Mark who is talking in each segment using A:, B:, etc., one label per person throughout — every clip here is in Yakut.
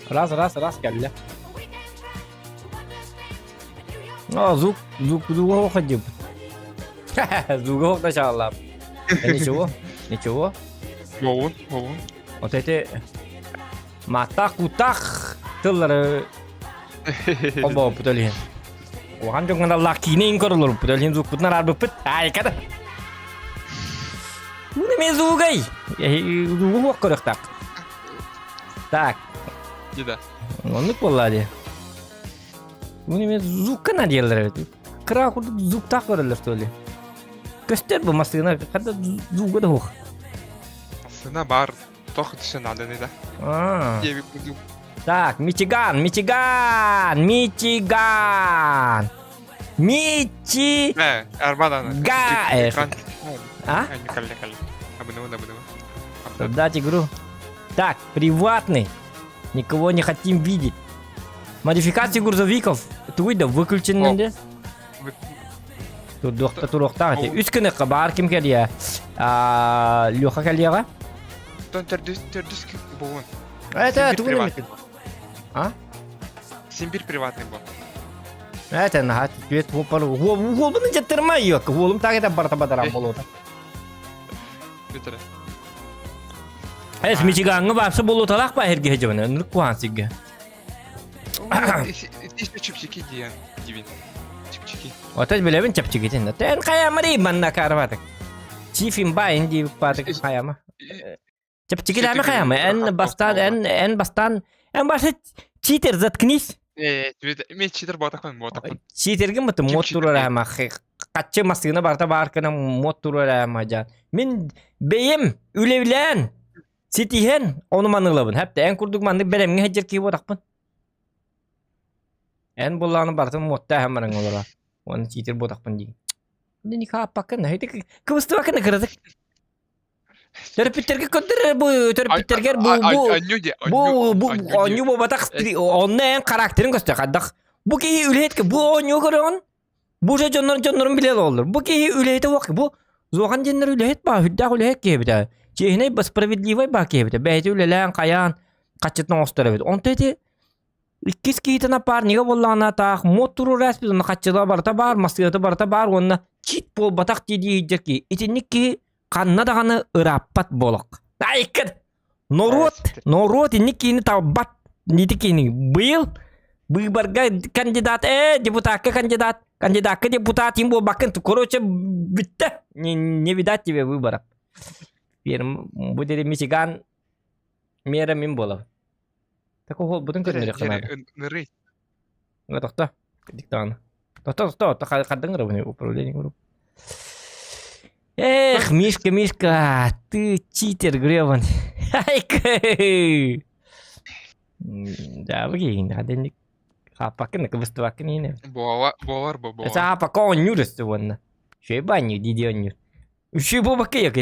A: Раз, раз, раз кэллэ. О, звук, звук, звук ходил. Звук сначала. Ничего, ничего.
B: Боун, боун.
A: Вот эти матах-кутах тыллары холбооппут олиһин. Улахан дьоҥҥо аналлаах киинэ иҥ көрөлөрбүт олиһин звукпутунан арбыппыт. Айкада. Уна мен звугай. Звугу хуох көрөхтаах. Так.
B: Дьэ
A: Оннук буолла дии. Уну мен звукка надеялар эбит. Кыра курдук звуктаах көрөллөр что ли. Көстөр бу массыына хата звуга да суох.
B: Массыына баар тох түсө нааданы да.
A: А.
B: Диэбит курдук.
A: Так, Мичиган, Мичиган, Мичиган. Мичи...
B: Э, Армадана.
A: Га...
B: Экран.
A: А?
B: Калли, калли. Абыныбын, абыныбын.
A: Создать игру. Так, приватный. Никого не хотим видеть. Модификации грузовиков. Тугуй да выключен де. Турдуохта туруохтаах ити. Үс күнүккэ баар ким кэлиэ? Леха кэлиэҕэ?
B: Тон төрдүс төрдүс бугун.
A: Это тугун эмит? А?
B: Симбир приватный был.
A: Это наха түет хопар. Хуолбун жаттырма yok. Хуолум так это барта бадарам болуота.
B: Бүтэрэ.
A: Эс Мичигаҥҥа баапса буолуоталаах ба эргэ дьыбаны ынырык куһаан сиргэ.
B: Ис чипчики диэн дибин. Чипчики.
A: Отец билэбин чэпчикитин. Тэн хайамарый манна карватык. Чиф имбайн диэбит баатык хайама. Чэпчикилээмэ хайама. Эн бастаан эн эн бастаан эн башы читер заткнись.
B: Э, мен читер буотахпын буотахпын.
A: Читергин бытым мот турар хаччы массыына барыта баар гына муот туруор ээ мадьаан. Мин бэйэм үлэбилээн ситиһэн ону маныылабын. Хэптэ эн курдук маннык бэлэмҥэ сылдьар киһи буотахпын. Эн буллааны барытын муотта эһэн баран олорор. Уонна чиитир буотахпын диин. Никааппаккын, кыбыстыбаккын кыратык. Төрөппүттэргэ көрдөр бу төрөппүттэргэр бу бу бу бу оонньуу буолбатах онно эн характерын көстөр хайдах бу киһи үлэһит бу оонньуу көрөҕүн Бу уже дьоннор дьоннорун билэ олороллор. Бу киһи үлэһитэ уох бу Зохан диэннэр үлэһит баа, үрдээх үлэһит киһи эбитэ. Чиэһинэй ба справедливай баа киһи эбитэ. Бэйэтэ үлэлээн, хайаан, хаччытын оҥостор эбит. Онто ити иккис киһитэ напарнига буоллаҕына таах муот туруораспыт уонна хаччыла барыта баар, массыыната барыта баар уонна чит буолбатах дии дии сылдьар киһи. Итинник киһи ханна даҕаны ырааппат буолуох. Айкын! Норуот, норуот инник киһини талбат. Нити киһини быйыл быыбарга кандидат, э, депутатка кандидат, кандидатка депутат им буолбаккын, короче, бүттэ. Не, не видать тебе выборов. Бу дири Мичиган мера мин буолар. Такого бутун көрүнэр канада.
B: Нырый.
A: Тохто. Диктан. Тохто, тохто, тохто, хардың рабыны управление групп. Эх, Мишка, Мишка, ты читер гребаный. Айкы! Да, выгин, аденник. Хапакын, кыбыстыбакын ине.
B: Буолар, буолар бу, буолар.
A: Это пока он нюрес уонна. Шөй баню, диди оннюр. Үшүй буолбакка як,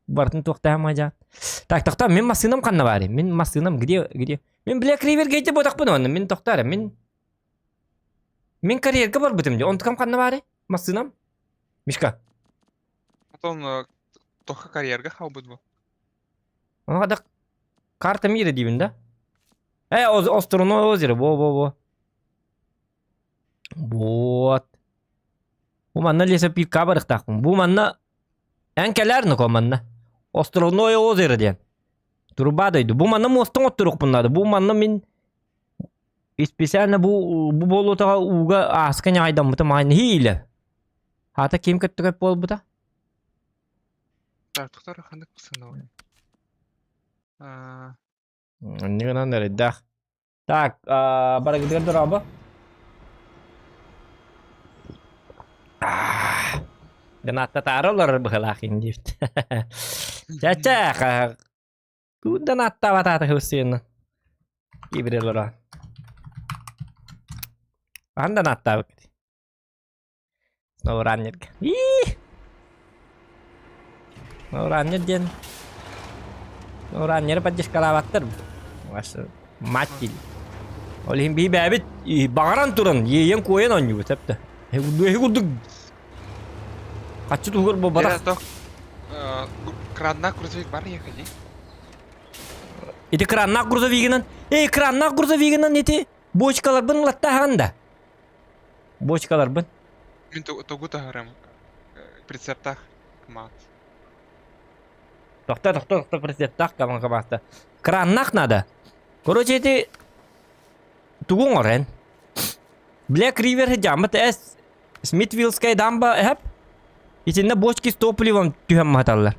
A: бартын туохтаама дьа. Так, тохтоо, мин массыынам ханна баарый? Мин массыынам где, где? Мин Black River Gate буотахпын уонна, мин тохтоо эрэ, мин Мин карьерга барбытым дии, онтукам ханна баарый? Массыынам? Мишка.
B: Потом тоха карьерга хаалбыт бу.
A: Ону хадах карта мира диибин да? Э, Островное озеро, во-во-во. Вот. Бу манна лесопилка барыхтаахпын. Бу манна эн кэлээр нуко манна. Островное озеро диэн. Труба дойду. Бу манна муостан оттуруохпун наада. Бу манна мин специально бу бу буолуотаҕа ууга ааска ньаҕайдаммытым аҕай нэһиилэ. Аата ким көттүкэп буолбута?
B: Тартыктар ханнык сыновый. А,
A: Онньу гынан эрэйдээх. Так, барыгытыгар дорообо. Донаттатаары олорор быһылаах индиирт. Чэ-чэ, тугун донаттаабатаата хыссыйынна. Кибире олорон. Хаһан донаттаабыккыт? Ноураннерга. Ии! Ноураннер диэн Ноураннеры поддержкалаабаттар. Мать дии. Ол иһин биһи бэйэбит баҕаран туран иэйэн-куойан оонньуубут эптэ. Эһи курдук хаччы туһугар буолбатах.
B: Краннаах грузовик бар ехали.
A: Ити краннаах грузовигынан. Экраннаах грузовигынан ити бочкаларбын ылаттааһаҕын да? Бочкаларбын.
B: Мин тугу таһарым? Прицептаах мат.
A: Тохто, тохто, тохто, прицептаах камаста. Краннаах надо. Короче, ити тугу оҥорон? Black River дьааммыт эс Смитвиллская дамба эһэп. Итиннэ бочки с топливом түһэн маһаталлар.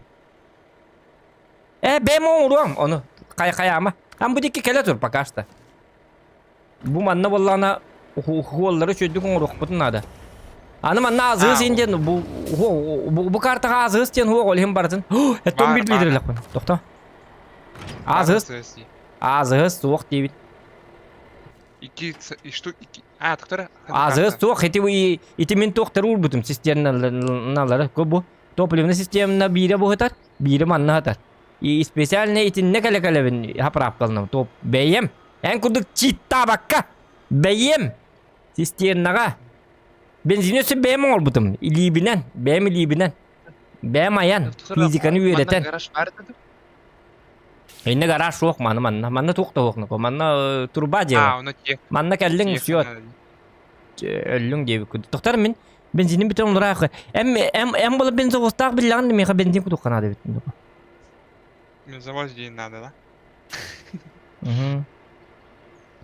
A: Э, бэм оҥоруом, ону хайа-хайаама. Ам бу дикки кэлэ тур пока что. Бу манна буоллаҕына хуоллары үчүгдүк оҥоруохпутун наада. Аны манна азыыс ин диэн бу бу картаҕа азыыс диэн хуох ол иһин барытын. Эттон бир лидерлэхпин. Тохто. Азыыс. Азыыс суох диэбит.
B: Икки что икки а тоқтор
A: Азыыс суох ити ити мин туохтары уурбутум системналары бу топливный системна биирэ буһутар биирэ манна хатар. И специально итиннэ кэлэ-кэлэбин хаправкаланам. Топ бэйэм. Эн курдук читтаабакка бэйэм систернаҕа бензини өссө бэйэм оҥорбутум. Илиибинэн, бэйэм илиибинэн. Бэйэм айан, физиканы үөрэтэн. Инне гараж суох маны манна. Манна туох да суох Манна труба дьиэ. Манна кэллиҥ все өллүҥ диэбит Тохтор мин бензинин бүтэн олораах. Эм эм эм була бензовозтаах биллэҕин миэхэ бензин кутуохха наада эбит.
B: Бензовоз диэн надо, да?
A: Угу.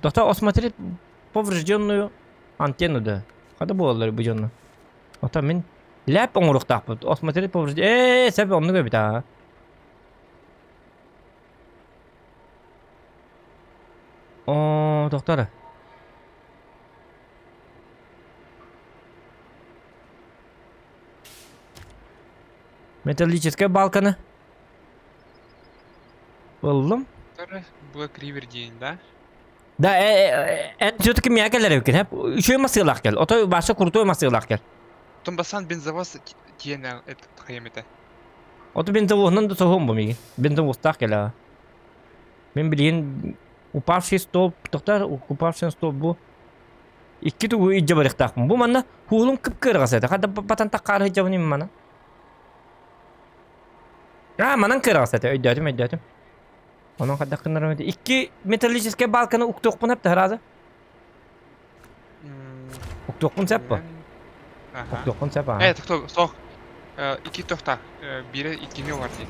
A: Тохтор осмотреть поврежденную антенну да. Хада буолалар бу дьонно. Ото мин ляп оҥоруохтаахпыт. Осмотреть поврежденную. Ээ, сөп оннук эбит аа. Оо, тохтор. Металлическая балканы. Ыллым.
B: Black River диэн, да?
A: Да, эн все-таки миэхэ кэлэр эбиккин, һэп. Үчүгэй массыылаах кэл. Отой баша крутой массыылаах кэл.
B: Томбасан бензовоз тиэнэ этот хайым этэ.
A: Ото бензовознан да соһуом бу миигин. Бензовозтаах кэлэ. Мин билигин упавший столб, тохтор упавший столб бу икки тугу илдьэ барыахтаахпын. Бу манна хуулум кып-кыараҕас этэ. Хата батан таккаары сылдьабын им мана. Аа, манан кыараҕас этэ. Өйдөөтүм, өйдөөтүм. Онон хайдах гыннарым этэ. Икки металлическай балканы уктуохпун эптэ сразу. Уктуохпун сөп бу. Уктуохпун сөп аа.
B: Э, тохто, сох. Икки тохта. Бире иккини олар дейт.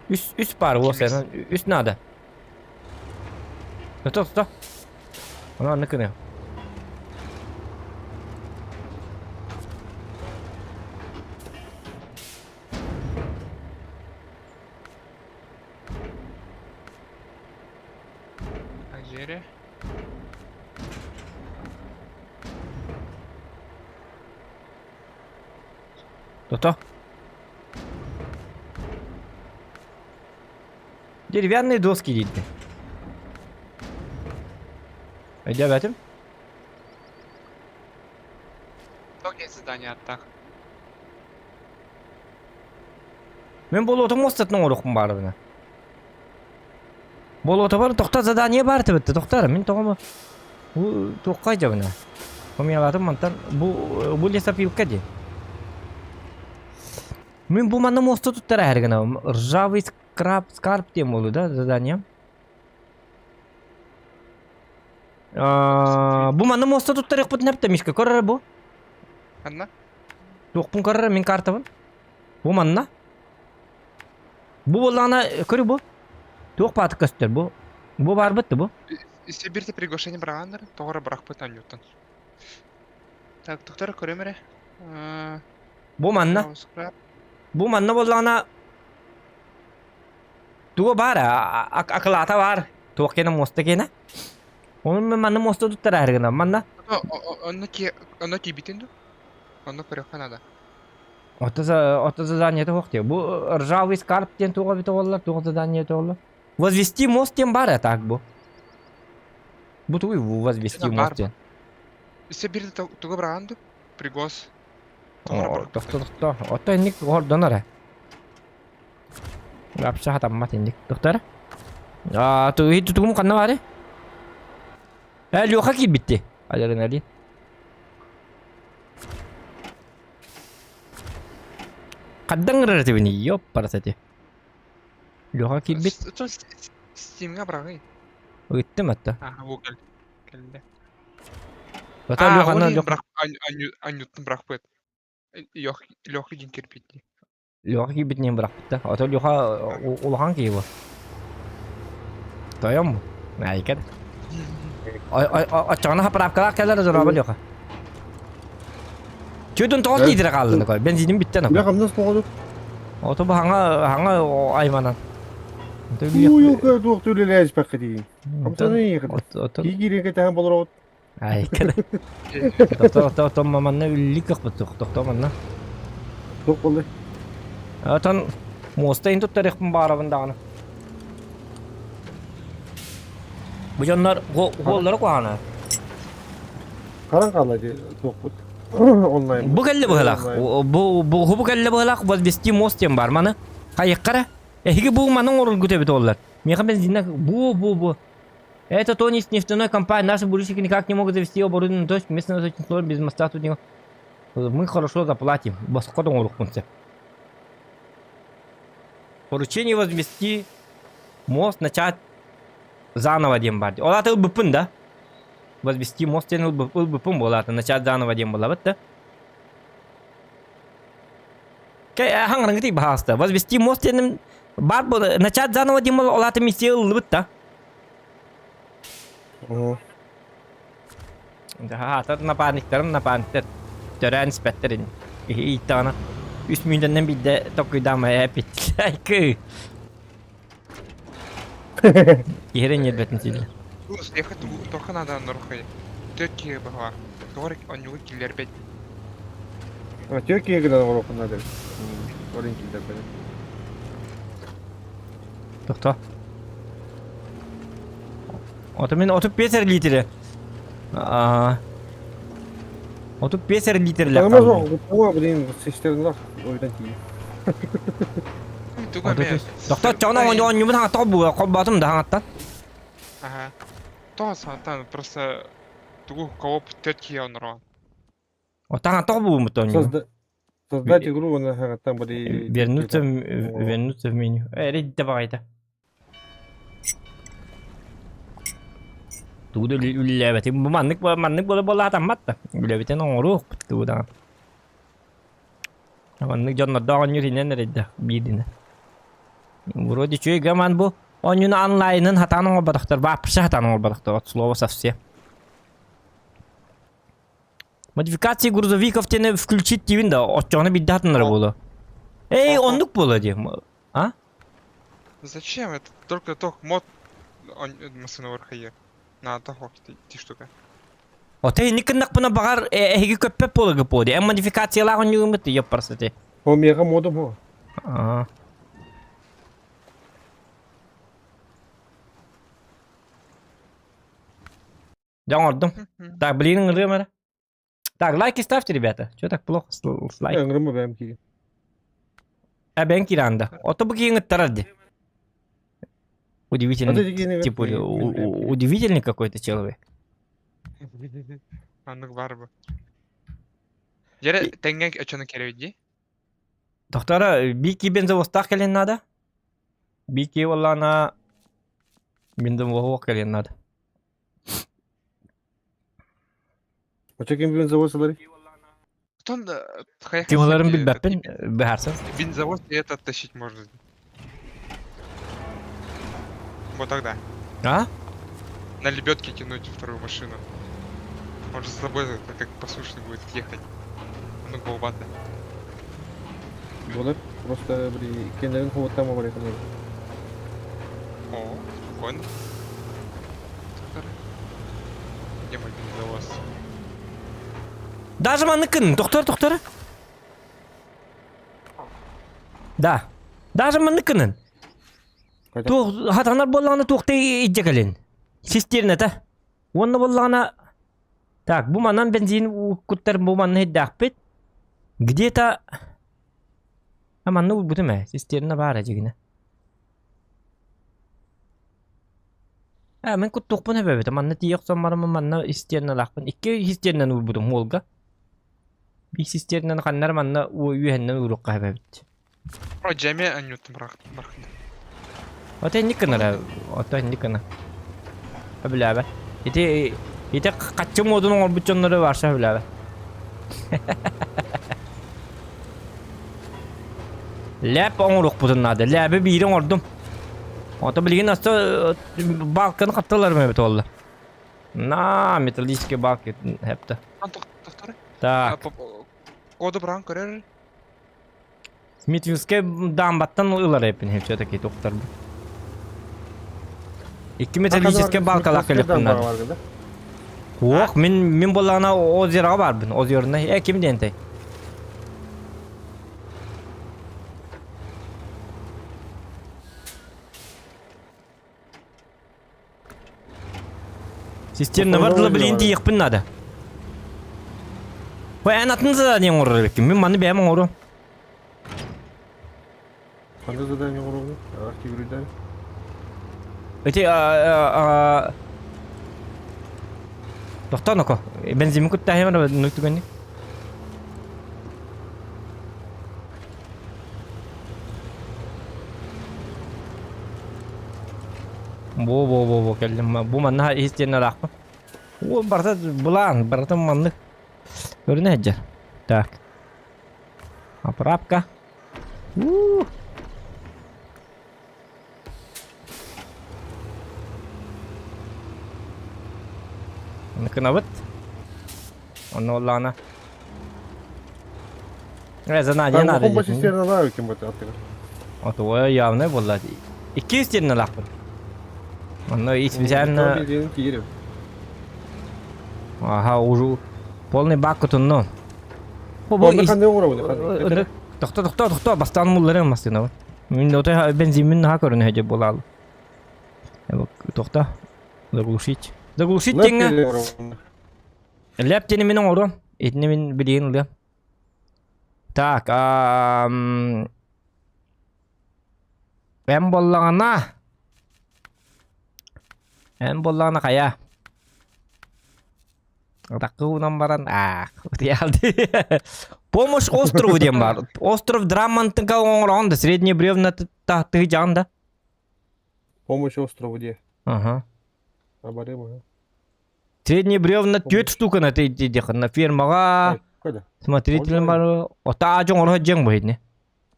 A: Үс, үс пар уос үс надо. Сто, сто. Ону анны кыныа.
B: Ажере.
A: Тото. Деревянные доски дейді. Өйдөөбөтүм.
B: Тоге задание аттах.
A: Мен болуотум мостатын оҥоруохпун баарыбына. Болуота бар, тохтор задание баар этибит тохтор. Мин тоҕо бу туохха дьабына. Помиялаатым мантан бу бу лесопилка дии. Мин бу манна мосту туттара эһэр гына ржавый скраб скарб диэн буолуу да задание. Бу манна муоста туттарыахпытын эптэ Мишка көрөр бу.
B: Ханна?
A: Туохпун көрөр мин картабын. Бу манна. Бу буоллаҕына көрү бу. Туох бааты көстөр бу. Бу баарбыт бу.
B: Сибирте приглашение быраҕаннар, тоҕо бырахпыт анньуттан. Так, доктор көрөм эрэ.
A: Бу манна. Бу манна буоллаҕына туга баар акылаата баар. Туох киэнэ муоста киэнэ. Онун мен манна муоста туттараар гына манна.
B: Онно ки онно тиийбитин ду? Онно көрүөххэ наада.
A: Ото задание туох диye. Бу ржавый скарб диэн туга бит оҕоллор, туга задание оҕоллор. Возвести мост диэн бар так бу. Бу тугуй возвести мост диэн.
B: Өссө бир тугу быраҕан ду? Пригоз.
A: Тохто тохто. Ото инник гордон ара. Вообще хатаммат инник. Доктор. А, тугу тутугум ханна бары? Э, Леха киирбитти. Адреналин. Хаддан ырар этибини, ёппарасати. Леха киирбит.
B: Стимҥа быраҕый.
A: Ыыттым атта.
B: Аха, бу кэл кэллэ.
A: Ото
B: А,
A: Леханы
B: ол иһин
A: Леха
B: бырах анньуттан бырахпыт. Лех Леха диэн кирбит дии.
A: Леха киирбитинэн бырахпыт да. Ото Леха улахан киһи бу. Тойон бу. Айка. Оччоҕуна хаправкалаах кэлэр дороба Леха. Чүдүн тоҕус литрэ хааллын кой. Бензиним бүттэн
C: Үлэ хамнас тоҕо
A: Ото бу хаҥа хаҥа айманан.
C: Уу туох үлэлээспэккэ дии. Кии киирин кэтэһэн болороҕут.
A: Айка. Тохто тохто манна үллүк көхпүт тохто манна.
C: Туох буоллай?
A: Отон муоста ин туттарыахпын баарабын даҕаны. Бу дьоннор уоллара куһаҕана.
C: Харан хаалла дии туохпут. Онлайн.
A: Бу кэллэ быһылаах. Бу бу бу кэллэ быһылаах возвести мост диэн бар маны. Хайыккара. Эһиги бу маны оҥороргут эбит оллар. Миэхэ бензинна бу бу бу. Это то не нефтяной компания. Наши бурильщики никак не могут завести оборудование, то есть местное очень сложно без моста тут не... Мы хорошо заплатим. Босходом оҥоруохпун сөп. Поручение возвести мост начать заново диэн бар. Ол аата ылбыппын да. Возвести мост диэн ылбыппын буолаата. Начать заново диэн буолабыт да. Хаҥырыҥытый баһаалыста. Возвести мост диэним бар начать заново диэн ол аата миссия ыллыбыт да. Аатар напарниктарым напарниктар төрөөн испэттэр ини. Киһи ииттэҕинэ үс мүнүүтэннэн биирдэ токкуйдаама эппит. Айкы. Киһи ньиэрбэтин сииллэр.
B: Ехать только надо норхай. Төрт киһи баҕа. Тоҕо онньугу киллэрбэт.
C: А төрт киһи гынан оҥоруоххун наада. Орин киллэрбэт.
A: Тохто. Ото мин 35 эрэ литрэ. Аа. 35 эрэ литрлээх
C: Таҥама
A: хаалла.
C: суох, туга блин, сестернах ойдан тиийэ.
B: Туга эмэ.
A: Тохто чоҕун оонньуубун хаҥаттан холбуу холбоотум да хаҥаттан.
B: Ага. Тоҕо саатан просто тугу кого төрт киһи онорон.
A: Отаҥа тоҕо бууммут оонньуу.
C: Создать игру уонна хаҥаттан били
A: Вернуться вернуться в меню. Эридде баҕайда. Тугу да үлэлээбэтим. Бу маннык маннык буола буолаатаммат да. Үлэбитин оҥоруохпут тугу даҕаны. Маннык дьоннордоох оонньуур инэн эрэйдэх биирдинэ. Вроде үчүгэй гаман бу оонньууну онлайнын хатаан оҥорботохтор, вообще хатаан оҥорботохтор, от слова совсем. Модификации грузовиков диэни включить диибин да, оччоҕуна биирдэ хатанара буолуо. Эй, оннук буолуо дии. А?
B: Зачем это? Только тох мод машина вархайы. На тох ти штука.
A: Ота инник гыннахпына баҕар эһиги көппөт буола гыппуо дии. Эн модификациялаах онньугуммут ёппарсати.
C: О, миэхэ модум о.
A: Аа. Дьэ оҥордум. Так, блин, ыҥырыам эрэ. Так, лайки ставьте, ребята. Чё так плохо с, с лайк?
C: Ыҥырыма бэйэм киирин.
A: А бэйэҥ киирэн да. Ото бу киһи ыҥыттарар дии. Удивительный, типа, удивительный какой-то человек.
B: Маннык бар бу. Дьэрэ тэҥҥэ очону кэрэбит дии.
A: Доктора, бики бензовозтаах кэлин надо. Бики оллана бензовоз кэлин надо.
C: Очо ким бензовоз ыларый?
B: Потом
A: Темаларын билбэппин, быһаарсан.
B: Бензовоз и это оттащить можно. Вот тогда.
A: А?
B: На лебедке тянуть вторую машину. Он же с тобой как послушный будет ехать. Ну, голубата.
C: Буолар. Просто били кеннерин хомуттаама бар этим.
B: О, спокойно. Где мой бензовоз?
A: Даже манныкын, доктор, доктор. Да. Даже манныкынын. Туох хатанар буоллаҕына туохтай илдьэ кэлин. Систиэрнэтэ. Уонна буоллаҕына так бу манан бензин куттар бу манна иһирдээхпит. Где-то а манна уурбутум ээ систиэрнэ баар дьигинэ. Ээ мин куттуохпун эбэбит манна тиийэ охсон бараммын манна истиэнэлээхпин икки истиэннэн уурбутум уолга. Биир систиэрнэн ханна эрэ манна үөһэннэн ууруохха эбэбит.
B: О, дьэмиэ анньыттым бырахтым.
A: Ото инник гынара, ото инник гына. Сөбүлээбэт. Ити ити хаччы муодун оҥорбут дьоннору вообще сөбүлээбэт. Лэп оҥоруохпутун наада. Лээби биири оҥордум. Ото билигин оста балканы хапталарым эбит буолла. На, металлический балки хепте. Так.
B: Коду быран көрөр.
A: Дмитриевскай дамбаттан ылар эппин все-таки тухтарбын. Икки металлическай балкалаах кэлэппин надо. Ох, мин мин буоллаҕына озероҕа баарбын. Озернай. Э, ким диэнтэй? Системно бар дылы билин тиийиэхпин наада. Бу эн атын задание оҥорор эбиккин. Мин маны бэйэм оҥоруом.
C: Ханна задание оҥоробун? Активируйдар.
A: Эти Тохтоо ноко. Бензин куттаһым ну түгэнни. Бу-бу-бу-бу кэллим. Бу манна иһистиэн ыраахпын. О, барыта былаан, барыта маннык. Көрүнэ сылдьар. Так. Оправка. У. Гынабыт. Онно буоллаҕына. Э, задание надо.
C: Компас систерналаах ким бу аттыгар.
A: Отуо явно буолла. Икки систерналаахпын. Онно специально... Ага, уже полный бак кутунну. Тохто, тохто, тохто, бастаан мулларым массыынабын. Мин отой бензиммин наһаа көрүнэ сылдьар буолаалы. Тохто. Заглушить. Заглушить диэҥҥэ Лэп диэни мин оҥоруом. Итини мин билигин ылыам. Так, эн буоллаҕына эн буоллаҕына хайа Атахха уунан баран аах Помощь острову диэн баар. Остров Драммантыка оҥороҕун да средний бревна тыһыдьаҕын да.
C: Помощь острову диэ.
A: Ага.
C: Абарыма.
A: Средний бревна түөрт штуканы на фермаҕа смотритель бар ота дьон оҥоро дьиҥ бу итини.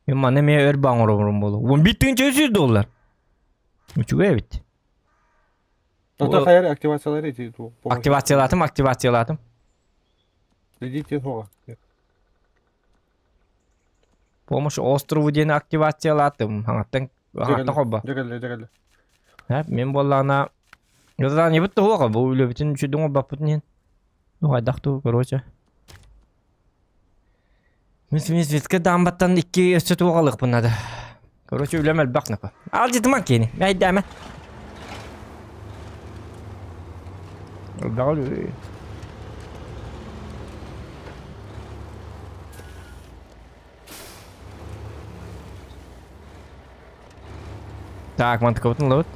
A: Мин манна эмиэ өр баан оҥоробун буолуо. 11 300 доллар. Үчүгэй эбит.
C: Ото хайар активациялары ити
A: Активациялаатым, активациялаатым.
C: Следите хоға.
A: Помощь острову диэн активациялаатым. Хаҥаттан хаҥаттан холбо.
C: Дьэгэллэ, дьэгэллэ.
A: Һэ, мин буоллаҕына Задание туһуоҕа бу үлэбитин үчүгэй оҥорбоппутун иһин. Ну хайдах туу, короче. Мин Светка даамбаттан икки өссө туох алыахпын наада. Короче, үлэм элбэх напа. Алдьытыман киэни, мэйдээмэ. Элбэҕи Так, мантыкабытын ылабыт.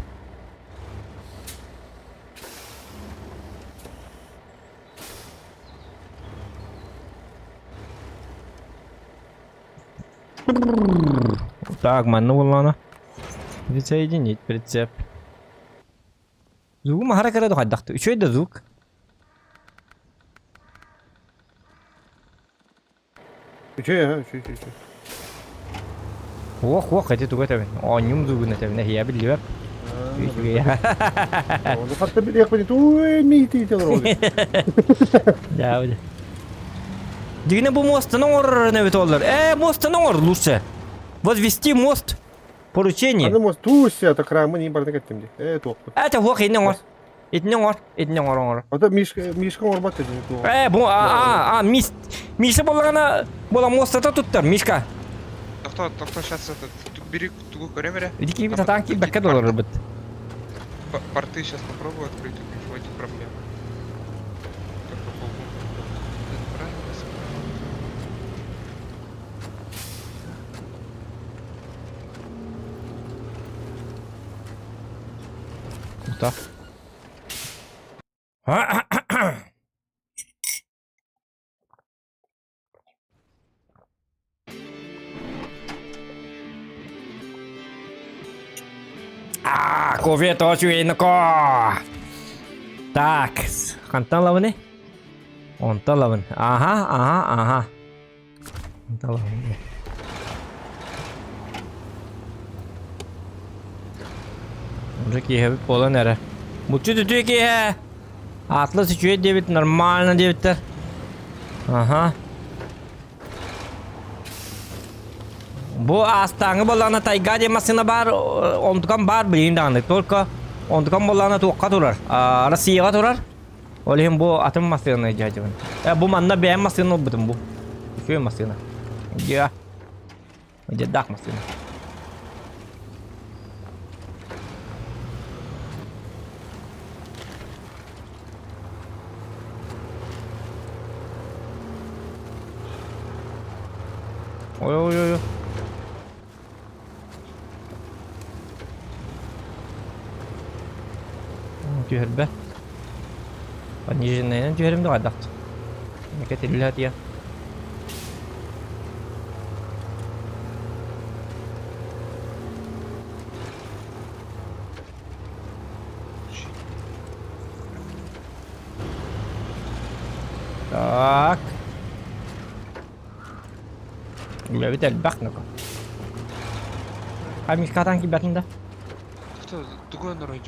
A: Так, манна буоллаҕына присоединить прицеп. Звугу маһара кыра хайдахты. Үчүгэй да звук.
C: Үчүгэй, аха, үчүгэй, үчүгэй.
A: Уох, уох, эти тугу этэбин? Оонньуум звугун этэбин, эһиэ биллибэт. Үчүгэй.
C: Ону хатта билиэхпин туй миити олорор.
A: Да, Дигине бу мостаны оҥорор эбит олар. Э, мостаны оҥор лучше. Возвести мост. Поручение.
C: Аны мост туся такрамы не барды кеттим ди. Э, туохпут.
A: Это хуох инне оҥор. Итини оҥор, итини оҥор оҥор.
C: Ото Мишка Мишка оҥорбот дии.
A: Э, бу а а а мис Миша буоллаҕына буола муостата туттар Мишка.
B: Тохто, тохто, сейчас этот, бери тугу көрөм эрэ.
A: Ити киһи сатаан киирбэккэ да олорорбут.
B: Порты сейчас попробую открыть, у них проблемы. Только по Правильно
A: Круто. Аа, кофе тоҕо үчүгэй ноко. Так, хантан ылабыный? Онтон ылабын. Аха, аха, аха. Онтон ылабын. Уже киэһэбит буолан эрэ. Буччу үтүө киэһэ. Атлас үчүгэй диэбит, нормально диэбиттэр. Аха. Бу аастааҥы буоллаҕына тайга диэн массыына баар, онтукам баар билигин даҕаны. Только онтукам буоллаҕына туохха турар? Россияҕа турар. Ол иһин бу атын массыынаны дьаһдьыбын. Э, бу манна бэйэм массыына ылбытым бу. Үчүгэй массыына. Дьа. Дьадаах массыына. Ой ой ой. Түһэрбэт. Пониженныйынан түһэрим да хайдах. Кэтиллэ тиэ. Так. Үлэбит элбэх нөкө. А мискатан кибэтин да?
B: Что, другой народ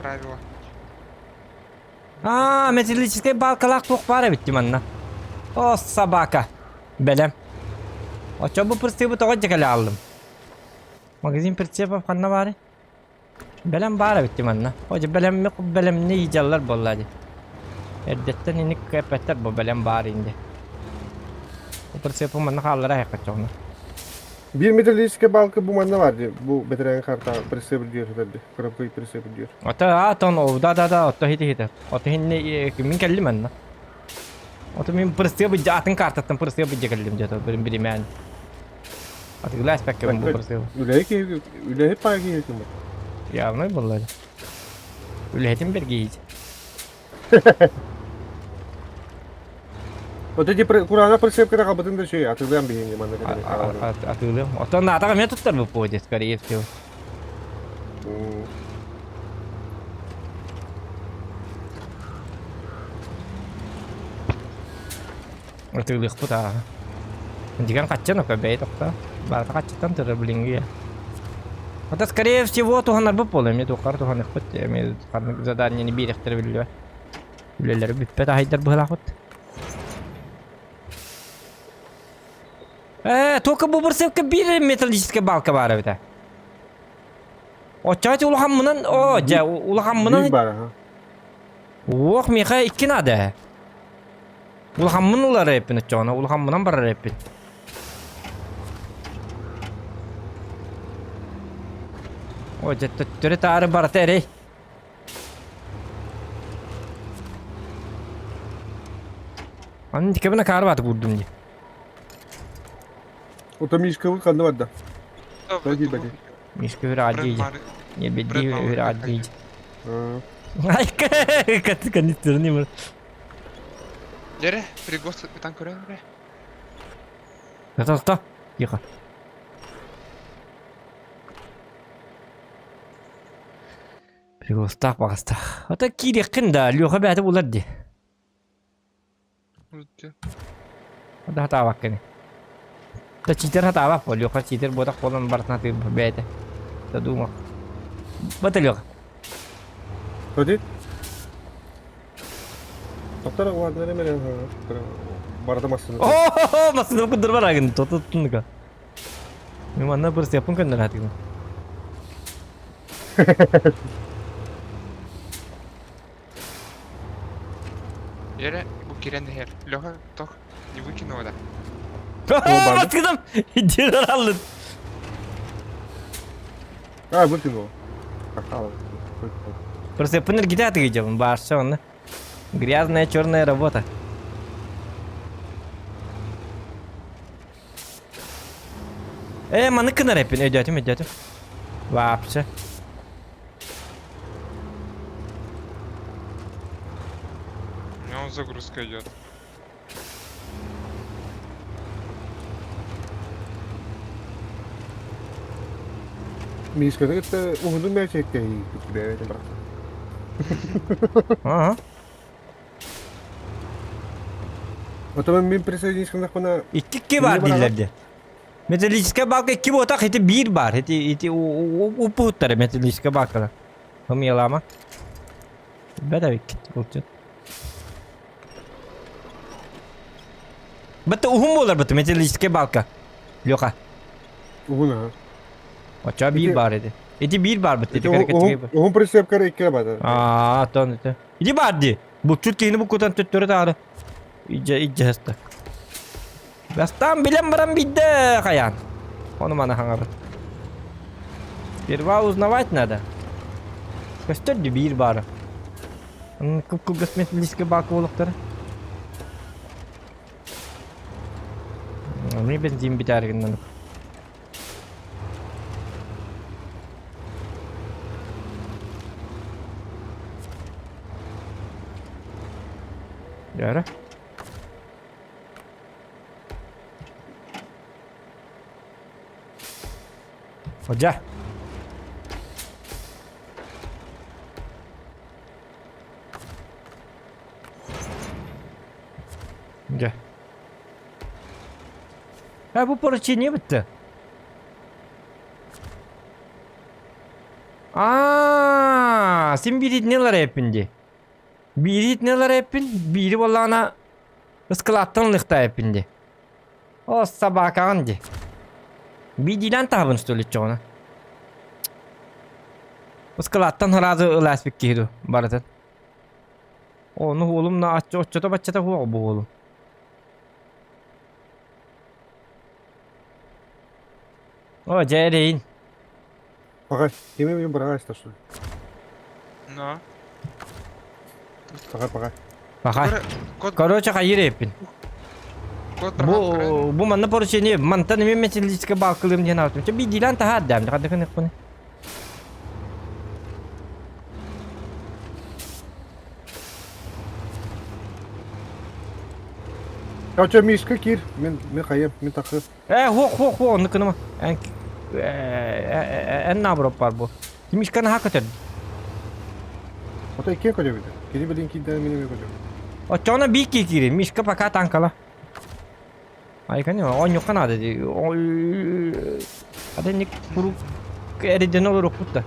B: Правило.
A: А, металлическай балкалаах туох баар эбит манна. О, собака. Бэлэм. Оччо бу прицебы тоҕо дьэкэлэ ааллым. Магазин прицепов ханна баарый? Бэлэм баар эбит манна. О, дьэ бэлэмми бэлэмни дьаллар буолла дии. Эрдэттэн инник кэппэттэр бу бэлэм баар инде. Бу прицепы манна хааллара айаххаччоҕуна.
C: Биир металлическая балка бу манна бар дии. Бу бэтэрээн карта прицеп диир сытар Кырапкый прицеп диир.
A: Ото атон о да да да ото хити хити. Ото хинни мин кэллим манна. Ото мин прицеп атын картаттан прицеп кэллим дьэ бирин биримээн. Атыгылаас бэккэбин бу прицеп.
C: Үлэһит киһи үлэһит паа киһи ким
A: Явно буолла. Үлэһитин бэргиһит.
C: Вот эти курана прицепката хабытын да шей атылыам биһиги манна
A: Атыылыам. Оттон наатаҕа эмиэ туттар бу поезд, скорее всего. Атыылыахпыт ааһа. Дигэн хаччан ока бэйэ тохто. Барыта хаччыттан турар билиҥҥи. Это скорее всего туһанарбыт буолуо эмиэ туоххар туһаныахпыт эмиэ ханнык заданиены биэриэхтэрэ биллибэт. Үлэлэри бүппэт аһайдар быһыылаахпыт. Э, только бу бырсыапка биир металлическая балка баар эбит. Оччоҕо улахаммынан, о, дьэ, улахаммынан...
C: Биир баар, аха.
A: Уох, миэхэ икки наада. Улахаммын ылар эппин оччоҕуна, улахаммынан барар эппин. Ой, дьэ, төттөрү-таары барыта эрэй. Аны дикэбин акаары бааты куурдум дии.
C: Ото Мишкабыт ханна барда? Тоҕо киирбэтий?
A: Мишка үр аадьыйдьа. Не бедди үр аадьыйдьа. Ай, канистры бар.
B: Дере, пригос ытан көрөн бре.
A: Сто, сто. Тихо. Пригостаах баҕастаах. Ото киириэххин да, Леха бэйэтэ булар дии. Да хатаабаккын. Да читер хатаабак бо, Леха читер буотах буолан барытын хатыыр бэйэтэ. Да думал. Вот Леха.
C: Ходи. Тоқтар ладно мен барда массыны.
A: О, массыны кудыр барагын, тотуттунука. Мен манна бір сеппін көннөр хатыгын.
B: Ере, бу кирен хер. Леха, тох, не выкинула да.
A: Баткыдым! Дилер алды.
C: А, выкинула.
A: Просто я хатыгы баарша онно. Грязная черная работа. Э, маны кынар эппин, өйдөөтүм, өйдөөтүм. Вообще.
B: У меня он загрузка идет.
C: Мишканы кытта уһунун мээчэккэ бэйэтин барахсан.
A: Ага.
C: Потом мин присоединись гыннахпына
A: Икки икки бар дииллэр дии. Металлическая балка икки буотах, ити биир бар. Ити ити уппуттар металлическая балкалар. Хымыялаама. Бэт эбиккит булчут. Бытта уһун буолар бытта металлическая балка. Леха.
C: Уһун аха.
A: Оччо биир баар ити. Ити биир баар бытта ити кэрэ
C: Уһун прицепкар икки бата.
A: Аа, тон ити. Ити баар ди. Булчут киһини буккутан төттөрү таары. Ижэ ижэ хаста. Бастаан билэн баран биирдэ хайаан. Ону маны хаҥабыт. Сперва узнавать надо. Көстөр ди биир баара. Кып-кылгас металлический бака буолуохтара. Мне бензин бүтээр гыннан. Дьэ Фодя. Дьэ. А бу поручение бүттэ. Аа, син бииритин ылар эппин дии. Бииритин ылар эппин, биири буоллаҕына ыскылааттан ылыахтаах эппин дии. О, собакаҕын дии. Биирдиилээн таһабын что ли чоҕуна. Ыскылааттан сразу ылааспыт киһи дуу барытын. Ону уолум на оччото баччата суох бу уолум. О, дьэ эрэйин.
C: Пока, кими мен быраҕа что ли?
B: Но.
C: Пока, пока.
A: Пока. Короче, хайыр эппин. Бу бу манна поручение мантан эми металлическая балкылым диэн аатым. Чэ биирдиилээн таһаар даам, хадыкын эппин.
C: Короче, Мишка кир, мин мин хайым, мин тахы.
A: Э, хуох, хуох, хуох, оннук гыныма. Эн эн наоборот бар бу. Мишканы ха көтөр.
C: Ото икки көтөбүт. Кини билин киирдэн мин эмиэ көтөбүт.
A: Оччоҕуна биир киһи киирин. Мишка пока танкала. Айканы оонньуохха наада дии. Ата инник куруук эриден олоруохпут да.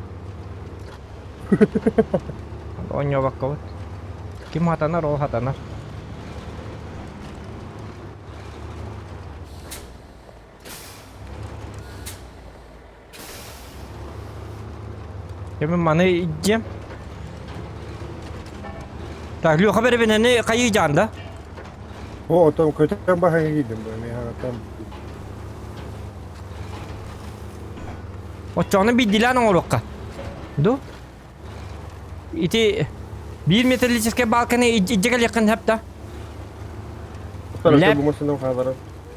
A: Оонньообоккобут. Ким хатанар, ол хатанар. Дьэ мин маны илдьиэм. Так, Леха бэрэбинэни хайыы дьаан да?
C: О, оттон көтөн баһан киирдим бу эмиэ хаҥаттан.
A: Оччоҕуна биирдиилээн оҥоруохха. Ду? Ити биир металлическай балканы илдьэ кэлиэххин сөп да?
C: Лэп бу массыынам хаалара.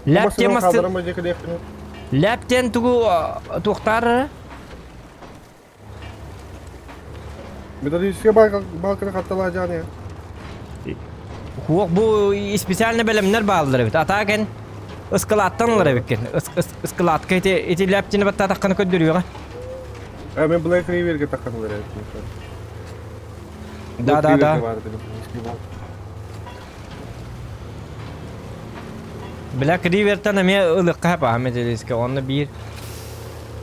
A: Лэп диэн массы Лэп диэн тугу туохтаар
C: Металлическая балканы хатталаажааны.
A: Хуох бу специально бэлэмнэр бааллар эбит. Атаа кэн ыскылааттан ылар эбиккин. Ыскылаатка ити ити лэптини баттаатаххына көрдөрүөҕэ.
C: А мен Black Riverге таххан ылар эбит.
A: Да да да. Black Riverтан эмиэ ылыахха сөп металлическай. Онно биир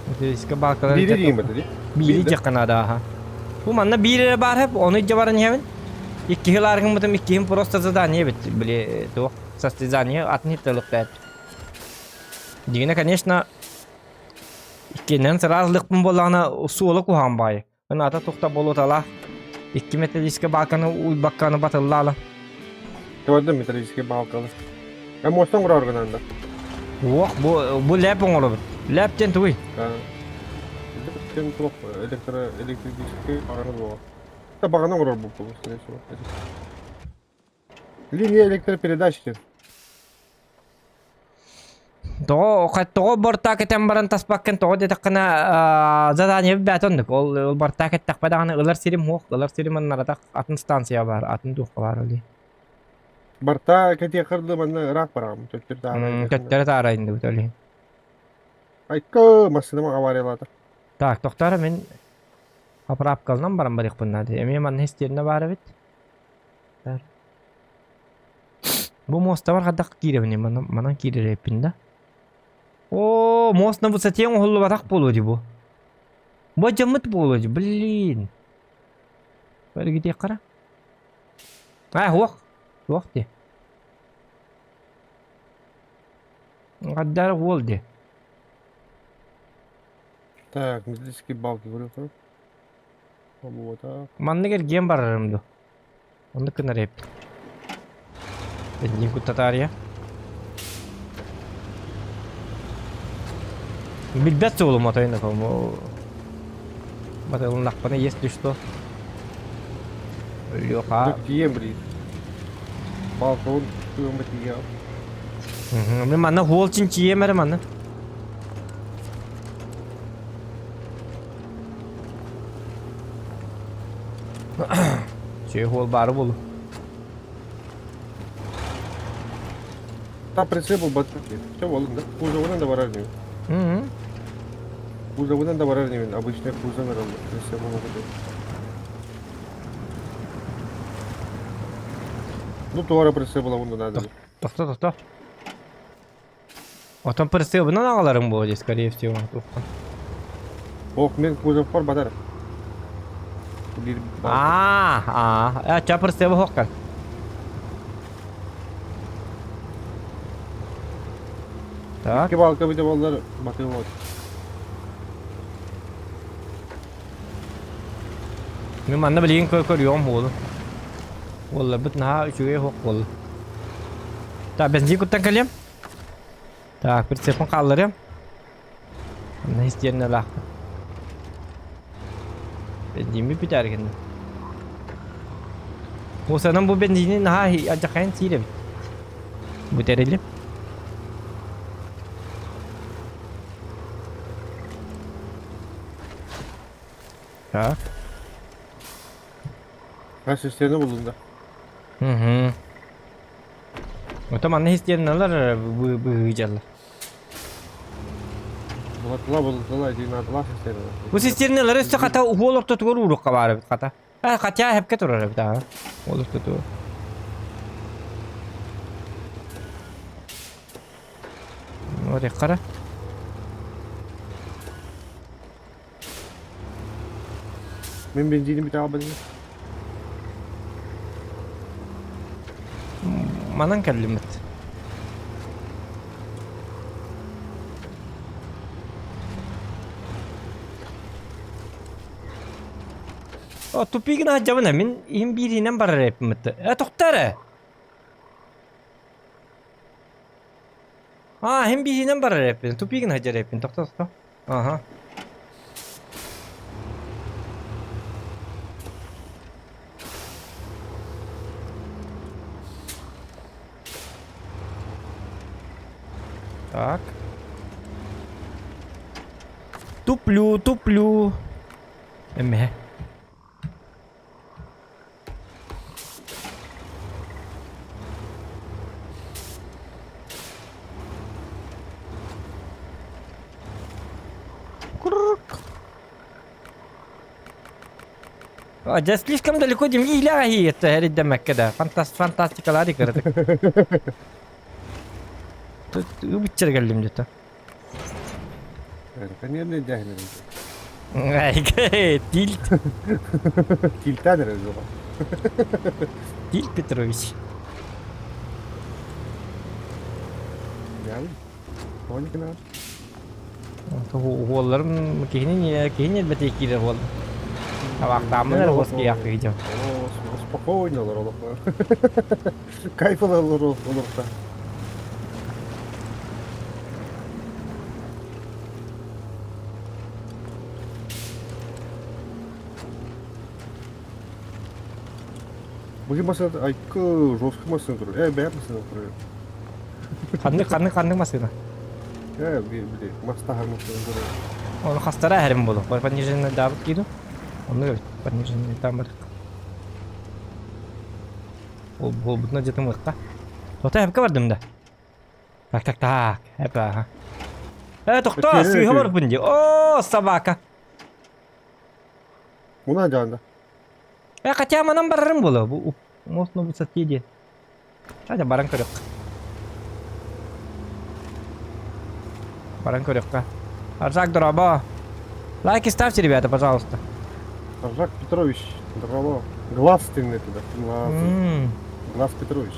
A: металлическай балкалар
C: Биири диин бата
A: Биири диэххэ наада аха. Бу манна биир эрэ баар сөп, ону илдьэ баран иһэбин. Иккиһи ылаары гыммытым, иккиһим просто задание эбит. Били туох состязание атын иһиттэ ылыахтаах. Дьиҥинэ, конечно, иккиэннэрин сразу ылыахпын буоллаҕына суола куһаҕан баҕайы. Ынаата тухта болуоталаах. Икки металлическай баалканы уйбакканы батыллаала.
C: Көрдüm металлический балканы. Э, мостан курар гынан да.
A: Уох, бу бу лэп оҥоробут. Лэп диэн тугуй?
C: Кем туох электро электрический бағана буолар. Да бағана оҥорор буолбут, скорее всего. Линия электропередач диэн.
A: Тоҕо тоҕо бортаак этэн баран таспаккын тоҕо диэтэххинэ задание бэт оннук. Ол ол бортаак эттэхпэ даҕаны ылар сирим суох, ылар сирим аннаратах атын станция баар, атын туохха баар ол.
C: Барта кэтиэхэр манна ыраах бараҕым, төттөрү таара.
A: Төттөрү таара иннибит ол иһин.
C: Айка массыынам авариялаата.
A: Так, тохтоор мин. Поправкалынан баран барыахпын наада. Эмиэ манна истиэннэ баар эбит. Бу муостабар хайдах киирэбиний? Манан, манан киирэр эбиппин да. Оо, мост на высоте оҥоһуллубатах буолуо дии бу. Бу алдьаммыт буолуо дии, блин. Бэргитиэххэ Аа, суох. Суох дии. Хаддар уол дии.
C: Так, металлические балки көрүөххэ. Вот
A: Маннык эргиэн барарым дуу. Оннук гынар эбит. Бензин куттатаарыйа. Билбэт суолум отойун Батылыннахпына если что. Леха.
C: Тиийэн билиир. Балкон тыамма тиийэҕин.
A: Мин манна хуол чинчийиэм эрэ манна. Чэй хуол баары буолу.
C: Та прицеп булбаттык диye. Все болдум да. Кузовынан да барар дейм. Кузовынан да барар дейм. Обычный кузов прицеп болуп Ну, туора прицеп була онда надо.
A: Тохто, тохто. Отон прицебынан аҕаларыҥ буолуо дии, скорее всего, туоххан.
C: Ох, мен кузовпар батар. Бир
A: Аа, аа, э, ча прицебы хоккан. Так.
C: Икки балка бите боллар батыы вот.
A: Мин манна билигин көрүөҕүм уолу. Уолларбыт наһаа үчүгэй оһох буолла. Так, бензин куттан кэлиэм. Так, прицепин хаалларыам. Манна истиэннэлаахпын. Бензиммит бүтээр гынна. Мусанан бу бензини наһаа алдьархайын сиир эбит. Бүтэрилим. Так.
C: Ha система булдум да.
A: Угу. Ото манна хистиэнналар быһыыдьаллар.
C: Булатыла булатыла динадыла система.
A: Бу систернэлэр өссө хата уол ортотугар уурукка баар эбит хата. Э, хотя хэпке турар эбит аа. Уол ортотугар. Ореххара.
C: Мин бензиним бүтэ хаалбат ини.
A: Манан кэллиммит. О, тупигин аһдьабына мин иһин биириинэн барар эппиммит. Э, тохтоо эрэ. Аа, иһин биириинэн барар эппин. Тупигин аһдьар эппин. Тохтоо, тохтоо. Ага. Так. Туплю, туплю. Эмэ. Курк. А, дьэ слишком далеко дим иилээҕи это эридэмэккэ да фантаст фантастикалаары кыратык. Ыбыччар кэллим дьэ
C: Конечно, дьаһын
A: Тильт.
C: Тильтан эрэ дуо?
A: Тильт Петрович.
C: Дьаһын. Тоник на.
A: Уолларым киһини киһини элбэтии киирэр уол. Табаахтааммын эрэ уос киһиэхэ киһи
C: Спокойно олор олохтор. Кайф олор олохтор. Быһы массыына айкы жесткий массыына турар. Э, бэйэ массыына турар.
A: Ханнык ханнык ханнык массыына?
C: Э, били, мас таһар массыына турар.
A: Оны хастара эһэрим буолу. Пониженный даабыт кииру. Онну эбит. Пониженный там бар. Ол буолбутуна дьэтим ыкка. Тота эпке бардым да. Так, так, так. Эп, ага. Э, тохтоо, сыыһа барбын дии. Оо, собака.
C: Муна дьаанда.
A: Э, хотя манан барарым буолуо. Бу мост на высоте диэн. Хотя баран көрүөххэ. Баран көрүөххэ. Аржак, дорообо. Лайки ставьте, ребята, пожалуйста.
C: Аржак Петрович, дорообо. Глаз ты мне туда. Глаз. Глаз Петрович.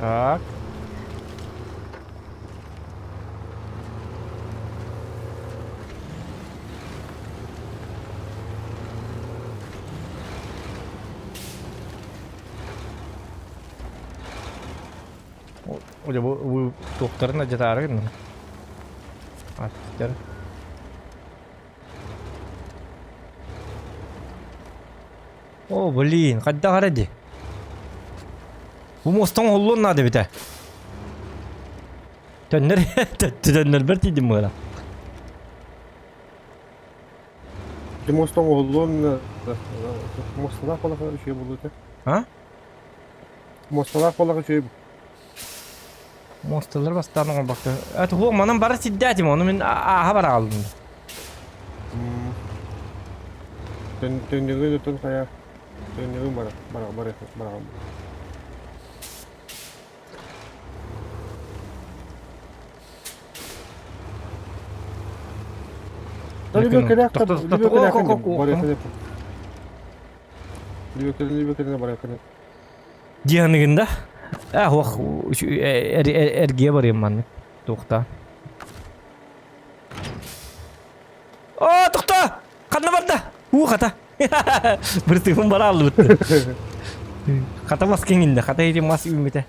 A: Так. Оля, бу, бу туохтарын адьатаары гынным. Аттар. О, блин, хайдах эрэ дии. Бу муостаҥ оһоллуон наада эбит ээ. Төннөр, төннөрбөр тиийдим быһыылаах.
C: Ити муостаҥ оһоллуон муосталаах буоллахха үчүгэй буолуо этэ.
A: А?
C: Муосталаах буоллахха үчүгэй
A: Муосталары бастаан оҥорбокко. Э, туһуох манан бара сирдээтим, ону мин ааһа бара хааллым.
C: Төннүгүн отон хайа төннүгүн бара бара бара бараҕын.
A: Дианыгын да? Э, ох, эргиэ барыам маннык. Туохта. О, тохто! Ханна барда? Уу, хата. Быртыгым бара аллыбыт. Хата мас киҥиннэ, хата ити мас үүммүтэ.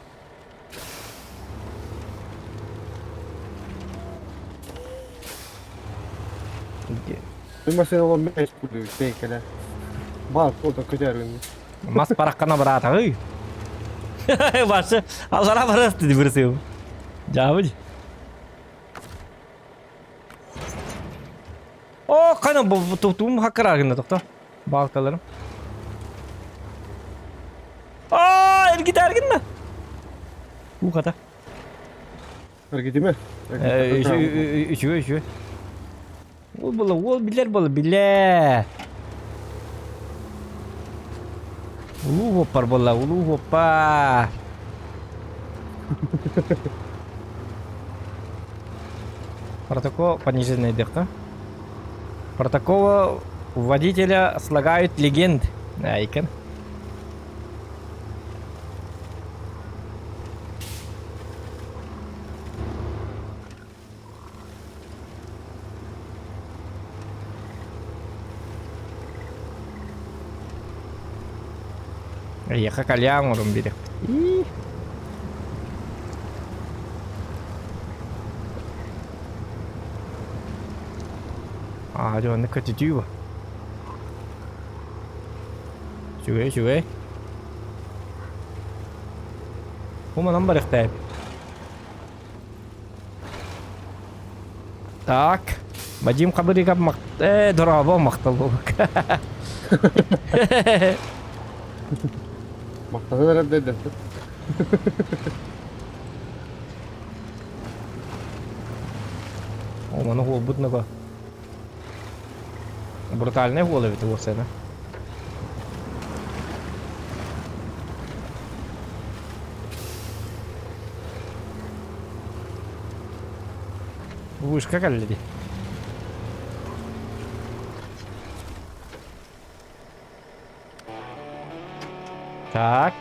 C: Машина ол мэш курдук тейкеле. Баар туота көтөрүн.
A: Мас бараккана бараатаҕый. Башы аллара барас диди бырсыым. Жаабыч. О, кана бу тутум хаккара гына тохто. Балкаларым. Аа, эргитэр гынна. У хата.
C: Эргитиме.
A: Үчүгэй, үчүгэй. Ол була, ол билэр була, билэр. Улуу хуоппар буолла, улуу хуоппар. Протокол пониженный диэххэ. Протокола водителя слагают легенд. Айкын. Эйиэхэ кальян оҥорон биэриэхпит. Аа, дьэ оннук көтүтүү бу. Үчүгэй, үчүгэй. Бу манан барыахтаайбыт. Так. Вадим Хабырыков мах... Э, дорообо махтал буолук.
C: Махтанан эрэр да
A: О, маны хуолбут наго. Брутальный хуол эбит уопсайна. Вышка кэллэ дии. Так.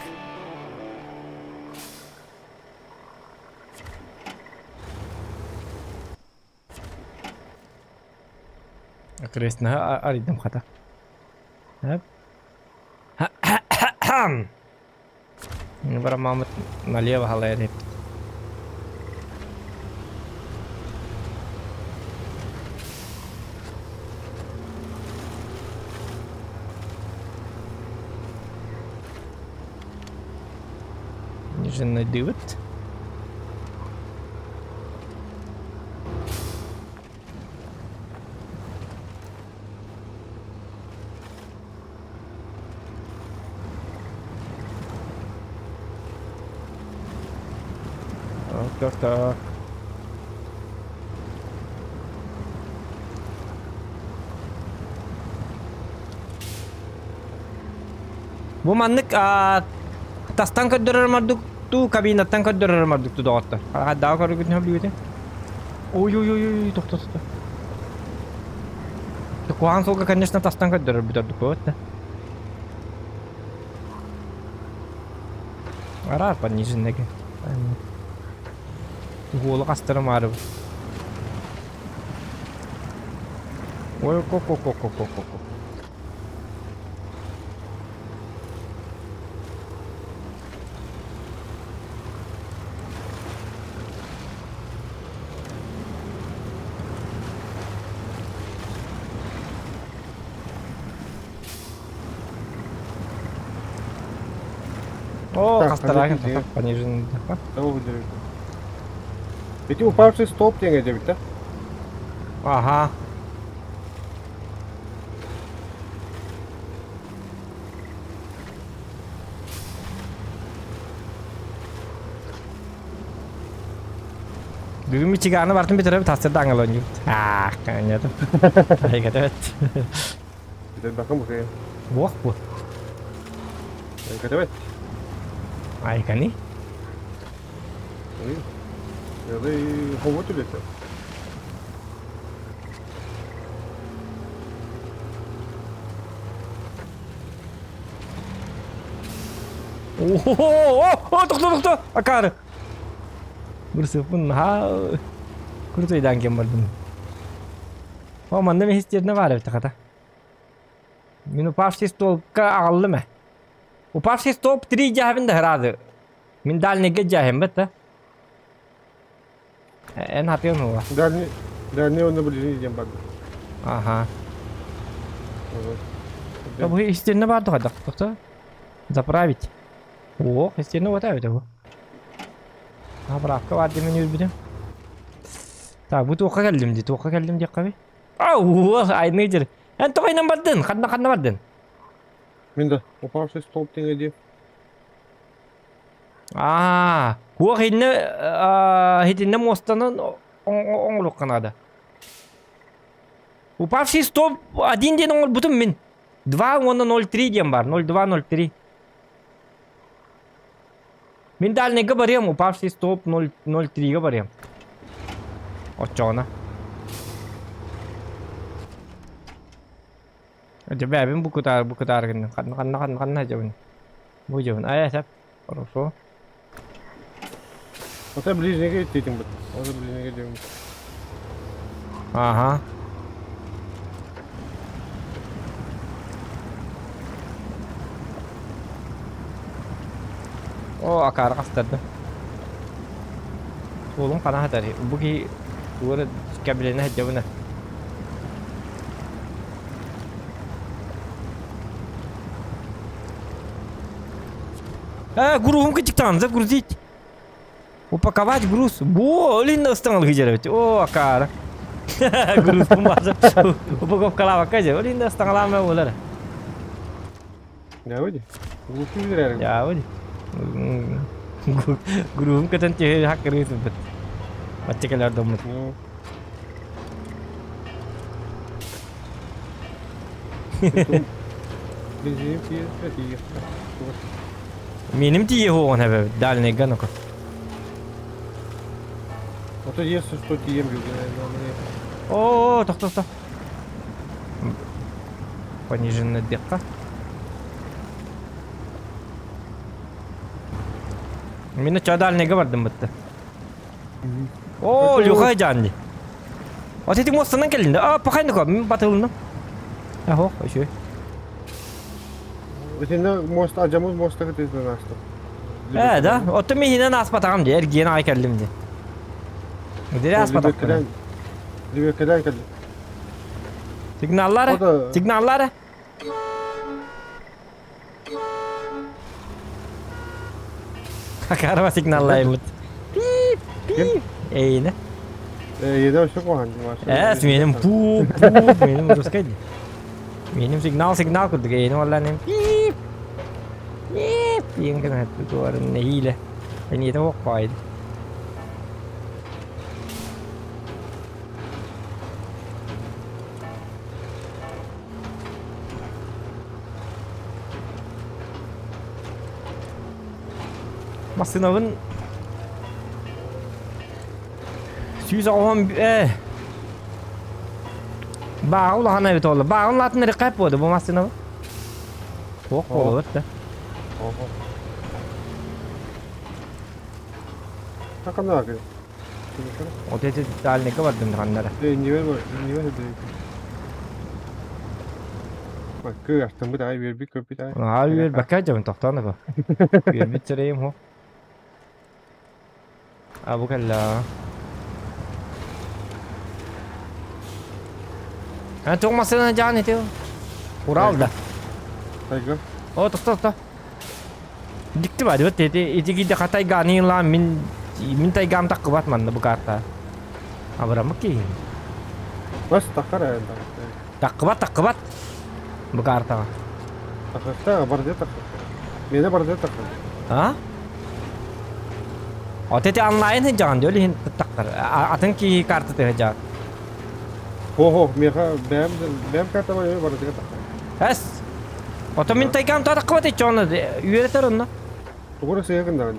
A: Окрестнаһа арыйдым хата. Бараммамыт налево халайан эппит. Нижиннайдыыбыт. Так, так, так. Бу маннык тастан көрдөрөр мардык туу кабинаттан көрдөрөр мардык туу доҕоттор. Хаддааҕы көрүгүтүн хөблүүтүн. Ой ой ой ой тохто тохто. Куһаҕан суолга конечно тастан көрдөрөр бүтэрдик вот да. Араар пониженныйга. Уолу хастарым аарыбыт. Ой ко ко ко ко ко ко ко. О,
C: Так,
A: хастараагын
C: понижен.
A: понижен.
C: Эти упавший столб диэн эдебит да?
A: Ага. Бүгүн Мичиганы бартын бүтэрэ тастырда аңал ойнуут. Аах, каннятым. Айгатабет.
C: Бүтэрбэккэ букайа.
A: Буох бу.
C: Айгатабет.
A: Айкани.
C: Ядай хобот үлэтэ.
A: О, тохто, тохто, акары. Бырсыппын наһаа курутуйдаан кем бардым. О, манна миһистерне бар эбит хата. Мин упавший столбка аҕаллым ээ. Упавший столб 3 дьаһабын да сразу. Мин дальнийга дьаһым бит да. Эн хатыан ула.
C: Дальний, дальний он наблюдение диэн барды.
A: Ага. Да бу истерне бар да тохто. Заправить. О, истерне вот это бу. Заправка бар демен үрбүтүм. Так, бу туохха кэллим дии, туохха кэллим диэххэ Ау, айны дир. Эн тоҕойнон бардын, ханна ханна бардын?
C: Мин да упавший столб диэн дии.
A: Аа, куох инне хитинне муостанан оҥоруохха наада. Упавший столб один диэн оҥорбутум мин. 2 уонна 0,3 диэн бар, 0,2-0,3. Мин дальнайга барыам, упавший столб 0,3-га барыам. Оччоҕуна. Дьэ бэйэбин бу кытаар бу кытаар гынным. Ханна ханна ханна ханна дьэбин. Бу дьэбин. Айа сап. Хорошо.
C: Ота ближнеге иттитин бит. Ота ближнеге дебин.
A: Ага. О, акаары хастарды. Суолум хана хатар. Бу киһи туора кэбилэнэ сылдьабына. Э, груһум кычыктаан, загрузить. Упаковать груз. Бу, олин ыстаҥал кыдьарабыт. О, акаары. Груз база. Упаковкалаабакка дьэ. Олин ыстаҥалаама буолар.
C: Дьэ, Глухи биэрэр.
A: Дьаабы. Груһум көтөн түһэ хаккырыы сыппыт. Бачча кэлэр доммут.
C: Ну. Бензин тиийэ.
A: Миним тиийэ хуоҕун эбэбит дальнайга ну-ка.
C: А то если что тиийэм
A: О, тохто тохто. Пониженная дыхха. Мин оччо дальнайга бардым бытты. О, Люха дьаанди. Вот эти муостанан кэллин да. А, пахайныко, мин батылынным. Ахо, еще.
C: Итиннэ мост адьаммыт муоста кытыытынан ааста.
A: Ээ, да? Оттон мин иһинэн ааспатаҕым дии, эргийэн аҕай кэллим дии. Дире ааспатахпына.
C: Либеккэлээн кэллим.
A: Сигналлары, сигналлары. Хакарова сигналлайбыт. Пип, пип. Эйне.
C: Эйне өссө куһаҕан
A: Ээ, сменим пуп, пуп, меним русскай дии. Меним сигнал, сигнал курдук эйне уоллааным пип, пип диэн гына туорун нэһиилэ. Эниэтэ ох баайды. Массыынабын 180 э Бааҕа улахан эбит ол. Бааҕын улаатын эрэ буолду бу массыынабын. Туох буолуот да.
C: Хаканаага.
A: Вот эти дальника бардым ханнара.
C: Не Кыастаммыт аай үөрбүт көппүт аай.
A: Аа үөрбэккэ дьабын тохтоон аба. Үөрбүт сирэйим хо. А бу кэллэ. А туох массыына дьаан ити? Урал да.
C: Тайга.
A: О, тохто, тохто. Дикти бар, вот эти ити киде хатайгааны ылаан мин мин тайгаам таккыбат манна бу карта. Абырамык киһи.
C: Бас такар ээ.
A: Таккыбат, таккыбат. Бу картаҕа.
C: Такыкта барды такыр. Мені барды такыр.
A: А? Вот эти онлайн сылдьаҕын дьол иһин таккар. Атын киһи картата сылдьаҕын.
C: Хо-хо, миэхэ бэйэм бэйэм картабар барытыгар тахсар.
A: Эс! Ото мин тайгам таххыбат иччоҕуна үөрэтэр онно.
C: Тугу сыһа гыннаҕын?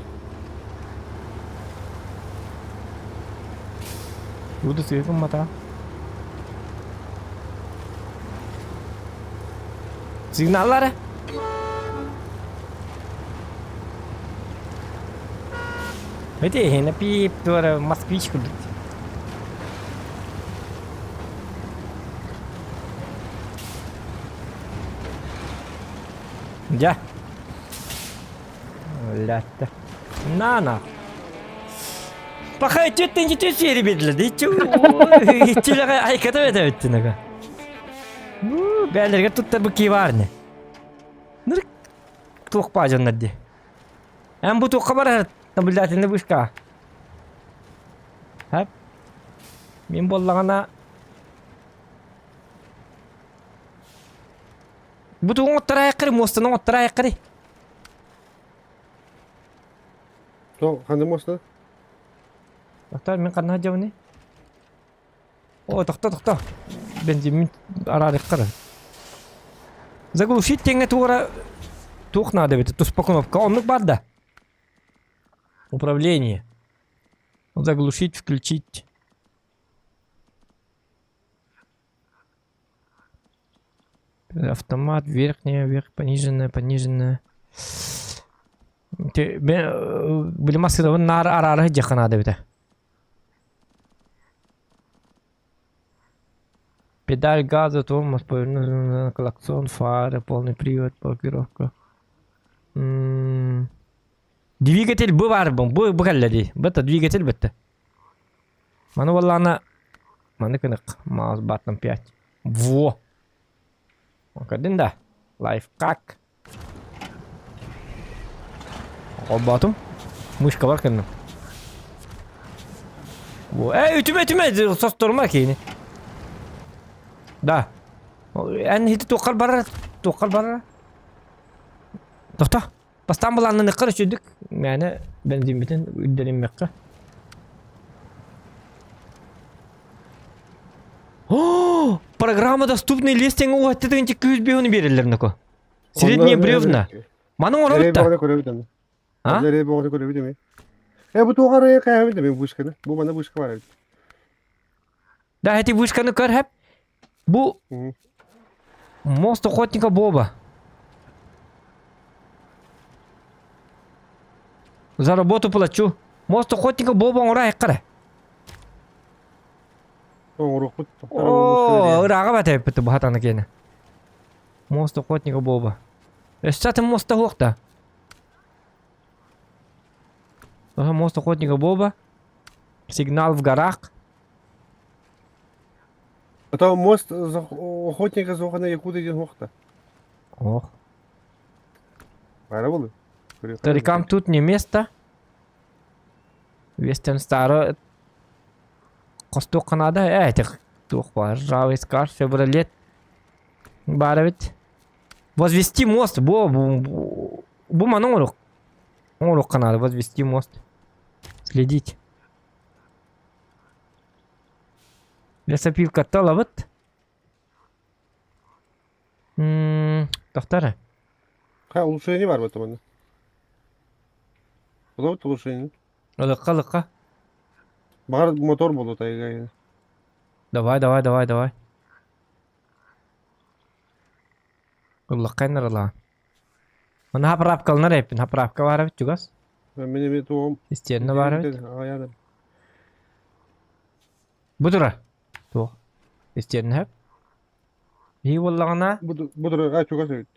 A: Буду сыһа гыммата. Сигналлары. Эти эһиэнэ пиип туора москвич курдук. Дьэ. Лятта. На-на. Паха түттен түт сиэри биэдилэр дии. Иччилэҕэ айката бэтэбиттин ага. Бээлэргэ туттар бу киварны. Ныр туох баажаннар дии. Эн бу туохха барар наблюдательный вышка. Хэп. Мин буоллаҕына Бу тугун оттораайыккарый, муостаны оттораайыккарый.
C: То ханна муоста?
A: Тохтоо, мин ханна сылдьабыный? О, тохто, тохто. Бензиммин араарыахха Заглушить диэҥҥэ туора туох наада эбит? Туспа кнопка. Оннук баар да? Управление. Заглушить, включить. Автомат, верхняя, вверх, пониженная, пониженная. Били массыынабын наар араара сылдьыахха наада эбитэ. Педаль газа, тормоз, повернуть, клаксон, фары, полный привод, блокировка. Двигатель бу баар бу бу кэллэ дии. Бытта двигатель бытта. Маны буоллаҕына маны кынык маус баттон 5. Во! Көрдүн да? Лайфхак. Холбоотум. Мышкалар кынным. Во. Эй, үтүмэ, үтүмэ, состорума киини. Да. Эн хити туоххар барар, туоххар барар. Тохто. Бастаан былааннаныахха үчүгдүк мээнэ бензиммитин үрдэриммэххэ. О, программа доступный листинг уһаттытыгын күүс биһуну биэрэллэр нако. Средние бревна. Маны оҥоробут да? А?
C: Э, бу туох арыйа кээһэбит да мен вышканы. Бу манна вышка бар эбит.
A: Да, эти вышканы көр хэп. Бу мост охотника Боба. За работу плачу. Мост охотника Боба оҥоро айыккара.
C: Оҥоруохпут.
A: Оо, ырааҕа батэппит бу хатана киэнэ. Мост охотника Боба. Өссө атын моста суох да. Мост охотника Боба. Сигнал в горах.
C: А то мост охотника зохана якута диэн суохта.
A: Ох.
C: Бара буолуо.
A: Старикам тут не место. Вестерн Стара хостуохха наада. Э, этих туох баар. Ржавый скар, Шевролет. Баар эбит. Возвести мост. Бу, бу, бу маны оҥоруох. Оҥоруохха наада. Возвести мост. Следить. Лесопилкатта ылабыт. Тохтор.
C: Ха, улучшение бар бу манна. Олобут улучшение.
A: Ылыкка, ылыкка.
C: Баҕар мотор буолуо тайга.
A: Давай, давай, давай, давай. Ыллахха ынырылаан. Маны хаправкаланар эппин, хаправка баар эбит чугас.
C: Мин эми туом.
A: Истиэннэ баар эбит. Бу тура. Туох. Истиэннэ хөп. Биһи буоллаҕына
C: Бу тура чугас эбит.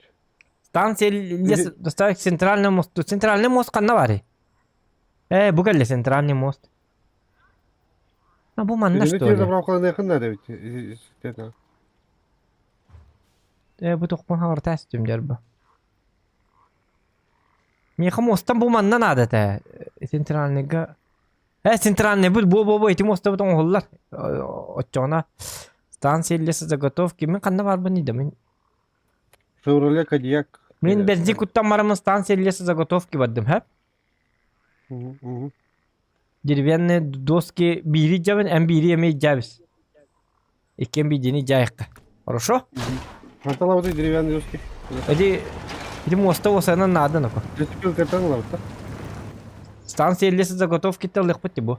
A: Станция лес доставить к центральному мосту. Центральный мост ханна баарый? Э, бу кэллэ центральный мост. А бу манна
C: Итини
A: что ли?
C: заправкаланыахын наада эбит.
A: Э, бу тохпун хаҥырта эстим дьарба. Миэхэ мостан бу манна наада этэ. Центральныйга... Э, центральный бу бу бу бу ити мостабыт оҥоһуллар. Оччоҕуна станция лесозаготовки мин ханна барбын да мин
C: Шевроле Кодиак.
A: Мин бензин куттан бараммын станция лесозаготовки бардым, хэп? Деревянные доски биири дьабын, эн биири эмиэ дьабис. Иккиэн биирдиини дьайыкка. Хорошо?
C: Ханталабыты деревянные доски.
A: Эти эти моста осанан наада нако.
C: Зацепилкаттан ылабыт
A: Станция лесозаготовки ылыахпыт бу.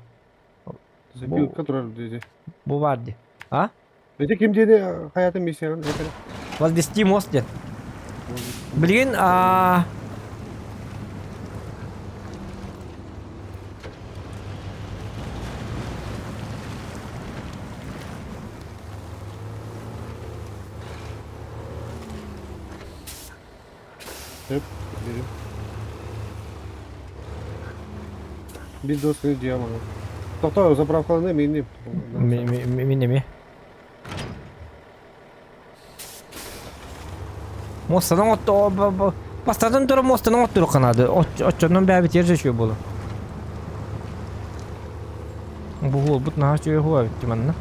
C: Зацепилка турар диэти.
A: Бу бар ди. А?
C: Ити ким диэни хайатын миссиянын этэр?
A: Возвести мост диэн. Билигин а
C: Сөп, бери. Биир досканы дьиэ маҥан. Тохтоо, заправкаланыы миинниим.
A: Мин эмиэ. Муостанан отто бастатан туран муостанан оттурук наада. Оччонон бэйэбит ер үчүгэй буолуо. Бу уолбут наһаа үчүгэй уһуга эбит манна.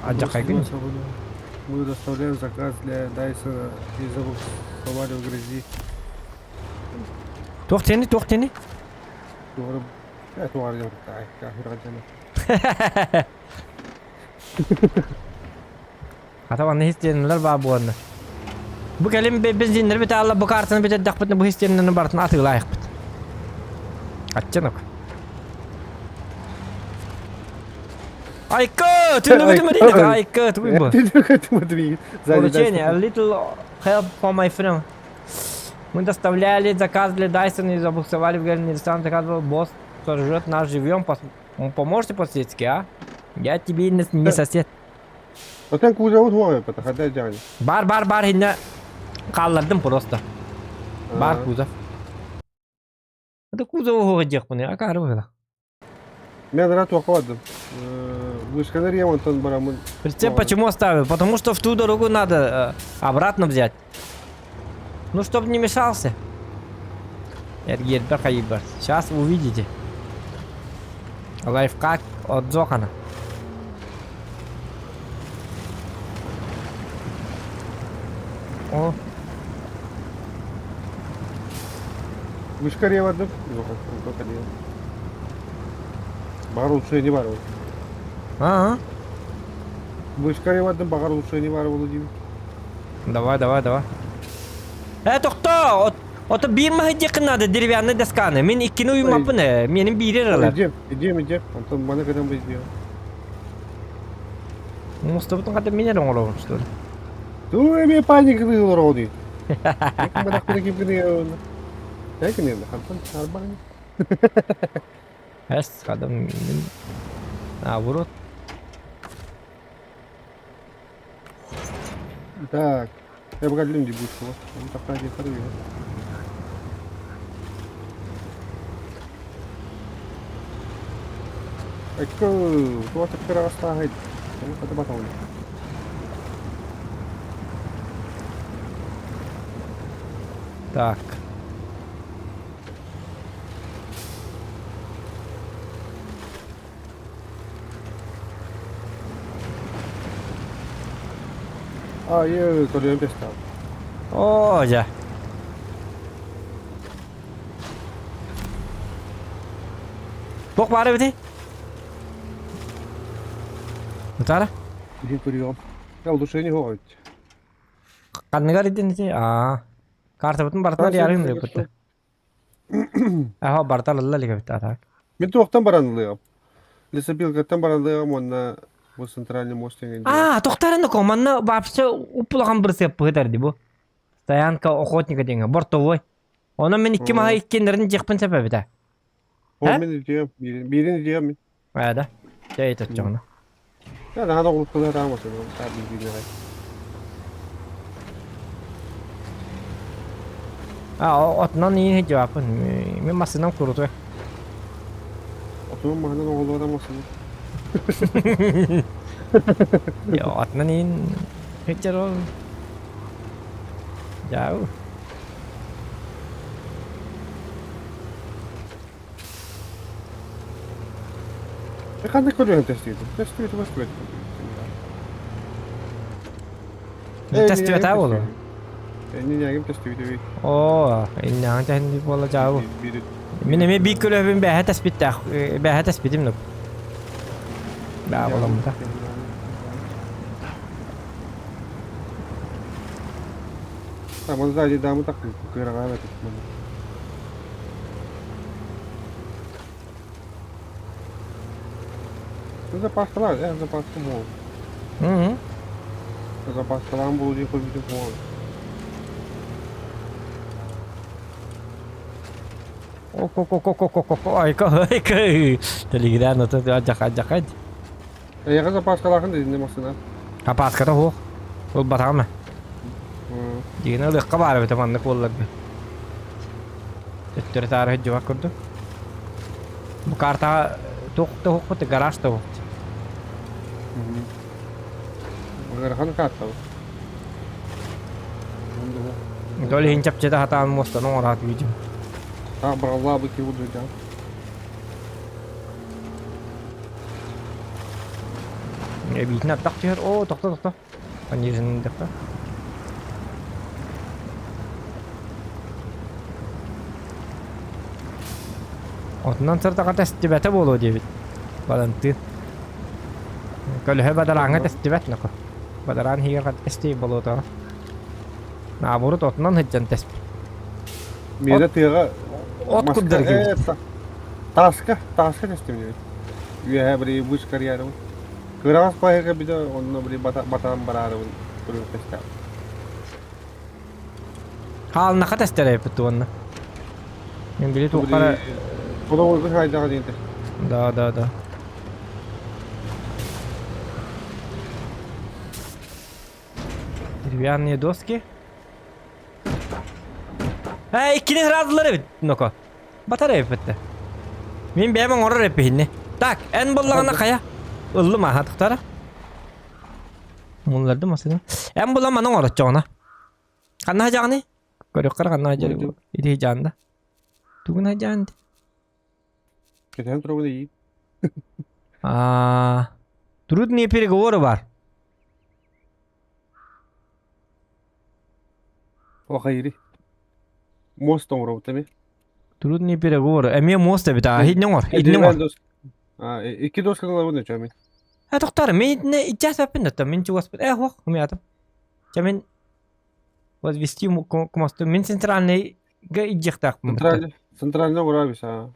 A: Адьакайгын.
C: Мы доставляем заказ для Дайсона и забуксовали в грязи.
A: Туох тени, туох тени? Хата манна хистиэннэлэр баа буоланнар. Бу кэлин бензиннэри бүтэ бу картаны бүтэрдэхпитинэ бу хистиэннэни барытын атыылаайахпыт. Аччанок. Айка! Түннүгүтүмэ Айка! Тугуй бу? Поручение. A little help for my friend. Мы доставляли заказ для Дайсона и забуксовали в Герни ресторан. Заказывал босс сожрет нас живьем. Поможете по-соседски, а? Я тебе не сосед.
C: Отен кузовут хуа это хада жан.
A: Бар бар бар инне хааллардым просто. Бар кузов. Это кузов оһоҕо диэхпин акаары быһыылаах.
C: Мен рад туохха Вышканар я онтон барамын.
A: Прицеп почему оставил? Потому что в ту дорогу надо обратно взять. Ну, чтобы не мешался. Эргиэрбэр хайыыбар. Сейчас вы увидите. Лайфхак от Зохана. О.
C: Вышка ревардым. Баҕар улучшение бар ол.
A: Ага.
C: Вышка ревардым баҕар улучшение бар ол диибин.
A: Давай, давай, давай. Э, тохтоо! Ото биир маһы диэххин наада деревянный досканы. Мин иккини уйуммаппын ээ. Миэнин биири эрэ ылар.
C: Идем, идем, идем. Антон маны кытан бизде.
A: Мустубутун хата мин эрэ оҥоробун что ли?
C: Туу эмиэ паника олороҕун дии. Ким ким кини Ким хантан арбаҕын.
A: Эс хадам мин наоборот.
C: Так, я пока люди будут. Он такая не Экко, туох кыраҕастааһый? Хата баталын.
A: Так.
C: А, я көрүөн бестал.
A: Оо, дьэ. Туох баар эбитий? Утара?
C: Биһи көрүөҕүм. Улучшение суох эбит.
A: Ханныгар идин ити? Аа. Картабытын барытын арыйарын ыыппыт. Аха барыта ылылла илик эбит атак.
C: Мин туохтан баран ылыам? Лесопилкаттан баран ылыам уонна бу центральный мост деген.
A: Аа, тохтарын да манна вообще упулахан бырсыап быһытар ди бу. Стоянка охотника диэҥэ бортовой. Онон мин икки маһа иккиэннэрин диэхпин сөп эбитэ.
C: Ол мин идиэм, биирин идиэм мин.
A: Аа да. Чэй точчоҕуна.
C: Да, наһаа оҕуруккалыы таамасın, таа биир
A: А, отунан иин жааппын. Мен массыынам курутуй.
C: Отунан маһынан оҕолуода массыына.
A: Отунан иин хиччер ол. Жау.
C: Ханнык көрүөн тестиэтим? Тестиэтим тестиэтим.
A: Тестиэта буолуо.
C: Иннинээгим тестибитеби.
A: Оо, иннээҕин тэһинди буола дьаабы. Мин эмиэ биир көлөһөбүн бээһэ тэспиттээх, бээһэ тэспитим нук. Баа буоламмыта.
C: Таман сзади дамы так кыраҕаан этим. Запаскалаан, э, запаска буол.
A: Мм.
C: Запаскалаан буолу диye көрбүтүм буол.
A: Ок-ок-ок-ок-ок-ок, айка, айка. Телеграм ото жака жака.
C: Эйэҕэ запаскалаахын дединне массына.
A: Запаската суох. Ол батаҕым. Дигини ылыахха баар эбитэ маннык буолларга. Төттөрү таары сылдьыбат курдук. Бу картаҕа туох туохпут гараж туохпут.
C: Ыарахан карта бу.
A: Ол иһин чапчыта сатаан муостаны оҥораат видео.
C: А, бралла бы киуду да.
A: Эбиитин аттах түһэр. Оо, тохто, тохто. Пониженный дахта. Отунан сыртаҕа тэстибэтэ буолуо диэбит. Балантыын. Көлөһө бадарааҥҥа тэстибэт нако. Бадараан иһигэр тэстии болуотаҕа. Наоборот отунан сылдьан тэспит.
C: Миэрэ тыаҕа
A: От курдар киирбит.
C: Тааска, тааска тэстим Үөһэ били выш карьерым. Кыраҕас баһыга бидэ онно били батаан бараарыбын көрүөх тэстээх.
A: Хаалнаха тэстэрээппит уонна. Мен били туоххара
C: Холоҕурга хаайдаҕа диэн тэс.
A: Да, да, да. Деревянные доски. Э, иккини ыраадылар эбит, ноко. Батар эбиппит. Мин бэйэм оҥорор эппиһинни. Так, эн буллаҕына хайа? Ыллым аха тохтара. Муллардым масына. Эн булан маны оҥороччоҕуна. Ханна хадьаҕыный? Көрүөххэр ханна хадьар ити хадьаанда. Тугун хадьаан
C: Кэтэһэн турабын иит.
A: Аа, трудные переговоры бар.
C: Охайри. Мост оҥоробут эми.
A: Трудные переговоры. Эмиэ мост эбит аа, иһитинэ оҥор, иһитинэ оҥор.
C: Икки доска ылабын өчө мин.
A: Э, тохтоор, мин итиннэ иччээс эппин да, мин чугаспын. Э, хуох, умятым. Чэ мин возвести к мосту. Мин центральныйга илдьиэхтээхпин.
C: Центральный, центральный оҥоробус аа.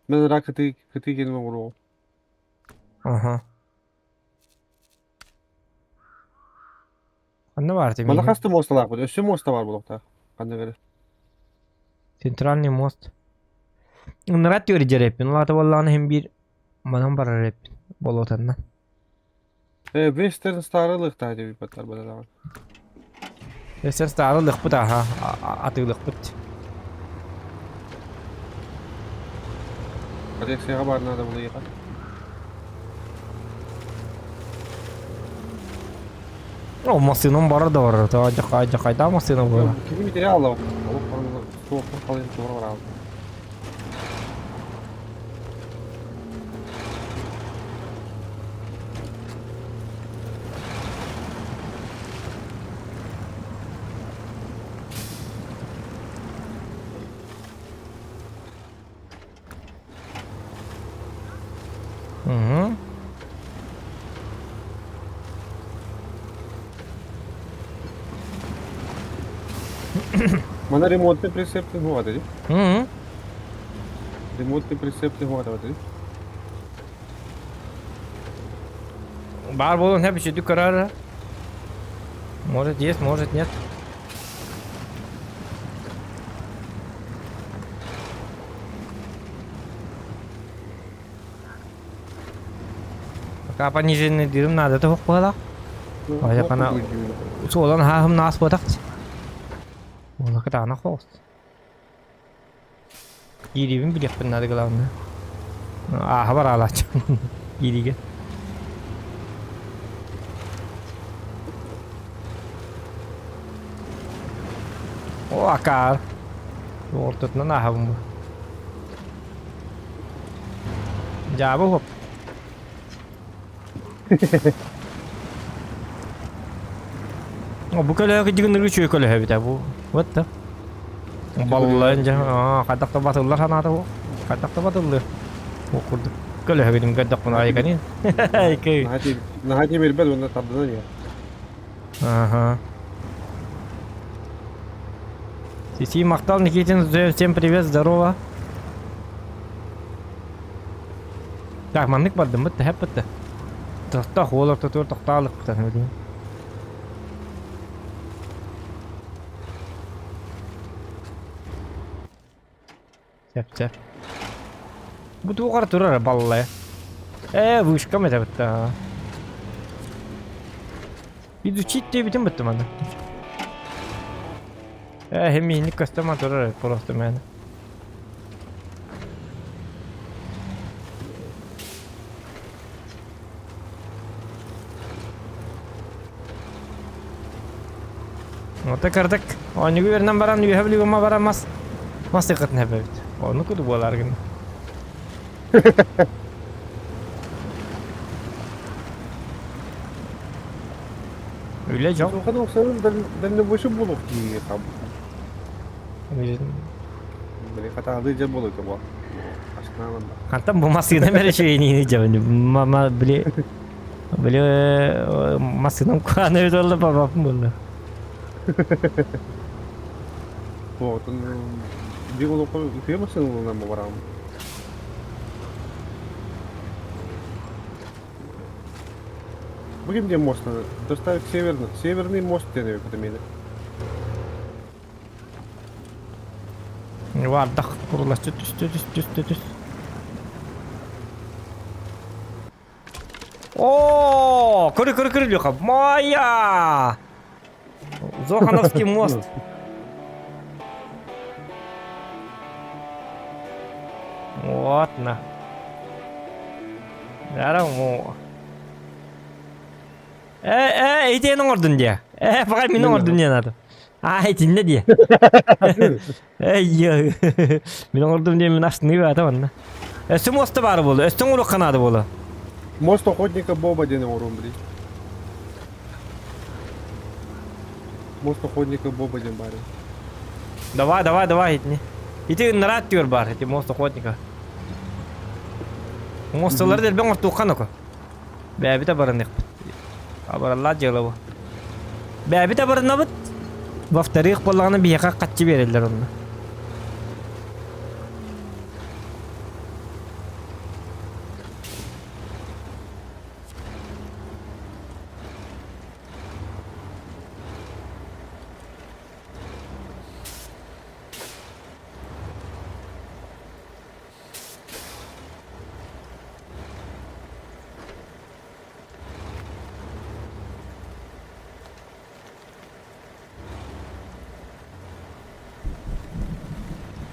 C: Мен ыраах кытыы кытыы кэлин оҥоруоҕум.
A: Аха. Ханна баар
C: Манна
A: миигин?
C: хас да муосталаахпыт? Өссө муоста баар буолуохтаах. Ханна эрэ.
A: Центральный мост. Ынырат түөрдьэр эппин. Ол аата буоллаҕына иһин биир манан барар эппин. Болуотанна.
C: Э, Вестерн Стары ылыахтаах диэбит баттар бадараҕын.
A: Вестерн Стары ылыахпыт аха. Атыылыахпыт.
C: Коллекцияҕа баар наада булуйаҕа.
A: О, массыынам барар да барар. Дьахайдаа массыына буолар.
C: Кими материал алабын? Олох суохпун халыйын туора бараабын.
A: Угу.
C: Мана ремонтный прицеп ты дии.
A: Угу.
C: Ремонтный прицеп ты дии.
A: Баар буолан хэп үчүдүк көрөр. Может есть, может нет. Пока пониженный дырым надо того буолах. Айакана суолан хаахым наас буотах. Уола кытаана хоос. Киириибин билиэхпин наада главное. Ааһа бараалааччы киириигэ. О, акаар. Ортотунан ааһабын бу. Дьаабы хоп. О, бу көлөһө кыдьыгынныгы үчүгэй көлөһө эбит ээ бу. Вот да. Баллан дьэ, аа, хайдах да батыллар санаата бу. Хайдах да батыллыа. Бу курдук. Көлөһө гиним көрдөхпүн айканин. Айкай.
C: Наһаа тимирбэт уонна тардынан иһэр.
A: Ага. Сиси махтал Никитин, всем привет, здорово. Так, маннык бардыммыт, тэһэппит да. Тохтох, уол ортотугар тохтоолукпут аны Сөп, сөп. Бу туохар турар баллай. Ээ, вышкам это бытта. Изучить диэбитим бытта манна. Ээ, хэмиинник көстөмө турар просто мээнэ. Ота кырдык. Оонньууга үөрэнэн баран үөһэ бүлүүгэ баран мас мас ыйкытын эбэбит. Ону куду буолар гына. Үлэ дьон.
C: Улахан охсорун дальнобойщик буолуох дии там. Били хатаалыы дьэ буолуо бу. Ашнаан
A: Хантан бу массыына мэрэ дьэбин. Мама били били массыынам куана эбит олла бабапым буолла.
C: Вот, дьиҥ олоххо үтүө массыыналарынан бараҕын. Бу ким диэн мост доставить северный северный мост диэн эбит эмиэ.
A: Вардах курулаччы түстэ түстэ түстэ түс. О, көрү көрү көрү Леха. Моя! Зохановский мост. Вот на. Э, э, итини оҥордун диэ. Э, пока мин оҥордум диэн надо. А, итиннэ диэ. Эй, мин оҥордум диэн мин астыныы баата манна. Өссө муоста баар буолла, өссө оҥоруохха наада буолла.
C: Мост охотника Боба диэн оҥоруом блин. Мост охотника Боба диэн баар.
A: Давай, давай, давай итини. Ити ыннараат түөр баар, ити мост охотника. Мосталары дэлбэн оҥортуохха ноко. Бэйэбит абыраныахпыт. Абыраллаах дьыала бу. Бэйэбит абыранабыт. Во-вторых, буоллаҕына биһиэхэ хаччы биэрэллэр онно.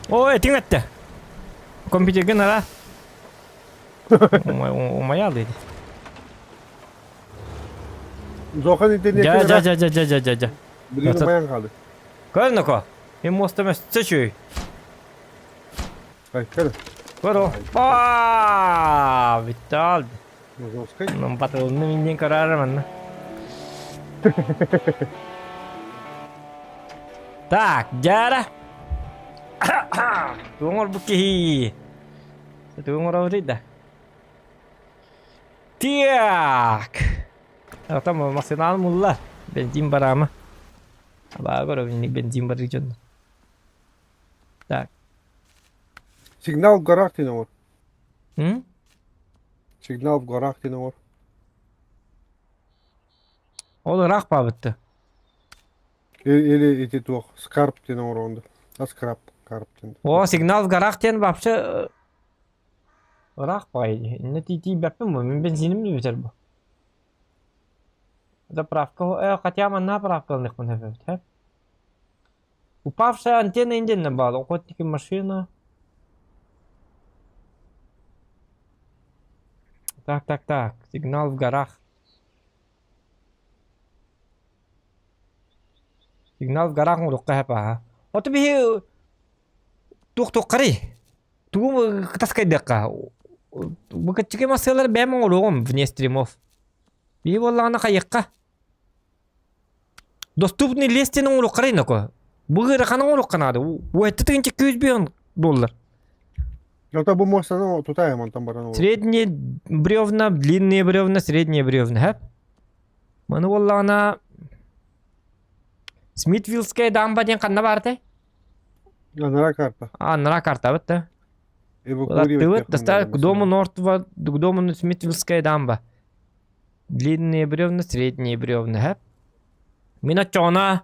A: Оо, этиҥ эттэ. Компьютерга нара. Умайал диэти.
C: Зохан
A: Дьа дьа дьа дьа дьа дьа дьа.
C: Билигин умайан хаалды.
A: Көр ноко. Мин муостам өссө үчүгэй.
C: Ай, көр.
A: Көр о. Па! Бүттэ
C: Мозговскай.
A: Батылны миннен көрөр манна. Так, дьара. Туоҥор бу киһи. Туоҥор да. Так. Там массыынаан мулла. Бензин бараама. Абаа көрөбүн бензин барыы дьон. Так.
C: Сигнал в горах диэн оҥор.
A: М?
C: Сигнал в горах диэн оҥор.
A: Ол ыраах баабытты.
C: Или ити туох скарп диэн оҥороҕун да. Скраб, карп диэн.
A: О, сигнал в горах диэн вообще ыраах баҕайы. Иннэ тиийбэппин бу. Мин бензиним да бүтэр бу. Заправка, хотя манна заправкаланыахпын сөп эбит, һэ? Упавшая антенна индиэннэ баар, охотники машина. Так, так, так, сигнал в горах. Сигнал в горах оҥоруохха сөп аһа. Ото биһи туох-туоххарый? Тугу таскайдыахха? Бу кыччыгый массыалар бэйэм оҥоруоҕум вне стримов. Биһи буоллаҕына хайыахха? Доступный лес диэн оҥоруоххарай ноко. Бу ыарахан оҥоруохха наада. Уэтти тыгынча күүс биэн доллар.
C: Это бу муостаны тутаем онтон баран
A: Средние бревна, длинные бревна, средние бревна, хэп? Маны буоллаҕына Смитвиллская дамба диэн ханна баартай?
C: Анара карта.
A: Анара картабыт да. Эвакуировать доставить к дому Нортва, к дому Смитвиллская дамба. Длинные бревна, средние бревна, хэп? Мин оччоҕуна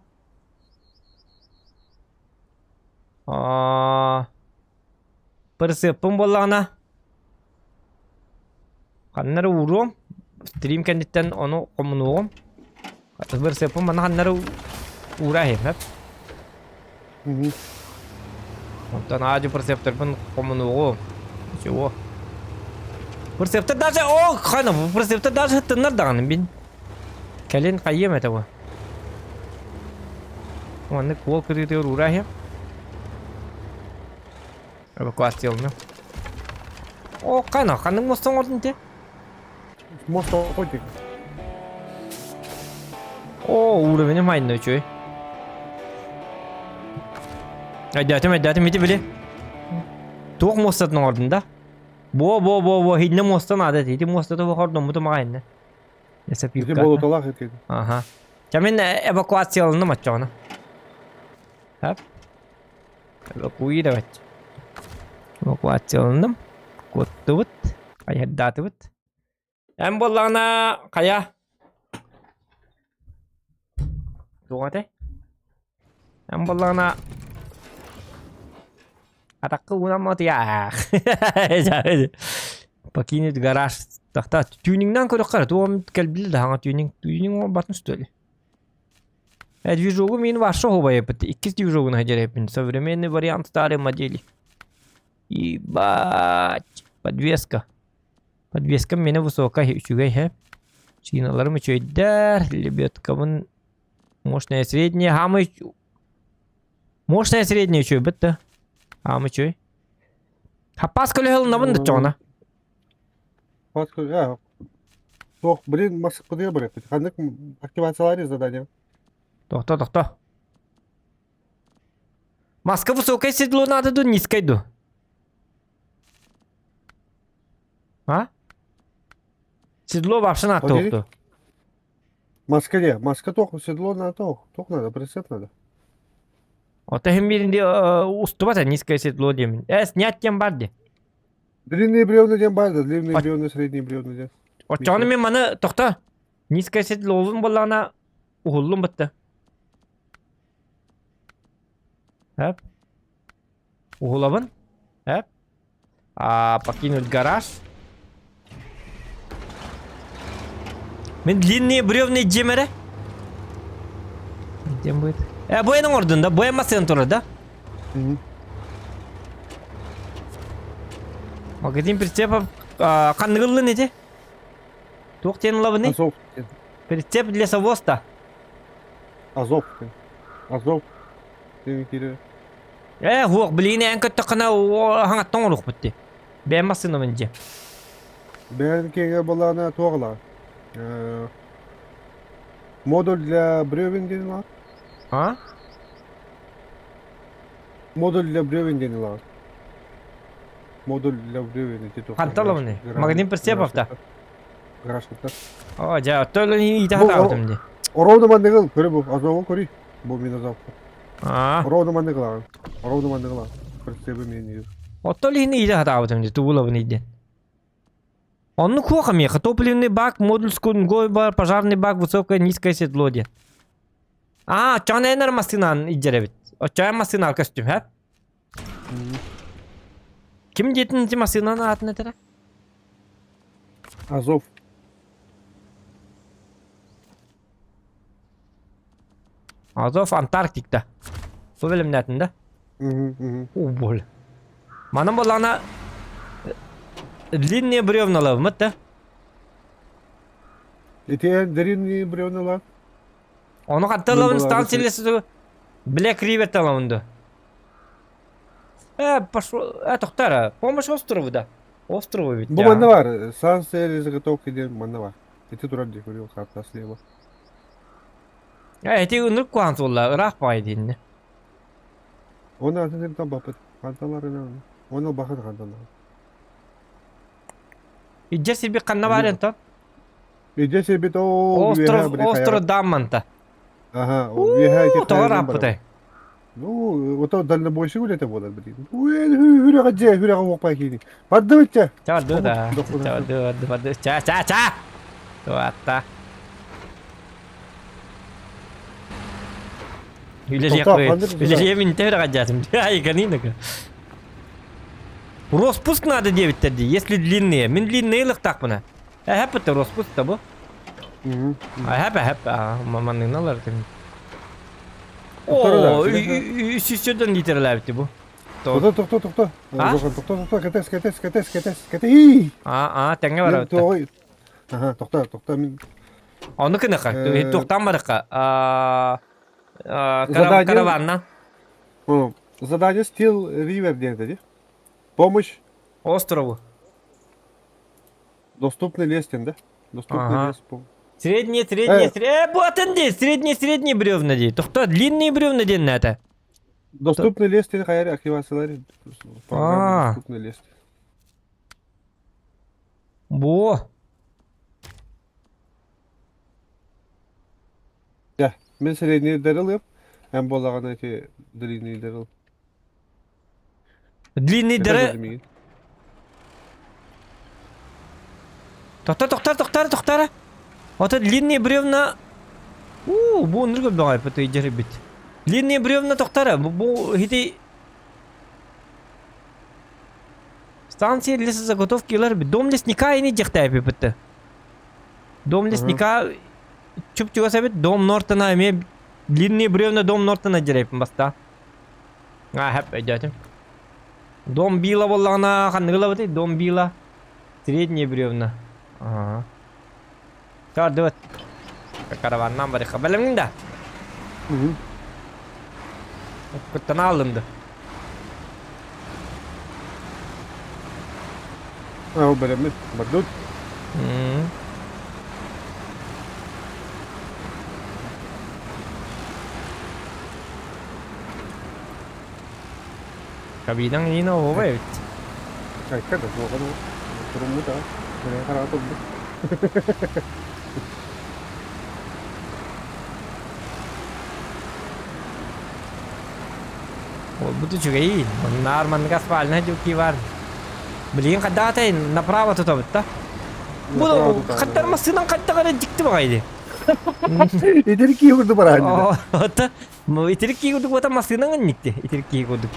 A: Бырысыаппын буоллаҕына ханна эрэ ууруом, стрим кэнниттэн ону хомунуоҕум. Бырысыаппын манна ханна эрэ уура иһиэм, Онтон аадьы бырысыаптарбын хомунуоҕум. Ничего. Бырысыаптар даже о хана бырысыаптар даже сыттыннар даҕаны мин. Кэлин хайыам этэ бу. Маннык уол кытыытыгар уура иһиэм. Эвакуациялана. О, хана, ханнык муоста оҥордун те?
C: Муоста оҥордун.
A: О, уровенем айна үчүгэй. Айдаатым, айдаатым, ити били. Туох муостатын оҥордун да? Бо, бо, бо, бо, хинне муоста наада ити муостата бохордоммутум аҕайна.
C: Ити болоталаах ити.
A: Аха. Ча мин эвакуацияланным оччоҕуна. Хап. Эвакуировать. Эвакуацияланным. Куоттубут. Хайырдаатыбыт. Эн буоллаҕына хайа? Туох этэй? Эн буоллаҕына атахха уунан мотуйаах. Покинуть гараж. Тахта тюнингнан көрөххө эрэ туом кэлбил да хаҥа тюнинг тюнинг батын что ли? Движогу мин вообще хубайыппыт. Иккис движогун хадьарайпын. Современный вариант старой модели. Ебать. Подвеска. Подвеска мене высокая үчүгэй хэ. Чиналарым үчүгэйдэр. Лебедкабын мощная средняя. Хамы Мощная средняя үчүгэй бит да. Хамы үчүгэй. Хаппас көлөһөлнабын да чоҕуна.
C: Туох, блин, Москваға барыппыт. Ханнык активациялари задание?
A: Тохто, тохто. Маска высокое седло надо ду, низкое ду. А? Седло вообще надо тохто.
C: Маска не, маска тох, седло надо тох, тох надо, прицеп надо.
A: Ото иһин бииринди устубат низкое седло диэмин. Э, снять тем бар ди.
C: Длинные бревна диэн баар да, длинные бревна, средние бревна диэн.
A: Оччоҕуна мин маны тохто. Низкое седло буоллаҕына уһуллум бытта. Эп. Уһулабын. Эп. А, покинуть гараж. Мин длинные бревна дьиэм эрэ. Дем будет. Э, бу эн оҥордун да? Бу эн массыын турар да? Магазин прицепов ханныгыллын ити? Туох диэн ылабыный?
C: Азов.
A: Прицеп для лесовоза.
C: Азов. Азов. Диэн
A: Ээ, суох, билигин эн көттөххүнэ хаҥаттан оҥоруохпут дии. Бэйэм массыынабын дьиэ.
C: Бэйэн киэҥэ былаана туох ылаа? Модуль для бревен диэн ылаа?
A: А?
C: Модуль для бревен диэн ылаа. Модуль для бревен ити туох?
A: Хантан ылабыный? Магазин прицепов да?
C: Гаражкыттар.
A: О, дьэ, оттон иитэ хатаабытым дии.
C: Ровно манныгыл, көрө бу, Азову көрүй. Бу мин Азовка.
A: Аа.
C: Ровно манныгыл аҕын. Ровно манныгыл аҕын. Прицебы мен иир.
A: Оттон иһин иитэ хатаабытым дии, тубулабын ииден. Оннук хуох миэхэ топливный бак, модуль скунгой бар, пожарный бак, высокое, низкое седло диэн. Аа, оччоҕун энэр массыынан илдьэрэбит. Оччоҕун массыынаҕа көстүм, һэ? Ким диэтин ити массыынан аатын этэрэ?
C: Азов.
A: Азов Антарктикта. Бу бэлэмнээтин да? Уу бол. Манан буоллаҕына длинные бревналарбыт да?
C: Ити длинные бревналар.
A: Ону хантан ылабын станция лесу Black River ылабын да. Э, пошел, э, тохтар, помощь острову да. Острову ведь.
C: Бу манна бар, станция заготовки диэн манна бар. Ити турар дии көрүө карта слева.
A: Э, ити ынырык куһаҕан суолла, ыраах баҕайы диэннэ.
C: Оны атын сиртэн баппыт. Ханталарынан. Оны бахыт ханталар.
A: Идже сирбит ханна бар энтон?
C: Идже сирбит ол
A: Остров, остров Дамманта.
C: Ага, үөһэ ити
A: Тоҕо ырааппытай?
C: Ну, ото дальнобойщик үлэтэ буолар билигин. Үрэҕэ дьэ, үрэҕэ уоппай киини. Бардыбыт чэ.
A: Ча да. Ча да, барды. Ча, ча, ча. Туатта. Үлэлиэх минте үрэҕэ Ай, ганинака. Роспуск надо диэбиттэр дии, если длинные. Мин длинные ылыктаахпына. Эһэп это роспуск да бу. Эһэп, эһэп, манныгналар О, үс литрэлээбити бу.
C: Тохто, тохто, тохто. Тохто, тохто, кэтэс, кэтэс, кэтэс, кэтэс, кэтэс.
A: А, а, тэҥҥэ барабыт.
C: Ага, тохто, тохто, мин.
A: Ону кыныха, туохтан барыха. Караванна.
C: Задание Steel River диэн этэ дии. Помощь.
A: Острову.
C: Доступный лес диэн да? Доступный лес.
A: Средние, средние, средние. Э, вот дии, средние, средние бревна дии. Тохто, длинные бревна диэн это.
C: Доступный лес диэн хайа активациялар. Доступный лес.
A: Бо.
C: Дьэ, мин среднийдары ылыам, эн буоллаҕына ити длинныйдары ыл.
A: Длинныйдары... Тохтор, тохтор, тохтор, тохтор. Ото длинные бревна... У, бу оннук бөҕөйпүт ыйдьарбит. Длинные бревна тохтор. Бу ити Станция лесозаготовки ылар Дом лесника ини дьэхтээпиппит. Дом лесника чуп-чугас эбит. Дом Нортона эмиэ длинные бревна дом Нортона дьэрэйпин баста. Аа, хэп өйдөөтүм. Дом Била буоллаҕына ханныгы ылабытый? Дом Била. Средние бревна. Ага. Чардыбыт. Караваннан барыха. Бэлэмҥин да? Куттана алынды.
C: Аа, бэлэммин. Бардут.
A: Кабинаҥ иин оһуоба эбит.
C: Айка да суоҕа да туруммут аа. Бэйэ хараҕа турбут.
A: Буолбут үчүгэйин. Наар маннык асфальнай дьукки бар. Билигин хайдаҕатай направо тутабыт да. Бу хаттар массыынан хайдах эрэ дьикти баҕайы.
C: Итирик киһи курдук бараан.
A: Ото итирик киһи курдук буота массыынан инникти итирик киһи курдук.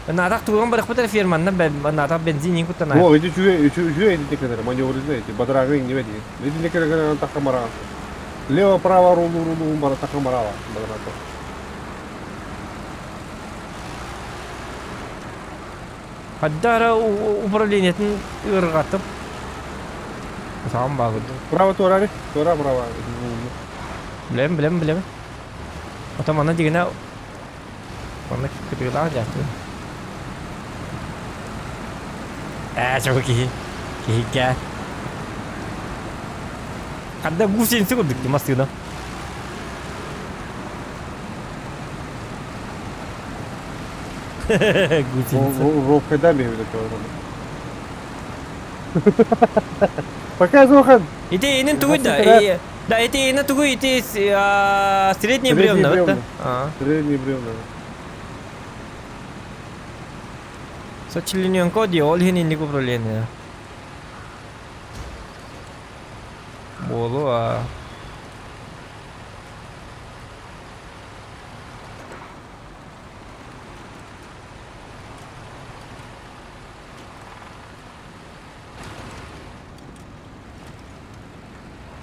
A: Наатах туган барахпыт эрэ ферманна наатах бензин иин куттанаа.
C: О, ити үчүгэй үчүгэй ити кенер маневры эти бадрагы иҥнибэ дии. Ити кенер тахха мараҕа. Лево право рулу рулу бара тахха мараҕа бадрага.
A: Хаддара управлениетын ыарырҕаттым. Саҕам баагыт.
C: Право туорари, туора право.
A: Билэм, билэм, билэм. Ото манна дигинэ манна кытыылаах дьааты. Ээ, чого киһи. Киһиккэ. Хадда гусеница курдук массыына. Гусеница.
C: Ровкайда бэйбит. Пока Зохан.
A: Ити инин тугуй да? Да, ити ина тугуй, ити средние бревна, да?
C: Средние бревна.
A: Сочлененко ди, ол иһин инник управление. Буолу а.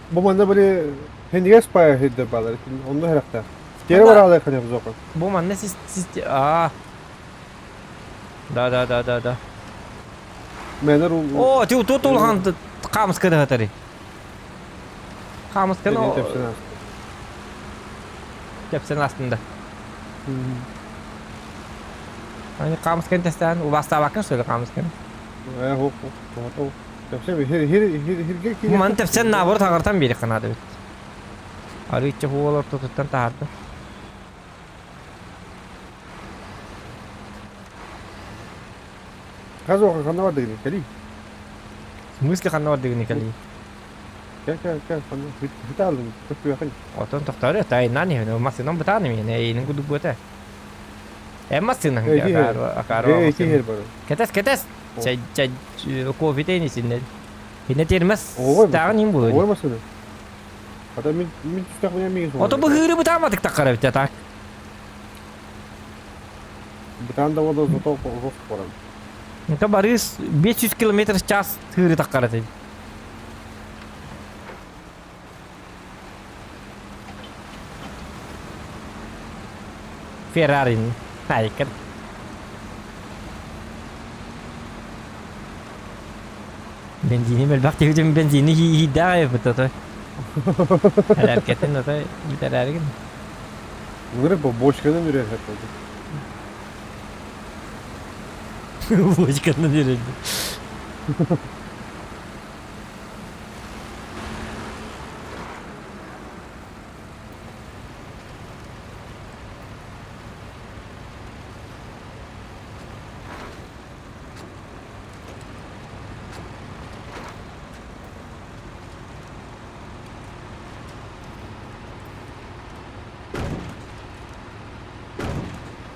C: Бу манна били хендигэс пая хиддер балар онно хэрахта. Тиэрэ бараалай ханях зока.
A: Бу манна сис сис а. Да да да да да.
C: Мэнер
A: О, ти тут улхан камысканы хатари. Камысканы Тэпсэн астында. Ани камысканы тэстään убастаабаккын сөйле камысканы.
C: Э, хоп, хоп. Тэпсэн хир хир хирге
A: Бу маны тэпсэн наоборот хаҕартан биэри ханаада эбит. Арыычча хуол ортотуттан таһаардым.
C: Хазоха ханна бардыгын кали.
A: В смысле ханна бардыгын кали?
C: Кэл кэл кэл ханна хиталын көппүөхин.
A: Отон тохтоору тайнан иһин массыынан бытаан иһин эйинин кудук буота. Э массыынан акаро.
C: Э бар.
A: Кэтес кэтес. Чай чай кофе тейни синнер. Хинэ термес тааҕын иһин буолуо.
C: Ой массыына. Ата мин мин түстэх меня миигин
A: Ото быһыыры бытааматык таххара битэ так.
C: Бытаан да вода зато жестко баран.
A: Это барыс 500 км в час тыыры таххара ты. Феррарин. Айкер. Бензини мэлбэх тиһитим бензини хиидээх эбит отой. Элэркэтин отой бүтэрээригин.
C: Ngыры бу бочканан үрэр хатады.
A: Бочканан үрэр.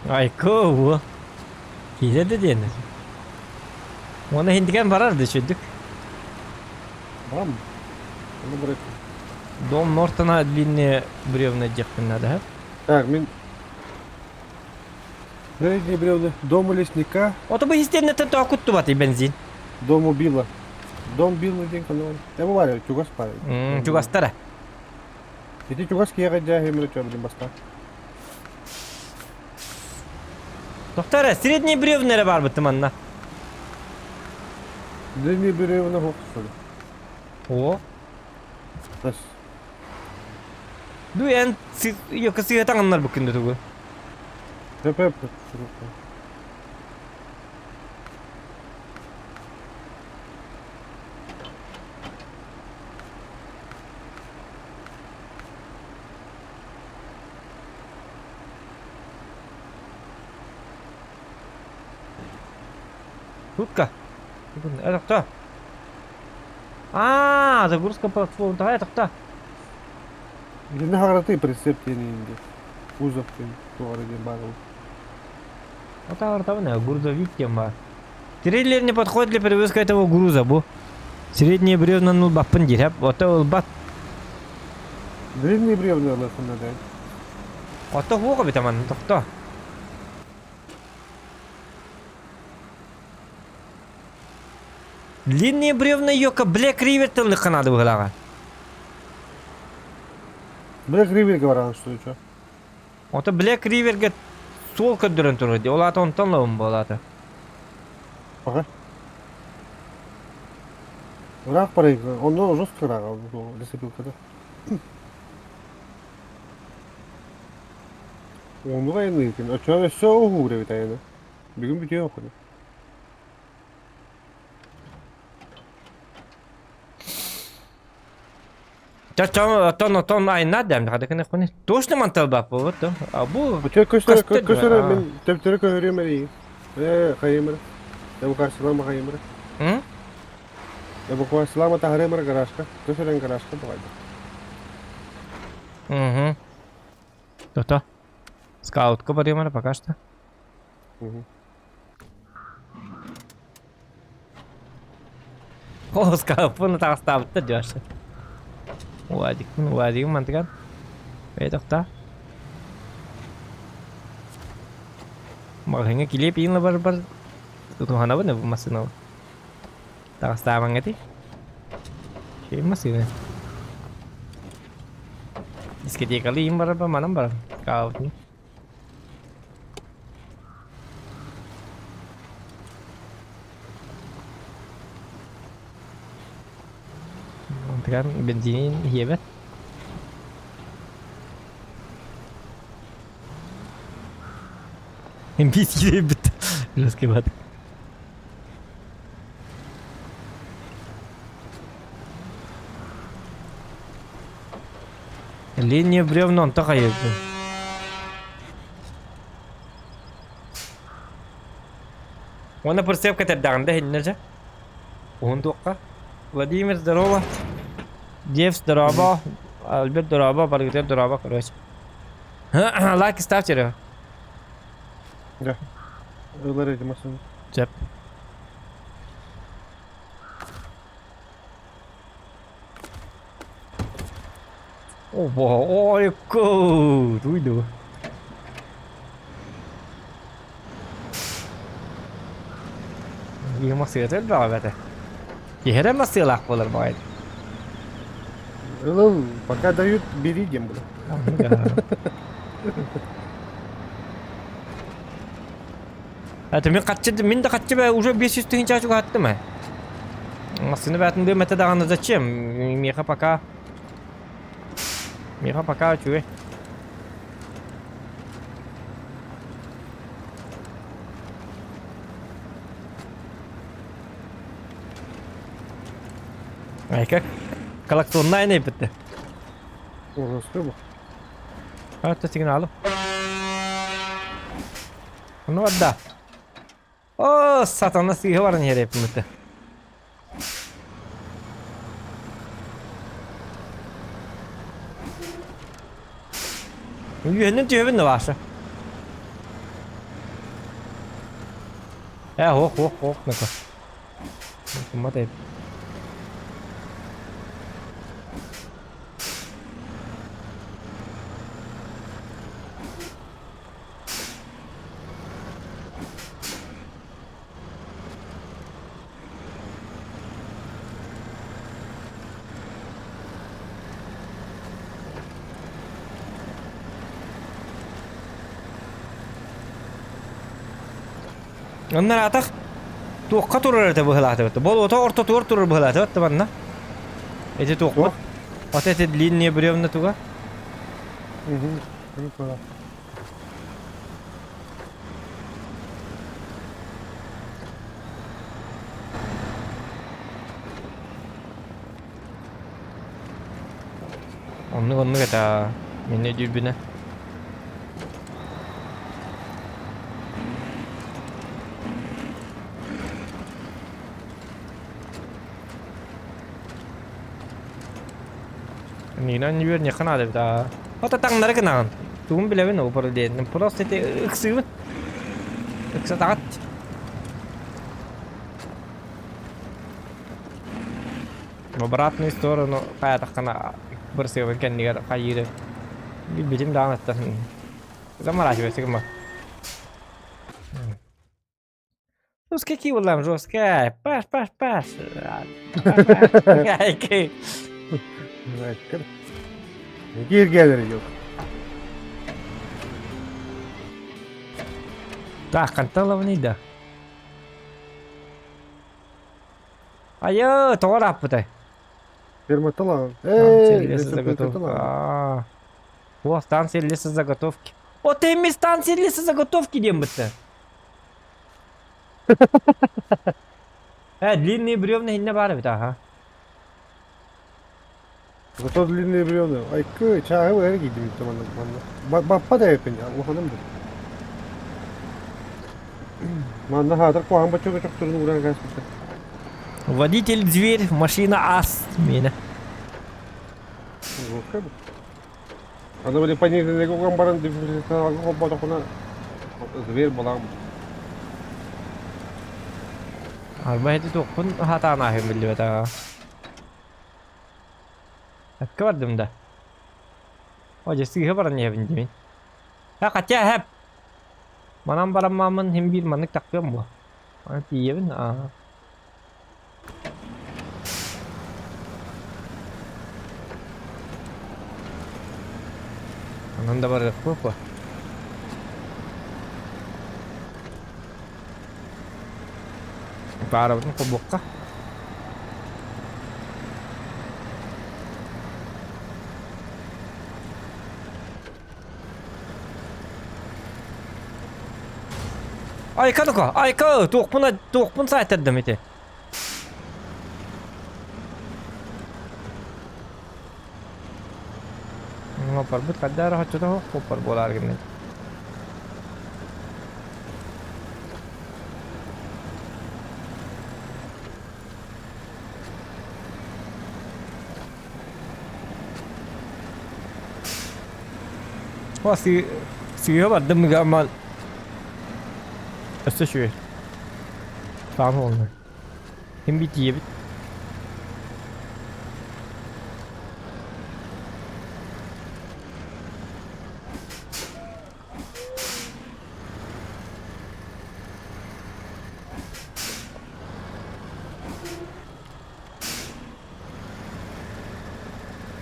A: Айко Киирэ да диэн. Уонна иһинтигэн барар да үчүгдүк.
C: Барам. Ону барар.
A: Дом Нортона длинные бревна диэхпин наада.
C: Так, мин Древние бревна. Дом у лесника.
A: Ото бу истиэннэттэн тоҕо куттубатый бензин?
C: Дом у Билла. Дом Билла диэн канал. Я бываю, чугас пары.
A: Чугастара.
C: Ити чугас киэҕэ дьээһимир чөбүлүн баста.
A: Доктора, средний бревна эрэ баарбыт манна.
C: Древние бревна хоксула.
A: О.
C: Тас.
A: Ду эн йока сыһа таҥыннар бу күндү тугу.
C: Хөп хөп.
A: Утка. Это кто? А, загрузка платформы. Давай, это кто?
C: Итиннэ хаҕараты прицеп диэн инди. Кузов диэн туох эрэ диэн баар
A: Отаартабын грузовик диэн баар. Трейлер не подходит для перевозки этого груза бу. Средние бревна ылбаппын диир ото ылбат.
C: Древние бревна ылыаххына да.
A: Ото хуоҕа битаман тохто. Длинные бревна йока Black River тыллыхха наада быһылааҕа.
C: Black Riverгэ бараҕын что ли, чё?
A: Ото Black Riverгэ суол көрдөрөн турар дии. Ол аата онтон лабын буолаата.
C: Пока. Ыраах барайык, онно жестко ыраах лесопилкада. Оннук айанныыр Оччоҕо өссө уһуур эбит айана. Бүгүн бүтүө оххуна.
A: Отон отон айна дэм хадыкын хуни. Точно манталбап вот то. А бу
C: Очо көстөр көстөр мен төптөрү көһөрүөм эрий. Э хайымыр. Эм каршылама хайымыр.
A: М?
C: Эвакуациялаама таһаарыам эрэ гаражка. Көс эрэн гаражка баҕайда.
A: Угу. То-то. Скаутка барыам эрэ пока что.
C: Угу.
A: О, скауппун таҕыстаабыттар дьош. Уадикпын, уадигым мантыган. Эй, тохта. Маҕаһыыҥҥа килиэп иин бар бар тутуһанабын бу массыынабын. Таҕыстаабаҥҥа ти. Шей массыына. Дискотекалы иин барарба манан барам. Скаутун. Мантыган бензинин иһиэбэт. Биис киирбит. Жесткий бат. Линия бревна онто хайырды. Уонна прицеп кэтэрдэҕин да иһиннэ дьэ. Уһун туохха. Владимир здорово. Дев здорово. Альберт здорово. Баргытер здорово, короче. Лайк ставьте, Серега.
C: Да. Ылар этим машину.
A: Сөп. Опа, ой, кут, уйду. Киһи массыыната элбэҕэ эбэтэ. Киһи эрэ массыылаах буолар баҕайы.
C: Ылыл, пока дают, бери диэн буолар.
A: Это мин хаччы, мин да хаччы бэ уже 500 тыһыынча чугаһаттым ээ. Массыына бээтин дым этэ даҕаны зачем? Миэхэ пока Миэхэ пока үчүгэй. Айка коллекционная не битте.
C: Ужасты бу.
A: Это сигналы. Ну да. О, сатана сыыһа баран иһэр эппиммит. Үөһүнэн түһэбин да Ваша. Э, ох, ох, ох, ну-ка. Мотай. Оннор атах туохха турар этэ быһылаатыбыт. Болуота ортотугар турар быһылаатыбыт манна. Эти туохпут. Вот эти длинные бревна туга.
C: Угу.
A: Оннук оннук это мине дүүрбүнэ. Нина не не хана да. Ото таҥнары гынаҕын. Тугун билэбин ол диэн. Просто ити ыксыыбын. Ыксатаҕат. В обратную сторону хайатаххына бырсыабын кэннигэр хайыыры билбитим даҕаны заморачивайся гыма. Ну, скаки улам жесткая. Паш, паш, паш.
C: Кииргэлэр yok.
A: Так, хантан да. Айы, тоҕо ырааппытай?
C: Ферматала.
A: Станция
C: Эй,
A: лесозаготовки. О, станция лесозаготовки. О, ты ми станция лесозаготовки диэн бытта. Э, длинные бревна инне баар эбит, аха.
C: Зато длинные бревна. Айкы, чааһы быһа киирдим манна манна. Баппа да эппин, улаханым да. Манна хаатар куһаҕан бачча чохторун ууран кээспиттэр.
A: Водитель дверь, машина ас миэнэ.
C: Аны били пониженныйга уган баран дифференциалга холботохуна зверь буолаҕын.
A: Арба ити туохпун хатаан ааһыам биллибэтэҕэ. Эпкэ бардым да. О, дьэ сыыһа баран иһэбин диибин. Һэ, хотя һэп. Манан бараммаммын син биир маннык тахсыам буо. Аны тиийэбин, аа. Онон да барыахпыт буо. Паарабытын холбуохха. Айка дука, айка, туохпун туохпун саайтардым ити. Барбыт хаддаара хоччото суох куоппар буолаар гынна. О, сыыһа бардым мыгаамман. Өссө үчүгэй. Саҥа буолла. Ким битиэбит?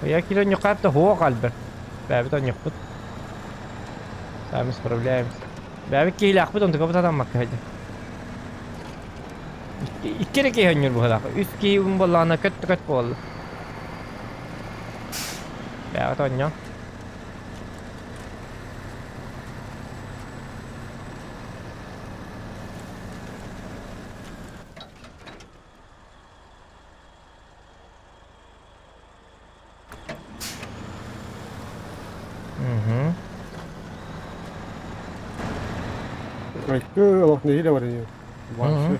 A: Я киирэн ньукаат да суох Альберт. Бэйэбит онньукпут. Сами справляемся. Бэйэбит киһилээхпит онтукабыт атаммакка сылдьар. Икки эрэ киһи онньуур быһыылаах. Үс киһи буоллаҕына көт да көт буолла. Бэйэҕит оонньоо. Угу.
C: Айкы олох нэһиилэ бар ини. Вообще.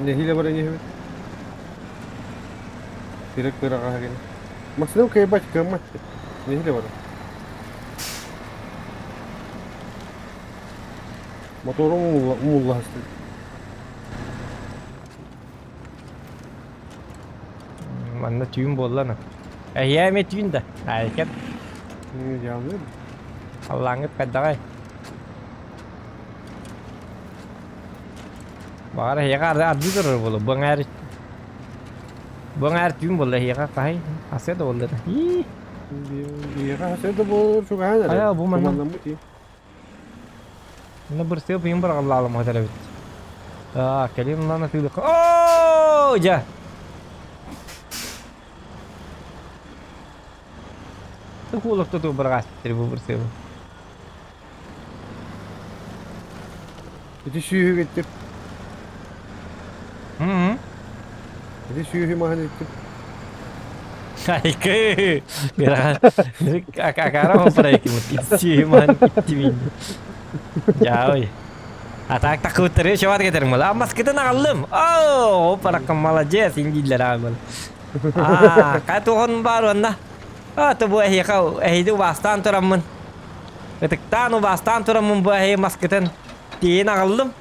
C: Нэһиилэ бар ини. Сирек кыраҕаһа гин. Максим кыайбат кыаммат. Нэһиилэ бар. Моторум умуллаһасты.
A: Манна түүн буолла аны. Эһиэ эмиэ түүн да. Айкет. Халлааҥҥыт хайдаҕай? Баҕар эһиэхэ ардыы турар буолуо. Бу эҥээр бу эҥээр түүн буолла эһиэхэ хаһай? Хасыа да буолла да. Ии.
C: Биһиэхэ хасыа да буолар чугаһаан эрэ.
A: Хайа бу манна. Мына бырсыа быйым быраҕыллаалым хатар эбит. Аа, кэлин ылан атыылык. Оо, дьэ. Тухуулукту туу быраҕаастыр бу бырсыабы.
C: Ити сүүһү кеттип.
A: Hı
C: Ити сүүһү маһын иттип.
A: Айкы! Акара хоппарайкымыт итси маһын иттимин. Дьаабый. А так такыттары шабат кетерим был. А маскытын аҕаллым. Оо, опаракка молодец, индииллэр аҕал. Аа, кай тухон бар онна. А, то бу эһиэхэ эһиди убаастаан тураммын. Ытыктаан убаастаан тураммын бу эһи маскытын тиийин аҕаллым.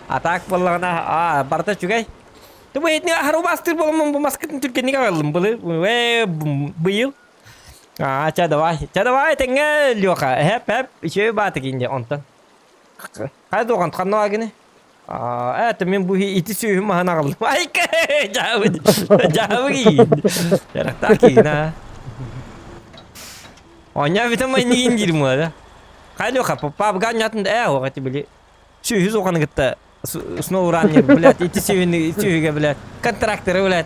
A: А так буоллаҕына, аа, барыта үчүгэй. Бу итини аһары убаастыыр буоламмын бу маскытын түргэнник аҕаллым былы ээ быйыл. Аа ча давай ча давай этэҥҥэ Леха эһэп эп үчүгэй баатык инде онтон. Хайа дуохан ханна баагыны? Аа это мен бу ити сүүһүм маһын аҕаллым. Айка дьаабы дьаабы киин. Ярахтаах киин аа. Оня бүтэн майнигин диир мула да. Хайа Леха папа ганнятын ээ оҕати били Сүүһү суоханы кытта сноураннер, блядь, ити сүүһүнү сүүһүгэ, блядь, контракторы, блядь,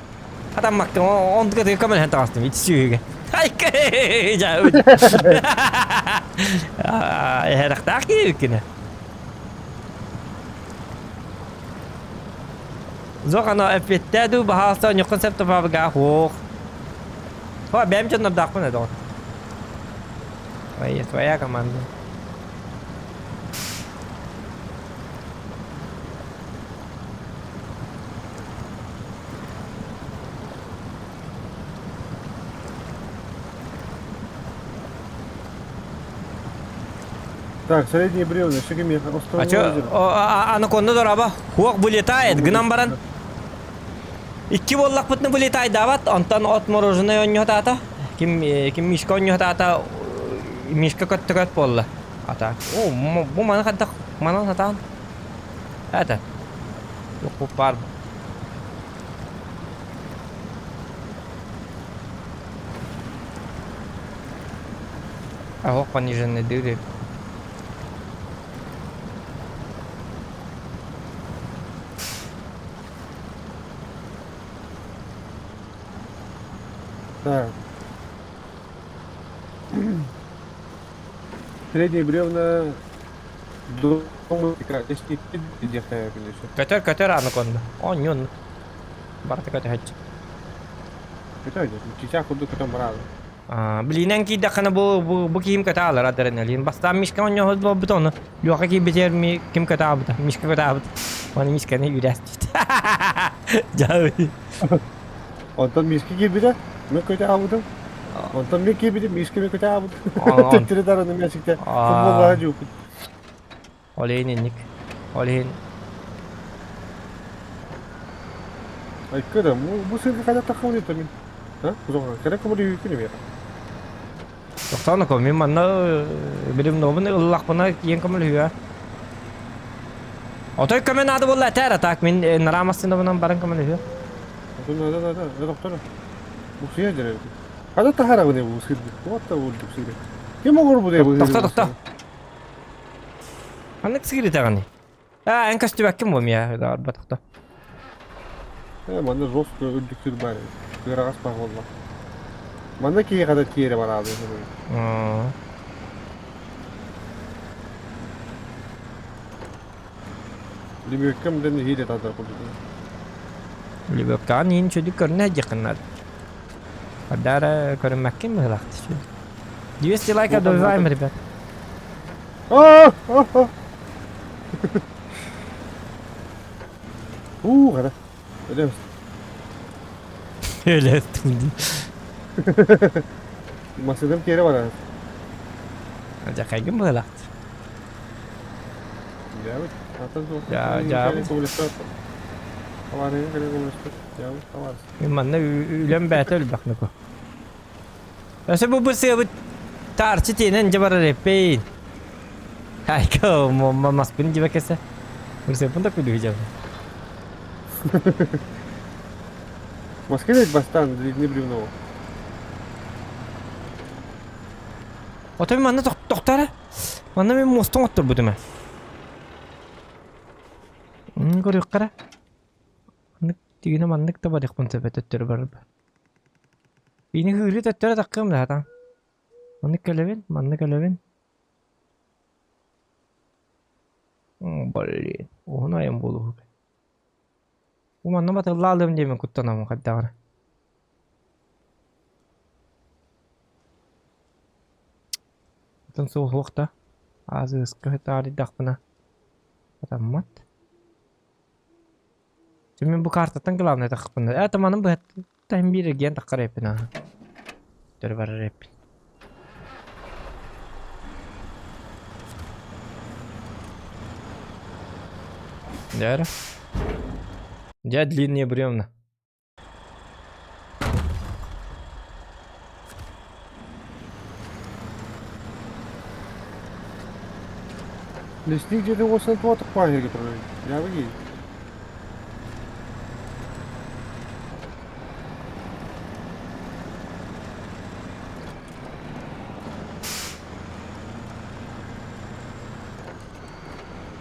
A: атаммакка онтука тыга көмөлөһөн таҕыстым ити сүүһүгэ. Айка, Эһэрэхтээх киһи кини. Зох ана эппиэттээ дуу, баһаалыста онньуккун сөп топаабыга хуох. Хо, бэйэм дьоннордоохпун ээ доҕор. Твоя, твоя команда.
C: Так, средние бревна, все кем
A: А чё, анаконда дораба, хуох вылетает, гынан баран. Икки буоллахпытына вылетайдаабат, онтон от мороженое онньуһатаата. Ким, ким Мишка онньуһатаата, Мишка көттө-көт буолла. Ата, о, бу маны хайдах манан сатаан. Это, баар. Оһох пониженный дыры.
C: Так. Средние бревна дома
A: Көтөр көтөр аны конду. Онньун. Барыта көтөһөччү.
C: Көтөр, чичах курдук көтөн бараады.
A: Билинэн киирдэххинэ бу бу бу киһим көтө аалар адреналин. Бастаан Мишка оонньоһут буолбут ону. Леха киирбитигэр ми ким көтө аабыта? Мишка көтө аабыт. Ону Мишканы үүрээстибит. Дьаабы.
C: Онтон Мишка киирбитэ, мен көтө аабытым. Онтон мен киирбитим, Мишка мен көтө аабыт. Төттөрү дараны мээчикте футболга жууппут.
A: Ол иһин инник. Ол иһин
C: Айка да, бу сырга хайда таххабын это мин. А? Кузоға, керек кому дүйүкүн эме.
A: Тохтоон око, мин манна билим нобун ыллахпына киен көмөлүһүө. Отой көмө наада буолла этээр, а так мин нараамастынабынан баран көмөлүһүө.
C: Да, да, да, доктор. Бу сыя дерер. Хайда тахарабын бу сырды. Вот та болдук сыры. Ким оҕор бу бу?
A: Тохто, тохто. Ханнык сыгыр даҕаны? Аа, эн көстүбэккин буом я, арба тохто.
C: Э, манна жестко үрдүк сыр бар. Кыраҕас баар буолла. Манна киһи хата тиэрэ бараады. Лүбүөккэм дэн иһиилэ тадар курдук.
A: Лүбүөккэҕин иин чөдүк көрүнэ дьиэххин Ардара көрүммэккин быһылаахты. 200 лайка добиваем, ребят.
C: Уу, хара. Өлөс.
A: Өлөстүм дии.
C: Масыным тиэрэ барар.
A: Дьахайгын быһылаахты.
C: Дьаабыт.
A: Дьаа, дьаабыт. Мин манна үлэм бээтэ өлбөх нүкү. Өсө бу бысыабыт таарчы тиэнэн дьэ барар эппейин. Айка маспын дьиба кесе. Бырсыаппын да күлүгү дьабы.
C: Москве бастан длинный бревно.
A: Отой манна тохтара. Манна мен мостон отторбутум. Көрүөххэ Маннык тигинэ маннык да барыахпын сөп төттөрү барарбар. Ини кыырыы төттөрү таххыам да сатаан. Маннык кэлэбин, маннык кэлэбин. Блин, уһун айан буолуо. Бу манна батылла алыам диэмин куттанаммын хайдаҕына. Оттон суох да. Аазыска таарыйдахпына сатаммат. Мин бу картаттан главное тахпын. Это манын быһаттан биир эргийэн таххар эппин аа. Төр барар эппин. Дьэ Дьэ длинные бревна.
C: Лесник дьиэтин уосунан туох пааһырга турар Дьаабы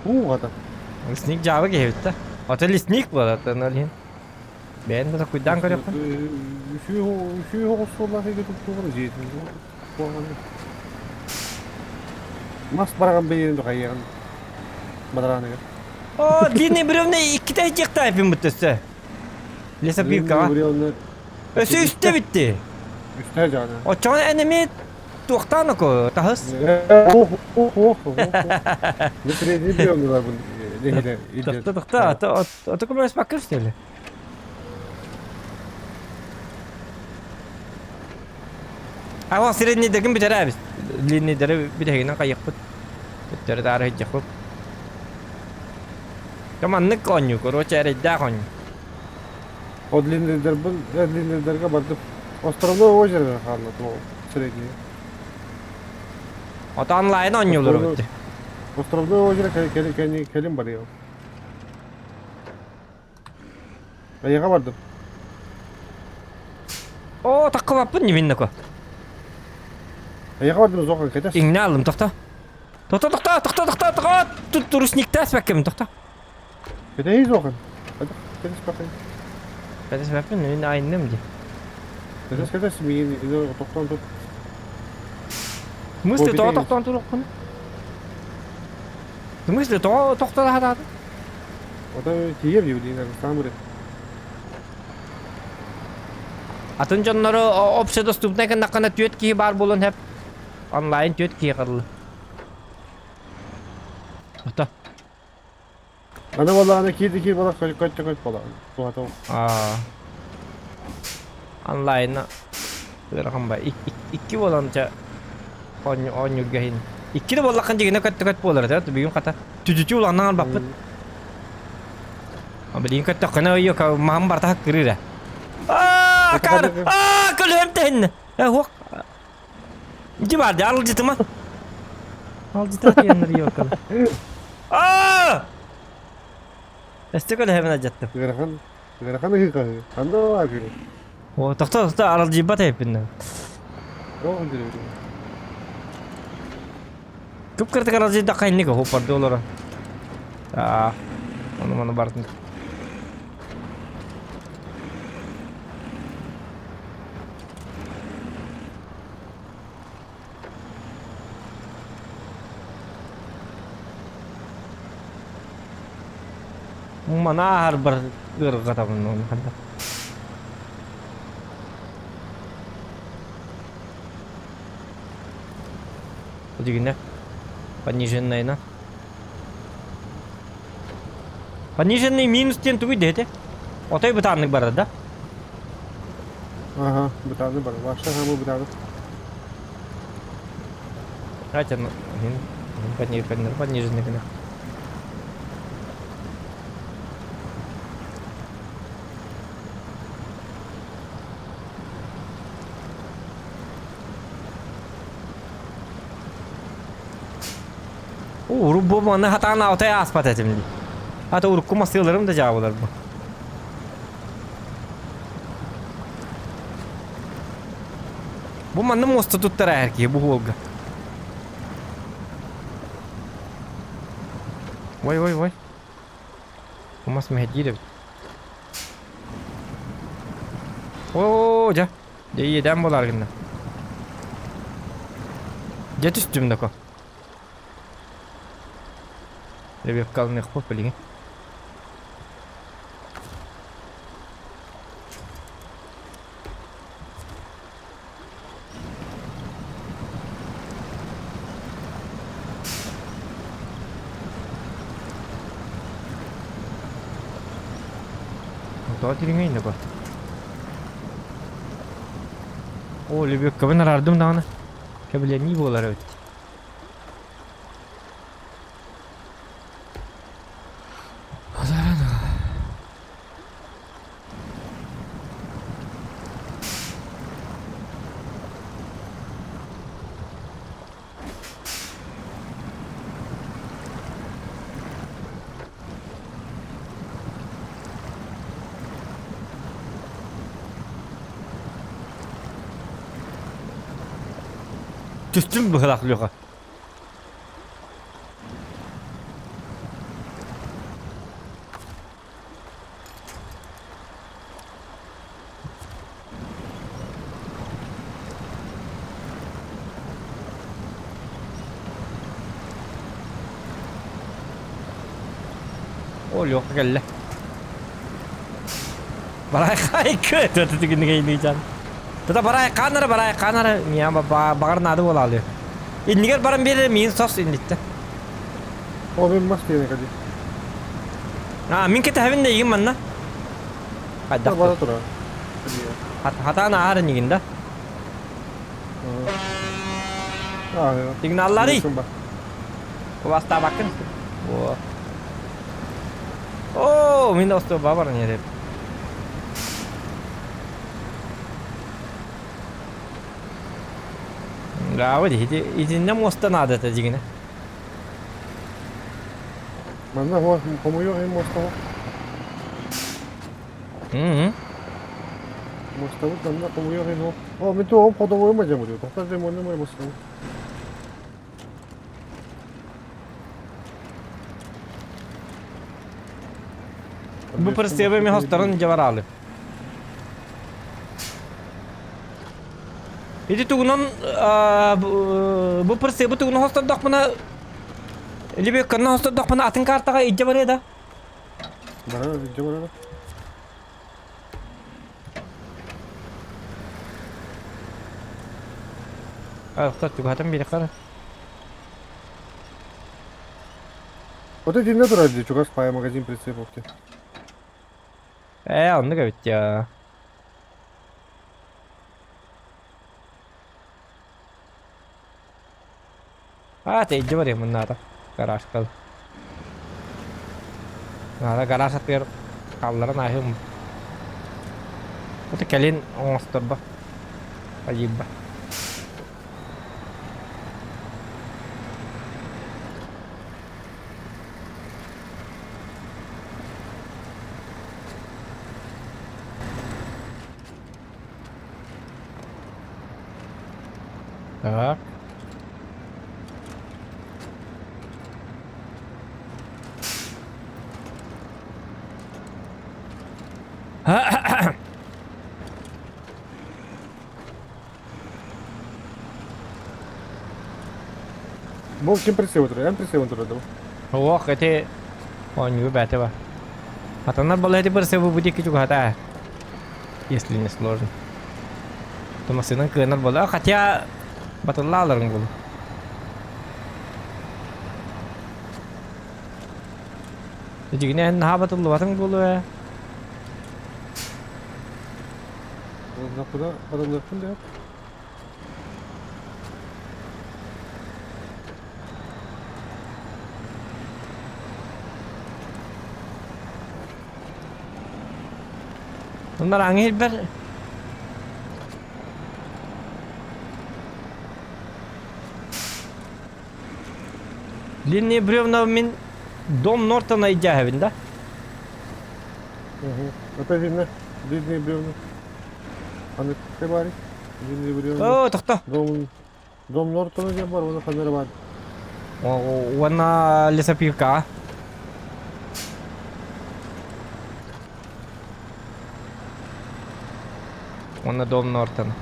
C: Уу хата.
A: Лесник дьаабы киһи эбит да. Ото лесник буолар, ол иһин. Бэйэн да куйдаан көрүөххүн.
C: Үсүү оҕус суоллаах игэ туттугар дьиэтин Мас бараҕан бэйиэн дохайыаҕын бадарааныгар.
A: О, длинный бревна иккитэ дьиэхтаайпын бут өссө. Лесопилкаҕа. Өссө үстэ битти.
C: Үстэ жаана.
A: Оччоҕо эн эмиэ туохтаан око таһыс. Тохто тохто ото ото көмөлөспөккө үстэлэ. Ава среднийдэргин бүтэрээбит. Длинныйдары бүтэһигинэн хайыахпыт. Төттөрү таары сылдьыахпыт. Маннык оонньуу, короче, эрэйдээх оонньуу.
C: О длинныйдарбын, длинныйдарга бардым. Островное озеро хаалла среднее.
A: Ото онлайн оонньуулар эбит.
C: Островное озеро кэлин барыам. Айаҕа бардым.
A: Оо, таккыбаппын ньиминнако.
C: Айаҕа бардым зохан кэтес.
A: Иҥнэ аллым, тохто. Тохто, тохто, тохто, тохто, тохто, тут турусниктаас бэккэм, тохто.
C: Кэтэһии зохан. Кэтес бакай.
A: Кэтес бэппин, мин айынным ди.
C: Кэтес кэтес миин тохтон тут.
A: В смысле, тоҕо тохтоон туруккун? В смысле, тоҕо тохтоон хатаатын?
C: Ото тиийэр дии саамыры.
A: Атын дьоннору общедоступнай гыннаххына түөрт киһи баар буолуон сөп. Онлайн түөрт киһи кырылы. Ото.
C: Аны буоллаҕына киир киир буолар көт көт көт буолар. Туһата
A: Аа. Онлайна ыарахан ба. Икки буолан ча оонньуурга иһин. Икки да буоллаххын дьигинэ көт көт буолар этэ. Бүгүн хата түтүтү улааннаан албаппыт. Билигин көттөххүнэ ойо маһым барта хаккырыыр. Аа, кар! Аа, көлөһөм тэһиннэ. Э, хуох. Ити баар дьэ, арылдьытыма. Арылдьытыма диэннэр ёкалы. Аа! Өстө көлөһөбүн алдьаттым.
C: Ыарахан, ыарахан ыһыы-хаһыы. Ханна баар күнү?
A: О, тохто, тохто, аралдьыйбат эппин.
C: Тоҕо күндүрүбүт?
A: Кып-кыртык аралдьыйдахха инник хоппарды олоро. Аа, ону маны бартын. Мана ааһарбар ыарырҕатабын ону ханна. Дигинэ пониженная Пониженный минус диэн тугуй диэтэ? Отой бытааннык барар да?
C: Ага, бытааннык барар. Ваша хамы бытааннык.
A: Хотя, ну, пониженный гына. Урут бу маны хатаан алтай ааспат этим дии. Ата урукку масыаларым да дьаабылар бу. Бу манна муоста туттара эр киһи бу уолга. Ой ой ой. Бу мас мэһэдиир эбит. Оо, дьэ. Дьэ иэдээн буолаар гынна. Дьэ түстүм доко. Ребеккалыныахпыт билигин. Тоҕо дириҥэй да Оо, лебедкабын араардым даҕаны. Кэбилэнии буолар эбит. Түстүм быһылаах Леха. О, Леха кэллэ. Барай хайкы тытыгыныгайныйжан. Тата барай канара барай канара мия багар нады болалы. Иннигер баран бере мин сос иннитте.
C: О, мен мас диэн кэлли.
A: А, мин кэтэһэбин да игин манна. Хайдах
C: Бара тура.
A: Хатаан аар инигин да.
C: Аа.
A: Сигналларый. Куластаабаккын. О. О, мин остуоба баран иһэр. Браво ити итиннэ муоста наадата дьигинэ.
C: Манна хуа хомуйуох иһин муостаҕа.
A: Мм.
C: Муостабыт манна хомуйуох иһин О, мин туоҕум ходовойум адьамырыа. Тохтор дьэ муонна муой муостабыт.
A: Бу прицебы мен хосторун дьабараалы. Ити тугунан бу прицебы тугунан хостордохпуна Лебекканан хостордохпуна атын картаҕа илдьэ барыа да?
C: Барар, илдьэ барар.
A: Ахта чугаһатан биэрэххэ.
C: Вот итиннэ турар дии, чугас пая магазин прицеповки.
A: Ээ, оннук эбит дьа. А, тэйдьи барыам муннаата. Гаражка. Наада гараж аттыгар хаалларан ааһыам. Это кэлин оҥосторбо. Айыырба. Так.
C: Бу ким прицеп турар? Эн прицебин турар дуу?
A: Ох, эти оонньуу бээтэ ба. Атанар балай эти прицебы бу диэки чугаһата. Если не сложно. То массыынан кыанар буола. Хотя батыллааларыҥ буолуо. Дьигинэ эн наһаа батыллыбатыҥ буолуо ээ.
C: Куда батыллыахпын да
A: Bunlar hangi hilber? Длинные бревна мин дом Нортона идяһэбин да?
C: Это видно. Длинные бревна. Аны баар Длинные бревна.
A: О, тохто.
C: Дом, дом Нортона диэн бар, уонна ханна эрэ баар.
A: Уонна лесопилка. Уонна дом Нортона.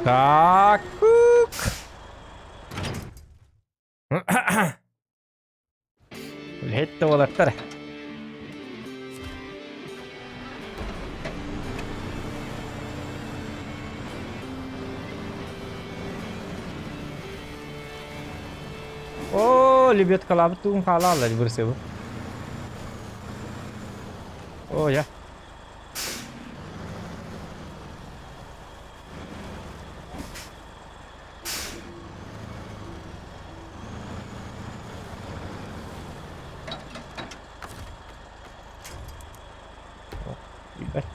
A: Так. Кук. Үлэһит да уолаттар. О, лебедкалаабыт тугун хаалааллар бырсыбы. О, я. Ебать.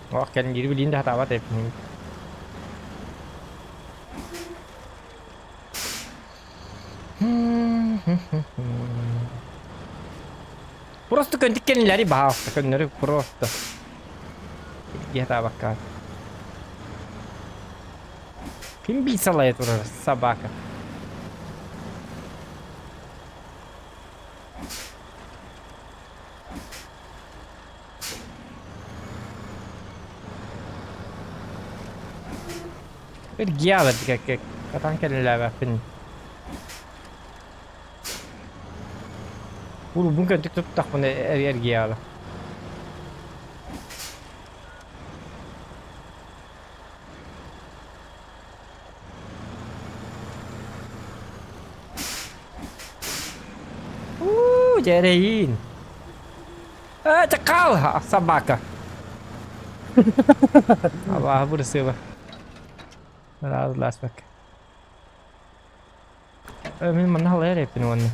A: Ох, кэлин билин да хатаабат эппин. Просто көнтүк кэннилэри баһаалта көннөрү просто. Хатаабакка. Ким бии салайа турар собака? Эргийэ аалар катан кэлэлээбэппин. Урубун көнтүк туттахпына эргийэ аала. Уу, дьэрэйиин. Э, чакал, собака. Абааһы бырысыаба. Разласпак. Э, мин манна халайар эппин уонна.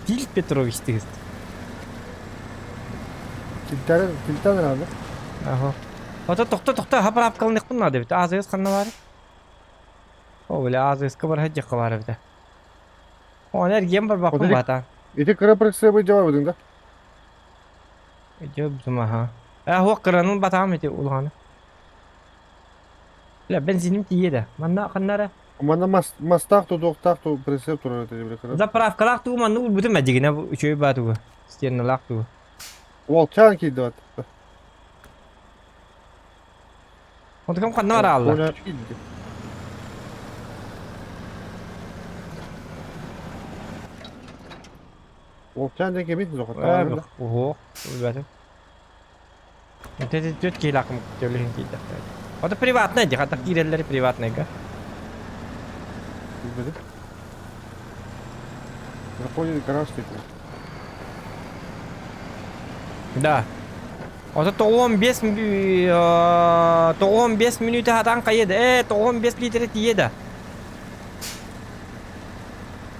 A: Тиль Петрович тыгыст.
C: Тилтэн тилтэн ыраады.
A: Аха. Ото тохто тохто хапараапкалыныхпын наада эбит. Азыгыс ханна баар? О, бля, азыгыска бар хадьахха баар эбит. Оны эргиэн барбаппын баата.
C: Ити кыра прицебы дьабабытыҥ да?
A: Дьабытым аха. Э, хуох кыранын батаам ити улааны. Бля, бензиним тиийэ да. Манна ханна эрэ?
C: Манна мас мастаах тутуохтаах ту прицеп турар этэ бile кыра.
A: Заправкалаах тугу манна урбутум эдигинэ үчүгэй баа тугу. Стеналаах тугу.
C: Уолчаан киирди бат.
A: Онтукам ханна бараалла?
C: Киирди. Уолчаан диэн кимий? Зохоттоҕо.
A: Оһо, билбэтим. Түөрт киһилаахым төлөһүн киирдэхтэр. Ото приватнай дии, хата киирэллэри приватнайга.
C: Билбэтим. Заходит гараж типа.
A: Да. Ото 95 95 мүнүүтэ хатан хайыда. Э, 95 литре тиийэ да.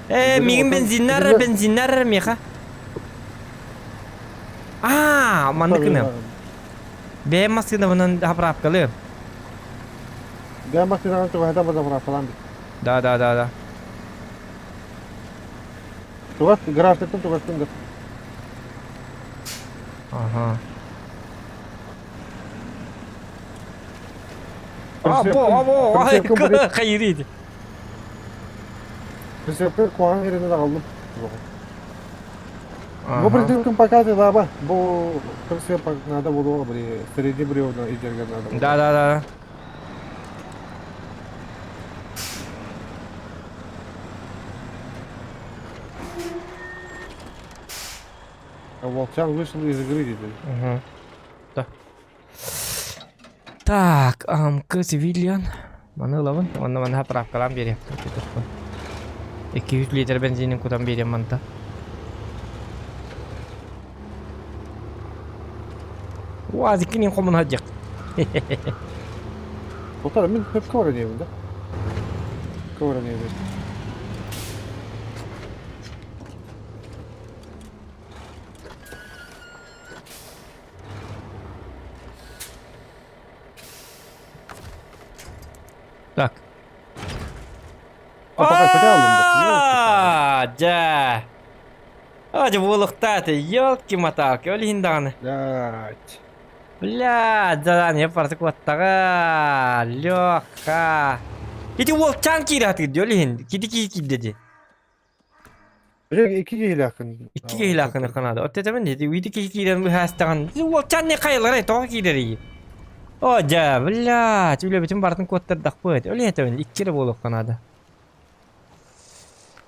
A: Э, мигин бензиннар, бензиннар меха. Аа, маннык гыныам. Бэйэм массыынабынан заправкалыам.
C: Бэйэм массыынаҕын чугаһатан заправкалаан бит.
A: Да, да, да, да.
C: Чугас, гаражтыттан чугастын да.
A: Ага. Або, або, ай, хайырыйды.
C: Прицепкэ куһаҕан эрэнэн аҕаллым. Бу прицепкин пока ты лаба. Бу прицеп надо было бри среди бревна идерге надо.
A: Да, да, да.
C: А Волчан вышел из игры теперь.
A: Угу. Да. Так, АМК Цивилиан. Маны ылабын. Онно манна заправкалаан биэриэхпин тутуспун. 200 литр бензинин кутан биэриэм манта. УАЗиккин хомуна дьик.
C: Тутар мин хөпкө баран иһэбин да. Хөпкө баран иһэбин.
A: Так. А, дьэ. А, дьэ буолуохтааты. Елки-моталки, ол иһин даҕаны.
C: Блядь.
A: Бля, задание барыта куоттаҕа. Леха. Ити уолчаан киирэ сатыыр дии, ол иһин. Кити киһи киирдэ дии.
C: Бile икки киһилээххин.
A: Икки киһилээххин ханаада. Оттетебин дии, ити киһи киирэн быһаастаҕын. Уолчаан не хайаларай, тоҕо киирэрий? О, дьэ, блядь, үлэбитин барытын куоттардахпыт. Ол иһэтэбин, икки эрэ буолуохха наада.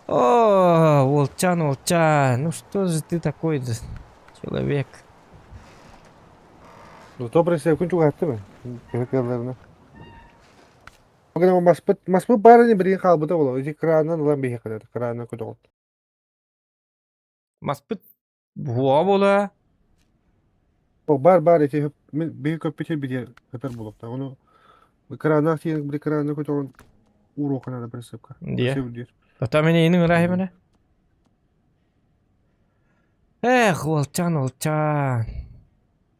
A: О, уолчаан, уолчаан, ну что же ты такой человек?
C: Зато присевкин чугаһатты ме? Киһи кыалларына. Маспыт, маспыт баар ини билигин хаалбыта буолуо. Ити кыраанынан ылан биһиэхэ наада, кыраанынан көтөҕүн.
A: Маспыт буһуоҕа буолуо.
C: О, баар баар ити мин биһи көппүт сирбитигэр сытар буолуохтаах. Ону кырааннаах тиийэн били кыраанынан көтөҕүн ууруохха наада прицепка.
A: Диэ.
C: Прицеп диир.
A: Ото мин иинин ыраахымына. Эх, уолчаан, уолчаан.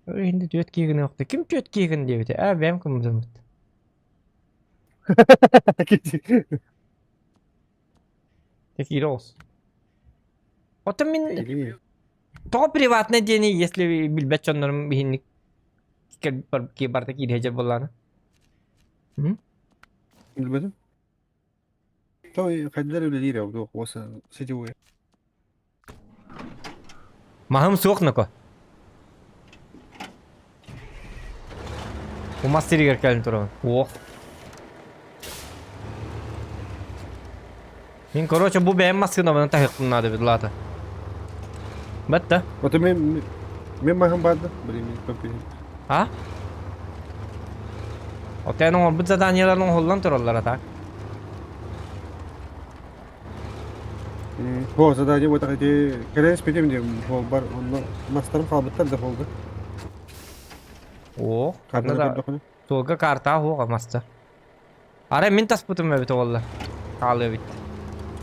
A: Инде түөрт киһи гыныахта. Ким түөрт киһи гын диэбитэ? Ээ, бэйэм кыммытыммыт. Такие роз. Оттон мин тоҕо приватнай диэни, если билбэт дьоннорум биһинник барта киирэ сылдьар буоллаҕына.
C: Билбэтим. Той хайдах үлэлиир ол уоса сетевой.
A: Маһым суох ноко. Бу мас сиригэр кэлэн турабын. Уох. Мин короче бу бэйэм массыынабынан таһыахпын наада эбит лаата. Батта.
C: Ото мен мен маһым барды. Блин, мен көппүтүм.
A: А? Отен оҥорбут заданиеларын оҥоһуллан тураллар а так.
C: Хо, задание вот эти кэлэн испитим диэн холбар онно мастарым хаалбыттар да холга.
A: О,
C: Картаны
A: да
C: көрдөххүнэ.
A: суолга картаа хуоҕа маста. Арай мин таспытым эбит оҕоллор. Хаалыа эбит.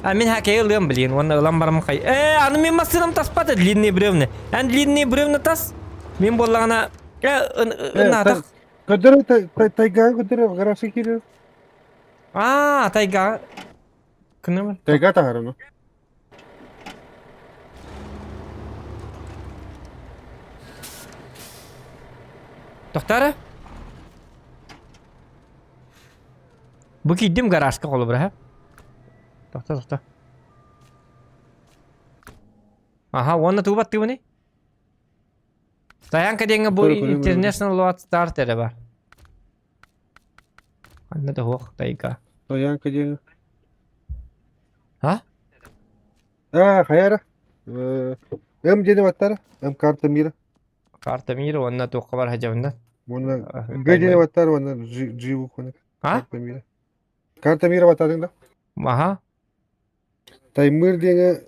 A: А мин хакей ылыам блин, уонна ылан барам хай. Э, аны мин массыынам таспата длинные бревна. Эн длинные бревна тас. Мин буоллаҕына э
C: Э,
A: ыннаатах.
C: Көрдөрө тайга көрдөрө гаражка киирэр.
A: Аа, тайга. Кынымы?
C: Тайга таһарыны.
A: Тохтара? Бу киирдим гаражка холобура, ха? Тохто, тохто. Аха, уонна тугу баттыыбыный? Стоянка диэҥҥэ бу International Load Start эрэ бар. Анна да суох тайга.
C: Стоянка диэҥҥэ.
A: А?
C: А, хайара? М диэни баттара? М карта мира.
A: Карта мира уонна туохха бар хадьабында?
C: Уонна Г диэни баттар уонна G G букваны.
A: А?
C: Карта мира. Карта мира баттадың да?
A: Аха.
C: Таймыр диэҥэ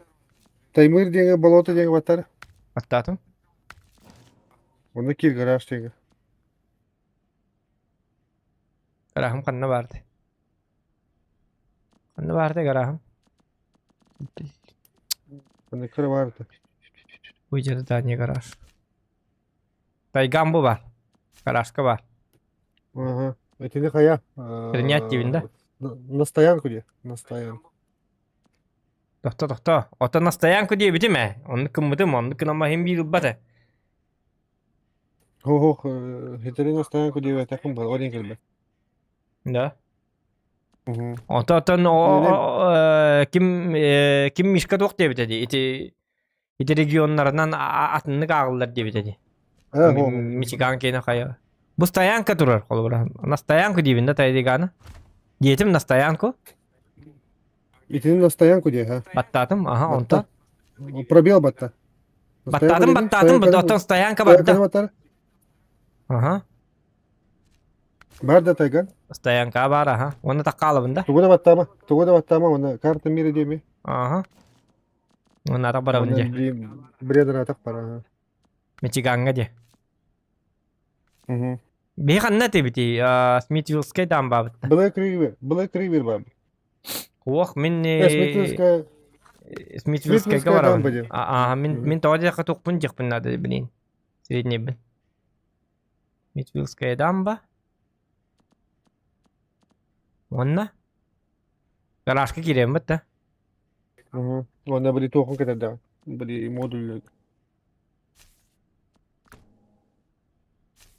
C: Таймыр диэҥэ болото диэҥэ баттар.
A: Баттаатым.
C: Онно киир гараж диэҥэ.
A: Гараһым ханна баардай? Ханна баардай гараһым?
C: Онно кыра баарда.
A: Уйдет здание гараж. Тайган бу бар. Гаражка бар.
C: Ага. Итини хайа?
A: Принять диибин да?
C: На стоянку диэ. На стоянку.
A: Тохто, тохто. Оттон на стоянку диэбитим ээ. Оннук гыммытым, оннук гынан иһин биир ылбат ээ.
C: Хо-хо, хитэрин на стоянку диэбэтэххин бар, ол кэлбэт.
A: Да. Онтон оттон ким ким Мишка туох диэбитэ дии ити ити регионнарынан атыннык ааҕыллар диэбитэ дии. Мичиган киэнэ хайа. Бу стоянка турар холобура. На стоянку диибин да тайдиганы. Диэтим на стоянку.
C: Итини на стоянку диэ, ха?
A: Баттаатым, аха, онтон.
C: Пробел батта.
A: Баттаатым, баттаатым, оттон стоянка барда. Аха.
C: Бар да тайган.
A: Стоянка бар, аха. Уонна таккаалабын да.
C: Тугу да баттаама, тугу да баттаама, уонна карта мира диэми.
A: Аха. Уонна атах барабын дии.
C: Бредер атах бар, аха.
A: Мичигаҥҥа дии. Биһи ханна этибитий? Смитвиллскай даамбаабыт.
C: Блэк Ривер, Блэк Ривер бар.
A: Уох, мин
C: Смитвиллская
A: Смитвиллскайга барабын. Аа, мин мин тоҕо диэххэ тухпун диэхпин наада блин. Среднийбин. Смитвиллская дамба. Уонна гаражка киириэммит да.
C: Уонна били туохун кэтэрдэҕин. Били модуль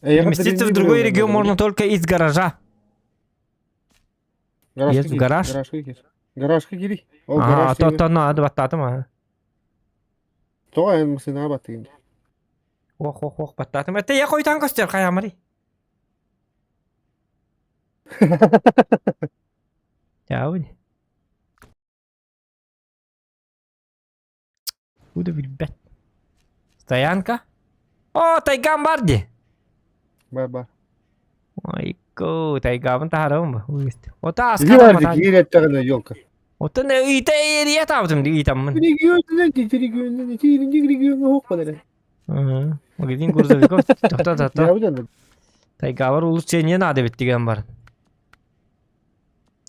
A: Переместиться в другой регион можно только из гаража. Есть в гараж?
C: Гаражка кир. Гаражка кири. Ол
A: А,
C: гараж
A: то то надо баттаатым а.
C: Тоҕо эн масынаҕа баттыгын?
A: Ох, ох, ох, баттаатым. Это я хойтан көстөр хайамари. Чао. Буду билбэт. Стоянка? О, тайгам бар дии.
C: Бар бар.
A: Ойко, тайгабын таһарабын бу. Ота
C: Иги бар дии, киир эттэҕинэ елка.
A: Оттон ыйта эрийэ таабытым дии ыйтаммын.
C: Регионынан регионынан регионҥа оһох балары.
A: Магазин грузовиков тохто тохто. Тайгабар улучшение надо бит деген бар.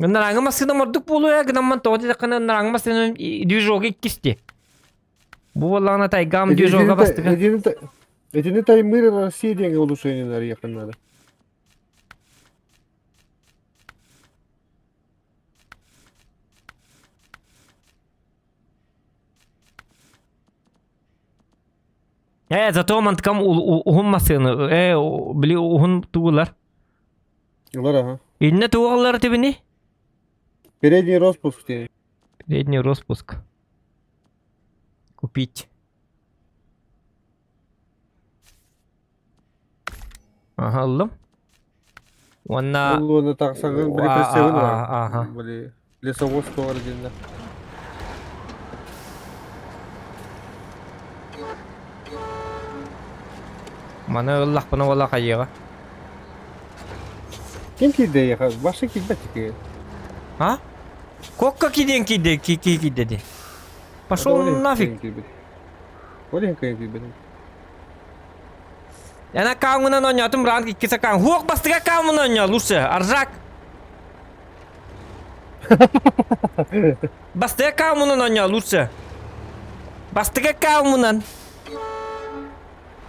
A: Ынырааҥы массыынам ордук буолуо гынамман тоҕо диэтэххинэ ынырааҥы массыынам движога иккисти. Бу буоллаҕына тайгам движога бастыга.
C: Итини Таймыр Россия диэҥҥэ улучшениелар иэххин наада.
A: Ээ, зато манткам уһун массыыны, ээ, били уһун тугулар.
C: Ылар аха.
A: Иннэ туох ылар этибиний?
C: Передний распуск диэн.
A: Передний распуск. Купить. Аха ыллым. Уонна
C: Ол уонна тахсаҕын били прицебин ылар.
A: Аха.
C: Били лесовоз туоҕар диэннэр.
A: Маны ыллахпына уола хайыаҕа.
C: Ким киирдэ эйиэхэ? Баша киирбэт ки.
A: А? Кокка киирдиэн киирдэ ки киирдэ ди. Пошел нафиг.
C: Ол иһин кыайан киирбэтим.
A: Эн аккаунунан оонньоотум ранг иккис аккаун. Хуох бастыга аккаунун оонньоо лучше. Аржак. Бастыга аккаунунан оонньоо лучше. Бастыга аккаунунан.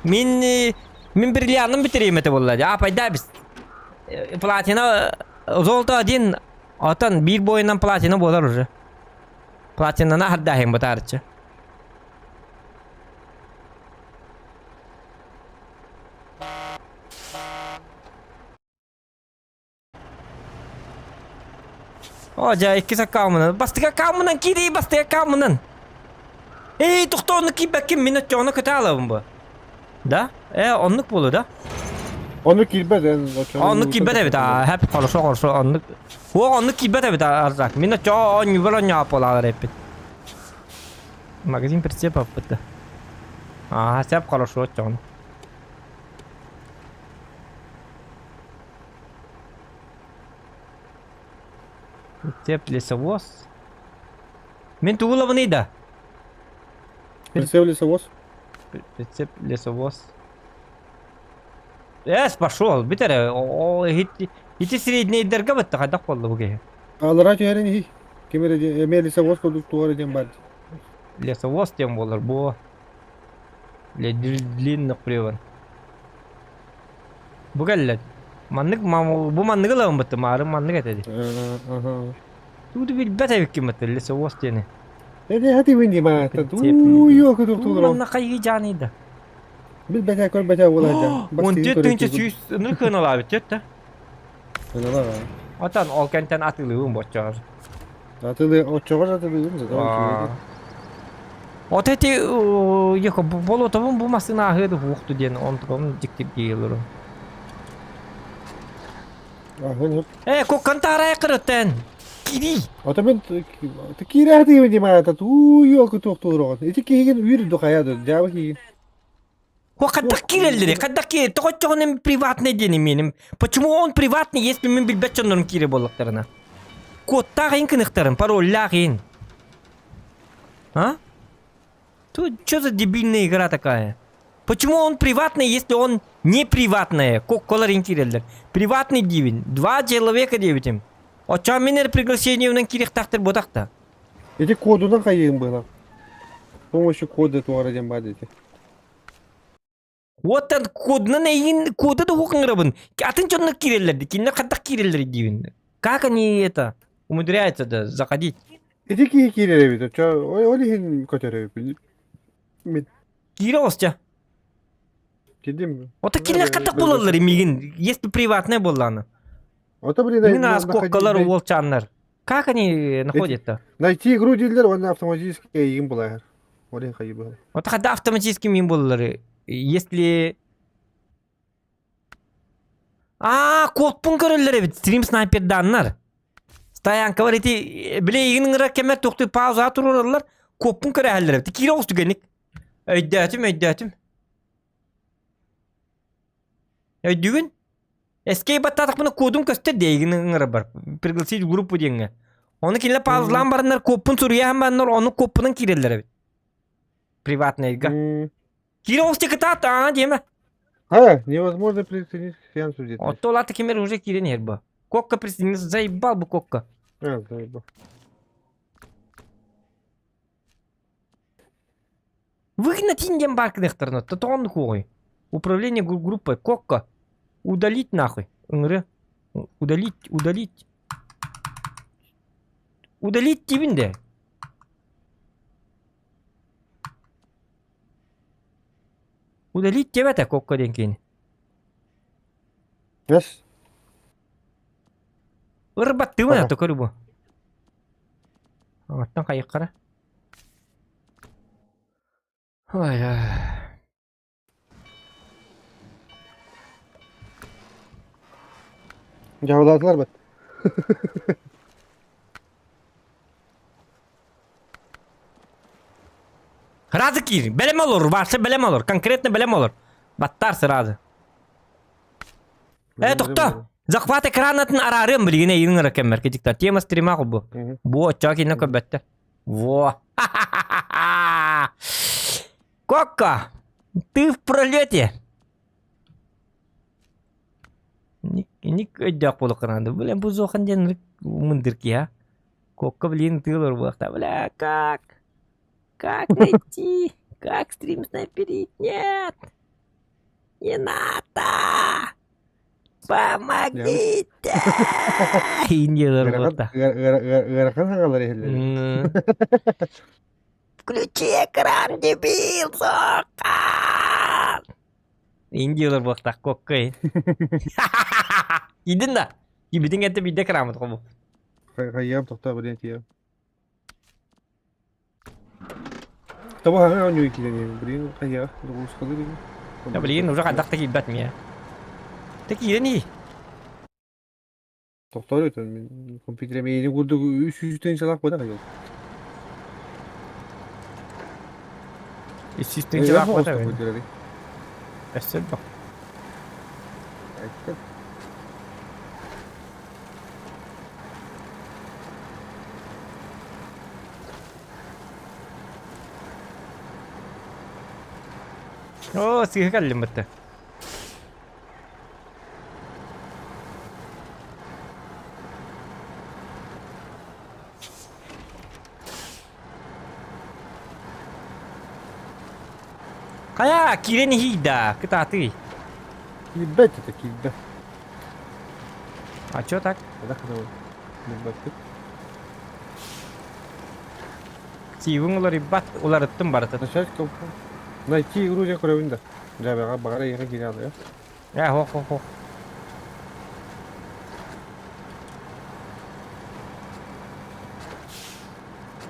A: Мин мин бриллианым бүтэриим этэ буолла. А пайда бис. Платина золото один. Отон биир бойынан платина буолар уже. Платинаны аһардаһын бытаарыччы. О, дьэ, иккис аккаунунан. Бастакы аккаунунан киирии, бастакы аккаунунан. Эй, тохтоо, оннук киирбэккин, мин оччоҕуна көтө аалабын бу. Да? Э, оннук буолуо да?
C: Оннук киирбэт эн оччоҕуна
A: Оннук киирбэт эбит, аа, хэп, хорошо, хорошо, оннук. Уох, оннук киирбэт эбит, Арзак. Мин оччоҕо оонньуубар оонньообот буолаалар эппит. Магазин прицепов да. Аа, сеп, хорошо, оччоҕуна. Прицеп лесовоз. Мин тугу ылабыный да?
C: Прицеп лесовоз.
A: Прицеп лесовоз. Эс, пошел, бүт эрэ. О, ити среднейдергэ бытта хайдах буолла бу киһи?
C: Аллара түһэрин иһий. Ким эрэ эмиэ лесовоз курдук туох эрэ диэн баар.
A: Лесовоз диэн буолар бу. Для длинных бревен. Бу кэллэ. Маннык бу манныгы ылабын бытты, маарын маннык этэ дии. Тугу билбэт эбиккин бытты, лесовоз диэни.
C: Эди хати винди маата. Уу кутук
A: Манна хайыы жааныйда.
C: Билбэтэ көрбөтө буолайда.
A: 14 тыһыынча 100 ынырык кыаналаабыт да.
C: Кыаналаабыт.
A: Отон ол кэнтэн атыылыыбын боччоҕор.
C: Атылы оччоҕор атылыыбын зато.
A: Вот эти ехо болотовым бу массыына аһыады хуохту диэн онтуком дьиктиргии олору. Э, коккан таарай кырыттан. Кири.
C: Ото мен киирээхтиги димаата туу кутуохтууроҕун. Ити киһигин үүр духая дьаабы киһигин.
A: О, хайдах киирэллэри? Хайдах киирэ? Тоҕо приватный диэн имиэним. Почему он приватный, если мин билбэт дьоннорум киирэ буоллахтарына? Кодтаах иин кыныхтарын, пароллаах иин. А? Тут что за дебильная игра такая? Почему он приватный, если он не приватный? Кокколар киирэллэр. Приватный диибин. Два человека диэбитим. Оччоҕо мин эрэ приглашениевынан киириэхтээхтэр буотахта.
C: Ити кодунан хайыым быһа. С помощью кода туора диэн баар дии.
A: Уоттан кодунан эйигин кода да ыҥырабын. Атын дьоннор киирэллэр дии. Кинилэр хайдах киирэллэр диибин. Как они это умудряются да заходить?
C: Ити киһи киирэр эбит. Оччо ол иһин көтөр эбиппин. Мин
A: Киирэ оҕусча.
C: кидим.
A: Ото кинилэр хайдах буолаллар миигин? Если приватная буоллаҕына.
C: Ото блин
A: Мин аас куоккалар уолчааннар. Как они находят-то?
C: Найти игру дииллэр уонна автоматически эйигин булаһар. Ол иһин хайыы быһар.
A: Вот когда автоматически мин буолаллар. Если Аа, кодпун көрөллөр эбит. Стрим снайперданнар. Стоянка бар ити биле игин ыҥырар кэмэр тохтуу паузаҕа туруораллар. Кодпун көрөһөллөр эбит. Киирэ оҕус түгэнник. Өйдөөтүм, өйдөөтүм. Өйдүүгүн? Эскей баттаатахпына кодум көстөр диэгин ыҥырабар. Пригласить в группу диэҥҥэ. Ону кинилэр паузалаан бараннар кодпун суруйаһан бараннар ону кодпунан киирэллэр эбит. Приватныйга. Киирэ оҕус кытаат аа диэмэ.
C: А, невозможно присоединиться к сеансу где-то.
A: Отто улаата кимер уже киирэн иһэр бу. Кокка присоединился, заебал бу Кокка.
C: А, заебал.
A: Выгнать диэн баар гыныахтарын отто тоҕон хуой. Управление группой Кокка. Удалить нахуй. Ыҥыры. Удалить, удалить. Удалить диибин де. Удалить диэбэтэ Кокка диэн киһини.
C: Yes.
A: Ырбаттыыбын ата көрү бу. Оттон хайыккара. Ой,
C: Дьаһалаатылар бат.
A: Сразу киир. Бэлэм олор, Вася бэлэм олор. Конкретно бэлэм олор. Баттаар сразу. Э, тохто! Захват экранатын араарыам билигин эйигин ыра кэммэр кидиктар. Тема стрима бу. Бу оччоҕо кинини көрбөттөр. Во! Кокка! Ты в пролете! Ник өйдөөх буолуохха Блин, бу зохан диэн мындыр киһи Кокка, блин, тыылар буолуохта. Бля, как? Как найти? Как стрим снайперить? Нет! Не надо! Помогите! Индиялар буолта.
C: Ыарахан саҥалар иһиллэр.
A: Включи экран, дебил, сука! Индиялар буолтах коккой. Идин да. Кибитин кэнтэ биирдэ экраммыт хобу.
C: Хайыам тохтоо блин тиийэм. Тобо хаҥа оонньуу киирэн блин хайа ноҕуускалыы дии.
A: Да блин уже хайдах да киирбэт миэ. Ты киирэн ии.
C: Тохтоор өтөн мин компьютерым эйини курдук үс сүүстэн салах буолан айыл.
A: Үс сүүстэн салах буолан. Өссө бak. Оо, сыыһа кэллим бытта. Хайа, киирэн иһий да, кытаатый.
C: Киирбэт это киирбэт.
A: А чё так?
C: Билбэппит.
A: Тиибин уларыйбат, уларыттым барытын.
C: Начать компа. Найти игру дьэ көрөбүн да. Дьабаҕа баҕар эйиэхэ киирэ алыа.
A: Э, хох, хох, хох.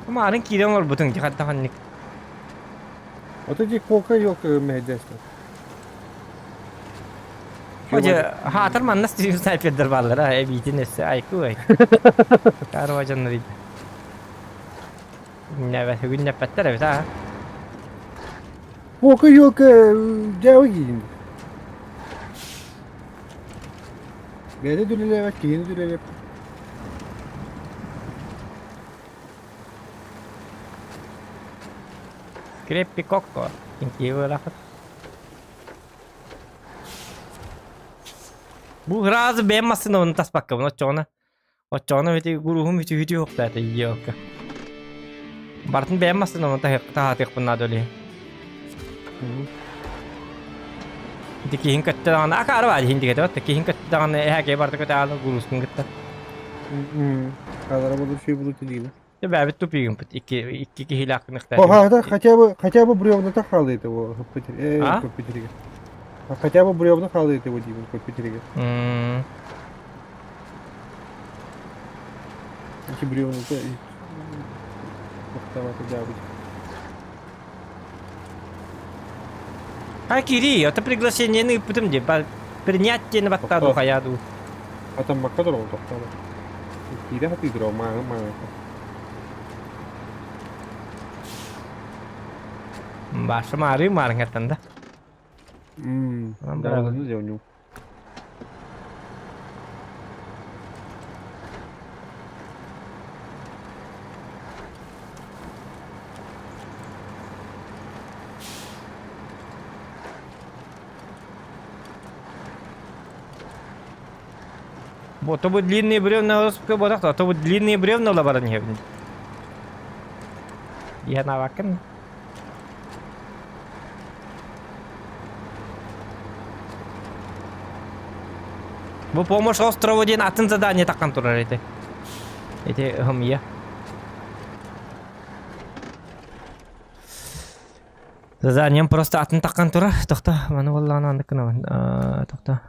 A: Маарын киирэн олорбутуҥ дии ханна ханнык.
C: Ото дии кока елка мэһэйдээстэ.
A: Одьэ, хаатар манна снайпердар бааллара, эбиитин өссө айку ай. Карва дьоннор Нәбә, бүгүн нэппэттэр эбит аа.
C: Кока елка дьээбэ киин. Бэйэтэ дүлэлээбэт, киһини дүлэлээбэт.
A: Креппи кокко. Кинтиевы Бу сразу бэйэм массыынабын таспаккабын оччоҕуна. Оччоҕуна бити гуруһум үтү-үтү уохтаата ийиокка. Барытын бэйэм массыынабын таһаатыахпын наада олиһин. Ити киһин көттө даҕаны акаары баар иһин дигэтэ батта киһин көттө даҕаны эһээкэй барыта көтө аалы гуруускун кытта.
C: Хаалара буолур сүй булут диибин.
A: Бэбит тупигымпыт икки икки киһилээх
C: гыныхтаатым. Хотя бы хотя бы бревна хаалыйда бу компьютер компьютерге. Хотя бы бревна хаалыйда бу диибин компьютерге. Ити бревна махтавата дьаабыт.
A: А кири, это приглашение ыыппытым дии. Принять диэни баттаа хайаа дуу.
C: Атаммакка турабын тохтоно. Киирэ хатыытыра мааҕын мааҕын.
A: Баша маарыы маарыҥаттан да.
C: Да, ладно,
A: Вот, то будет длинные бревна, а то будет длинные бревна баран иһэбин. Иһэн абаккын. Бу помощь острову диэн атын задание таккан турар ити. Ити хымия. Заданием просто атын таккан турар. Тохто, маны боллааны аннык гынабын. Тохто.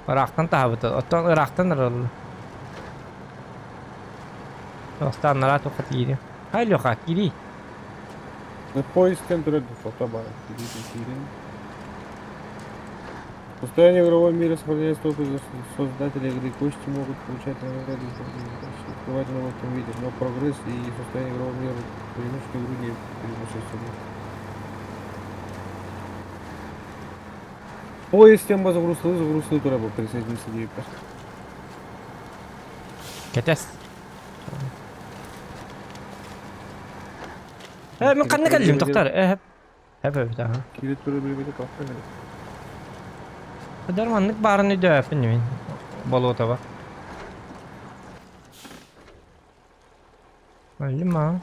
A: Ыраахтан таһабыт, оттон ыраахтан ыралла. Остаан нараа туохха киириэ. Хай Леха, киирии.
C: Поезд кем турар фото бар. Состояние игрового мира сохраняется только за создателя игры. Гости могут получать награды, открывать новые автомобили, но прогресс и состояние игрового мира в одиночную игру не переносят собой. Поезд тем загрузил, загрузил тура был присоединиться диэбиппэр.
A: Кэтэс. Э, мен ханна кэллим, тоқтар. Э, хэп эбит, аха.
C: Киирит тура билбити тоқтар кэлин.
A: Дар маннык баарын өйдөөппүн мин. Болуотаба. Өллүм аа.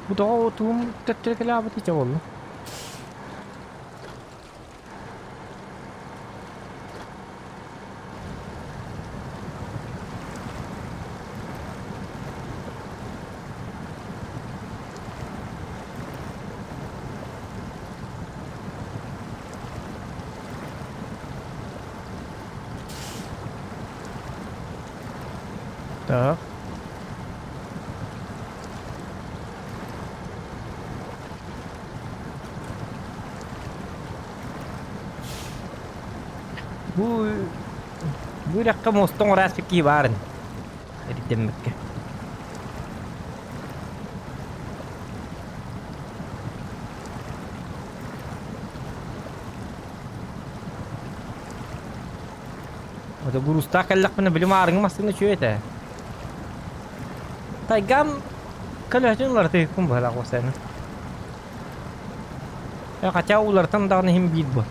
A: Бу тоҕо тугум төттөрү кэлээбит ичэ буолла. Так. Бу бу үрэххэ муоста оҥорааччы киһи баар ини эрдэммиккэ. Ото грустаах кэллэхпинэ били маарыҥы массыына үчүгэй этэ. Тайгам көлөһөтүн уларытыһыкпын быһалаах уосайна. Э, хотя уларытан даҕаны иһин биир буол.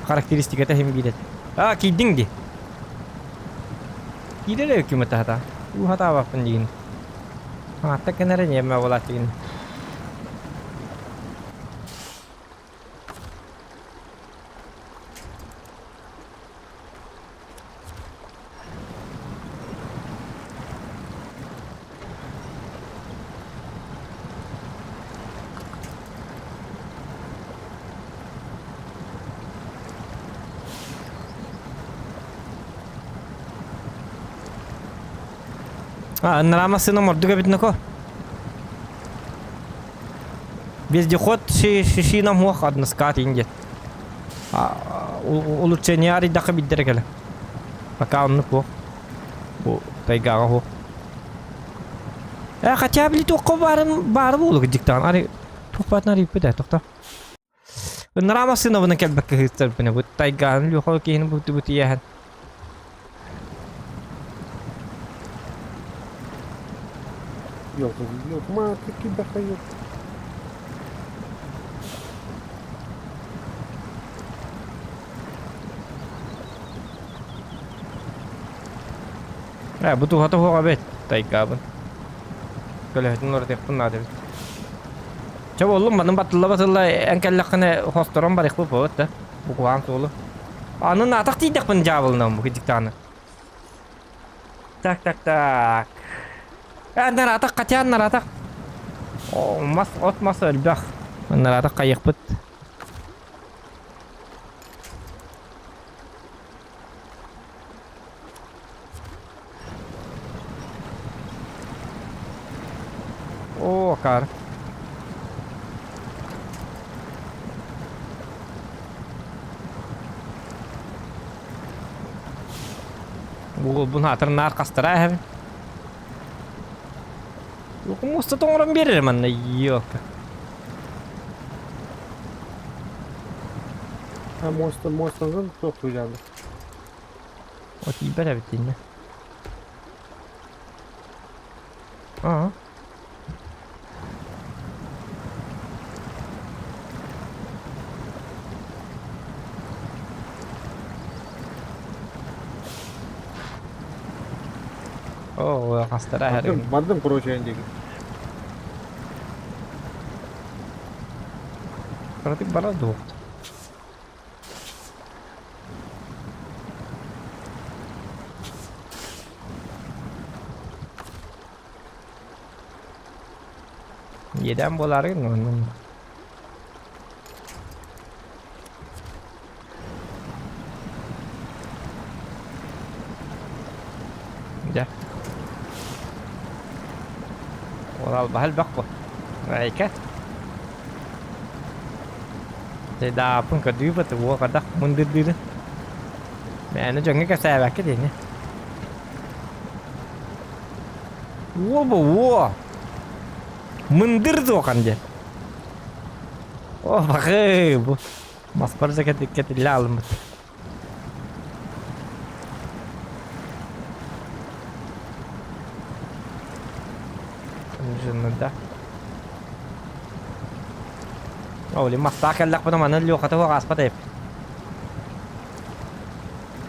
A: Характеристиката иһин биир этэ. А, киирдиҥ дии. Киирэр эрэ ким ытаһата. Уу хатаабаппын диигин. Аатта кэнэрэ ньиэмэ буолааччыгын. А, ыныраа массыынам ордук эбит ноко. Вездеход шишином хуох односкат индет. Улучшение арыйдахха биддere кэлэ. Пока оннук буох. Бу тайгаҕа хуох. Э, хотя били туохха баарын баары буолук диктаан. Ари туох баатын арыйпыт ээ, тохто. Ыныраа массыынабынан кэлбэккэ ыһыттарбына бу тайгааны люхо киһини бу тиэһэн.
C: Ёлка, ёлка, ма, кибэхэ ёлка.
A: Ээ, бу туһата суох эбит, тайгаабын. Көлөһөтүн уларытыахпын наада эбит. Чэ буоллум, манын батылла-батылла эн кэллэххинэ хосторон барыахпыт буолуот да. Бу куһаҕан суолу. Аны наатах тиийдэхпин дьаабылынан бу диктаны. Так, так, так. Э, наратах хотя наратах. О, мас, от мас элбэх. Наратах хайыахпыт. О, кар. Бугулбун хаатыр наар хастара эһэбин. Муста тоҥорон биэрэр манна ёлка.
C: А муоста муостанан туох туйдааны?
A: О тиийбэт эбит иннэ. Аа. Оо, хастара
C: Бардым, бардым, короче, диэки.
A: Кыратык барар дуо? Иэдээн буолаары гынным. Дьэ. Уол албаһа элбэх буо. Айка. Дааппын көрдүү баты уол хардах мындырдыырын. Мээнэ дьоҥҥо кэпсээбэккэ диэни. Уо бу уо. Мындыр дуохан диэн. О бахы бу. Маспар кэтиллэ алыммыт. Да. Оли мастаах кэллэхпинэ маны Лехата суох ааспат эбит.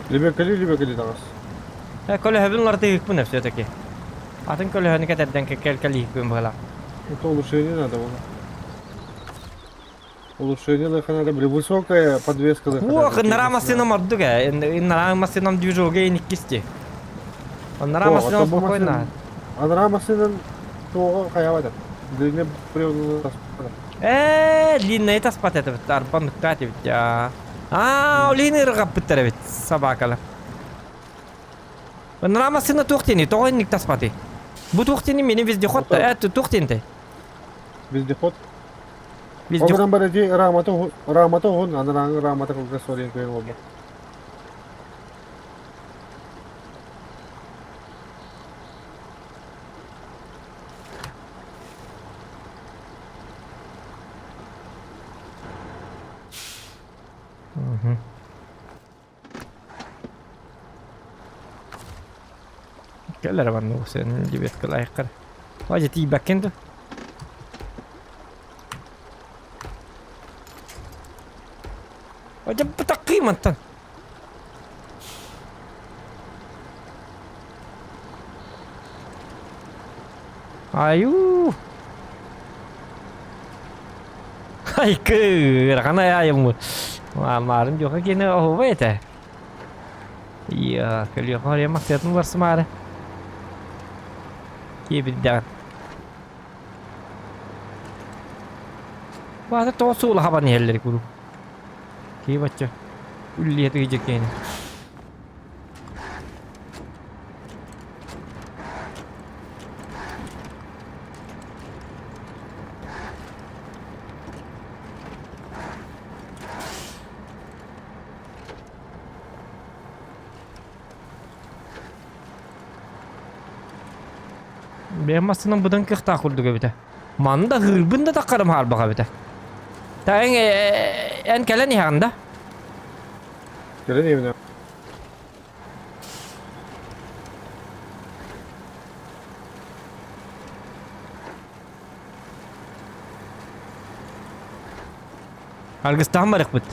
C: Либо кэли, либо кэли таҕыс.
A: Э, көлөһөбүн уларытыыһыкпын все-таки. Атын көлөһөнү кэтэрдэн кэлииһикпин быһалаах.
C: Это улучшение надо было. Улучшение лыха надо, блин, высокая подвеска лыха
A: Уох, ыннараа массыынам ордук ээ. Ыннараа массыынам движоге иниккисти. Ыннараа массыынам спокойно.
C: Анараа массыынан туоҕа хайаабат. Длинный бревна таспат.
A: Ээ, длинный таспат этибит, арбан нуктаат эбит я. Аа, олин ырҕаппыттар эбит собакалар. Ыннараа массыына туох диэний? Тоҕо инник таспатый? Бу туох диэний? Мини вездеход да? Э, туох диэнтэй?
C: Вездеход. Ол гынан баран ити рамата рамата уһун, анарааҥы рамата кылгас суол көйөн буолбат.
A: Кэл эрэ маннык сен диэбэт лайкар. Вадя тиийбэккин дуо? Вадя бытаккый мантан. Аю. Айкы, ыарахан айым. Маарын дьоха киэнэ оһуба этэ. Iya, көлүөхэ оройо махтыатын барсымаары. Киэбирдэҕин. Баата тоҕо суола хабан иһэллэр куруук. Киһи бачча үллиэ тыйдьа киэнэ. Бэйэм массыынам быдан кыахтаах курдук эбитэ. Манна да ыһыырбын да таххарым хаарбах эбитэ. Та эн, эн кэлэн иһэҕин да?
C: Кэлэн иһэбин.
A: Аргыстаһан барыахпыт.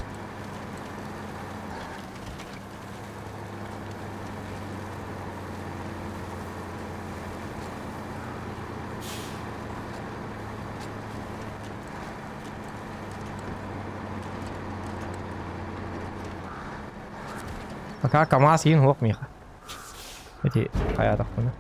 A: Пока КамАЗ иин суох миэхэ. Ити хайаатахпына.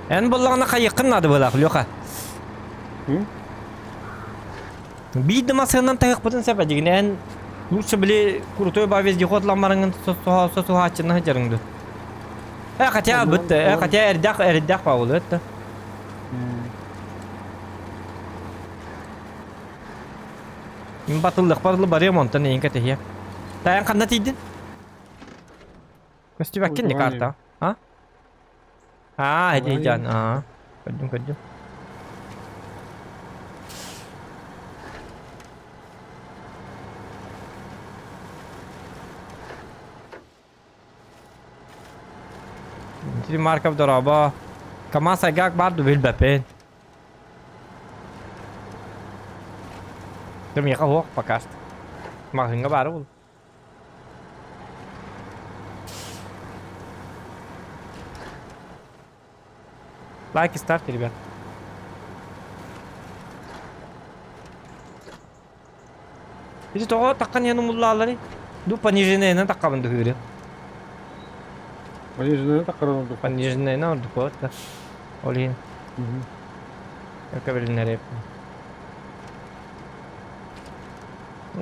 A: Эн буоллаҕына хайыаххын наада быһыылаах, Леха? Биир да массыынанан таһыахпытын сөп дьигинэ эн лучше били крутой ба вездеход ламмарыҥын сосуһааччына сылдьарыҥ дуу? Э хотя быт э хотя эрдэх эрдэх паулу это. Мин батыллыахпар дылы барыам онтон эйин кэтэһиэ. Тайан ханна тиийдин? Көстүбэккин не карта? А? Аа, эдийдян, аа. Көрдүм, көрдүм. Дмитрий Марков дорообо. КамАЗ айгаак баар ду билбэппин. Дьэ миэхэ суох пока что. Маҕаһыыҥҥа баара буолуо. Лайки ставьте, ребят. Ити тоҕо таххан иһэн умуллаалларый? Ду пониженныйынан таххабын дуһууру.
C: Пониженныйынан таххаран ордук.
A: Пониженныйынан ордук буолар. Ол иһин. Өкөбүлүннэриэппин.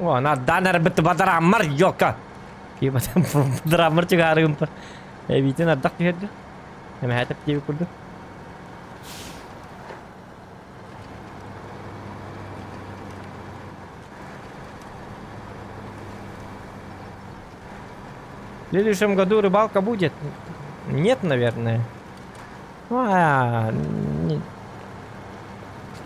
A: О, дан эрбит бадараммар ёлка. Бадараммар чыгаарыгым Эбиитин ардах түһэрдэ. Эмэһэтэп диэбит курдук. В следующем году рыбалка будет? Нет, наверное. А, не...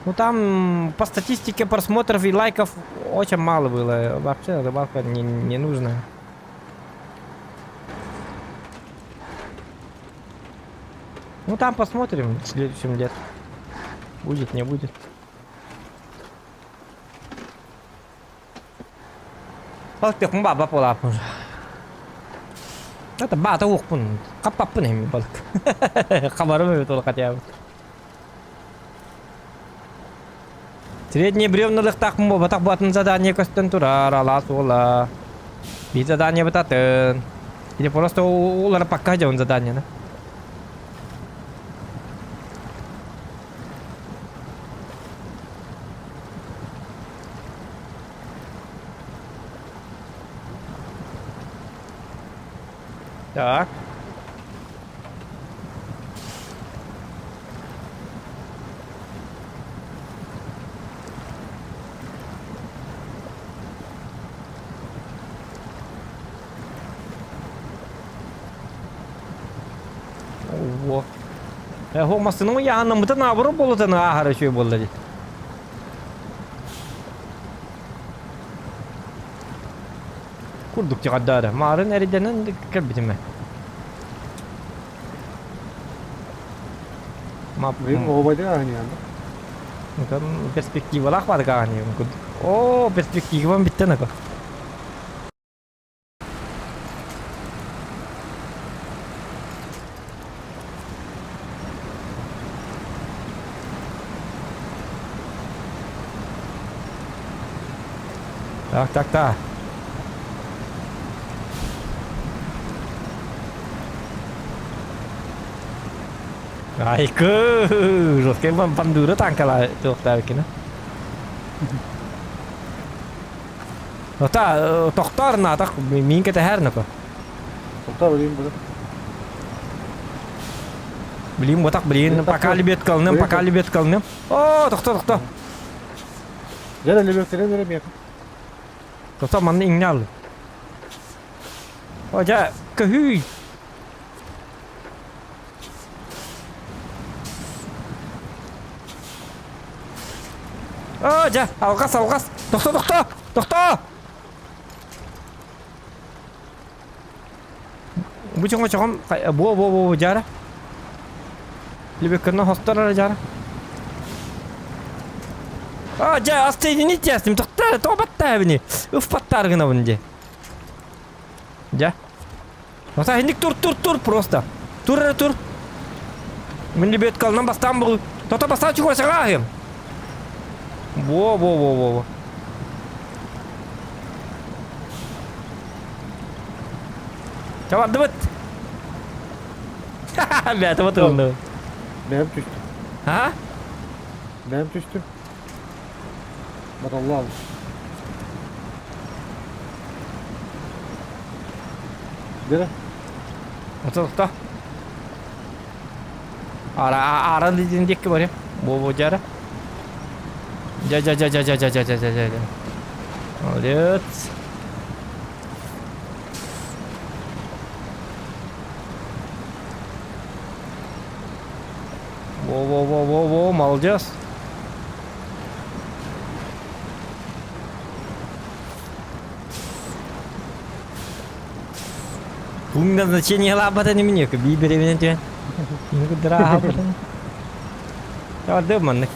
A: Ну там по статистике просмотров и лайков очень мало было. Вообще рыбалка не нужна. Ну там посмотрим в следующем лет. Будет, не будет. Балык баба полапын. Это бата уқпын. Қаппаппын эми балык. Хабарым эбит ол хотя бы. Средний бревналыктаахпын буолбатах бу задание көстөн турар, алаас уола. Биир задание бытатын. Или просто улары пока дьон задание Так. Ого. Эһо массыны яһаннаммытын аабыры буолутан ааһара үчүгэй буолла дии. Курдук тиҕэрдээри. Маарын эридэнэн кэлбитим ээ.
C: Блин, оҕобайдык ааһыньыан
A: да? Перспективалаах баадык ааһыньыан курдук. Оо, перспективам бүттэн ако. Так, так, так. Айкы, жесткий бандура танкала туохтаабыккина. Ота тохтоор наатах миин кэтэһэр нако.
C: Тохтоор билин бу.
A: Билин ботак билин пока лебедка калным, пока лебедка калным. О, тохто, тохто.
C: Дьэ, лебедкерен эрэ миэхэ.
A: Тохто манна иҥнэ аллы. О, дьэ, көһүй. О, дьэ, алҕас, алҕас. Тохто, тохто, тохто! Бу чоҥо чоҕом, буо, буо, буо, дьара. Лебеккерна хостор эрэ дьара. А, дьэ, астыйдини тиэстим, тохтоо, тоҕо баттаабыни? Ыф баттаар гынабын дии. Дьэ. Ота инник тур, тур, тур просто. Тур эрэ тур. Мин лебедкалынан бастаан бу. Тото бастаан чугасаҕааһым. Во, во, во, во, во. Чабардыбыт. Бээтэ батырыллыбыт.
C: Бэйэм түстүм.
A: А?
C: Бэйэм түстүм. Баталлаал. Дere.
A: Отолта. Ара ара дидин дикки барым. Бу бу жара. Жа жа жа жа жа жа жа жа жа жа. Молодец. Во-во-во-во-во, молодец. Пункт назначения лабата не мне, би беременна тебе. Дорога Давай, маннык.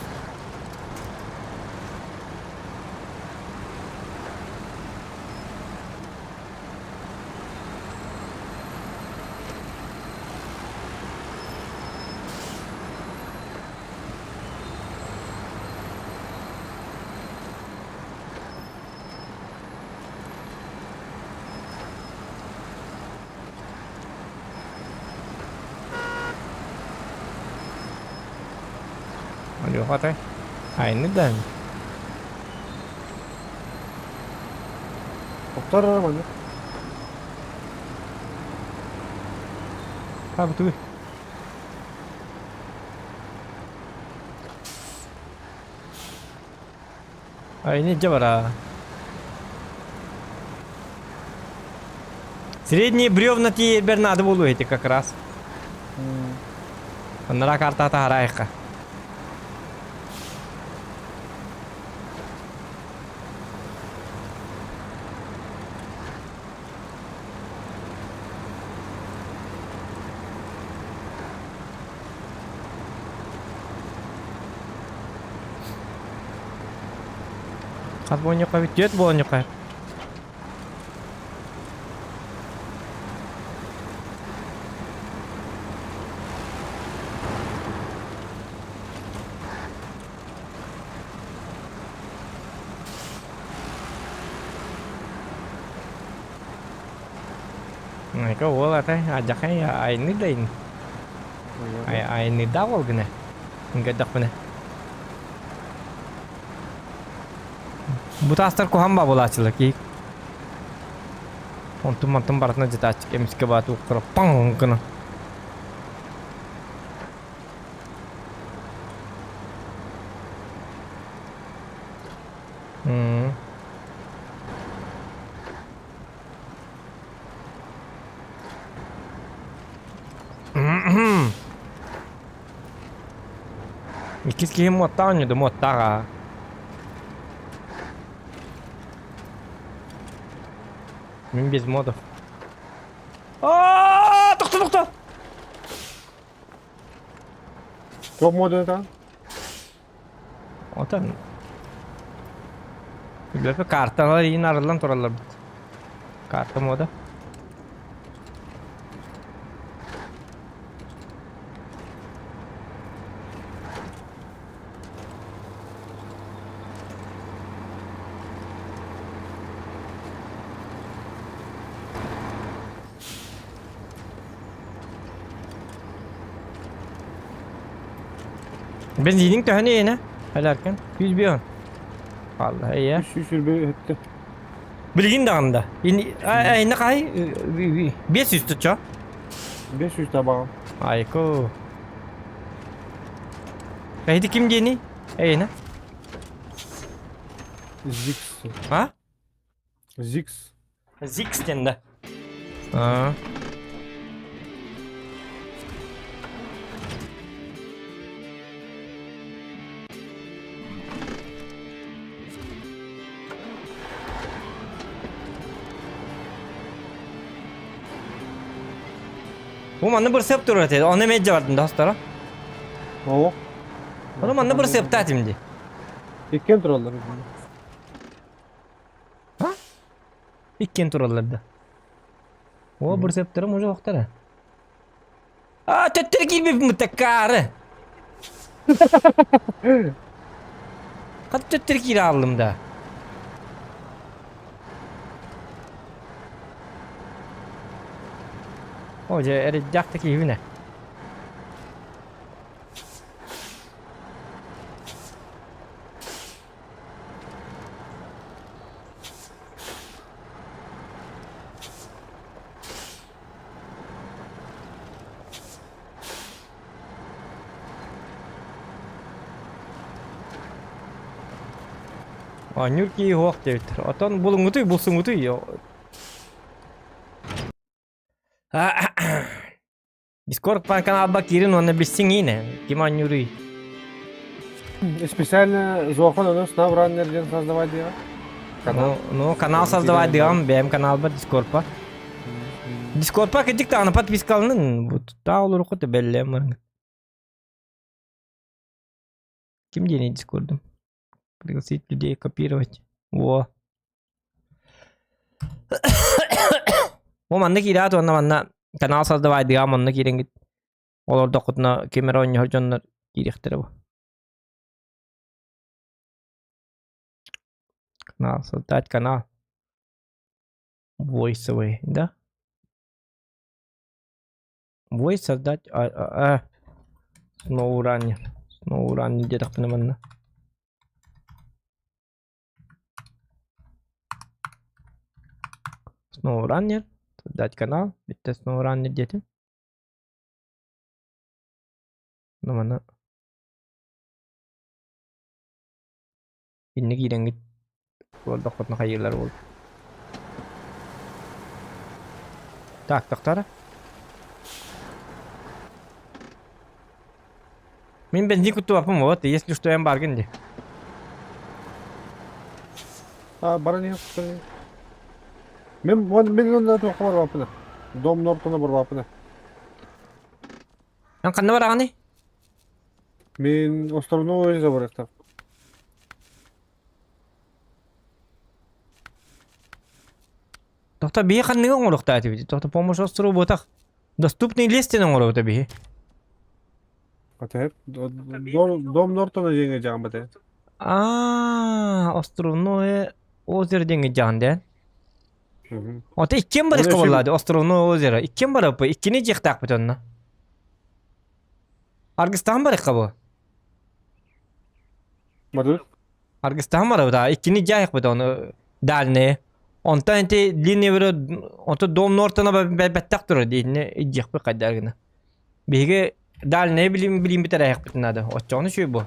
A: Алёха Айны да.
C: Оттор маннык.
A: Хабытый. Айны дьабара. Средние бревна тиийэрбэр наада буолуо ити как раз. Анараа картаҕа таһараайахха. Хас буонньукка эбит? Түөрт буонньукка. Айка уол ата адьахай айны да ин. Айныда ол гына. Гадахпына. Бу таастар куһан ба булаачылар ки. Онтун мантын барытына дьытааччык эмискэ баату уктара паҥ гына. М. Иккис киһи муоттаах оонньууду муоттаах аа. Мин без модов. Аа, тохто тохто.
C: Топ моду это?
A: Отон Билбэппин карталар иин арыллан тураллар Карта мода. Бензиниҥ төһөнү иэнэ? Элэркин. 101. Алла ийэ.
C: 300 өттө.
A: Билигин даҕаны да. Инна хай 500 тучча.
C: 500 табаҕым.
A: Айко. Эһити ким диэний? Эйна.
C: Зикс.
A: А?
C: Зикс.
A: Зикс диэн да. Аа. Бу манна бырсыап турар этэ. Оны меджа бардым достора.
C: О.
A: Оны манна бырсыаптаат имди.
C: Иккен тураллар.
A: Иккиэн тураллар да. О, бырсыаптарым уже охтара. А, төттөрү киирбиппин такаары. Хат төттөрү киирэ хааллым да. О, дьэ, эрэйдээх да киһибин ээ. Оонньуур киһи суох диэбиттэр. Оттон булуҥҥутуй, булсуҥҥутуй. Дискорд каналба киирин уонна билсиҥ иинэ. Ким оонньууруй?
C: Специально Зохан ону Snowrunner диэн создавать диэҕэ.
A: Канал. Ну, канал создавать диэҕим, бэйэм каналбар Дискордпа. Дискордпа кырдьык даҕаны подпискаланын, бу таа олоруоххут бэллээн барыҥ. Ким диэний Дискордум? Пригласить людей копировать. Во. Бу манна киирээт уонна манна канал создавайдыга онно киирэҥҥит олордоххутуна ким эрэ оонньоһор дьоннор киириэхтэрэ бу. Канал создать канал. Войсовый, да? Voice создать а, а, а. SnowRunner. Сноураннер диэтэхпинэ манна. Сноураннер. Создать канал. Бүттэ Сноураннер диэтим. Ну манна инник иирэҥҥит олордоххутуна хайыылар буолуо. Так, тохтоор. Мин бензин куттубаппын вот, если что эн баргын дии.
C: А, баран иһэ куттан Мин мин онно туохха барбаппына. Дом Нортона барбаппына.
A: Эн ханна бараҕыный?
C: Мин островной забарыктар.
A: Тохто биһи ханныгы оҥоруохтаах этибит? Тохто помощь острову буотах. Доступный лес диэн оҥоробут биһи.
C: Атеп, дом Нортона диэҥэ дьаҕан бате.
A: Аа, островное озеро диэҥэ дьаҕан диэн. Ото иккиэн
C: Оны
A: барыахха
C: өссө
A: буоллаа островное озеро. Иккиэн барыппыт, иккини дьиэхтаахпыт онно. Аргыстаан барыахха бу.
C: Мадыр.
A: Аргыстаан барабыт, а иккини дьаайахпыт ону дальние. Онтон ити длинный бөрө ото дом Нортона бэттэх турар диинне идиэхпит хайдар гына. Биһиги дальние билим билиммит эрээхпит надо. Оччоҕуна үчүгэй бу.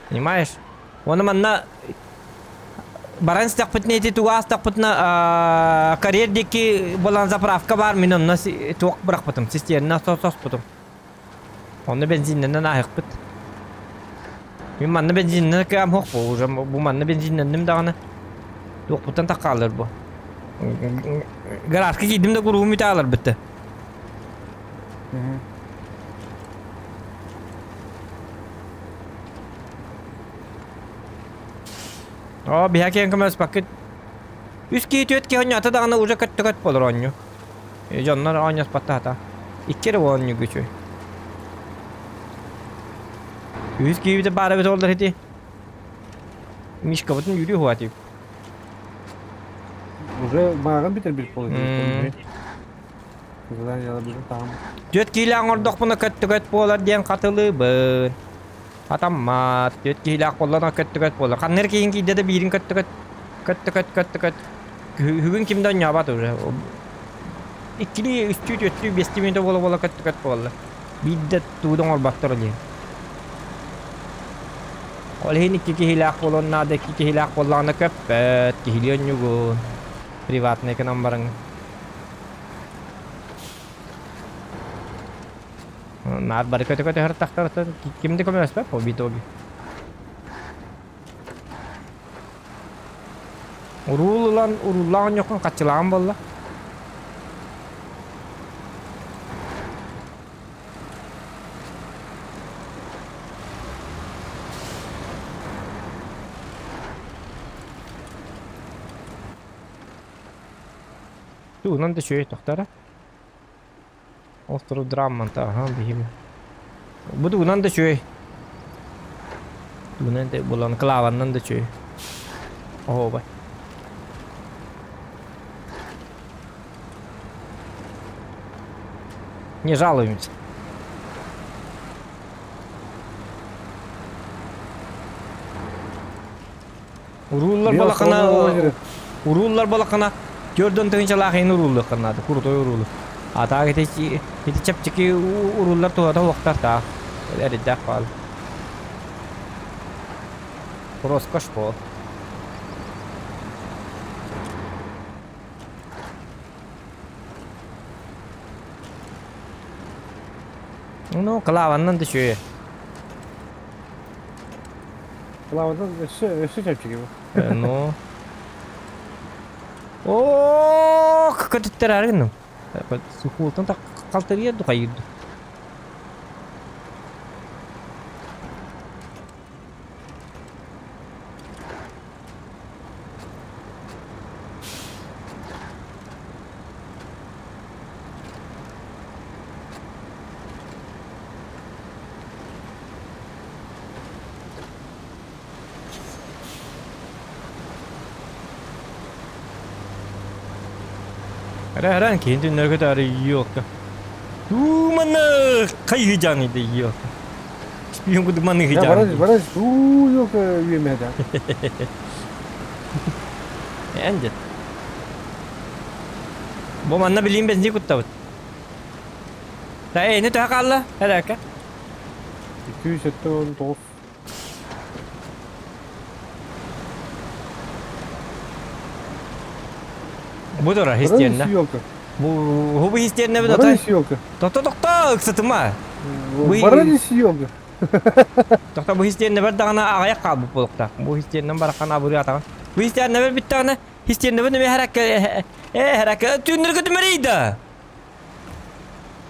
A: Понимаешь? Уонна манна баран истэхпитинэ ити тугу аастахпытына карьер диэки буолан заправка баар мин онно туох бырахпытым цистерна соспутум. Онно бензиннэнэн ааһыахпыт. Мин манна бензиннэн кыам суох бу уже бу манна бензиннэнним даҕаны туохпуттан таххааллар бу. Гаражка киирдим да куруһум үтэ ааларбытта. Оо, биһа киэн көмөлөспөккүт. Үс киһи түөрт киһи оонньоото даҕаны уже көттө-көт буолар оонньуу. Дьоннор оонньоспоттоото. Икки эрэ оонньууга үчүгэй. Үһүс киһибитэ баар эбит оллар ити. Мишкабытын үүрүү хуатып.
C: Уже мааҕын бүтэрбит буолла. Задание бізің таҕым.
A: Түөрт киилээх оҥордохпуна көттүгөт буолар диэн хатылыыбын. Атаммат. Түөрт киһилээх буоллана көттүгөт буолар. Ханна эрэ киһин киирдэ да биирин көттүгөт. Көттүгөт, көттүгөт. Бүгүн ким да оонньообот уже. Иккилии, үстүү, түөртүү, биэстии мүнүүтэ буола-буола көттүгөт буолла. Биирдэ тугу да оҥорботтор диэн. Ол иһин икки киһилээх буолуон наада, икки киһилээх буоллаҕына көппөт, киһилии оонньуугун. Приватный гынан бараҥ. Наар бары көтө-көтө сырыттахтарыттан ким да көмөлөспөт по итоге. Уруул ылан, урууллаах оонньуоххун хаччылааҕым буолла. Тугунан да үчүгэй тохтора. Остров Драммонта, аха, биһиги. Бу тугунан да үчүгэй. Тугунан да булан клаваннан да үчүгэй. Оһуобай. Не жалуемся. Урууллар балакана урууллар балакана төрдөн тыһынчалаах иһин урууллуохха наада крутой уруулу. А так ити ити чэпчэки урууллар туһата уохтар таах эрдээх баал. Роскошь по. Ну, клаваннан да үчүгэй.
C: Клавадан өссө өссө чэпчэки бу.
A: Ну. Оо, көтүттэр арыгыным. Сухуутун халтарыйар ду хайыр ду. Эрэ эрэн киһин түннэр көтөөрү ёлка. Уу манна хайыы дьаҥыйда ёлка. Испиэн курдук маныгы
C: Я баран баран уу ёлка үөмэдэ.
A: Эн дет. Бу манна билиин бензин куттабыт. Та эйни төһө хаалла? Эрэкэ.
C: 279.
A: Бу тура
C: Баран
A: хистиэннэ.
C: ёлка.
A: Бу бу хистиэннэ бит
C: Баран
A: отой.
C: ёлка.
A: Тохто тохто ыксатыма. Бу
C: Баран ёлка.
A: Тохто бу хистиэннэ бар даҕаны аҕыйах хаалбыт буолуохтаах. Бу хистиэннэн барахан абырыы атаҕын. Бу хистиэннэ бар бүттэҕинэ хистиэннэбин эмиэ хэракка э хэракка түүннэргэ түмэрий да.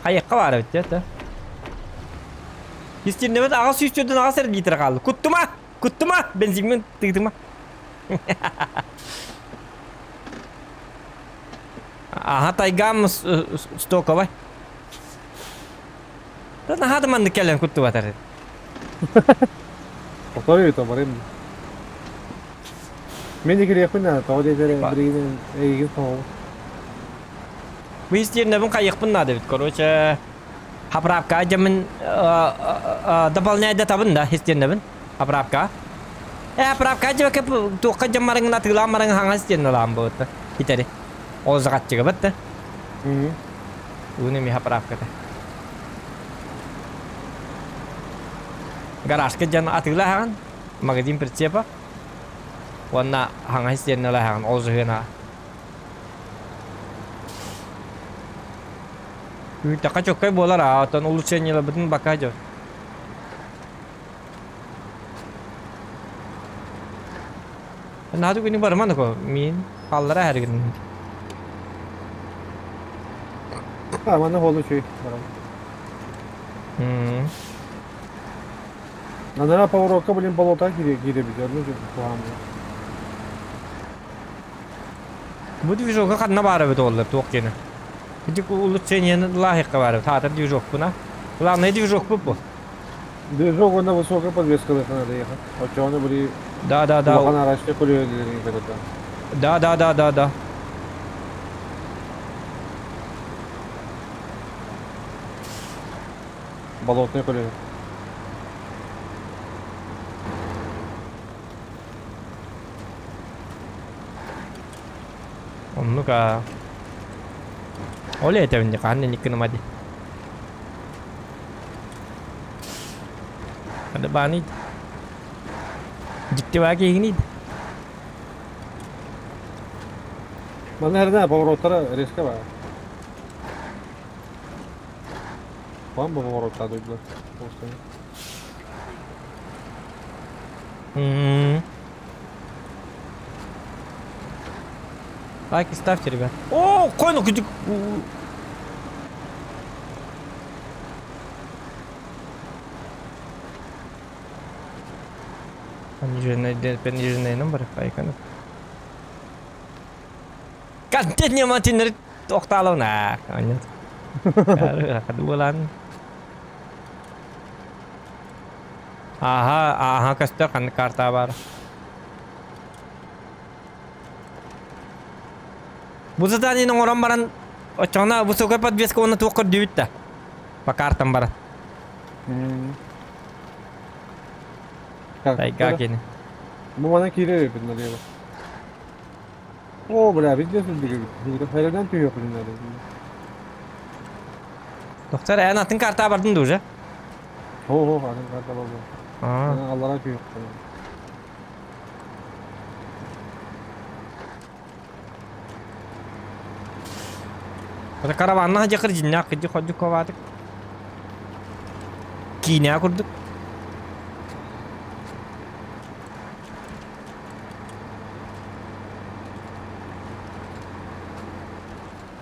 A: Хайыахха баар эбит да. Хистиэннэбит аҕыс сүүс төрдүн аҕыс эрэ литр хаалла. Куттума! Куттума! Бензиммин тыытыма. Аха тайгам стоковай. Да наһаа да маннык кэлэн куттубатар.
C: Повтори это, барым. Мен игриэхпин наада, тоҕо диэтэр билигин эйигин хоһоҕум.
A: Бу истиэнэбин хайыахпын наада эбит. Короче, хаправка дьэмин дополняй табын да истиэнэбин. Хаправка. Э, хаправка дьэбэкэ туохха дьаммарыҥ атыылаан бараҥ хаҥас истиэнэ буолта. Итери. Ол заҕатчыга бат да. Уну ми хаправката. Гаражка дьон атыылаһаҕын, магазин прицепа. Уонна хаҥас истиэнэлэһэҕин ол сыһыана. Үүтэххэ чоккай буолар аа, оттон улучшениеларбытын бака дьон. Наһаа күнү барыман ко мин хааллара эһэргин.
C: А, манна холу чүй барам. Анараа поворотка, блин, болота киирэбит, одну куһаҕан
A: Бу движокка ханна баар эбит оллар туох диэни. Ити улучшениены лаһыхха баар эбит. Хаатар движокпуна. Главное движокпут бу.
C: Движок на высокой подвеске надо ехать. Оччоҕуна били
A: Да, да, да.
C: улахан арашка көлүөлэрин кытта.
A: Да, да, да, да, да.
C: Болотный көлүө.
A: Оннук аа. Ол этэбин дии хаһан инник гыныма дии. Хада бааный дьикти баа киһигиний
C: Манна эрдэ повороттара резко баар. Бамба поворотта дойдулар.
A: Лайки ставьте, ребят. О, қойны күдік. Пониженный, пониженный номер, айканы. Контент не матинер тоқталуна. Нет. Кадуалан. Аха, аха, көстөр ханнык карта бар. Бу заданиены оҥорон баран, оччоҕуна высокая подвеска уонна туох көрдүүбүт да? По картам баран. Тайга кини.
C: Бу мана киирэр эбит налево. О, бля, везде сүлдүгүбүт. Хайрадан түһүөхпүн надо.
A: Доктор, эн атын карта бардын да уже?
C: О, атын карта бардым. Аллара түһүөхпүн.
A: Это караванна дьахыр дьиннээх кыдьы ходьу коваатык. Киинэ курдук.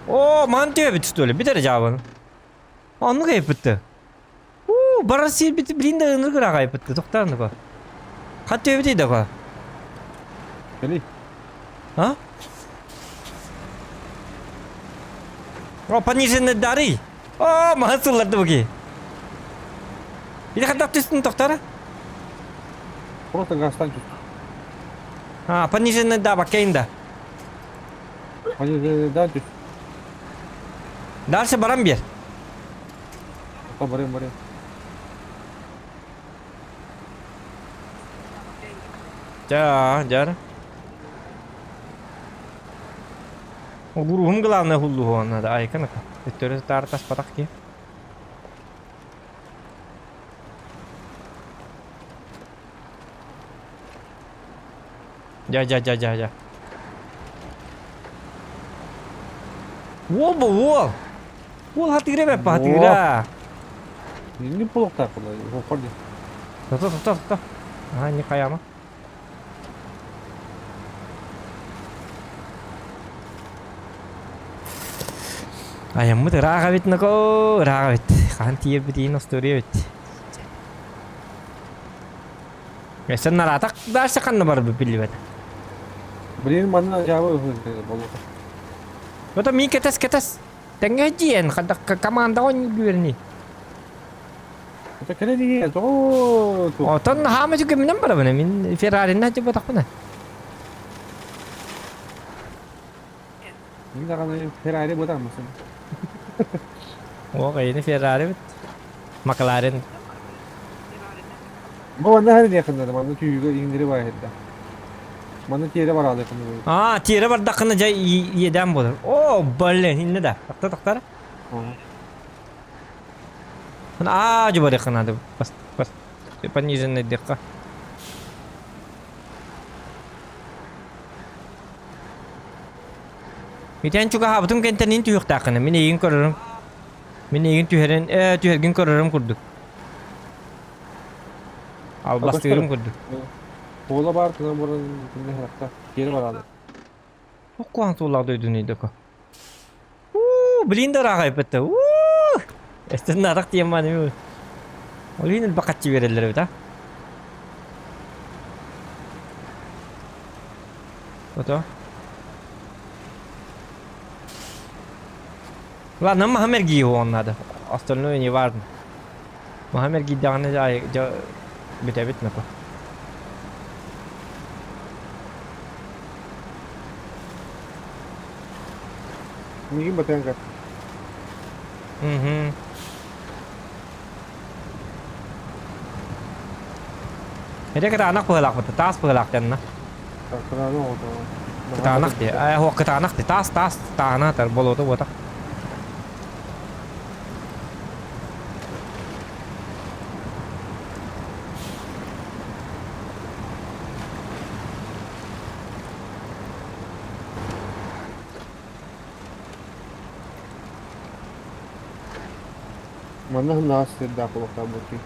A: Оо, маан түөбүт что ли? Бүтэр дьаабын. Оннук айыппытты. Уу, барар сиэрбит билин да ынырык ыраах айыппытты. Тохтоон да Хат түөбүтүй да
C: Кели.
A: А? О, пониженный дары. О, маһын сылларды буги. Или хаттак түстүн тохтара?
C: Просто газтан түстү.
A: А, пониженный да, баккейн да.
C: Пониженный да түс.
A: Дальше баран бер.
C: Барым, барым.
A: Дьэ, дьэ. Угуруһум главное хуллуһуон надо. Айка нака. Өттөрү таары таспатах ки. Дьэ, дьэ, дьэ, дьэ, дьэ. Уол бу уол. Уол хатыыра бэп хатыыра.
C: Не полуктаах буолла.
A: Тото, тото, тото. А, не хаяма. Айаммыт ыраах эбит нако, ыраах эбит. Хаһан тиийэрбитин остуоруйа эбит. Өссө нараатах дальше ханна барбыт биллибэт.
C: Блин, манна дьаабы болута.
A: Это ми кэтэс кэтэс. Тэҥҥэ дьиэн, командаҕа оонньуур
C: Это кэлэ дии, тоҕо
A: Отон хаама жүгүмүнэн барабын, мин Ферраринна дьыбатахпына.
C: Мин даҕаны Феррари бытармысым.
A: О, кайыны Феррари бит. Макларен.
C: Бу манна хэр диэхиннэ манна түүгө иҥнэри баайда. Манна тиэрэ бараалы ханна.
A: А, тиэрэ бардаххына дьэ иэдээн буолар. О, блин, иннэ да. Тахта тахтар. Аа, дьубарыахха надо. Бас, бас. Пониженный дыхха. Митэн чугаһаабытым кэнтэнин түһүөхтээххинэ. Мин эйигин көрөрүм. Мин эйигин түһэрин, э, түһэргин көрөрүм курдук. Албастыырым курдук.
C: Буола баар тынан баран кинини харахта киэри бараалы.
A: Оккуан суулаах дойдуну идеко. Уу, блин да ыраах Уу! Эстен нарах тием маны. Ол иһин элбэх хаччы биэрэллэр эбит а. Ото. Ладно, маһым эргийи уон надо. Остальное не важно. Маһым эргийдэҕинэ дьэ бүтэбит напа.
C: Миигин батыан көр.
A: Угу. Эдэ кытаанах быһыылаахпыт, таас быһыылаах дэннэ. Кытаанах дии, ээ хуох кытаанах дии, таас таас тааһына атар болуота буотах.
C: Манна сымнаҕас сирдээх буолуохтаах буолтуй.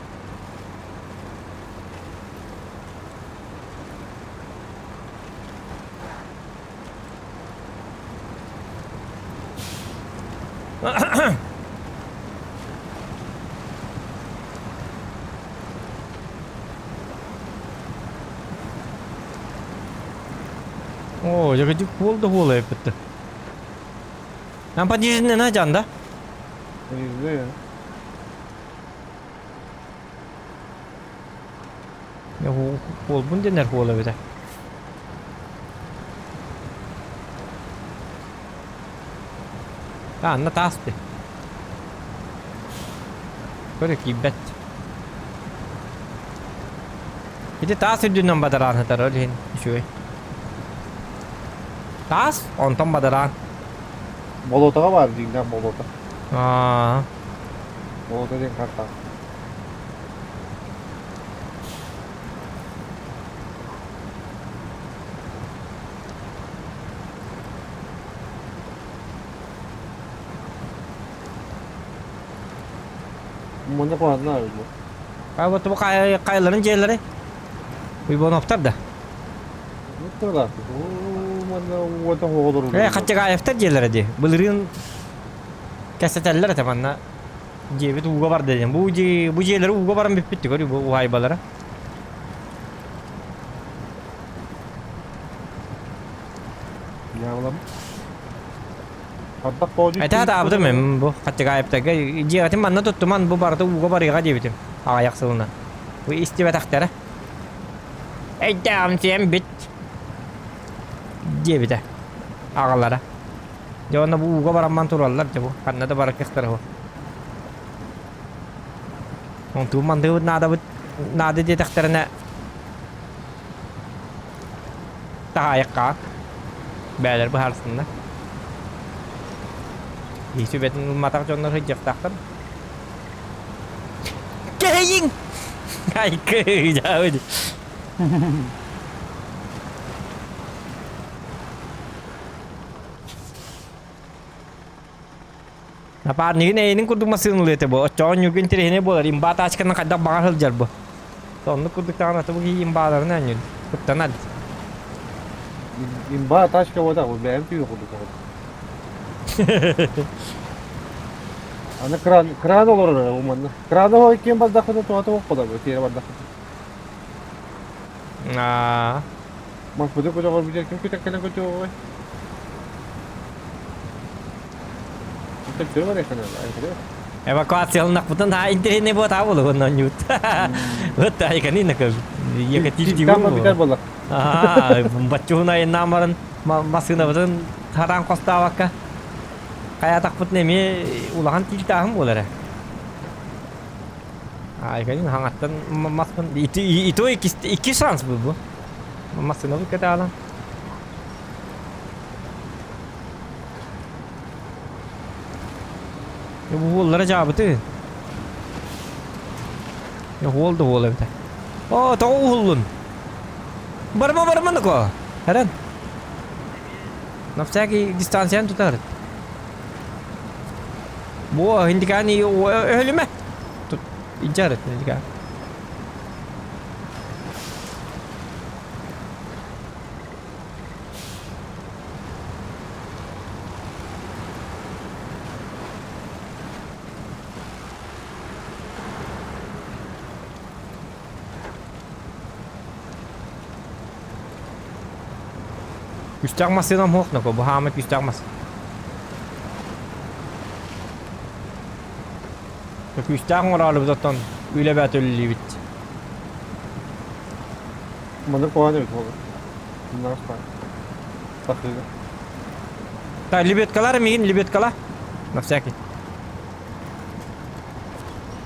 A: Оо, дьэ хуол да хуол эппитте. Нам подъездный на да?
C: Подъездной.
A: Я хуолбун денер хуол эбитэ. Анна таасты. Көрө киирбэт. Ити таас үрдүнэн бадараан сытар ол иһин үчүгэй. Таас, онтон бадараан.
C: Болотаҕа баар дьиҥнээх болота.
A: Аа.
C: Болота диэн карта. Манна куһаҕанна бу.
A: А вот бу кайларын дьиэлэри Уйбоновтар да. Э, Хачагаевтар дьиэлэрэ дии. Былырыын кэсэтэллэр этэ манна. Дьиэбит ууга барда диэн. Бу дьиэ бу дьиэлэри ууга баран бүппүт көрүү бу уһаайбалара. Этэ хатаабытым мен бу Хачагаевтарга дьиэҕитин манна туттуман бу барыта ууга барыаҕа диэбитим аҕыйах сылынан. Бу истибэтэхтэрэ. Эйдээҕим сиэн бит диэбитэ аҕалара. Дьэ уонна бу ууга барамман тураллар дьэ бу ханна да барар кыахтара суох. Онтуун мандыыбыт наадабыт наада диэтэхтэринэ. Таһаайахха. Бээлэр быһаарсыннар. Киһи сүбэтин ылматах дьоннор сылдьыахтаахтар. Кэһэйиҥ! Айкы, дьаабыт. Напарнигын эйинин курдук массыыналыы этэ бу. Оччоҕо ньугу интэриэһинэй буолар. Имба тачканан хайдах баҕар сылдьар бу. Оннук курдук даҕаны аты бу киһи имбааларын оонньуур. Куттанар.
C: Имба тачка вот так вот, бэйэм түү курдук. Аны кран, кран олорор уманна. Краны ол ким бардахына туһата боппода бу тиэрэ бардахына.
A: Аа.
C: Мас быды көтөҕөр бүтэр ким көтөр кэлэн көтөҕөй?
A: Эвакуацияланахпытын аа интэриэһинэй буотаа буолугун оонньуут. Вот айканина как ехать
C: Там битэр буолла.
A: Аа, баччуһун айаннаан баран массыынабытын хараан хостообакка хайаатахпытын эмиэ улахан тиилтааһын буолар. Айканин хаҥаттан маспын и то икки шанс был бу. Массыынабыт кэтаалан. Бу уоллара дьаабыты. Уол да уол эбитэ. О, тоҕо уһуллун? Барма барма нако. Эрен. На всякий дистанцияны тутар. Бу индикани өһүлүмэ. Тут иджарыт индикан. Күстээх массыынам суох нако, бу хаамай күстээх мас. Күстээх оҥороолубут оттон үлэ бэт үлэлиибит.
C: Маннык куһаҕан эбит буолар. Муннарас баар. Сахыыга.
A: Так, лебедкалар миигин лебедкала. На всякий.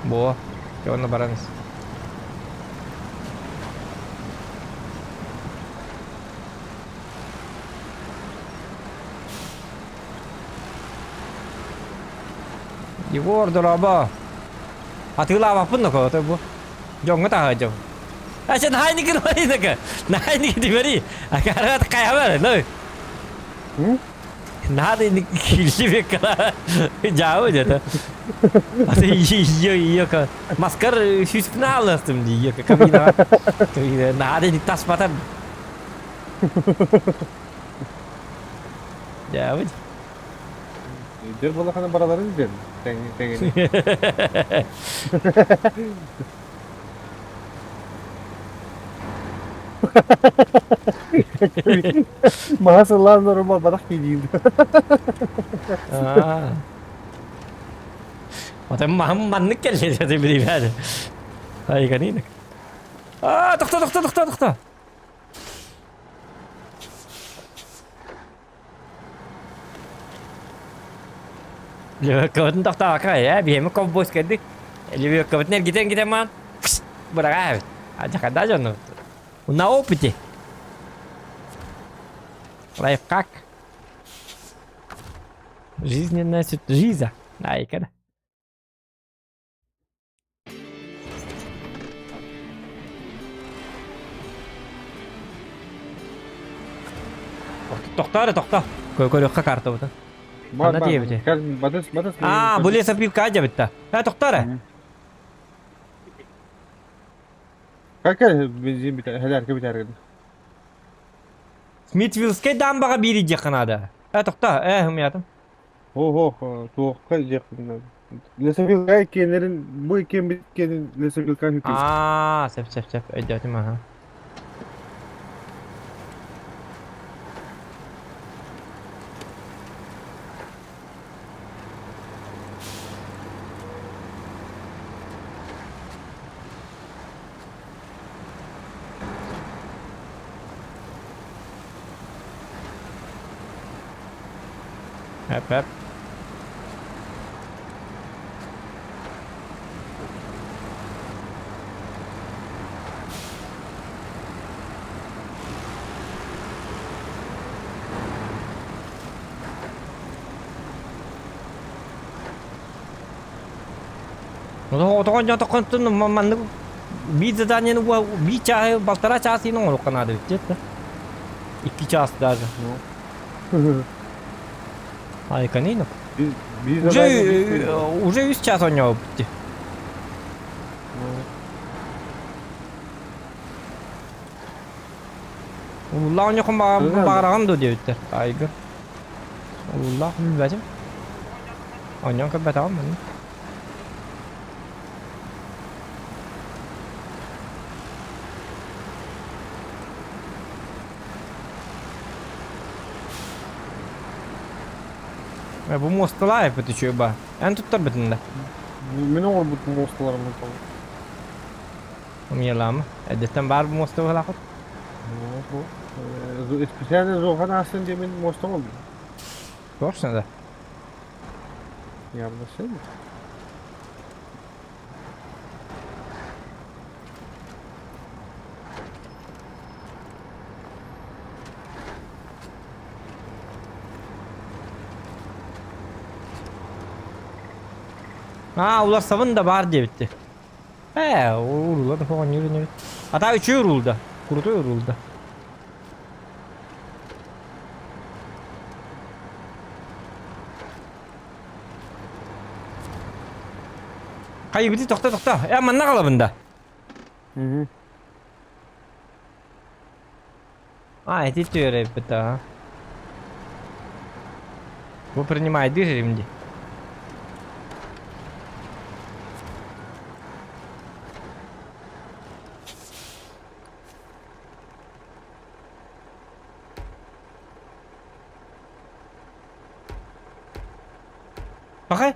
A: Во, онно баран ис. Егор, дорообо. Атыылаабаппын да кото бу. Дьоҥҥо таһаадьым. Ача наһайники нойдака. Наһайники дибери. Акарат каябар, ну. Надо килибеккала. Жабы где-то. Аты ее ее маскар сүүспүн ааластым дии ее кабинаҕа. Надо не таспатар. Жабы.
C: Дьэр балахана бараларын дьэр тэҥини. Маһа сыллаан орума барах киирдиин.
A: Отон маһым маннык кэллэ деді билибэт. Айганин. А, тохто, тохто, тохто, тохто. Левеккабытын тохтообокко ээ, биһиэми ковбойс кэлдик. Левеккабытын эргитэн-эргитэн маан быраҕаа эбит. Адьакада дьону. На опыте. Лайфхак. Жизненная жиза. Айка да. Тохтоо эрэ тохтоо. Көрүөххэ картабытын. Ханна диэбити?
C: Батыс, батыс.
A: Аа, бу лесопилка дьэбитта. Э, тохтоо эрэ.
C: Какая бензин битэр, хэлээркэ битэр
A: Смитвиллскэй дамбаҕа биир диэххэ наада. Э, тохтоо, э, умятым.
C: Оһо, туохха диэхпин Лесопилка иккиэннэрин, бу иккиэн иккиэнин лесопилка үкүү.
A: Аа, сөп, сөп, сөп, өйдөөтүм, аха. Эп, эп. Отоҕон дьон тоххонтун маннык биир заданиены биир чааһы полтора чаас иһин оҥоруохха наада эбит дии Икки чаас даже.
C: Ну.
A: Айканинов.
C: Биир
A: Уже
C: задание биир күн.
A: уже үс чаас оонньообут дии. Уллаах оонньооххун баҕараҕын дуо диэбиттэр. Айгыр. Уллаах билбэтим. Оонньоон көрбөтөҕүм манна. Бу муосталаа эппит үчүгэй ба. Эн туттарбытын да.
C: Мин оҥорбут муосталарым ол.
A: Умьялаама. Эрдэттэн баар бу муоста быһалаахыт.
C: Специально зохан аастын диэмин муоста оҥордум.
A: Точно да.
C: Явно сын.
A: Аа, уларсабын да баар диэбитти. Ээ, уруула да оонньуур инибит. Ата үчүгэй уруулда. Крутой уруулда. Хайыбыты тохто тохто. Э, манна қалабын да.
C: Мгм.
A: А, эти түөрэйбит а. Бу принимай дыжим ди. Пахай.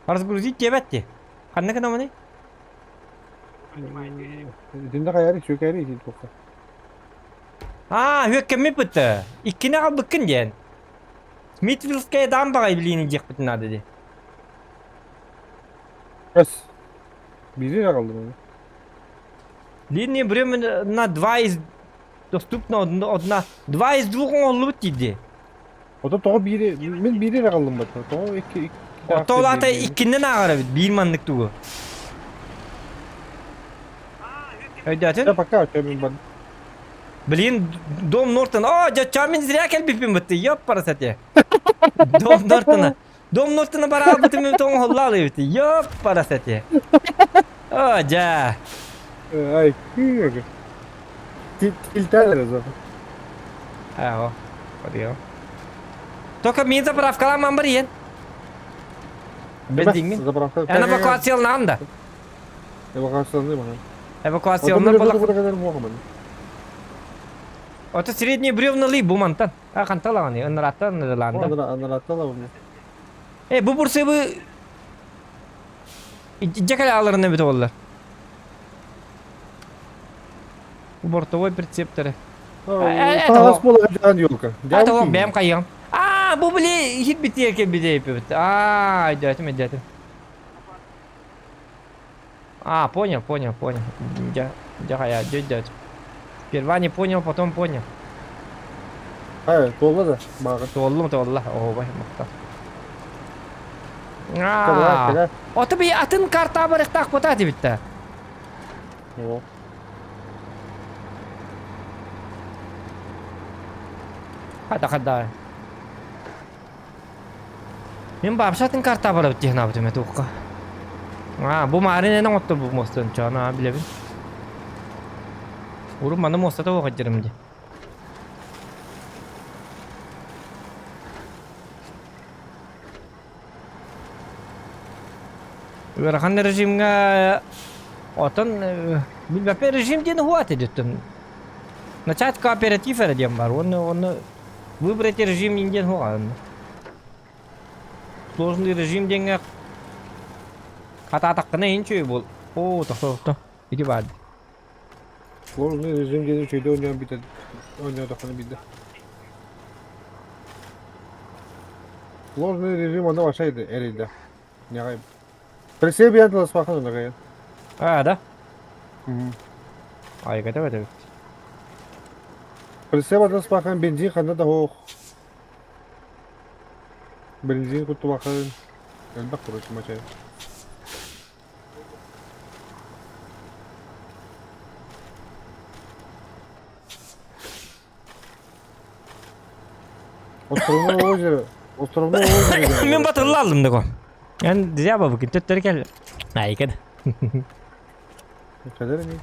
A: Разгрузить диэбэт дии. Ханна гынамыный?
C: Итиннэ хайаары сүөкээри ити туохха.
A: Аа, үөккэммит бытта. Иккини аҕалбыккын диэн. Смитвиллская даам баҕай билиини диэхпитин наада дии.
C: Эс. Биири эрэ аҕаллым аны.
A: Линия временно два из доступно одна два из двух оҥоһуллубут диирди.
C: Ото тоҕо биири мин биири эрэ аҕаллым бата. Тоҕо икки икки
A: Орто улаата иккиннэн ааҕар эбит биир маннык тугу. Өйдөөтүн?
C: Да пока мин бар.
A: Блин, дом Нортон. О, дьэ, мин зря кэлбиппин бытты. Ёппарасате. Дом Нортона. Дом Нортона бараабытым мен тоҥ эбит. Ёппарасате. О, дьэ.
C: Ай, кыыга. Тилтәлер аза.
A: Аho. Подъем. Только мин заправкаламан бар иен. Бендиңмин.
C: Заправка.
A: Эн эвакуациялаан да.
C: Эвакуацияланды мана.
A: Эвакуацияланар болак. Ото средний бревналы бу мантан. А канталаганы, ыныраттан ыныралаанда.
C: Аныраттан
A: Э, бу бурсыбы Дьэ аларына бүтэ боллар. Бортовой прицептеры.
C: Таас буола дьаан елка.
A: Это бэм хайыам. А, бу били хит битиэке битиэппит. А, өйдөөтүм, өйдөөтүм. А, понял, понял, понял. Дьэ, дьэ хайа, өйдөөтүм. Сперва не понял, потом понял.
C: Ай, туолла да, бааҕы.
A: Туоллум, туолла. Оһуобай, махтал. Аа, ото би атын карта барыктаах бута дибитте.
C: О.
A: Хада хада. Мин вообще атын карта барабыт диэн аабытым этуохха. Аа, бу маарин эн оҥоттор бу муостан чаана билэбин. Урут маны муостата оҕоддьырым дии. Ыарахан режимҥэ отон билбэппин режим диэн уһуат диттим. Начать кооператив эрэ диэн бар. Уонна уонна выбрать режим диэн уһуаҕын. Сложный режим диэҥҥэ хатаатаххына иһин үчүгэй буол. Оо, тохто тохто. Ити баар.
C: Сложный режим диэн үчүгэйдик оонньоон бүтэн оонньоотоххуна биирдэ. Сложный режим онно вообще эрийдэ. Ньаҕай. Присей биэн тыласпахан онно
A: А, да? Айгата бэтэбит.
C: Присей батыласпахан бензин ханна да суох. Бензин куттубаккын. Элбэх короче мачай. Островное озеро. Островное озеро.
A: Мин батылла алдым дего. Эн зря бабыкын төттөрү кел. Айкын.
C: Кэлэр ини.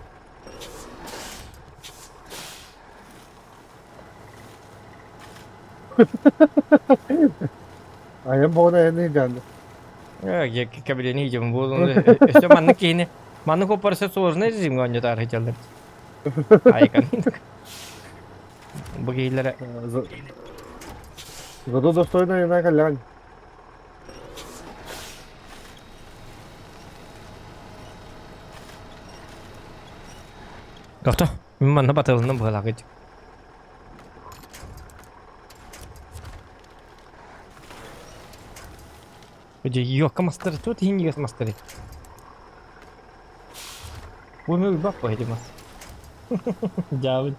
C: Айан боҕун айанныыр дьаанды.
A: Кабинети идем буолун. Өссө маннык киһини маннык оппарса сложный режимҥэ оонньотоор сылдьаллар. Айкан. Бу киһилэрэ
C: Зато достойно айана кэллэҕин.
A: Тохто, мин манна батылынным быһалаах Дьэ, йокка мастары, тут иһин мастары. Бу эмиэ уйбат бу эти мас. Дьаабын.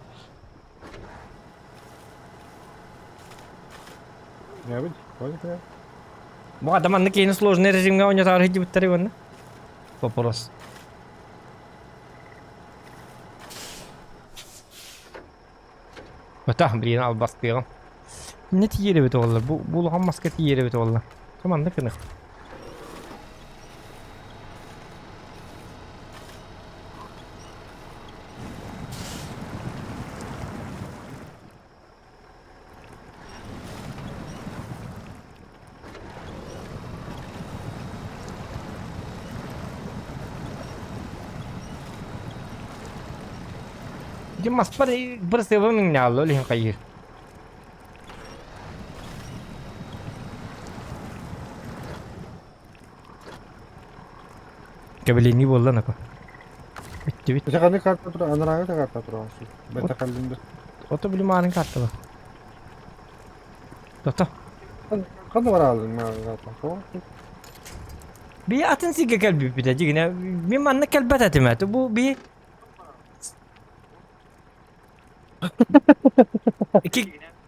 C: Дьаабын, понял?
A: Бу адам маннык киһини сложный режимҥэ оонньотоору сылдьыбыттар уонна. Вопрос. Ата, блин, албастыаҕым. Не тиийэр эбит оҕолор, бу, бу улахан маска тиийэр эбит оҕолор. Маннык гыныах. Ити маспар бырсыабым иҥнэҕэллэ ол иһин хайыыр. Кэбилэнии буолла нако. Бүттүбүт.
C: Ити ханнык карта тура, анарааҥы карта тураҕын Бэтэ халлын да.
A: Ото билим карта бар. Тото.
C: Ханна бараалын карта?
A: Би атын сиргэ кэлбиппит дьигинэ. Мин манна кэлбэт этим этэ. Бу би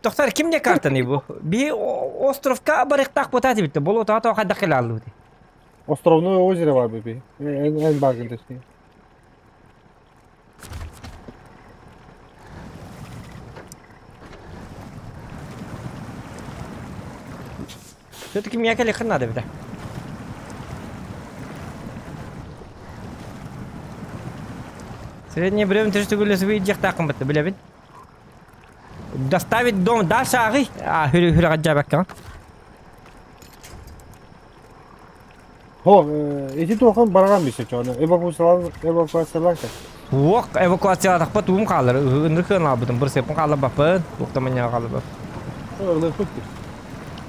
A: Тохтор ким не картаны бу? Би островка барыктаах бутаат битте. Болу таата хайдах кэлэ аллыбыт.
C: Островное озеро бар би. Эн эн багын точнее.
A: Все-таки меня кэлиэххин надо эбитэ. Среднее время түстүгүлэсиби илдьиэхтааххын батта билэбин. Доставить дом дальше ааҕый. А, хүрү хүрэ
C: Хо, ити туохан бараҕан бисэ чоно. Эвакуациялан эвакуациялан кэ.
A: Уох, эвакуациялаатахпа туум хаалар. Ынырык кыаналаабытым, бырсыаппын хаалларбаппын. Туохтаманньаҕа хаалларбап.
C: Ылыахпыт.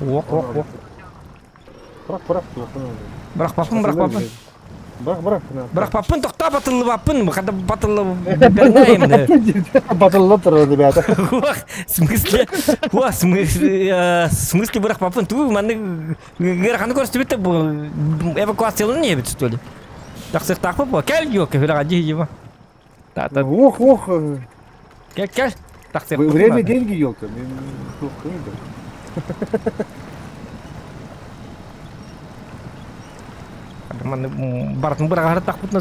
A: Уох, уох, уох.
C: Бырах, бырах, туохтан
A: Бырахпаппын, бырахпаппын.
C: Бырах, бырах.
A: Бырахпаппын, тохтоо, батыллыбаппын. Хата батылла бэрнээйим.
C: Батылла турар, ребята.
A: Уох, в смысле? Уох, в смысле, в смысле бырахпаппын? Туу, маннык Ыараханы көрсүбүт да бу эвакуацияланан иһэбит что ли? Тахсыахтаахпыт буо. Кэл ёлка, хүрэҕэ дии дии Та-та.
C: Ох, ох.
A: Кэл, кэл. Тахсыахпыт
C: Время
A: надо.
C: деньги, ёлка.
A: Манны барытын быраҕаһар тахпыт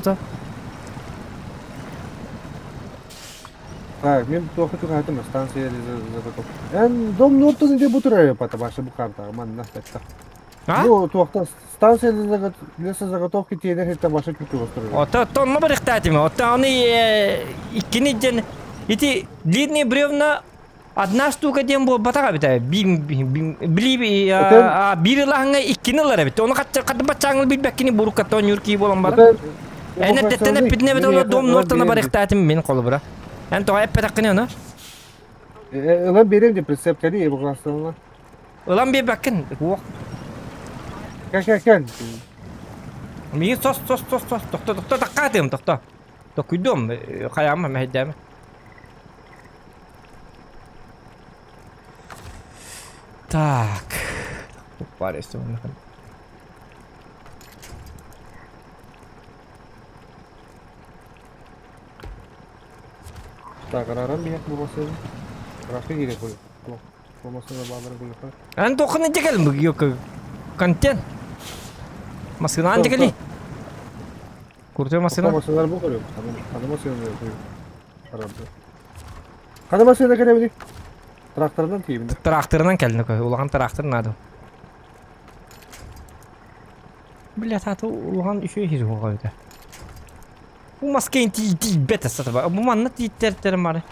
C: Так, мен туохха чугаһатым станция заготовка. Эн дом нуоттан иде бутурай пата баша бу картаҕа манна бэтта.
A: А?
C: Ну, туохта станция лесозаготовки тиэнэр хитта баша күтү остуруй.
A: Ото тонно барыхтаатым. Ото аны иккини ден ити длинные бревна одна штука диэн буолбатаҕа эбитэ. Били биир ылаһыҥҥа иккини ылар эбит. Ону хатты баччааҥыл билбэккини бурукката оонньуур кии буолан баран. Эн эрдэттэн эппитин эбит ону дом нуортана барыхтаатым мин холобура. Эн тоҕо эппэтэххини ону?
C: Ылан биэриэм де прицеп кэли эвакуациялана.
A: Ылан биэрбэккин. Уох.
C: Кэл кэл кэл.
A: Миигин сос сос сос сос тохто тохто таккаатыам тохто. Токуйдуом хайаама мэһэйдээмэ. Так. Бар
C: Так, арааран биһиэх буолбасын. Ыраахха киирэ куй. Буолбасын да бааларын куйуха.
A: Эн тоххун ичэ кэлин бу. Контент. Массыынаан дикили. Куртой массыына.
C: Массыыналар бу көрүм. Хана массыына көрүм. Харабы. Хана массыына кэлэбини? Тракторынан тиийбин.
A: Тракторынан кэлин кө. Улахан трактор надо. Бля, таты улахан үчүгэй хир хуга Бу маскейн тиийбэт сатаба. Бу манна тииттэртерим бары.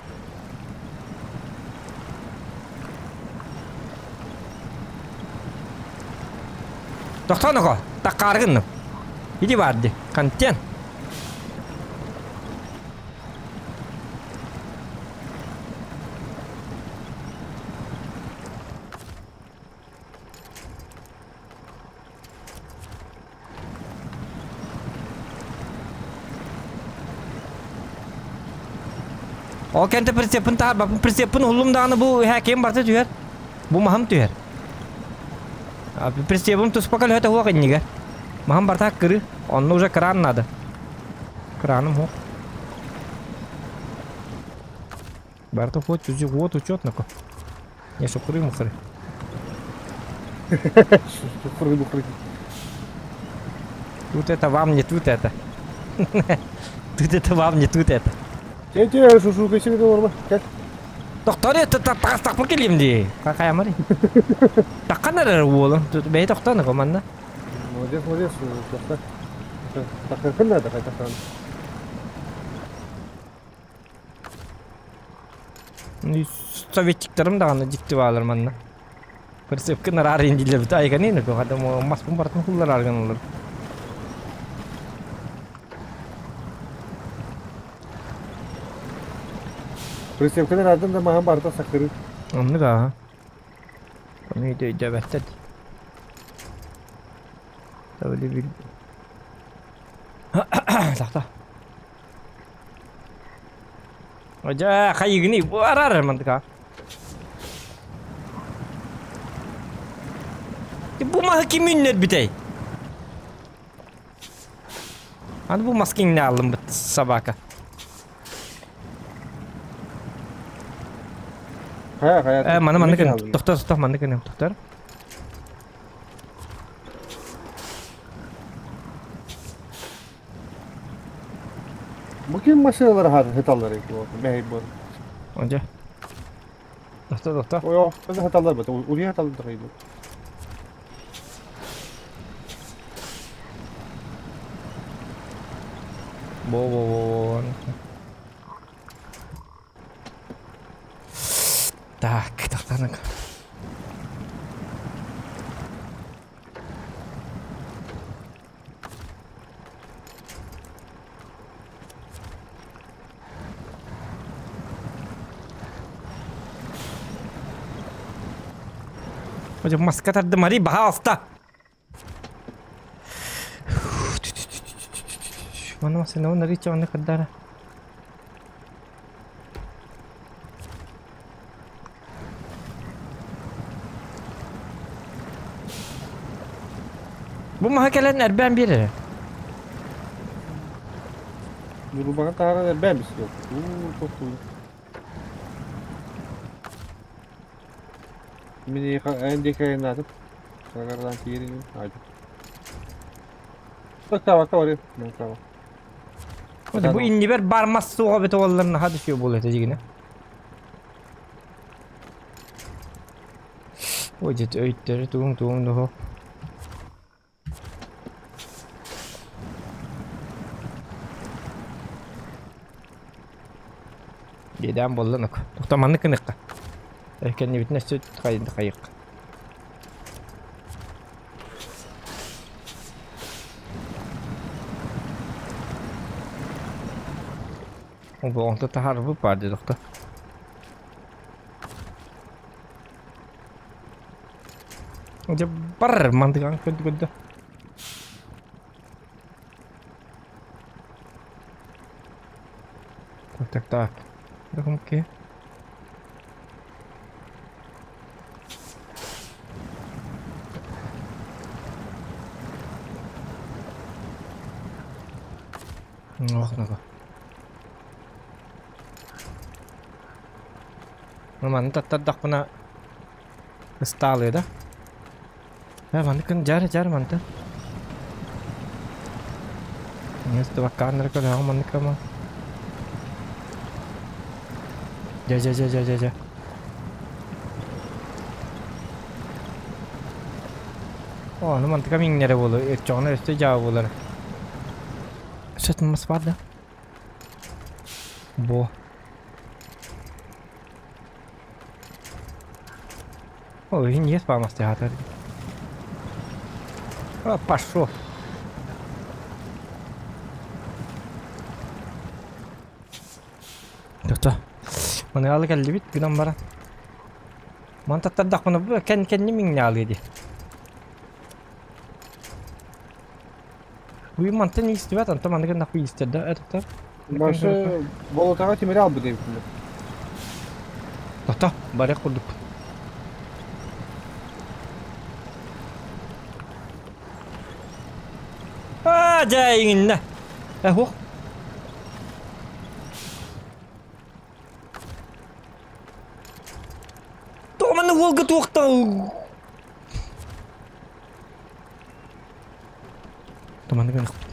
A: Тохтоо ноко, таккааргын. Иди барды. Контент. Ол кэнтэ прицепин таһар, прицепин уллум даҕаны бу ким барта түһэр. Бу маһым түһэр. Прицепим туспа көлөһөтө хуох иннигэр. Маһым барта кыры. Онно уже кран надо. Краным хуох. Барта хоть узи вот учетнако. Не шукры мухры.
C: Шукры мухры.
A: Тут это вам не тут это. Тут это вам не тут это.
C: Те шу шу кесиге олорма. Кел.
A: Тохтор это тахтахпын келием дии. Какая Таккан эрэр уолун. Бэйэ тохтоон манна.
C: Молодец, молодец. Тохта. Таккын надо, кайтактан.
A: Советчиктарым даҕаны дьикти баалар манна. Прицепка нараар индилэбит айганын хада маспын бартын хуллар арганалар.
C: Прицепка нараардым да маһын барыта сакыры.
A: Оннук аа. Ону өйдөбөттөр. Табили бил. Тахта. Дьэ, хайыгыный араар мандыка. Бу маһы ким үүннэрбитэй? Аны бу мас киҥнэ аллыммыт собака.
C: Хайа, хайа.
A: Э, маны манны гын. Тохтор, тохтор, манны гын, тохтор.
C: Бу ким машиналар хаталлар Мэһэй буол.
A: Онжа. Тохтор, тохтор.
C: Ой, ох, хаталлар бат. Ури хаталлар хайды.
A: Во-во-во-во. Так, тохтанак. Маска тардымари, пожалуйста. Маны сен оны ричи оны кырдара. Бу маһа кэлэн эрбээн биэрэрэ.
C: Ньурбаҕа таһааран эрбээн бистэ. Уу, тохтуу. Мин эйиэхэ эн диэки айаннаатым. Сагардаан тиийэрин айдым. Таккаба барыам. Таккаба.
A: Бу иннибэр бар мас суоҕа бит уоллар наһаа да үчүгэй буолуо этэ дьигинэ. Ой, дьэ өйдөрү тугуҥ тугуҥ дуһу. Биэдээн буолла нук. Тохто маннык гыныахха. Кэннибитин өссө хайыахха. Онто таһаарбыт баар дии тохто. Дьэ бар мандыгаҥ көрдө көрдө. Так так так. Окей. Ох, ну Маны таттардахпына ыстаалыа да? Э, манныкын дьаар дьаар мантан. Ньыыстыбаккааннары көрөҕүн маннык ама. Дьэ дьэ дьэ дьэ дьэ дьэ. Оо, ону мантыкам иҥнэрэ буолуо, өччөҕүнэ өссө дьаа буолар. Сөт мас баар да? Бо. Ол иһин иэс баамастыһаатар. А, пошел. Тохто. Маныалы кэллибит гынан баран. Ман таттардахпына бу кэн кэнни миҥнэалыы дии. Бу мантан истибэт, онтон манныгын нахуй истэр да, это
C: Башы болотаҕа тимири албыт эбиппин.
A: Тохто, барыах курдук. Аа, дьэ, иҥиннэ. Э, хуох. Тоҕо манна уолга туохта Туманы гыныхпыт.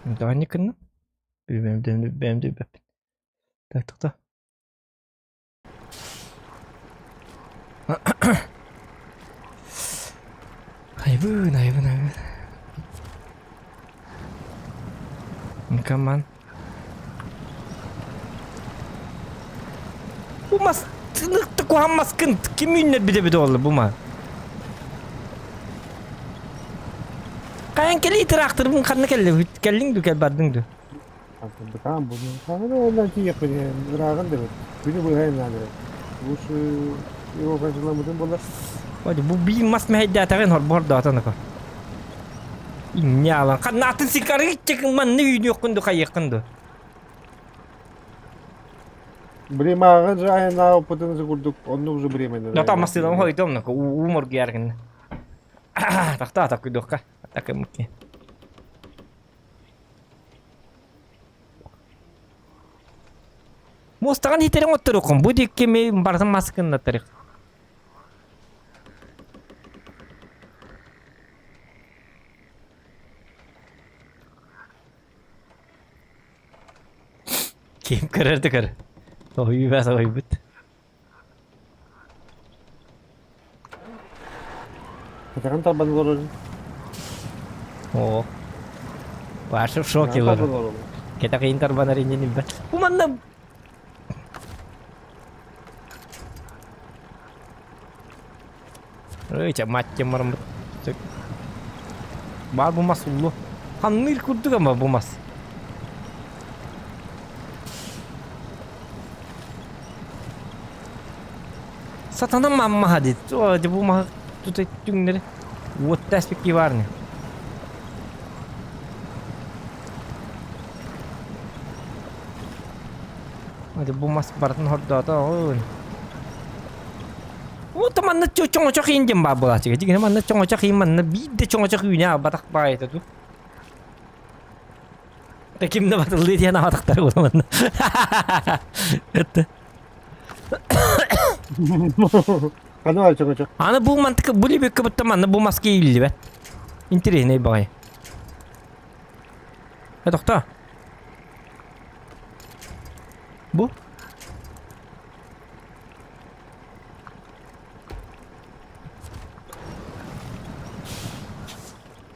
A: Даҕанньа гынна. Бэйэм да билбэппин. Так, так, Айбын, айбын, айбын. Коман. Бу мас тыныкты куһан маскын ким үүннэр бите бите олла бу ма. Кайан кели тыраахтырбын ханна кэлли кэллиҥ ду кэл бардыҥ ду.
C: Бытаан бу. Ханна оннан тиийэхпин ырааҕын да бит. Күнү быһа наадырай. Лучше его ханчыламмытын буолар.
A: Ой, бу биир мас мэһэйдээтэҕин хорбордоотон ака. Инньэ ханна атын сикары манны үүнүөххүн ду хайыаххын ду.
C: Бремаҕа же айаннаа опытын курдук оннук же бременно.
A: Да там массыынам хойдом нака уу моргуяргын. Тахта такуйдуохха. Такымыкки. Муостаҕын итэриҥ отторуккун бу диэки барытын мас гыннаттарык. Ким көрөр да көр. Соһуйбат соһуйбут.
C: Кэтэҕин тарбан олорор.
A: Оо. Ваше в шоке олорор. Кэтэҕин тарбанар иннин билбэт. Бу манна Ой, ча маттем бараммыт. Баар бу мас уллу. Ханныыр курдук ама бу мас. Сатана маммаха дит. О, бу маһы тута түҥнэри. Уотта аспекти бар не. Бу мас барытын хордоото. Ой. Вот манна чоҥочох иин диэн баар буолааччы. Дьиҥинэ манна чоҥочох иин манна биир да чоҥочох үүнэ аҕалбатах баҕайыта дуу. Да ким да батыллыы диэн аҕатахтара буола манна. Это.
C: Ханна баар чоҥочох?
A: Аны бу мантыка бу лебекке бутта манна бу маска ииллибэт. Интересный баҕайы. Э, тохтоо. Бу?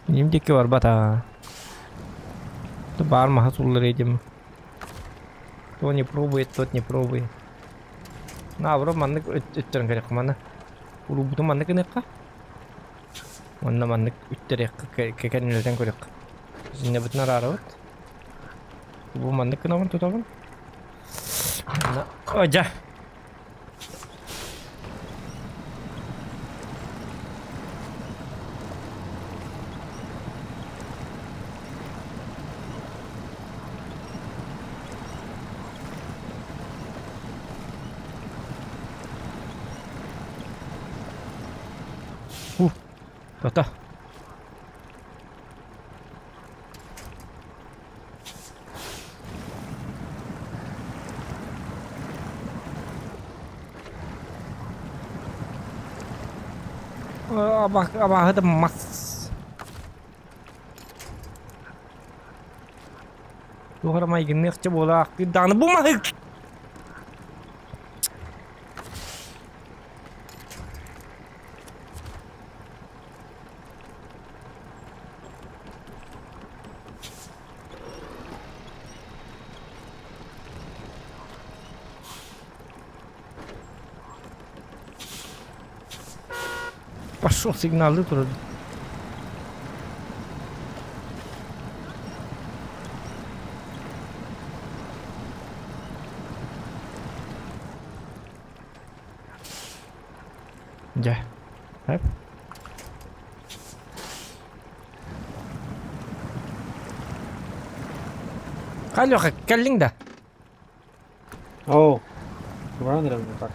A: Ним диэки барбат аа. Баар маһа суллар этим. Кто не пробует, тот не пробует. Наоборот, маннык өттөрөн кэриэххэ манна. Урубутун маннык гыныахха. Манна маннык үттэриэххэ кэннилэтэн көрүөххэ. Синнебытын араарабыт. Бу маннык гынабын тутабын. Одьа. Ух, тота. Абааһы да мас. Туох эрэ майгынныахча буолаахтыыр даҕаны бу маһы Пошел сигналы турар. Дьэ. Эп. Леха, кэллиҥ да?
C: Оо. Баран эрэбин так.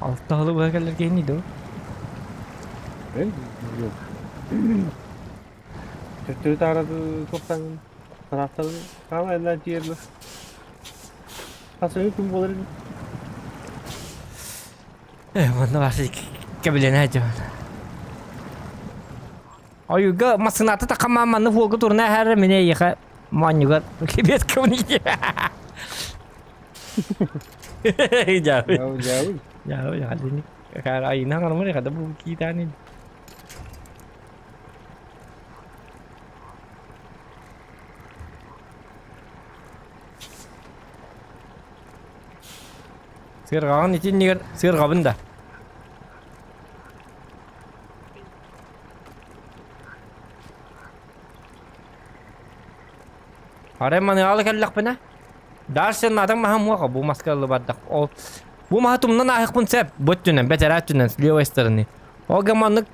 A: Алта сылы быһа кэллэр киһини дуу?
C: Эй, yok. Төттөрү таара туохтан тараахтан хаама эллээн тиийэрбэ. Хас өйү күн буолар ини.
A: Э, манна баасы кэбилэнэ дьон. Ойуга массыната тахамаан манны фуолга турна эһэр мине эйиэхэ моонньугар лебедка не Дьаабы.
C: Дьаабы.
A: Дьаабы дьаабы. Айына гармыр хада бу киитаани. Сыарҕаҕын итиннигэр сыарҕабын да. Арай маныаҕа кэллэхпинэ, дальше наатаҥ маһа муоха бу маска ыллыбардах. Ол бу маһы тумнан ааһыахпын сөп, бу өттүнэн, бэтэрээ өттүнэн, с левой стороны. Ол гаманнык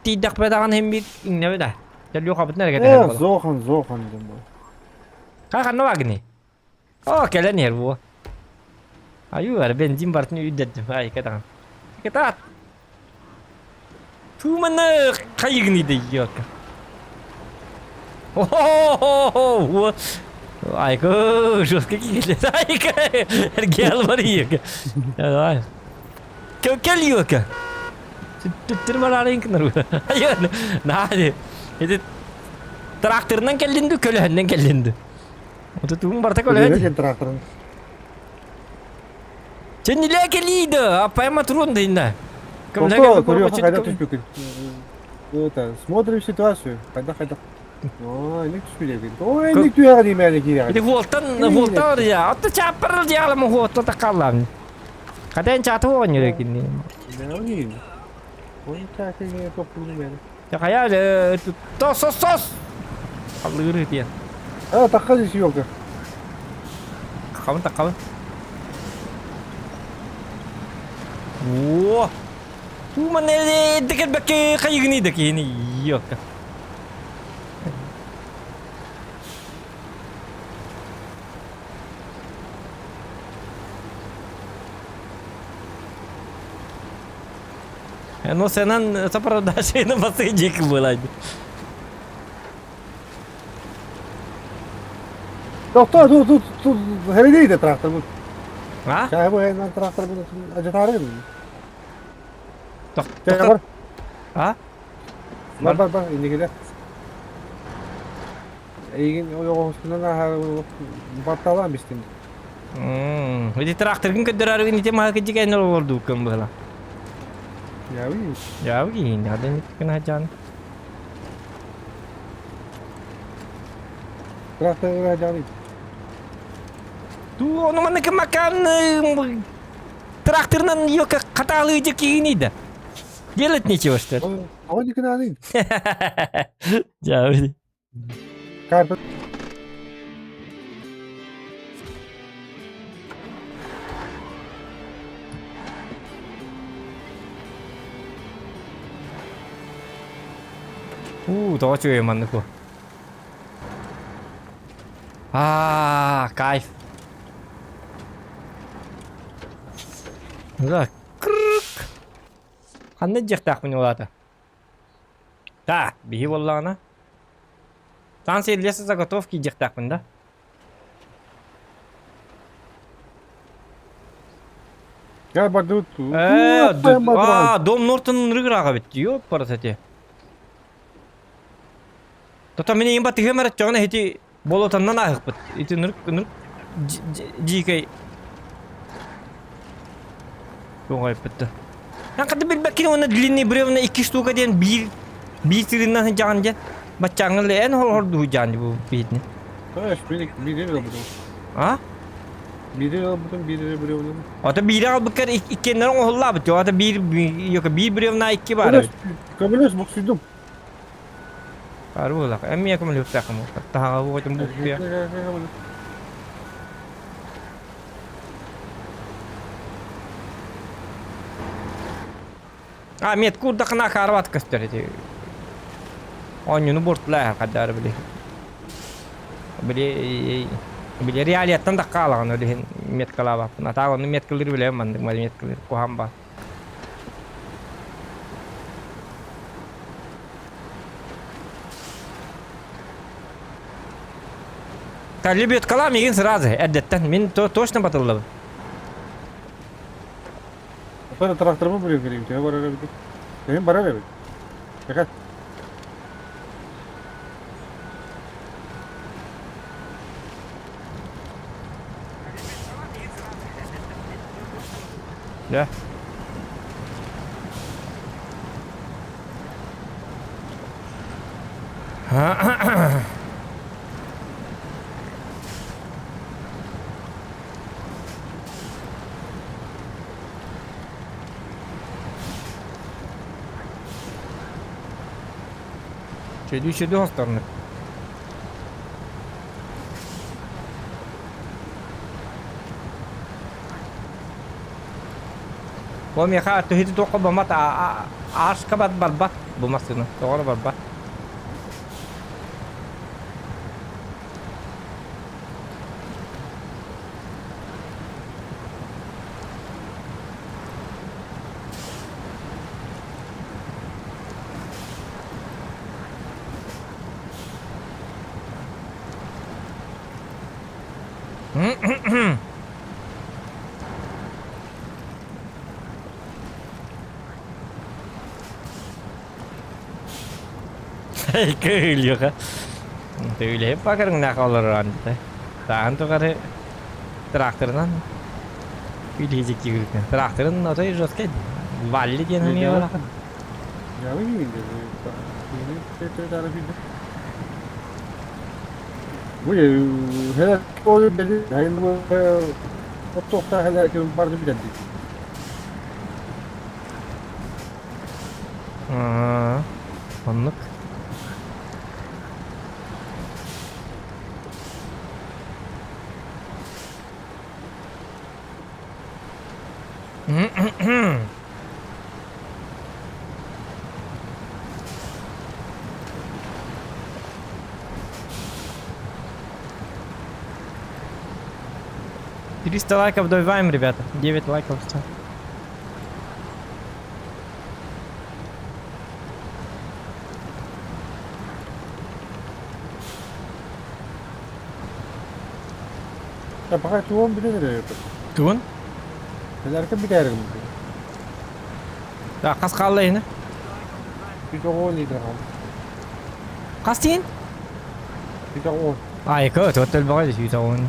A: тиийдэхпинэ даҕаны иһин биир иҥнэбит аа. Дьэ, эрэ кэтэһэр
C: Э,
A: буолар.
C: зохан, зохан диэн буолар.
A: Ха ханна баагыный? Оо, кэлэн иһэр буо. Айуу, эр бензин барытын үрдэрдим. Ай, кэтаҕын. Кэтаат. Тууманы хайыгыный да ёлка. О-хо-хо-хо! Айка, жестко киһилэр. Айка, эргел бар ёлка. Давай. Кэл ёлка. Түттүр барарын кынар. Айы, наады. Эти тракторынан келлинди, көлөһүннэн келлинди. Ото тугун барта
C: Көлөһө
A: көлөһө.
C: диэн тракторын.
A: Сен ниле келииді, апайма турун дейна.
C: Тоқто, көрүөххэ хайдах түспүккүн. Это, смотрим ситуацию. Хайдах хайдах. Ой, ник түспүт Ой, ник түһэҕэ диимээни
A: Ити
C: киирэҕин.
A: хуолтан хуолтан я. Отто чаппар диалама хуолтан такаллам. Каден чаты оонньуур кинни.
C: Неонин. Ой, чаакы топпуну мен.
A: Хая тос сос сос. Аллыры диэн.
C: А, тахха здесь елка.
A: Таккабын таккабын. О! Тууман декер бәкке кайыгыны да кини ёка. Ну сенен сопровождение басыйдик было.
C: Тоқто, тут, тут, тут, херидейде трактор бұл.
A: А?
C: Чай бұл херидейде трактор бұл. Ажатары. Чай
A: Тоқ
C: бар.
A: А?
C: Бар, бар, бар, инде Эйигин ойоҕоһускунан батталаан бистим.
A: Ити тракторгын көддөрөрүгүн ити маһы кыдьык олордууккун быһыла.
C: Яви.
A: Яви, надо не кына жан.
C: Трактор жаны.
A: Ту ону маннык макан тракторынан ёка катаалы кигини да. Делать нечего что ли?
C: Ой, никына
A: Жави.
C: Карпа.
A: У, тоҕо үчүгэй маннык бу. А, кайф. Да, крык. Ханна дьиэхтээхпин улаата. Да, биһи буоллаҕына. Станция лесозаготовки диэхтээхпин да.
C: Я бардыбыт.
A: Э, а, дом Нортон ырыгыраға бит. Ёп, парасати. Тота мин ең батыгым эрэ чоҕун эһити болотаннан ааһыкпыт. Ити нырк нырк дьиикэй туоҕайпыт. Ханката билбэккин уонна длинный бревна икки штука диэн биир биир сырыннан сылдьаҕын диэн баччааҥҥын эн хордуу дьаан бу биһитини.
C: Биири ылбытым.
A: А?
C: Биири ылбытым, биири бревна.
A: Ото биири албыккар иккиэннэрин оҥоһуллаабыт. Ото биир биир бревна икки баар эбит.
C: Көмөлөс буксуйдум.
A: Баар буоллах. Эмиэ көмөлөһүөхтээххин буолла. Таһаҕа буотум буксуйа. А, мет курдахына карват көстөр ити. Оонньууну буортулаа хаддары били. Били били реалияттан да хаалаҕын ол иһин меткалаабаппын. А так онну меткалыыр билэбин маннык меткалыыр куһаҕан баар. Лебедкалаа миигин сразу эрдэттэн мин точно батыллабын.
C: Ата тракторымы билен кэлиим, төһө барар эбит? Төһө барар эбит? Тэкэ.
A: Да. Чөйдүү чөйдүү хосторну. Бу миэхэ түһүтү туохха бамат ааска бат барбат бу массыына тоҕо барбат. Кыыльыха. Түүлэһип бакырыҥнаах олорор андыта. Таһын тухары тракторынан үлэһит Тракторын отой жесткай. Валли диэн эмиэ бар.
C: Бу оттуохтаах барды билэрдик.
A: Оннук. 300 лайков добиваем, ребята. 9 лайков. Все.
C: Пока туон бүтэн
A: Тугун?
C: Элэркэ бүтээрим.
A: Да, хас хаалла иһинэ?
C: 110 литр хаал.
A: Хас тиин?
C: 110.
A: Айка, туоттал баҕа 110.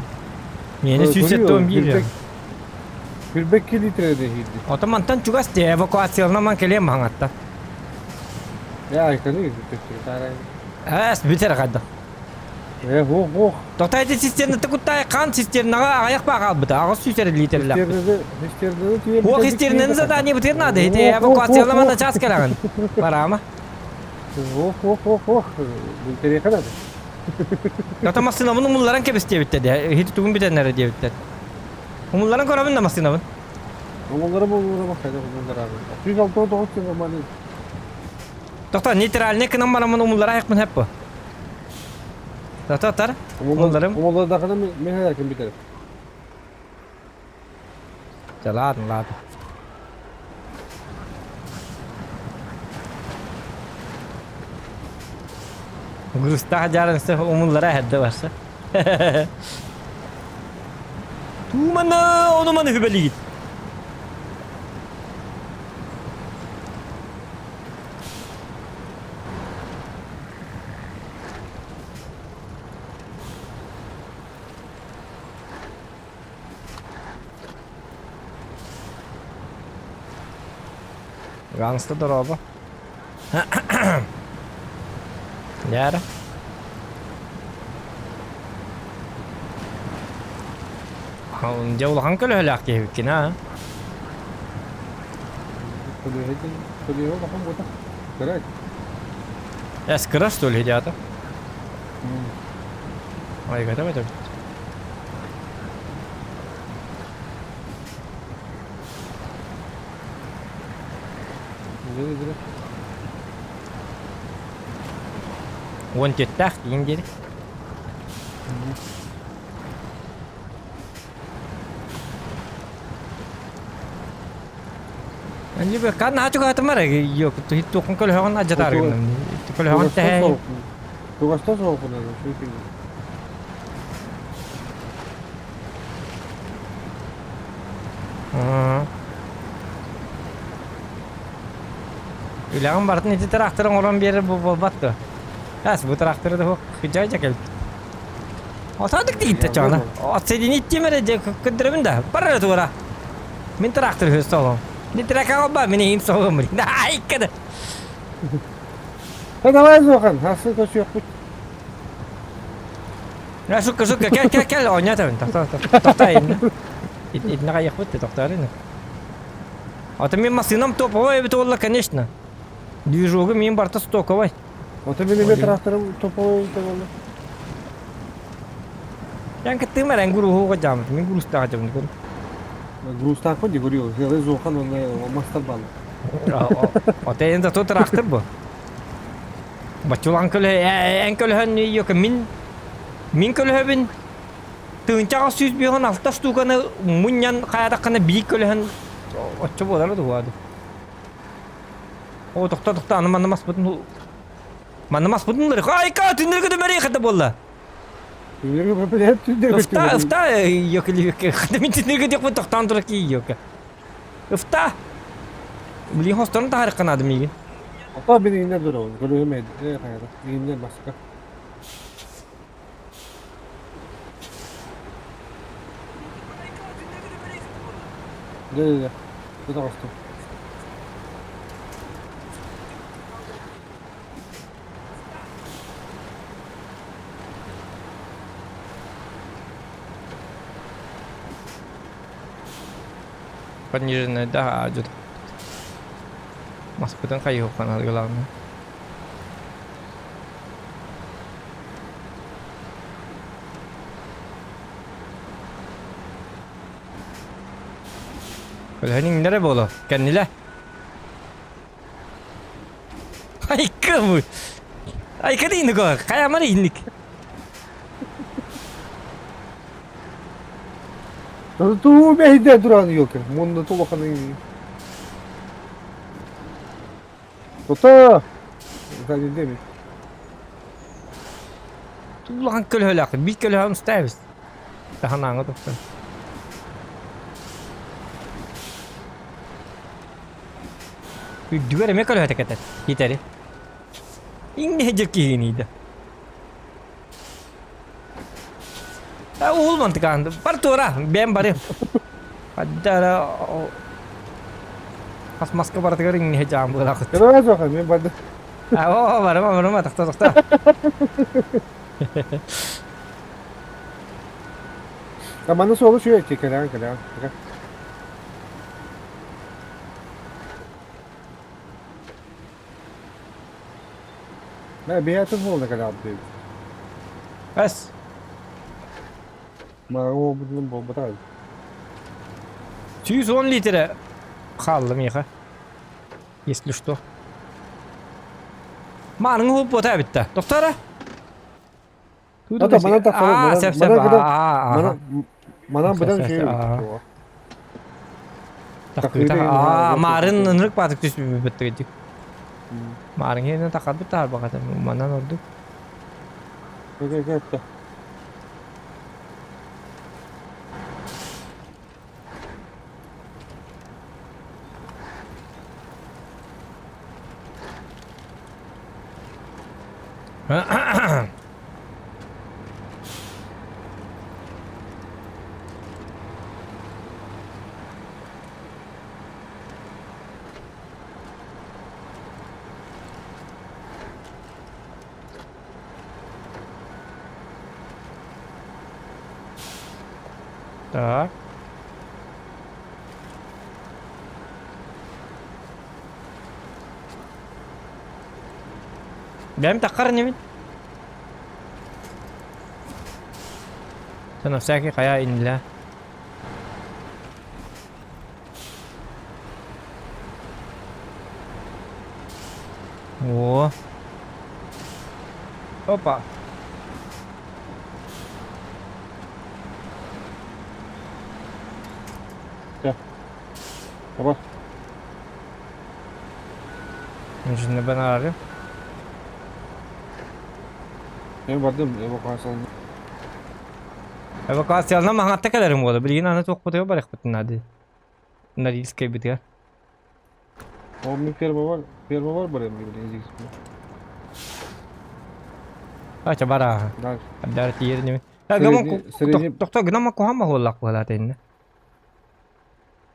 A: Миэнэ 171.
C: 42 литр диһиирди.
A: Ото мантан чугас дии, эвакуациялана ман кэлиэм маҥатта.
C: Я айканы
A: Эс, бүтэр хадда.
C: Э, ох, ох.
A: Тоқтай эти цистернаты куттай қан цистернаға аяқ ба қалбыта, ағыз сүйсер литрлер. Ох, цистернаны задание бітер надо, эти эвакуацияламан да час келеген. Барама.
C: Ох, ох, ох, ох. Бүлтере қадады.
A: Тоқта массынабын умулларан кебис диэбиттер, хити тугун бүтэннere диэбиттер. Умулларан көрөбүн да массынабын.
C: Умуллары умуллары бақайды, умуллары. 169 теңге мани.
A: Тоқта нейтральный кынан барамын умуллара аяқпын хеп бу. Тоқта тар. Умулларым.
C: Умуллардақына мен әркім бітер.
A: Ладно, ладно. Густах жарын умуллара хәдді барса. Тумана, оны маны хүбелигит. Ганста дорообо. Дьэ Дьэ улахан көлөһөлөөх киһибиккин аа.
C: Көлөһө көлөһө улахан буолбатах. Кыра.
A: Эс кыра что ли дьаата? Айгата бөтөбүт. 14-тээх диин диэри. Кан наһаа чугаһатымар туохун көлөһөҕүн адьатаар гынным. Көлөһөҕүн тэһэ.
C: Тугастан соҕукун
A: Үлэҕин барытын ити тыраахтары оҥорон биэрэр буолбат дуо? Ас бу тыраахтары да дьэ кэлбит. Отаадык тигиттэ чоҕуна. Отсоединить тиэм эрэ дьэ көрдөрөбүн да. Бар эрэ туора. Мин тыраахтар үһү солом. Мин тиракаҕа ба мин иһин солом. Айка да.
C: Давай Зохан, асы көсүөхпүт.
A: Я шутка, шутка, кел, кел, кел, оонньоотоҕун, тохтоо, тохтоо, иннэ. Итиннэ хайыахпыт да, тохтоору ини. А то мин массыынам топовой эбит уолла, конечно. Движогу мин барта стоковай.
C: Ото мин эмиэ тракторым топовой эбит буолла.
A: Ян кыттыым эрэн груһу жаамыт, мин грустаах жабын көр.
C: Грустаахпын ди көрүө, сыалы Зохан уонна мастар баалар.
A: Ото эн зато трактор бу. Баччулаан көлөһө, эн көлөһөн йока мин мин көлөһөбүн тыынчаҕа 156 штуканы мунньан хайатаххына биир көлөһөн оччо буолара дуо О, тохто, тохто, аны манна маспытын манна маспытын ылар. Айка, түннэргэ дөмөрүй хата буолла. Ыфта, ыфта, йока, йока. Мин түннэргэ диэхпин тохтоон турар кии, йока. Ыфта! Блин, хосторун таһаарыахха наада миигин.
C: Апа мин иҥнэр дурабын, көрүөм ээ, хайата, иҥнэр баска. Дьэ, дьэ, дьэ, таҕыстым.
A: Пониженная, да, дьэ. Маспытын хайыһыахха наада главное. Көлөһөн иҥнэрэ буолуо, кэннилэ. Айка бу. Айка дейин го, хайамар инник.
C: Туу бэйдэ туран елки, мунна тулаханы. Тута! Сзади
A: Улахан көлөһөлөөх, биир көлөһөм ставис. Таһанааҥа тухсан. Үрдүгэр эмиэ көлөһөтө кэтэр, итэри. Иҥнэ дьир киһиниидэ. Уул мантыкаан, бар туора, бэм бары. Хаддара хас маска барытыгар иҥнэ дьаам буолаахыт.
C: Кыраа суох, мен барды.
A: Оо, барыма, барыма, тохто, тохто.
C: Маны суолу сүйэччи, кэлэҕин, кэлэҕин. Бэйэтин буолла кэлэҕин
A: Эс.
C: Мааҕы уолбутунан буолбатах эбит.
A: 110 литрэ хаалла миэхэ. Если что. Мааныҥ уһуппуота эбит да. Тохтоо
C: Ата манан тахсабыт
A: Аа,
C: манан
A: сөп сөп.
C: манан быдан
A: Аа,
C: манан манан быдан үчүгэй эбит.
A: Такыыта. Аа, маарын ынырык баатык түспүт Маарын хeenин такарбыт таарбаката манан ордук.
C: Кэ
A: Так. Бэйэм таххар инибин. На всякий хайа иннилэ. О. Опа.
C: Все. Опа.
A: Şimdi ben ararım.
C: Мен бардым, эвакуацияланным.
A: Эвакуацияланан маҥатта кэлэрим буола. Билигин аны туохпутугар барыахпытын наада. Норильскайбытыгар.
C: Ол мен ферма бар, ферма бар барыам билигин дьигиспин.
A: Ача бараа.
C: Дальше.
A: Ардаар тиийэр инибин.
C: Средний, средний.
A: Тохто гынама куһаан баһуоллаах буолаата иннэ.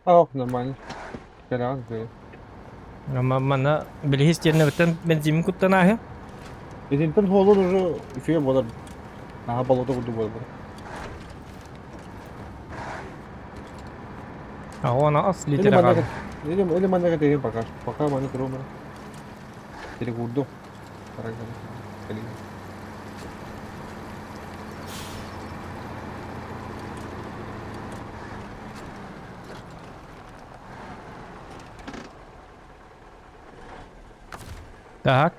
C: Ах, нормально. Кэлэҕин кыайа.
A: Манна билиһис диэннэбиттэн бензимин куттан ааһы.
C: Итинтэн хуолун уже үчүгэй буолар. Наһаа болото курдук буолар.
A: Аҕа ас
C: Или
A: литр
C: манна или или манна кэтиһин пока. Пока манна туруом Перекурду.
A: Так.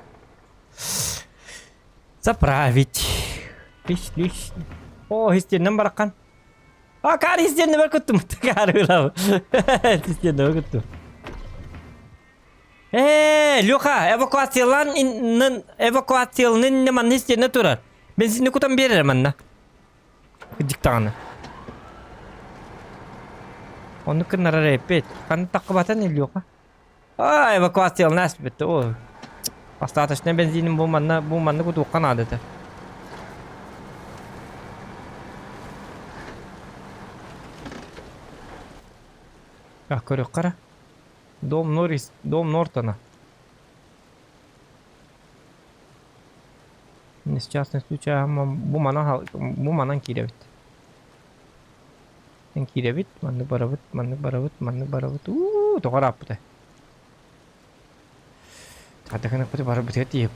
A: Заправить. Лиш, лиш. О, истиннен баракан. А, кар истинне бар куттум. Кар ылам. Истинне бар куттум. Э, Леха, эвакуациялан эвакуацияланын не манна истинне турар. Бензинни кутан берер манна. Диктаҕына. Оннук гыннарар эппит. Ханна таххыбатан Илюха. А, эвакуациялана ааспыт. О. Остаточный бензинин бу манна бу манна кутуохха наада этэ. А, көрүөххэ эрэ. Дом Норрис, дом Нортона. Несчастный случай бу манан бу манан киирэбит. Киирэбит, маннык барабыт, маннык барабыт, маннык барабыт. Уу, тоҕо ырааппытай. Хатыхыныкпыт барыбытыгар тиийип.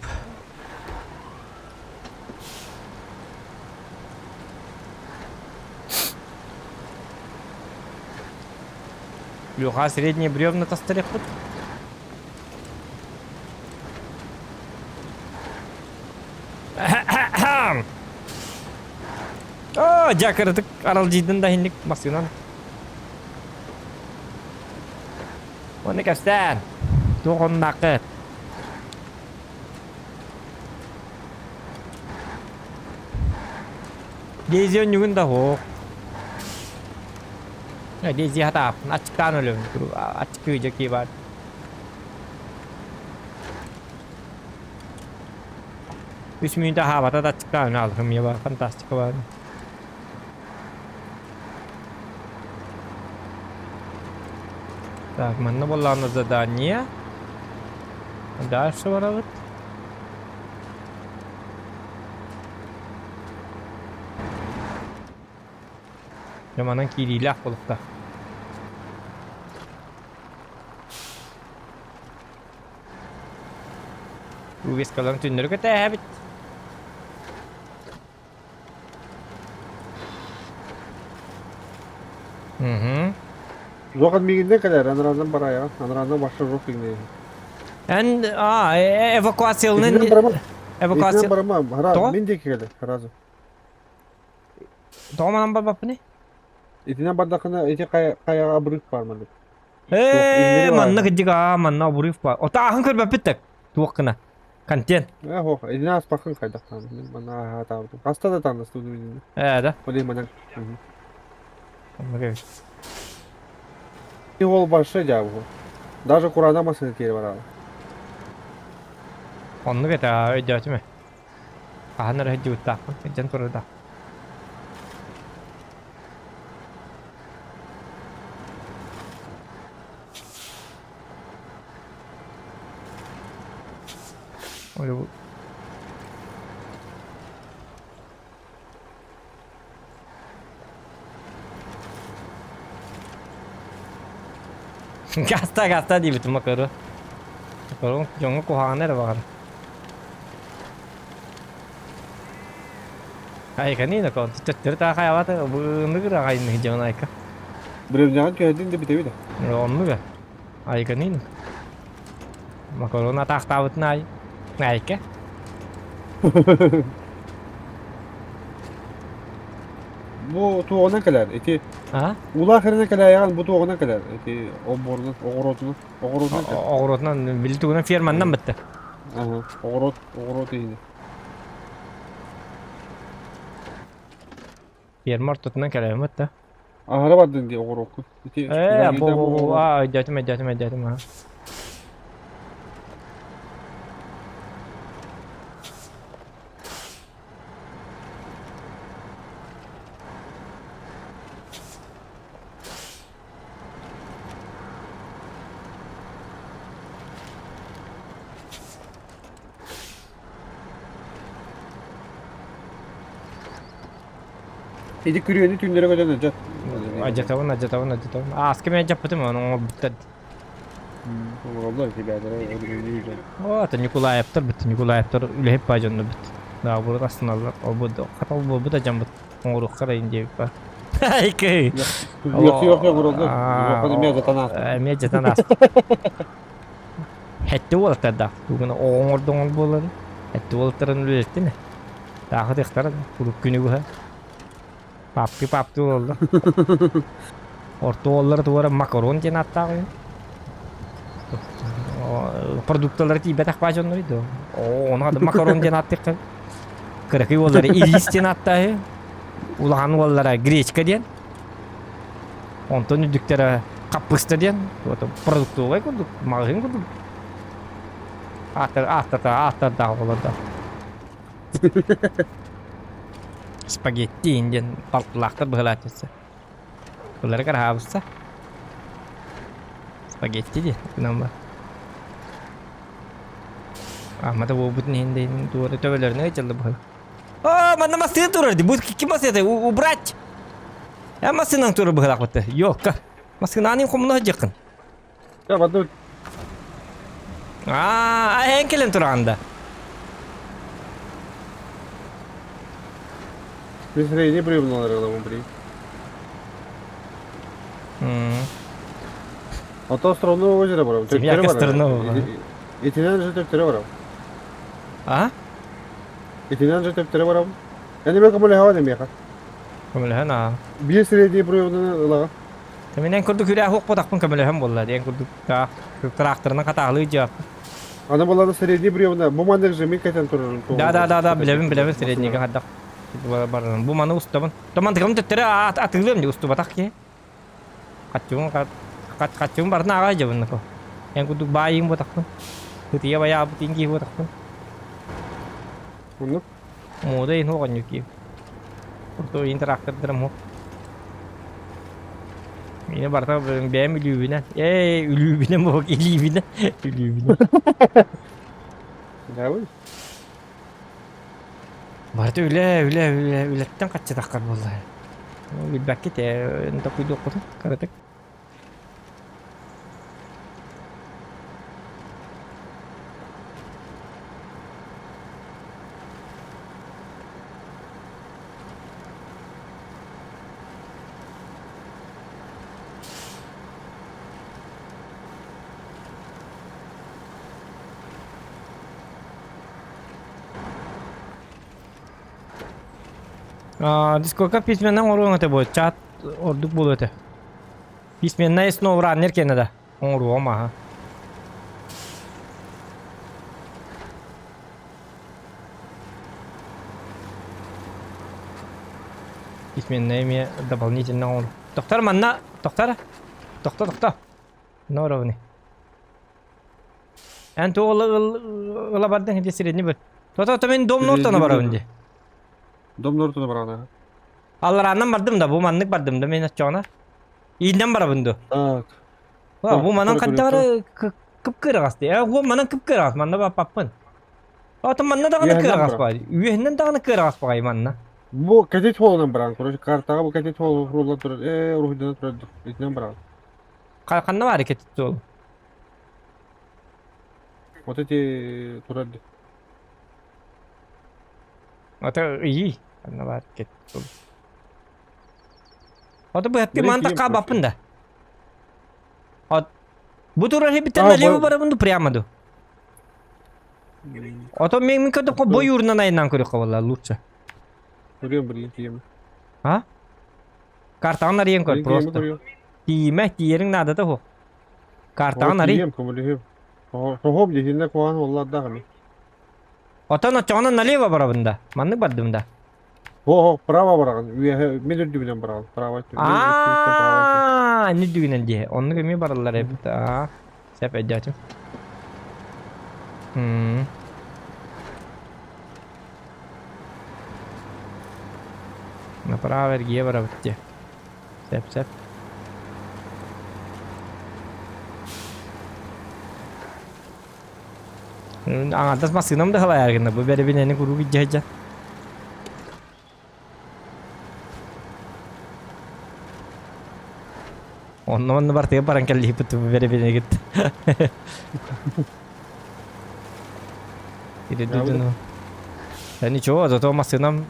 A: Леха средние бревна тастарыхпыт. Оо, дьакырытык аралдьыйдын да иһинник массыынан. Уонна кэпсээн. Туох оннааххыт? Дейзи онньугун да суох. Дейзи хатааппын аччыктаан өлөбүн. Аччык дьэки баар. Үс мүнүүтэ аһаабата да аччыктаан хаалыхым бар, фантастика бар. Так, манна буоллаҕына задание. Дальше барабыт. Дьэ манан киириилээх буолуохтаах. Вывескаларын түннэри көтээһэбит. Угу.
C: Зохан миигиннэн кэлэр, анараанан бараайаҕын, анараанан башка жоқ игнэйин.
A: Эн а эвакуацияланын
C: Итинэн барама,
A: эвакуация
C: итинэн барама, хара,
A: Тоҕо?
C: мин диэки кэлэр, сразу.
A: Тоҕо манан барбаппыный?
C: Итинэн бардаххына ити хайа хайаҕа обрыв баар маннык.
A: Ээ, манна кырдьык аа, манна обрыв баар. Ото ааһын көрбөппүт так. Туох гына. Контент.
C: Ээ, хоох, итини ааспаккын хайдахтаан. Мин манна ааһаатаабытым. Хаста да тааннастыбытым итини.
A: Ээ, да.
C: Ол иһин манан.
A: Оннук
C: И ол большой дьаабы. Даже кураана массыына тиэрэ бараала.
A: Оннук этэ, өйдөөтүм ээ. Хаһан эрэ сылдьыбыттаахпын, сылдьан турардаах. Ой, Гаста гаста диэбитим макару. Макарон дьоҥҥо куһаҕаны эрэ баҕар. Айканы након төттөрү таах айабата быныгыр аҕайны дьон айка.
C: Бревняҕын түһэрдин да бүтэбит.
A: Оннуга. Айканын. Макарон атаахтаабытын ай. Айка.
C: Бу туоҕунан кэлэр. Ити
A: А?
C: Улаах эрэнэ кэлээйэҕин бу туоҕунан кэлэр. Ити обборунан, оҕуруотунан, оҕуруотунан кэлэр.
A: Оҕуруотунан, били тугунан ферманнан бытта.
C: Ага, оҕуруот, оҕуруот иһинэ.
A: Ферма ортотунан кэлэбин бытта.
C: Аһара бардын дии оҕуруокку. Ити
A: Э, бу
C: бу
A: бу бу а, өйдөөтүм, өйдөөтүм, өйдөөтүм, а.
C: Ити күрүөнү түүннэри көтөн ыдьат.
A: Адьатабын, адьатабын, адьатабын. Ааска мен дьаппытым, ону оҥорбуттар.
C: Оҥороллор ребята, үлүгүнү
A: О, это Николаевтар бит, Николаевтар үлэһит баа дьонно бит. Да, бурут астыналлар. Ол бу хата ол буолбут да дьон бут. Оҥоруохха да диэбит баар. Айкы.
C: Йохси йохси оҥороллор. Йохси эмиэ дьатан ааспыт.
A: Эмиэ дьатан ааспыт. Хэтти уолаттардаах. Тугуна оҥордоҥол буолар. Хэтти уолаттарын үлэлэттин. Таахы тыхтара курук күнү быһа. Папки папки буолла. Орто уоллара туора макарон диэн ааттаах үһү. Продукталара тиийбэтэх баа дьоннор дуо? Оо, ону макарон диэн ааттыахха. Кыракый уоллара ирис диэн ааттаах үһү. Улахан уоллара гречка диэн. Онтон үрдүктэрэ хаппыста диэн. Продуктовай курдук, маҕаһыын курдук. Ааттар, ааттата, ааттардаах оҕолордоох. Спагетти диэн балтылаахтар быһалааччысы. Былары караһаабысса. Спагетти диэн гынан бар. Аамата буолбутун иһин дейин туора төбөлөрүнэ ыйдьалла быһа. Аа, манна массыына турар ди. Бу ким массыына убрать. Я массыынаң турар быһалаах бытты. Ёлка. Массыынааны хомуна сылдьыаххын.
C: Я баду.
A: Аа, эн кэлэн тураҕын да.
C: Быстрее не бревно блин. А то островное озеро барам.
A: Семья Островного.
C: Итинэн же төптөрө барам.
A: А?
C: Итинэн же төптөрө барам. Я не көмөлөһө демиэхэ.
A: Көмөлөһөн аа.
C: Биир средний бревно ылаҕа.
A: Мен эн курдук үрээ хуохпатахпын көмөлөһөн буолла диэн курдук тракторынан хатаалыы дьиэппин.
C: Аны буоллаҕына средний бревна бу маннык же мин кэтэн турарым.
A: Да да да да билэбин билэбин среднийгэ хайдах барарын. Бу маны устабын. Томантыкым төттөрү атыылыам дии устубатах киһи. Хаччыбын хаччыбын барытын ааҕа дьабын Эн курдук баайыым буотахпын. Ытыйа байаабыт иин киһи буотахпын.
C: Оннук.
A: Муода иин оҕонньук киһи. Орто иин трактордарым хуох. Мини барыта бэйэм үлүүбүнэн. Ээ, үлүүбүнэн буолук, илиибинэн. Үлүүбүнэн.
C: Давай.
A: Барыта үлэ, үлэ, үлэ, үлэттэн хаччытаххар буолла. Билбэккит ээ, токуйдуоххутун, кыратык. Дискорка письменнан оҥоруоҥ этэ буо, чат ордук буолуо этэ. Письменная снова кэннэ да оҥоруоҕум аха. Письменная эмиэ дополнительно оҥор. Тохтор манна, тохтор. Тохто, тохто. На уровне. Эн туох ыла бардың ди средний быр. Тото то мен дом нортона барабын ди.
C: Дом нортона барабын.
A: Алларааннан бардым да, бу маннык бардым да мен оччоҕуна. Ииннэн барабын ду.
C: Так.
A: Бу манан хантары кып-кыраҕас ди. Э, бу манан кып-кыраҕас, манна баппаппын. Ото манна даҕаны кыараҕас баҕай. Үөһүнэн даҕаны кыараҕас баҕай манна.
C: Бу кэтит холунан баран, короче, картаҕа бу кэтит холу рулла турар, э, уруһуйданан турар, итинэн баран.
A: Ханна баар икки суол?
C: Вот эти турар дии.
A: Ата ыйыы. Ханна баар икки суол. Ото быһаттыы
C: Блин,
A: ман
C: тиийэн
A: такка
C: короче.
A: баппын да. От бу турар хибиттен
C: А,
A: налево
C: бо...
A: барабын ду прямо ду. Ото мен мен көрдөккө
C: Ото
A: бойуурунан айынан көрүөххэ буолла лучше.
C: көрүөм блин тиийэмэ.
A: А? Картаҕын арыйан көр
C: Блин тиийэмэ
A: просто.
C: көрүөм.
A: Тиийимэ, тиийэриҥ наадата суох.
C: Оо
A: Картаҕын арый.
C: тиийиэм көмөлөһүөм. Тоһуом дьиһинэ куһаҕан буоллардаах ини.
A: Отон оччоҕуна налево барабын да. Маннык бардым да.
C: О, право бараҕын. Үөһэ мин үрдүбүнэн бараҕын. Право өттү. Мин өттүбүттэн право өттү.
A: Аа, ини дүгүнэн дии. Оннук эмиэ бараллар эбит. Аа, сөп өйдөөтүм. М. Направо эргийэ барабыт дии. Сөп, сөп. Аҥардас массыынам да халайар гына бу бэрэбинэни куруук илдьэ сылдьан. Онно онно бартыгар баран кэллиһиппит бу бэрэбинэгит.
C: Правда?
A: Да ничего, зато массыынам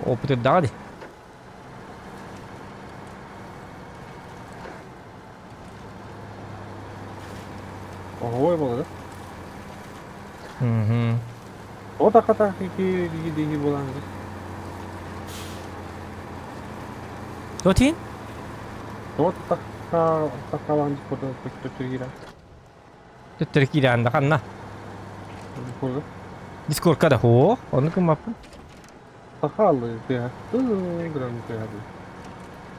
A: опытырдаҕа дии.
C: Оһуой буолла да?
A: Мгм.
C: Тоҕо таката ики дии буолан
A: Тотин?
C: Тоҕо такка таккалаан дискорда төттөрү киирэн
A: Төттөрү киирэн да ханна?
C: Дискорда
A: Дискордка да хоо, ону кыммаппын.
C: Сахалы тыаһа грамм тыаһа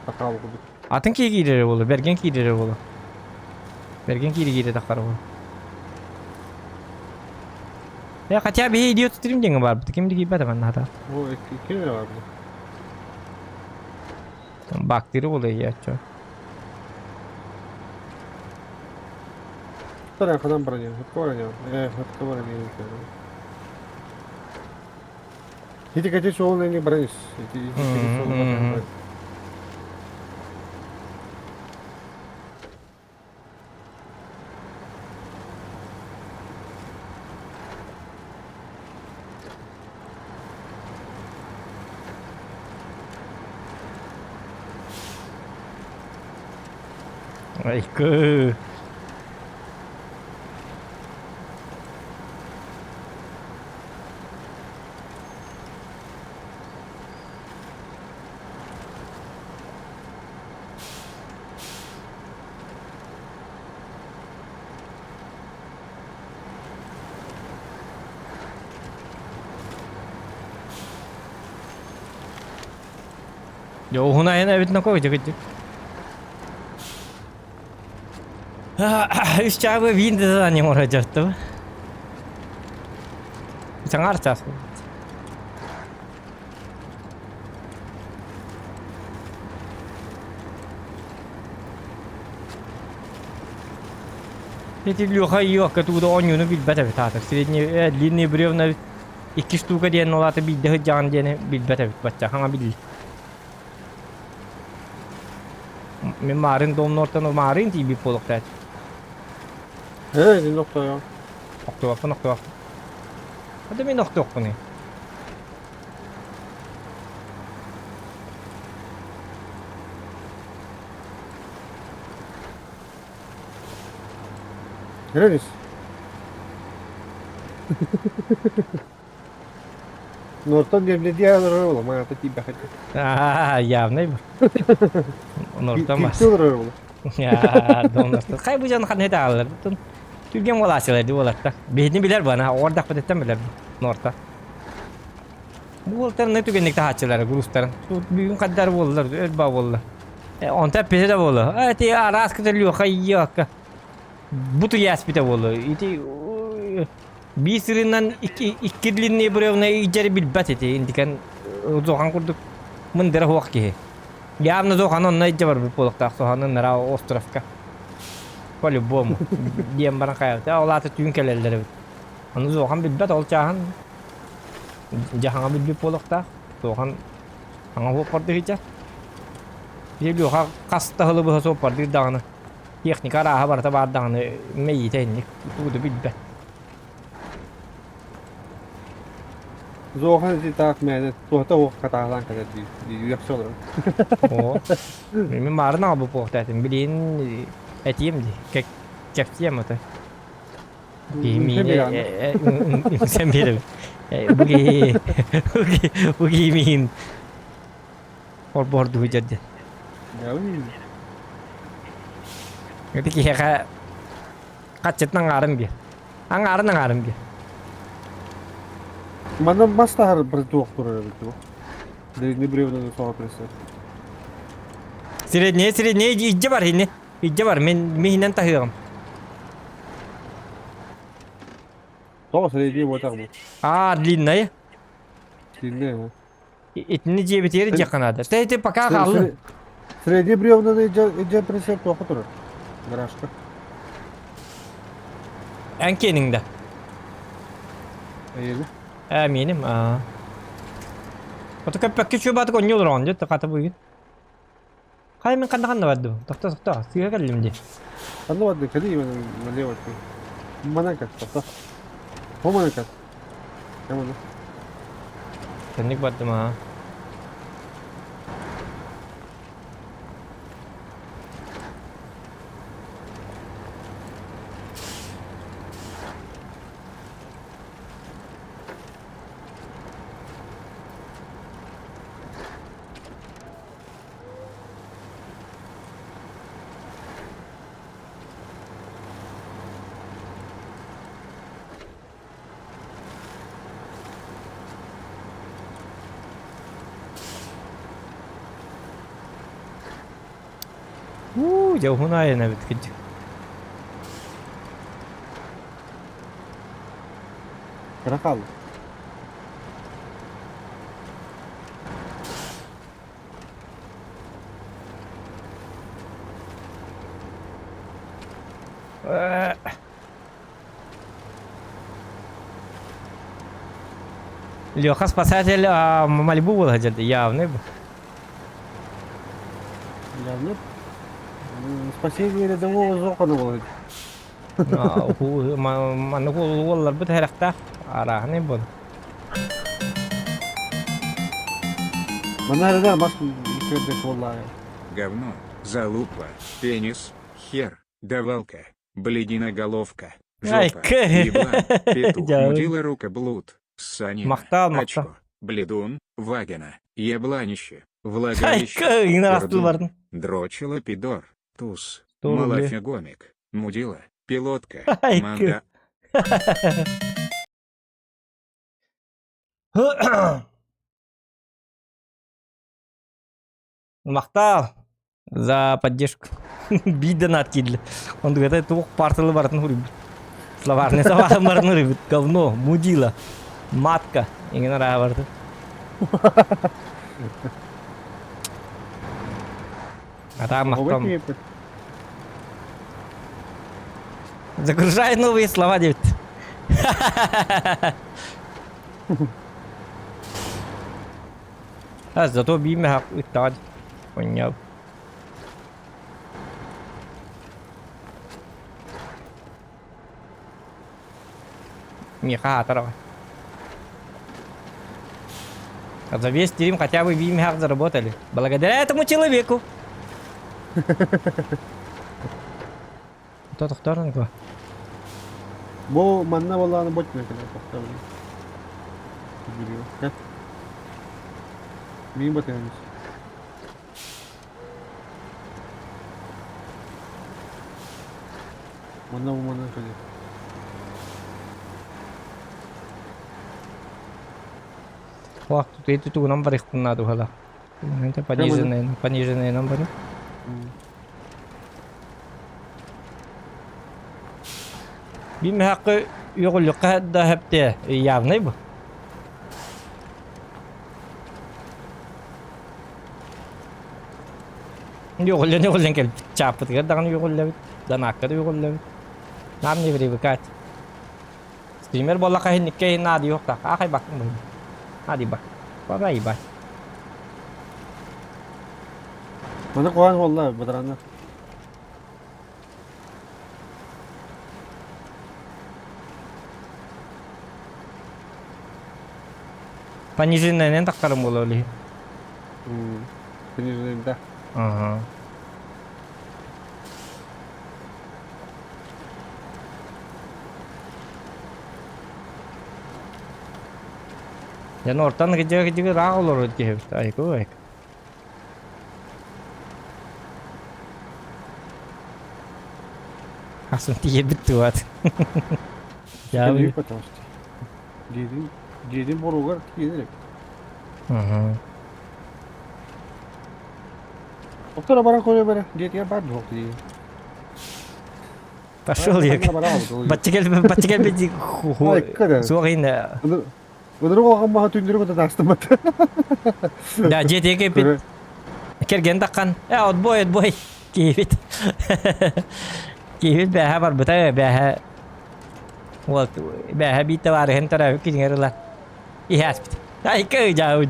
C: Сахал курдук.
A: Атын киһи киирэрэ буолуо, бэргэн киирэрэ буолуо. Бэргэн киири киирэ таххара буолуо. Я хотя бы идиот стрим диэҥҥэ баарбыт. Ким да киирбэтэ манна хата.
C: О, ким эрэ баар
A: Бактыры буолуо иһиэччи.
C: Вторая ханан броня, броня, броня. Ити кэти суолун эни баран ис. Ити ити кэти суолу баран баран.
A: Айкы. Дьэ уһун айан эбит ноко кыдьык Үс чаабы биин да задание оҥоро дьарыттым. Саҥар чаас. Эти Леха Йока тугу да оонньууну билбэт эбит аатыр. Средний, длинные бревна икки штука диэн ол аата биирдэ сылдьаҕын диэни билбэт эбит бачча хаҥа билли. Мин маарын домнортон маарын тиийбит буолуохтаах.
C: Ээ, итиннэ охтоойоҕун.
A: Охтуохпун, охтуохпун. Хата мин охтуохпунуй.
C: Кэлэн ис. Нортон диэбилэ олорор буолла, маата тиийбэхэ.
A: Аа, явный бу. Нортон бас.
C: Кирти олорор буолла.
A: Доннортон. Хай бу дьон ханна тааллар. Бутун түргэн буолааччылар дии буоларта. Биһитин билэр бана, оҕордахпытыттан билэр Норта. Бу уолтар түгэнник таһааччылара грустарын. Бүгүн хаддар буоллар, өр ба буолла. Онта эппитэ да буолла. Эти араас кытыллыха ийиакка. Бу туйааспыта буолла. Ити биир сырынан икки длинные бревна иджери билбэт ити интикен зохан курдук мындыра хуох киһи. Явно зохан онно ijje барбыт буолуохтаах соһанын нара островка. По-любому. Диэн баран хайабыт. Ол аата түүн кэлэллэр эбит. Ону зохан билбэт ол чааһын дьаһаҥа билбит буолуохтаах. Зохан хаҥа хуоппорду сылдьар. Били Леха хас да сылы быһа суоппардыыр даҕаны, техника арааһа барыта баар даҕаны мэйиитэ инник тугу да билбэт.
C: Зохан ити таах мээнэ туота уох хатаалаан кэлэр дии дии үөхсэ олорор.
A: Оо, мин маарын аҕалбыт буолуохтаатым. Билигин этиэм дии, кэпсиэм аты. Киһи миини үҥсэн биэрэбин. Бу киһи бу киһи миин холбоһордуу сылдьар диэн. Ити киһиэхэ хаччытын аҥаарын биэр. Аҥаарын аҥаарын биэр.
C: Манна мас таһар бір туох турар эбит дуо? Древний бревна соҕа прессе.
A: Среднее, среднее иджи бар хинни. Иджи бар, мен миһинэн таһыаҕым.
C: Тоҕо средний буотах бу.
A: А, длинная.
C: Длинная.
A: Итини дьиэбитигэр дьиэххэ наада. Тэ ити пока хааллын.
C: Средний бревнаны идьэ прицеп туохха турар? Гаражка.
A: Эн киэниҥ да?
C: Эйиэнэ.
A: Ээ миэним аа. Ото көппөккө чуобаатык онньу олороҕун дьэ хата буйун. Хай мин ханна ханна бардым? Тохто тохто сыыһа кэллим дии.
C: Ханна барды кэлии налево Манан кэт тохто. О манан кэт. Эманы.
A: Кэнник бардым аа. Уу, дьэ уһун айан эбит кырдьык.
C: Кыра хаалла.
A: Леха спасатель а, Мальбу был где-то явный был.
C: Явно. Спасение рядового Зохана было.
A: Маннык уолларбыт хэрэхтээх арааһынай буолар.
C: Манна да бас көрдөк буоллаҕа.
D: Говно, залупа, пенис, хер, давалка, бледина головка,
A: Ай,
D: жопа,
A: кы.
D: еблан, петух,
A: Дьэ.
D: мудила рука блуд, ссанина,
A: Махтал, махтал.
D: очко, бледун, вагина, ебланище,
A: Ай,
D: влагалище,
A: кы, игнорастыл
D: пердун,
A: бардым.
D: дрочила пидор, туз,
A: 100 рублей.
D: малафегомик, мудила, пилотка,
A: Ай, кы.
D: манда,
A: Махтал за поддержку. Биир да наат киирдилэр. Онтуката туох партылы барытын суруйбут. Словарный сабаҕын барытын суруйбут. Говно, мудила, матка. Иҥин арааһа барыта. Атаа махтал. Загружай новые слова диэбит. А зато биимэ ыттаҕа Поннял. Миэхэ аһаатар аҕай. А за весь стрим хотя бы биимэхэ заработали. Благодаря этому человеку. Тохторонко.
C: Бу манна буоллаҕына ботина кэлэр тохтообун. Билиэххэ. Миин батыһан Манна бу манна кэлэр.
A: Ох, тут эти тугунан барыахпын наада уһала. Это пониженные, пониженные нам бары. Бим хакы югуллукка да хепте явный бу. Югуллен югуллен кел чааппытыгар даҕаны югуллэбит, данаакка да югуллэбит. Нам не привыкать. Стример буоллахха иһинниккэ иһин наадыйыахтаах. Аахайбаккын быһын. Наадыйбак. Бабай бай.
C: Маны куһаҕан буолла бадарааннар.
A: Пониженныйынан тахсарым буолуо ол иһин.
C: Пониженный да.
A: Ага. Дьон ортан кыдьыга-кыдьыга ыраах олорор киһибит. Айку айку. Ахсын тиийэрбит туат.
C: Дьиэдин потому что. Дьиэдин, дьиэдин боругар тиийэр эбит. Оттон баран көрө бара. Дьиэтигэр бар дуох дии.
A: Пошел я. Бачча бачча кэлбит суох иһин
C: Ыдырык оҕом маһа түндүрүк отатаастыммат.
A: Да, дьиэтигэр кэлбит. Кэргэн таххан. Э, отбой, отбой. Киһибит. Киһибит бээһэ барбыта, бээһэ. Вот, бээһэ биир табаарыһын төрөөбүт күнүгэр ыла. Иһээспит. Айка ыдьаабыт.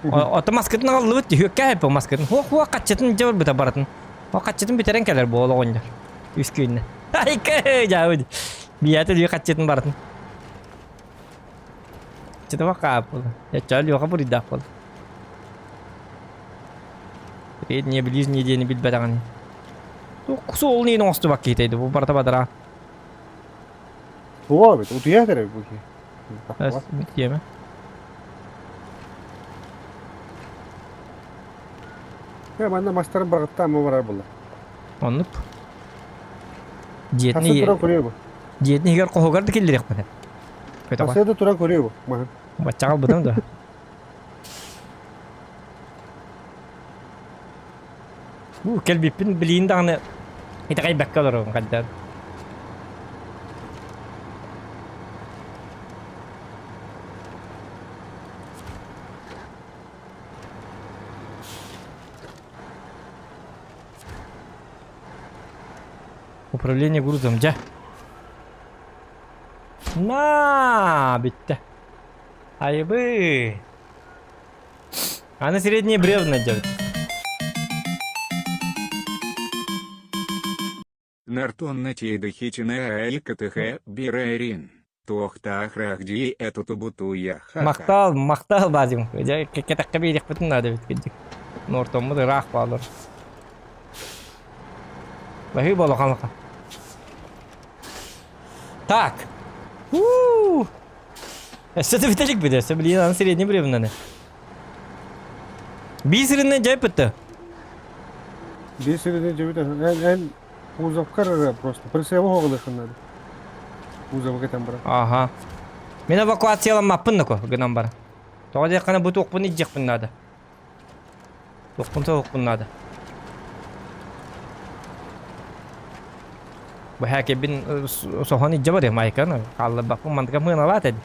A: Ото маскытын аҕаллыбыт, түһүөккэ хайпа маскытын. Хуох-хуох хаччытын дьэ барбыта барытын. О хаччытын бүтэрэн кэлэр буол оҕонньор. Үс күннэ. Айка ыдьаабыт. Биятэ дүү хаччытын барытын. Чытыма хааппыл. Ячча Леха буруйдаах буол. Среднее ближнее диэни билбэтэҕин. Суол ниин оҥостубак киһитэйди бу барыта бадара.
C: Туга бит, утуйа керек бу киһи.
A: Диэмэ.
C: Я манна мастарын баргыттаан бу барар буолла.
A: Оннук. Дьиэтин
C: туран көрүө бу.
A: Дьиэтин иһигэр хоһугар да киллэриэхпин.
C: Хасыа да туран көрүө бу. Маһын.
A: Баччаҕа албытым да. Бу кэлбиппин билиин даҕаны итэҕэйбэккэ олоробун хайдах. Управление грузом, дьэ. На, бүттэ. Айыбы. Аны средние бревна делать.
D: Нартонна тиэдыхитина АЛКТХ Бирэрин. Туохтаах эту тубутуя хаха.
A: Махтал, махтал базим. Дьэ, кэтэххэ биэриэхпитин наада эбит кырдьык. Нортоммут ыраах баалар. Баһыы буолахан Так. У-у-у. Өссө да бүтэлик бүтэ. Өссө билигин аны средний бревнаны. Биир сиринэн дьайпытты.
C: Биир сиринэн дьайбыт. Эн, эн кузовкар эрэ просто прицелы хоҕулыаххын наада. Кузовы кэтэн баран.
A: Ага. Мин эвакуацияламмаппын нако гынан баран. Тоҕо диэххинэ бу туохпун илдьиэхпин наада. Туохпун соһуохпун наада. Бу хээкэбин соһон илдьэ барыам майканы. Хаалларбаппын мантыка мыаналаат эди.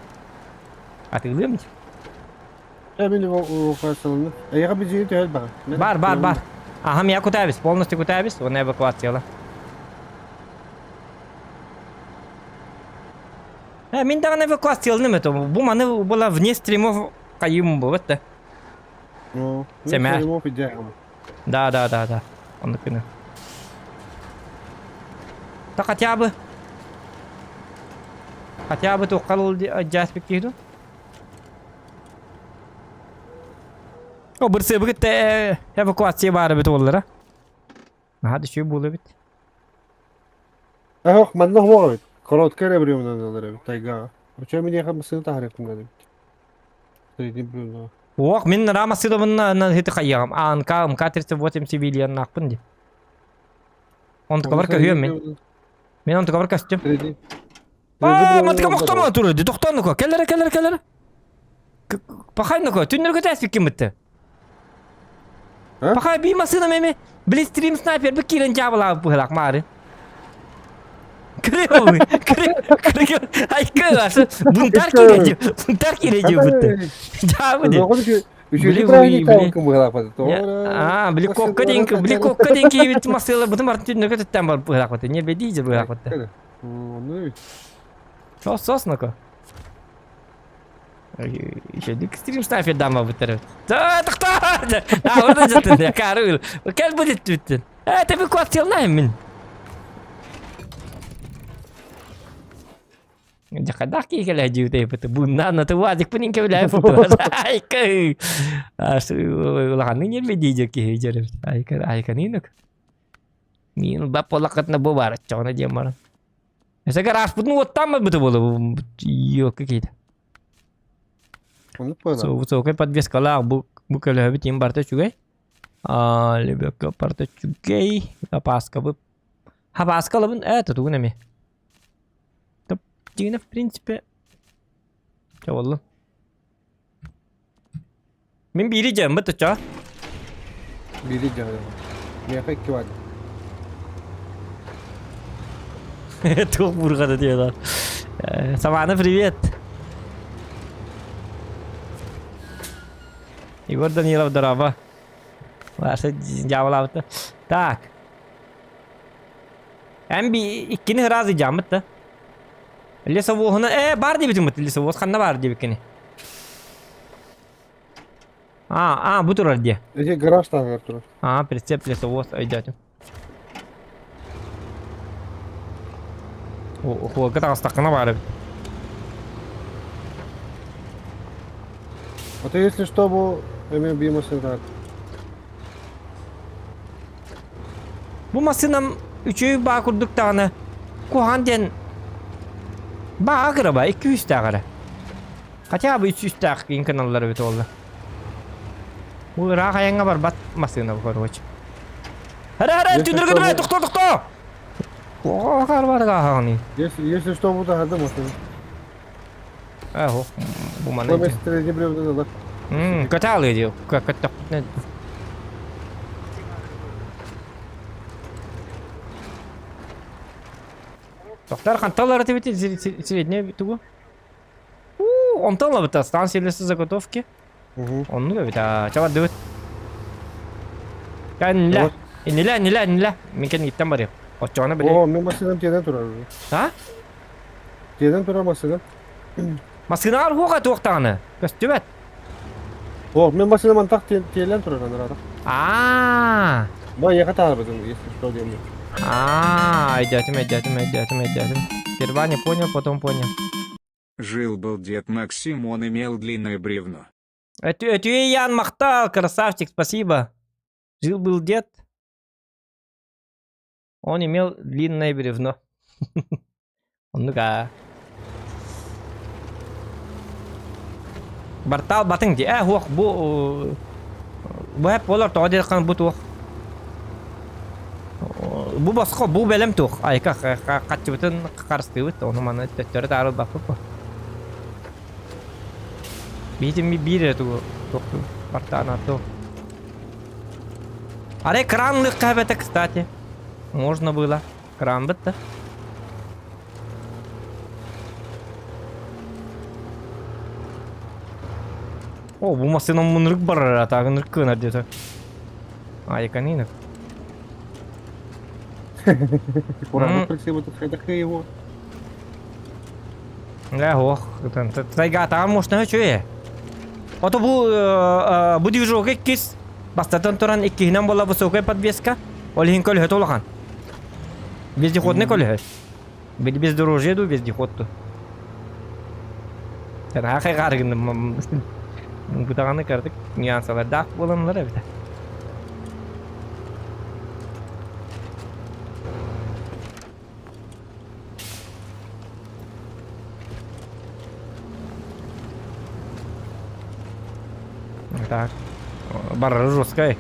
A: Атыылыам дии.
C: Мин эвакуацияланна. Эйиэхэ бензини төһө элбэҕи?
A: Бар, бар, бар. Аха, я кутабис, полностью кутабис, уонна эвакуацияла. Э, мин даҕаны эвакуацияланым это. Бу маны была вне стримов кайым бу, да.
C: Ну,
A: Сэмээр.
C: стримов идеально.
A: Да, да, да, да. Оннук гына. Да хотя бы. Хотя бы туоххал дьааспыт киһи дуо? О, бырсыабы кытта эвакуация баара эбит уоллара. Наһаа да үчүгэй буолуо эбит.
C: Ах, манна суох эбит. Короткое эрэ временно ылар эбит тайгаҕа. Причем миэхэ массыына таһаарыахпын наада эбит. Средний бревно.
A: Ох, мин рама сыдабынна хити хайыам. АНК, МК-38 цивилианнаахпын ди. Онтукабар көһүөм мин. Мин онтукабар көстүм. Аа, матка мохтомо туру, ди тохтонуко. Келлere, келлere, келлere. Пахай нуко, түннөргө тәспик ким битти. Пахай би масына меме. Блистрим снайпер би кирен жабыла быһылак маары. Кыры, кыры, кыры, ай кыры, бунтар кире, бунтар кире бутты. Жабы ди.
C: Үчүгэй праздник таалыкын быһылааппат.
A: Аа, били кокка ден, били кокка ден киибит масыла бутун бартын түннөргө түттэн бар быһылааппат. Не беди же быһылааппат.
C: Ону
A: Сос сос ноко. Еще стрим ставь дама бутер. Да, тохтоо. А, вот это кары. Кэл будет бүттүн. Э, ты квартирна мин. Дьахадах киһи дьиутайбыт. Бунна на ты вадик пынин кэбилээ футу. Айка. Улаханны нерве диде киһи дьэрэ. Айка айканинок. Мин бап олақытна бу бар чоҕуна диэн баран. Эсэгэр ааспытын уоттааммат быты буолу ёка киһитэ.
C: Оннук буолар.
A: Высокай подвескалаах бу бу көлөһөбүт иин барыта үчүгэй. Аа, лебекка барыта үчүгэй. Запаскабыт. Хабааска ылабын ээ тутугун эмиэ. Дьиҥинэ в принципе чэ буоллун. Мин биири дьааммыт оччоҕо.
C: Биири дьаһайаҕын. Миэхэ икки баар.
A: Туох бурҕата диэн Савана, привет! Егор Данилов, здорово. Ваша дьяволаабыта. Так. Эн би иккини ыраас дьааммыт да. Лесовоһуна э бар диэбитиҥ лесовоз ханна баар диэбиккини. А, а, бу турар диэ.
C: Эти гараж таһыгар турар.
A: А, прицеп лесовоз өйдөөтүм. Хуолга таҕыстаххына баар эбит.
C: А то если что, бу эме бии массыына
A: Бу массыынам үчүгэй баа курдук даҕаны куһаҕан диэн баа кыра ба 200-тээх эрэ. Хотя бы 300-тээх киин гыналлар эбит уолла. Бу ыраах айаҥҥа барбат массыына бу короче. Эрэ эрэ түннүргү түбэ тохтоо тохтоо! Оҕо
C: Если, если что, буду аһарды массыына.
A: Ээ, бу маны. Көтө дии. Көттөхпүтүнэ. Тохтар ханталар этибит средний тугу? У, онтон лабыта станция лесозаготовки. Оннук эбит аа, чабардыбыт. Кэннилэ, иннилэ, иннилэ, иннилэ. Мин кэнниттэн барыам. Оччоҕуна били.
C: О, мин массыынам тиэнэн турар.
A: А?
C: Тиэнэн турар массыына.
A: Массыынаҕар хуоха туохтаҕына көстүбэт.
C: О, мин массыынам антах тиэлэн турар анараата.
A: Аа.
C: Ба, ехать таарбытым, если что, диэммин.
A: Аа, өйдөөтүм, өйдөөтүм, өйдөөтүм, өйдөөтүм. Сперва не понял, потом понял.
D: Жил-был дед Максим, он имел длинное бревно.
A: Өтүө Ян махтал, красавчик, спасибо. Жил-был дед. Он имел длинное бревно. Оннук аа. Бартаал батыҥ дии. Ээ, уох, бу бу эп буолар тоҕо диэххин бу туох. Бу босхо, бу бэлэм туох. Айка хаччыбытын харыстыыбыт, ону маны төттөрү таары ылбаппыт бу. Биитин биир эрэ тугу туохтуу бартаан туох. Арай кран лыхха эбэтэ, кстати. Можно было. Кран бытта. О, бу массыына муннук барар, атаагынырык кыынар диэтэ. Айканинов.
C: Кураанах прицепы тут хайдах его.
A: Э, ох, тайга можно үчүгэй. Ото бу бу движок иккис бастатан туран иккиһинэн буола высокая подвеска. Ол иһин көлөһөт улахан. Вездеходный көлөһөт. Бездорожье ду вездеход ту. Тараахай гаарыгынным. Бутаҕаны кырдык нюансалардаах буоланнар эбитэ. Так. Барара жесткая.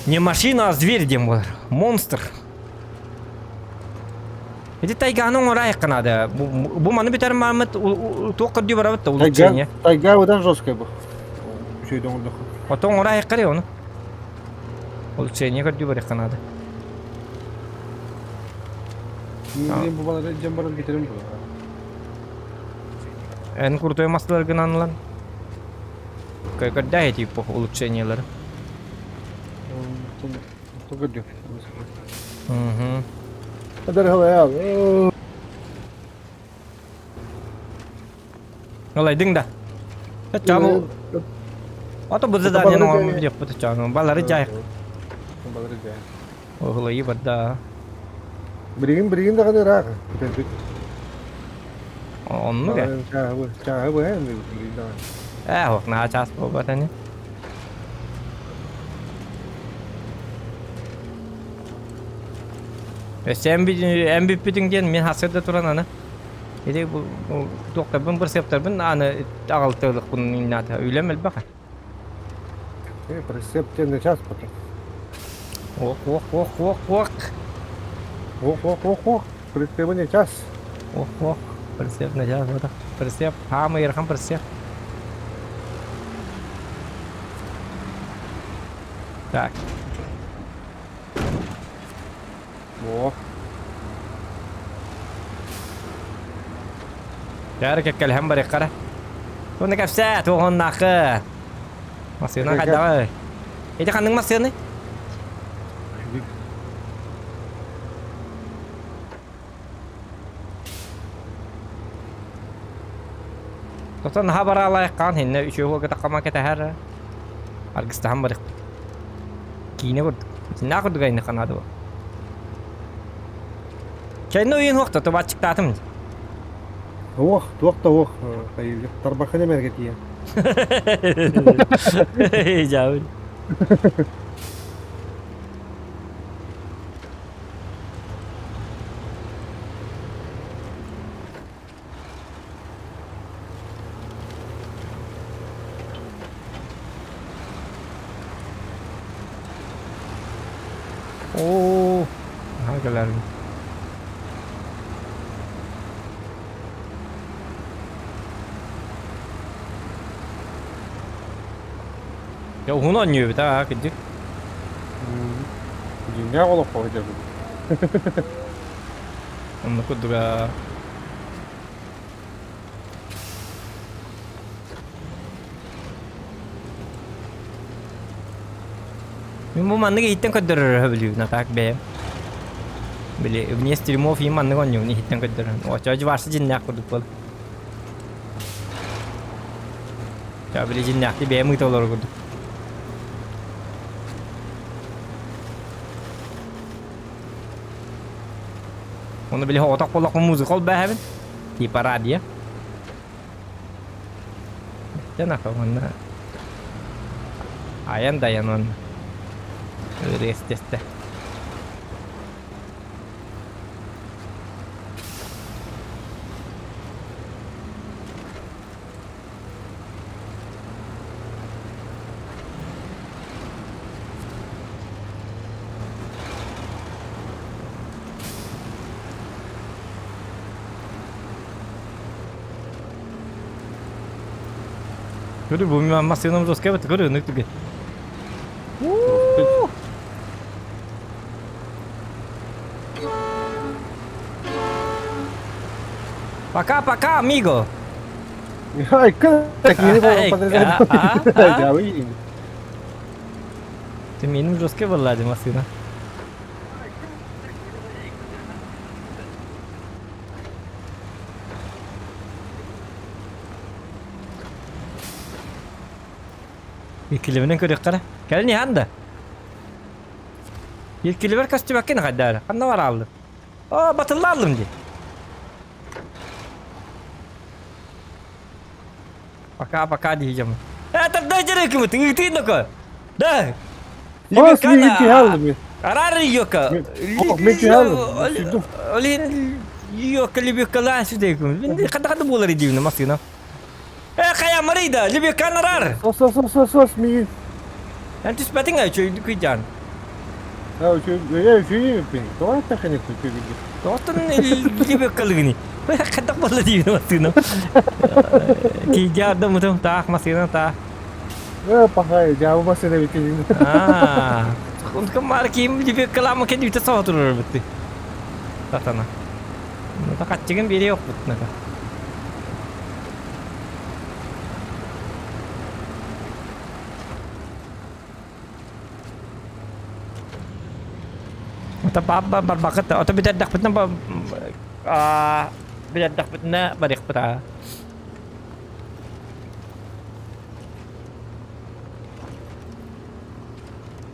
A: Не машина, а зверь диэн буолар. Монстр. Ити тайганы оҥорайык надо. Бу маны бүтэр мааммыт туох көрдүү барабыт да улучшение.
C: Тайга одан жесткая бу. Үчүгэй оҥордоххо.
A: Потом оҥорайык карай ону. Улучшение көрдүү барыахха надо.
C: Мин бу балары дьон баран бүтерим бу.
A: Эн крутой масларгынан ылан. Көрдөө типа улучшениелары. Угу. Ылайдыҥ да. Чаамы Ото бу заданиены оҥорбут диэхпит чаамы. Балары дьай.
C: Балары дьай.
A: Оһулайы барда.
C: Билигин билигин даҕаны ыраах бүтэрбит.
A: Оннук э.
C: Чааһы чааһы быһа билигин даҕаны.
A: Ээ, ох, наһаа чаас буолбат ини. Өссө эн бүппүтүҥ диэн мин хасырда туран аны Ити туохтарбын бырсыаптарбын аны аҕалтыалыкпын иннаата үлэм элбэх.
C: Э, прицеп на час потом.
A: Ох, ох, ох, ох, ох.
C: Ох, ох, ох, ох. Прицепы не час.
A: Ох, ох. Прицеп на час вот. Прицеп, хаамы ыарахан прицеп. Так.
C: О.
A: Дьэ кэккэлэһэн барыахха эрэ. Уонна кэпсээ, туоһуннаахы. Массыына хайдаҕый? Ити ханнык массыыный? Тотон наһаа бараалайхаан хиннэ үчүгэй уолга таххама кэтэһэр. Аргыстаһан барыахпыт. Киинэ курдук. Синнаа курдук айны ханаады бу. Чайны уйун хуохта тубааччыктаатым.
C: Уох, туох да уох, тарбахын эмэргэ тиийэн.
A: Дьаабын. Оо, наһаа кэлэрбин. Дьэ уһун оонньуубут аа кырдьык.
C: Дьиҥнээх олоххо сылдьабыт.
A: Оннук курдуга. Мин бу маннык иһиттэн көрдөрөр сөбүлүүбүн, а так бэйэм. Били вне стримов им маннык оонньуубун иһиттэн көрдөрөн. Оччо дьыбарсы дьиннээх курдук буол. Ча били дьиннээхти бэйэм ыыта олорор курдук. Оны били оҕотох буоллахпын музыка олбээһэбин. Типа радио. Дьэ уонна айан дайан уонна ырыа истэ. Көрү бу мен массыынам жестко эбит көрү ынык түгэ. Пока, пока, amigo.
C: Ай, как подрезать?
A: Ты миним жестко была, массыына. Иккилибинэн көрүөххэ эрэ. Кэлин иһэн да. Иккилибэр көстүбэккин хайда эрэ. Ханна барааллым? Оо, батыллааллым дии. Пока, пока дии Э, тогда дьарыкымыт, ыытыын доко. Да. Арар йока. Олин йока либекалаан сүдейкум. Хада хада буолар идиибин массыына. Э, хайа марыйда, либекан арар.
C: Сос, сос, сос, сос, миин.
A: Эн түспэтиҥ ээ, үчүгэйдик кыйдьаан.
C: А, үчүгэй, үчүгэй эбиппин. Тоҕо эттэххиний үчүгэй?
A: Тоҕоттон либекалыгыный? Хайдах буолла диибин массыына. Кийдьаардым мутум таах массыына таах.
C: Э, пахай, дьаабы массыына эбит
A: Аа, онтукам маары киим либекалаама кэлүүтэ соҕо турар эбит. Сатана. Ну, хаччыгын биэриэ охпут нака. Ото баабба барбакыт, ото бүтэрдэхпитинэ бүтэрдэхпитинэ барыахпыт аа.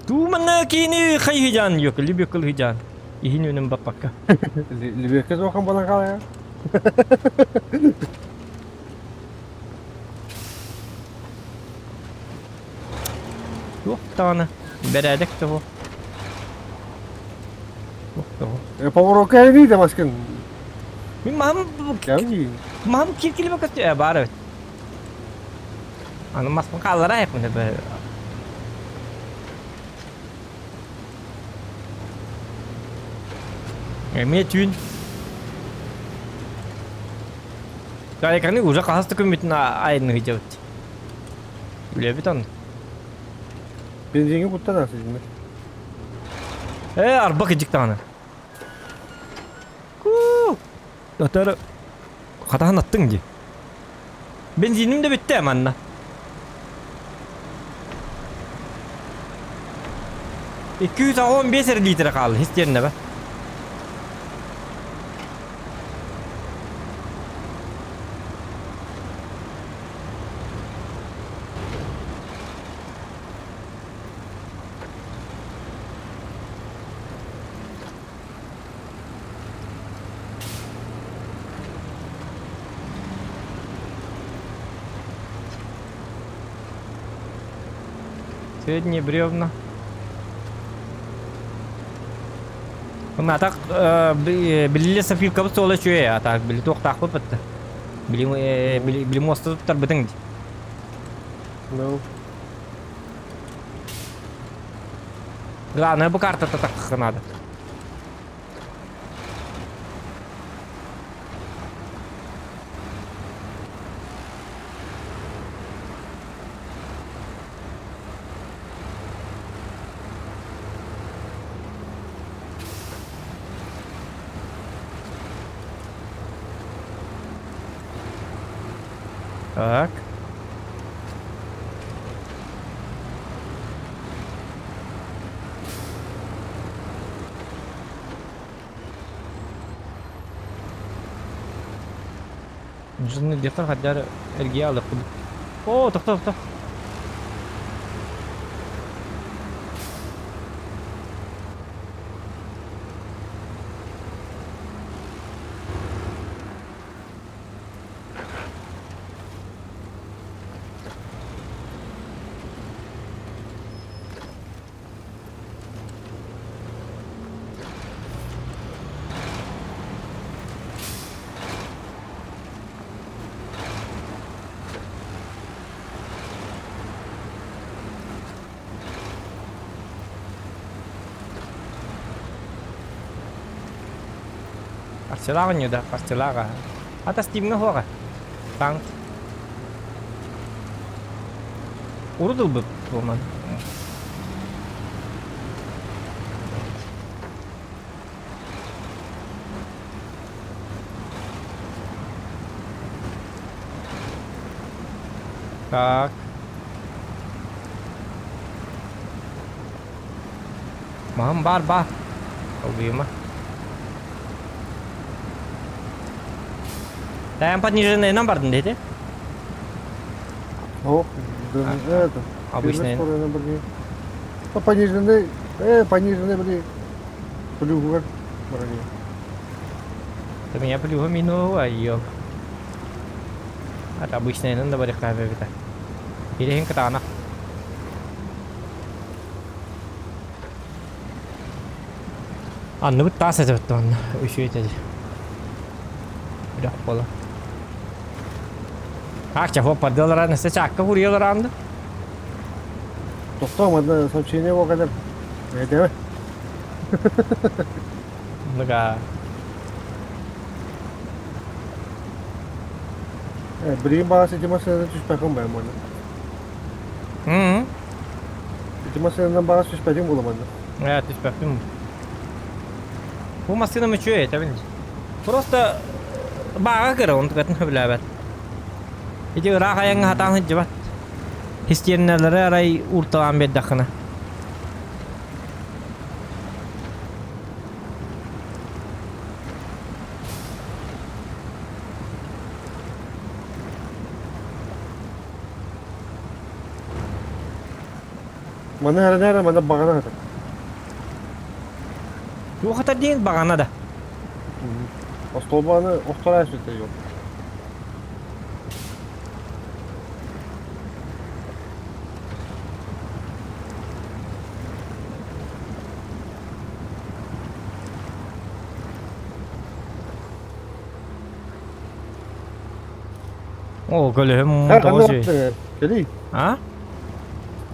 A: Туу манна киини хайыһыдьаан yok, либеккыл хыдьаан. Иһин үнүн баппакка.
C: Либекке суохан буолан хаалая.
A: Туох даҕаны бэрээдэк того. Туох того.
C: Поворотка эбии да маскын.
A: Мин маһым маһым киркилиме көстү баар эбит. Аны маспын хааллара айыппын Эмиэ түүн. Кайканы уже хаһыс да күммүтүн айанныһы дьабыт. Үлэбит онно.
C: Бензиҥи куттан аас итиннэ.
A: Ээ, арба кыдьык даҕаны. Куу! Өтөр хатаһан аттыҥ дии. Бензиним да бүттэ манна. 215 эрэ литрэ хаалла, истиэннэ ба. Средние бревна. А так били Софилкабыт суола үчүгэй а так били туохтаахпыт бытта. Били били муоста туттарбытыҥ дии.
C: Ну.
A: Главное бу картата тахха надо. Так. Нужны где-то хотя эргийэ алыппын. О, тохто, тохто. Харчылаах оонньуу харчылаах Ата Стимҥа суоҕа. Танк. Урут ылбыт буолман. Так. Маһым баар баар. Алгыйыма. Тайан пониженныйынан бардын дети.
C: Ох, да, это.
A: Обычный.
C: А пониженный, пониженный, блин. Плюгар, брони.
A: Это меня плюга минула, ёп. Это обычный, ну давай это. Или катана. Анныбыт таас этибит онно үчүгэй этэ дии. Үрэх буола. Акча хоппардыалара нэсэ чаакка буруйалараанды.
C: Тохтоо, манна сообщение буолгатар. Этэбэ.
A: Нага.
C: Билигин баҕас ити массыынаны түспэккин бай манна. Ити массыынанан баҕас түспэтиҥ буола манна.
A: Түспэппин. Бу массыынам үчүгэй этэбин. Просто бааҕа кыра, онтукатын сөбүлээбэт. Ити ыраах айаҥҥа сатаан сылдьыбат. Истиэннэлэри арай уурталаан биэрдэххинэ.
C: Маны эрэ маны баҕана сытар.
A: Туох этэр диэн баҕана да.
C: Остуолбаны охторо сүтэ yok.
A: Оо, көлөһүм
C: Ха,
A: тоҕо
C: ханна
A: үчүгэй.
C: баттыҥ? Кэлий.
A: А?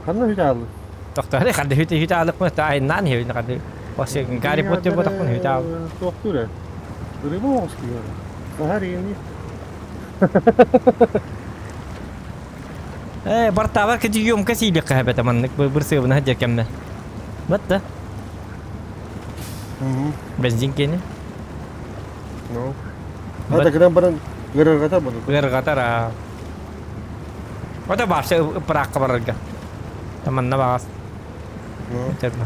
C: Ханна хүтэ ааллыҥ?
A: Тохтоору ханна хүтэ хүтэ аалыкпын айаннаан иһэбин ханна Вообще Гарри Поттер буотахпын хүтэ аал.
C: Туохтуур ээ? Рыба оҕус киһи. Саһар иҥни.
A: Ээ, бартаабар кэтиюмка сиилиэххэ хэбэтэ маннык бырсыабына сылдьар кэммэр. Батта. Бензин киэнэ.
C: Ну. Ата гынан баран ыарырҕатар буну.
A: Ыарырҕатар аа. Ото вообще ыпыраахха барарга. Таманна баҕас. Өтөрмө.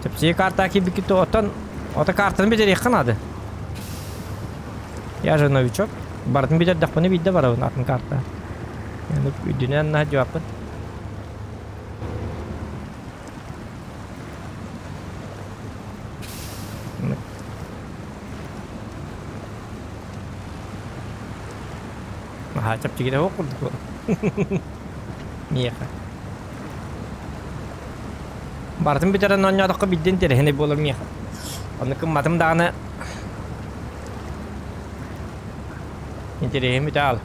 A: Чэпчэки карта киирбиккит оттон ото картаны бүтэриэххэ наада. Я же новичок. Барытын бүтэрдэхпинэ биирдэ барабын атын карта. Үрдүнэн наһаа дьуаппын. Наһаа чэпчэкитэ суох курдук. Миэхэ. Барытын бүтэрэн оонньоотоххо биирдэ интэриэһинэй буолар миэхэ. Онно кымматым даҕаны интэриэһим бүтэ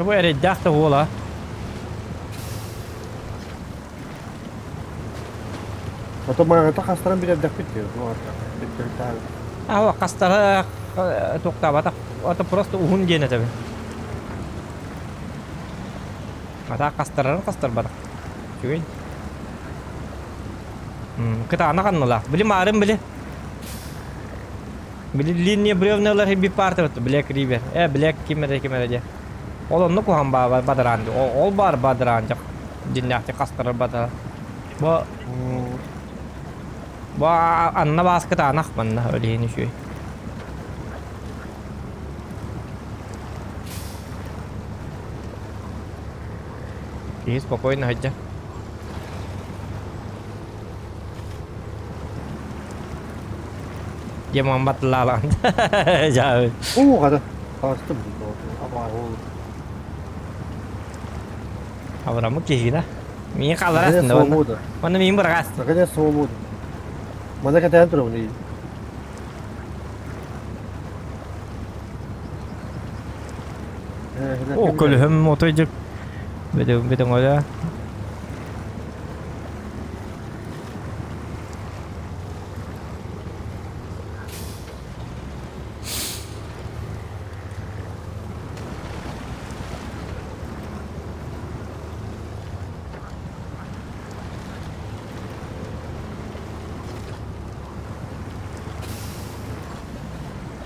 A: Бу эрэйдээх да уола.
C: Ото маҥата хастаран билэрдэхпит дии.
A: Аа, хастара туохтаабатах. Ото просто уһун диэн этэбин. Ата хастарарын хастарбатах. Үчүгэй. Кытаанах аннулаах. Били маарым били. Били линия бревналар би парта Black River. Э, Black ким эрэ ким эрэ диэ. Ол онно куһан баа бадараан. Ол бар бадараан дьах. Дьиннээхти хастарар бадара. Бу Бу анна баас кытаанах манна өлүһүн үчүгэй. Киһи спокойно сылдьар. Дьэ батылаалаан. Дьаабы.
C: Уу хата. Таастым.
A: Абыраммыт киһигин Миин хааллар астында уонна. Уонна миин быраҕа астын.
C: Наконец свобода. Мана кэтээн турабын.
A: О, көлөһөм отой дьык. Бөдөҥ бөдөҥ оля.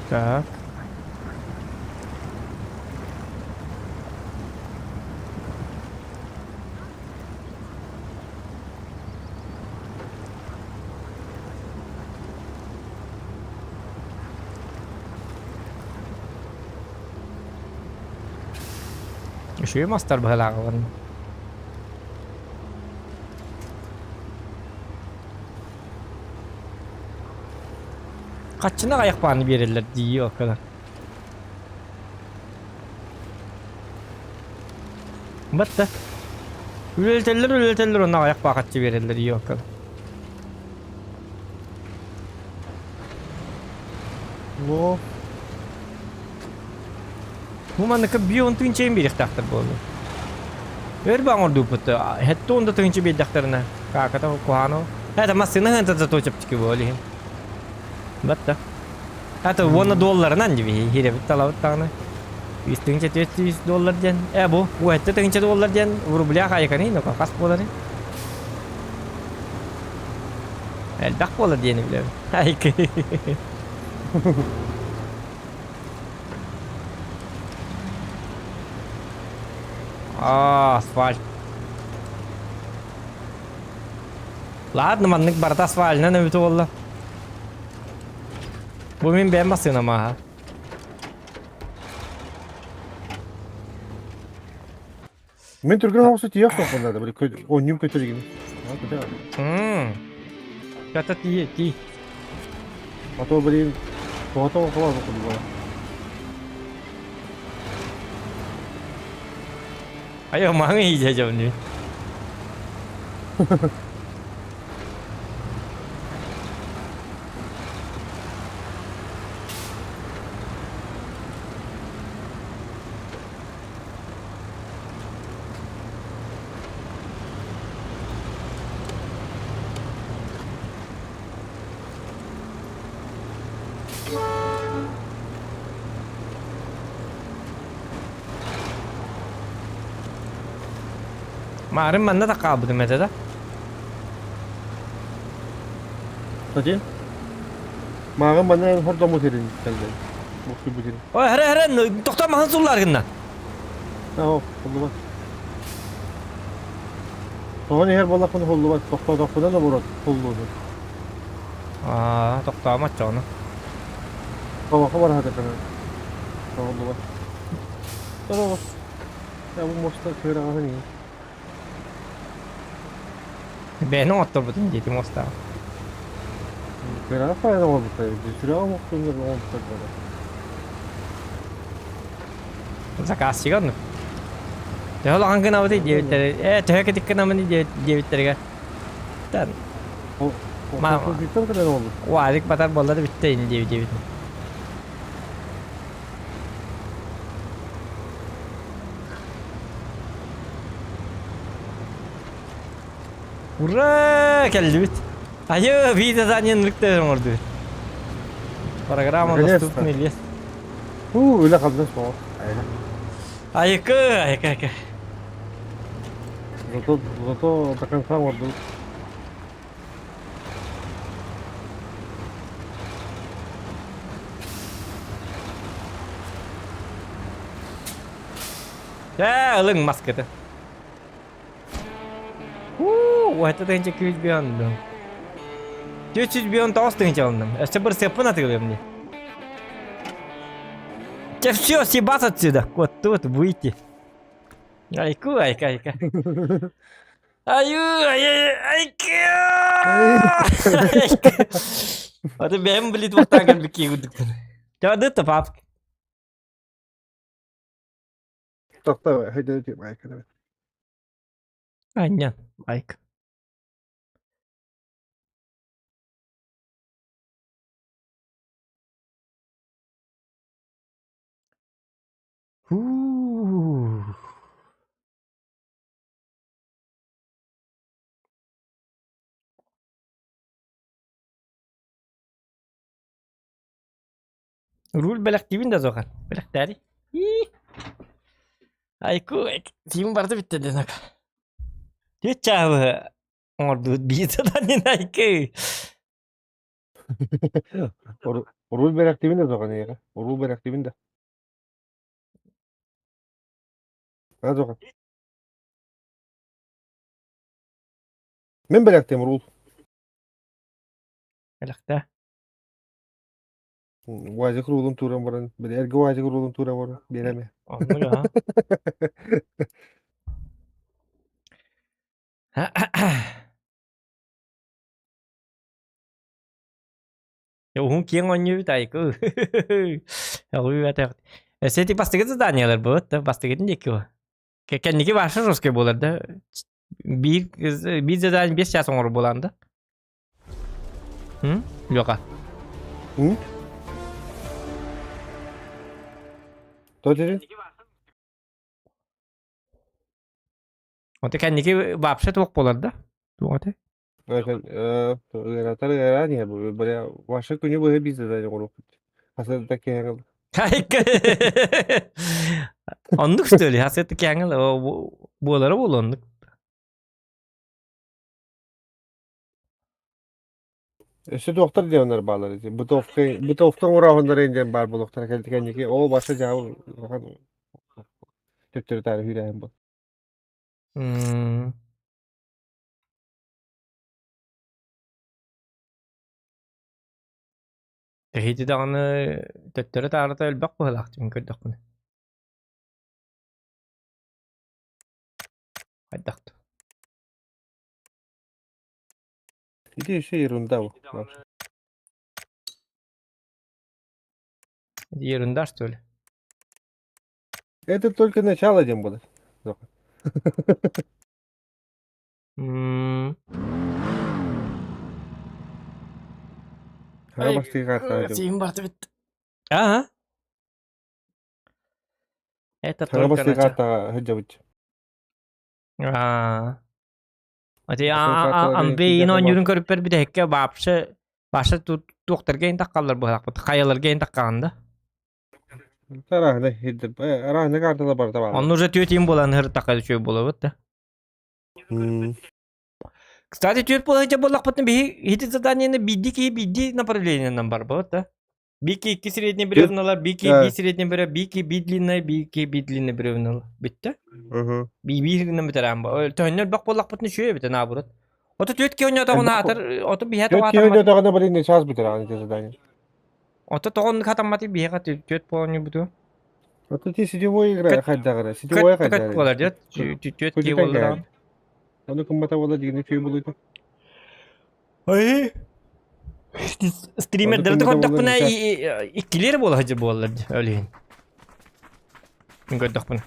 A: Так. Үчүгэй мастар быһалааҕыларын. Хаччына аҕыйах биэрэллэр дии оккалар. Батта. Үлэлэтэллэр үлэлэтэллэр онно аҕыйах баахаччы биэрэллэр дии оккалар.
C: Ну,
A: Бу манныка бион тыынчайын биэриэхтээхтэр буолла. Өр баҕа оҥордууппут. Хэтте онда тыынча биэрдэхтэринэ. Каката куһаано. Это массыына ханта зато чэпчэки буол иһин. Батта. Это уонна долларынан диби хиребит талабыт даҕаны. Үс тыынча 400 доллар диэн. Э бу уһэтте тыынча доллар диэн в рублях айыканы но хас буолары. Элбэх буолар диэни билэбин. Айкы. Аа, асфальт. Ладно, маннык барыта асфальынан эбитэ буолла. Бу мин бэйэм массыынам ааһа.
C: Мин түргэн оҕусу тиийэ охсуохпун наада, били оонньуум көтөр игин.
A: Ката тиийэ, тиий.
C: А то, блин, тоҕото оҕолор курдук.
A: Айо, маҥы иһдьэ дьон. Маарым манна да хаалбытым этэ да.
C: Кстати, мааҕын манна хордоммут ирин кэллэ. Мухтуйбут ирин.
A: Ой, хара хара, тохтоо маһын суллар гынна.
C: Оо, холлубат. Тоҕон иһэр буоллахпына холлубат, тохтоотохпуна наоборот холлуону.
A: Аа, тохтоомот чоҕуну.
C: Тобохо бараһатыкына. Холлубат. Тобох. Я бу моста кыраҕаһын иһин.
A: Бэйэни оҥотторбутун диэтим мостаах.
C: Кыраҕа файда оҥорбуттар эбит. Сүрэҕэ оҥохтуннар оҥорбуттар буолар.
A: Заказчига оннук. Төһө улахан гынабытый диэбиттэрэ. Ээ, төһө кэтик гынамыный диэбиттэригэр. Тан.
C: Мама.
A: Уазик батар буолла да бүттэ ини диэбит диэбит. Ура! Кэллибит. Айы, биир задание ынырык оҥордубут. Программа доступный лес.
C: Уу, үлэ хабдас боҕо.
A: Айыкы, айыкы, айыкы.
C: Зато, зато до конца оҥордубут.
A: Чэ, ылыҥ маскыты. Уу, это тыһыынча күүс бион 400 бион тоҕус тыһыынча ылынным. Өссө бырсыаппын атыылыам дии. Че, все, съебаться отсюда. Вот тут выйти. Айку, айка, айка. Аю, ай, айка! Аты бэйэм блин туохтаан кэлбиккии курдуктун. Ча, пап.
C: Тохтоо, хайда майка.
A: Анньан, майк. Фу. Руль бэлэхтиибин да суохан. Бэлэхтээри. Айку, тиим барда бүттэ дэнак. Түөрт чааһы оҥордубут биир сатанин айкы.
C: Руль бэлэхтиибин да суохан эйиэхэ. Руль бэлэхтиибин да. А суохан. Мин бэлэхтиим руль.
A: Бэлэхтээ.
C: УАЗик рулун тууран баран, били эргэ УАЗик рулун тууран баран биэрэми.
A: Оннук аха. Уһун киэҥ оонньуубут айку. Өссө ити бастакы заданиелар буолат да бастакытын диэки Кэнники ваша жесткий буолар да. Биир биир задание 5 час оҥорор буолан да. М? Лёха.
C: М? То дедин?
A: Оте кэнники вообще туох буолар да? Туох этэй?
C: Ыаратар ыараан иһэр бу. Бля, ваша күнү быһа биир задание оҥоруохпут. Хасыта киһи
A: Оннук что ли? Хасыта киһи буолара буолуо оннук.
C: Өссө туохтар диэннэр бааллар ити. Бытовка бытовка оҥороохуннар диэн баар буолуохтара кэнники ол баша дьаһал улахан төттөрү-таары сүүрээһин буол.
A: М. Эһиги даҕаны төттөрү-таарыта элбэх быһыылаах дьон көрдөхпүнэ. Хайдах да.
C: Иди еще ерунда вообще.
A: Ерунда, что ли?
C: Это только начало, дем будет.
A: М.
C: Хара бастыга картаҕа
A: Сиин барда бит. Ага. Это
C: Хара
A: только
C: бастыга
A: начало.
C: картаҕа сылдьабыт.
A: Аа. Ати
C: Атын карталары
A: Андрей
C: киирдэх
A: оонньуурун көрүппэр бүтэһиккэ вообще вообще туохтарга ин таххаллар быһалаахпыт хайаларга ин таххаҕын да.
C: Араһына хирдер. Араһына картала барыта бааллар.
A: Онно уже түөтиин буолан һыртахха үчүгэй буолабыт да. Кстати, түөрт буолан буоллахпытына биһи ити заданиены биирдии киһи биирдии направлениенан барбыт да. Бики икки средний бревналар, бики би средний бревна, бики би длинный, бики би длинный бревналар. Бүттэ. Би биир гынан бүтэрэн бу. Төһөннөр бак буоллахпытына үчүгэй эбит наоборот. Ото түөрт киһи ойнотоҕуна атар, ото биһэ
C: Түөрт киһи ойнотоҕуна блин час бүтэр ити задание.
A: Ото тоҕон хатамматы биһиэхэ түөрт буолан буту.
C: Ото ти сетевой игра хайдагара, сетевой хайдагара.
A: Көт буолар дет, түөрт киһи буоллар.
C: Ону кыммата буола дигини чүй булуйта.
A: Ой. Стримердерди көрдөхпүнэ иккилер буола сылдьар буоллар өлүһүн. Мин көрдөхпүнэ.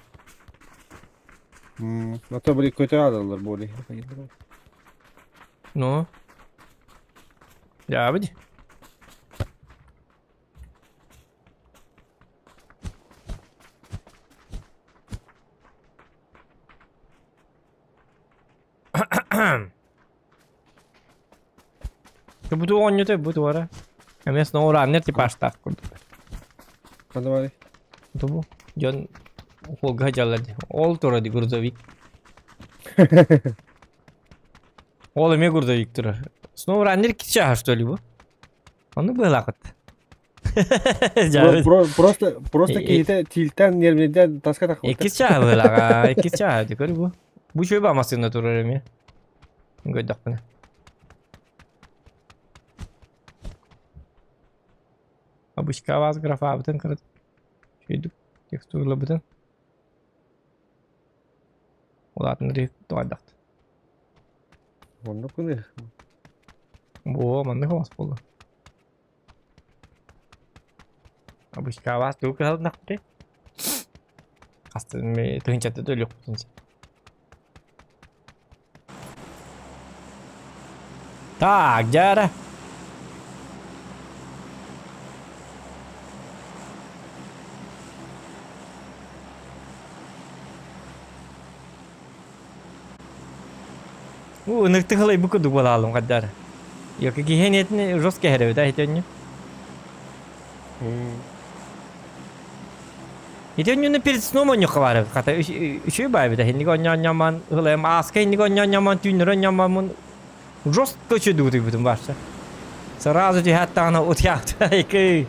C: А то били көтө аадаллар буоли.
A: Ну. Дьаабыт. Бу оонньута бу туора. Эмиэ сноураннер типажтаах курдук.
C: Ханна
A: Бу дьон уолга сылдьаллар дии. Ол турар дии грузовик. Ол эмиэ грузовик турар. Сноураннер кичааһа что ли бу? Ону быһалаахыт.
C: Просто просто киһитэ тилтэн нервнейден таска таххыбыт.
A: Иккис чааһа быһалааҕа, иккис чааһа дии көр бу. Бу үчүгэй баа массыына турар эмиэ. Көрдөхпүнэ. Обычка вас графабытын кырат. Үчүгэйдик текстуралабытын. Улаатыннар тоҕойдохт.
C: Оннук гыныах.
A: Бу маннык оҥос буолла. Обычка тугу кыһалыннахпытый? Хастын тыһыынчата да өлүөхпүтүн сөп. Так, дьара. У ыныктык ылай бу курдук буолаалым хаддар. Йоки киһи ниэтин жестко эһэрэбит а итөннү. Итөннүнү перед сном онньукка баар хата үчүгэй баайбыт инник онньоонньомон ылайым ааска инник онньоонньомон түүннэр онньоммун жестко үчүгэй утуйбутум барса. Сразу түһээттаҕына утуйаахта икки.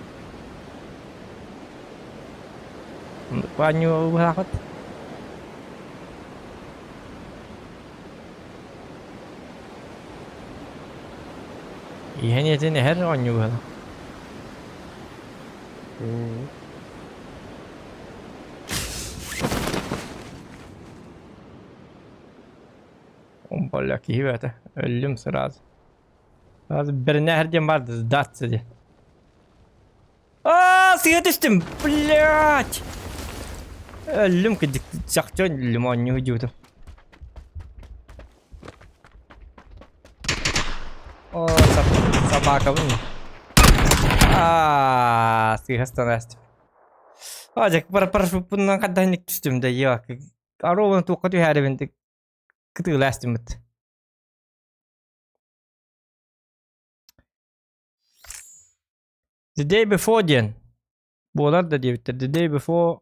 A: Баанньу быһаахыт. Иһэн ийэтин эһэр оонньууга. Бля, киһи бэйэтэ. Өллүм сразу. Сразу бэринэ диэн баар сдаться диэн. Аа, сыыһа түстүм! Блять! Өллүм кырдьык чахчы өллүм оонньуу дьуутум. О, собакабын. Аа, сыыһа станаастым. Аа, дьэ, парашюппунан хаддаһынник түстүм да, еа, аруобун туохха түһээрибин кытыылаастыммыт. The day before диэн буолар да диэбиттэр. The day before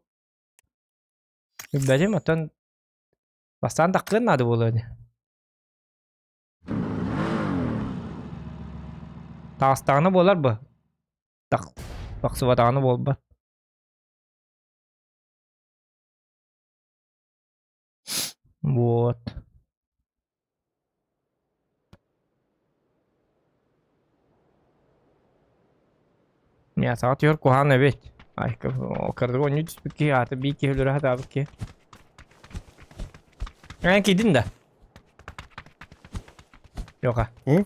A: билбэтим, оттон бастаан таххыан наада буолуо ини. Таҕыстаҕына буолар бу. Тах тахсыбатаҕына буолбат. Вот. Мясаҕа түһэр куһаҕан эбит. Ай, кырдык оонньуу түспүт киһи аата биир киһи өлөрө сатаабыт киһи. Эн киирдиҥ да? Леха.
C: М?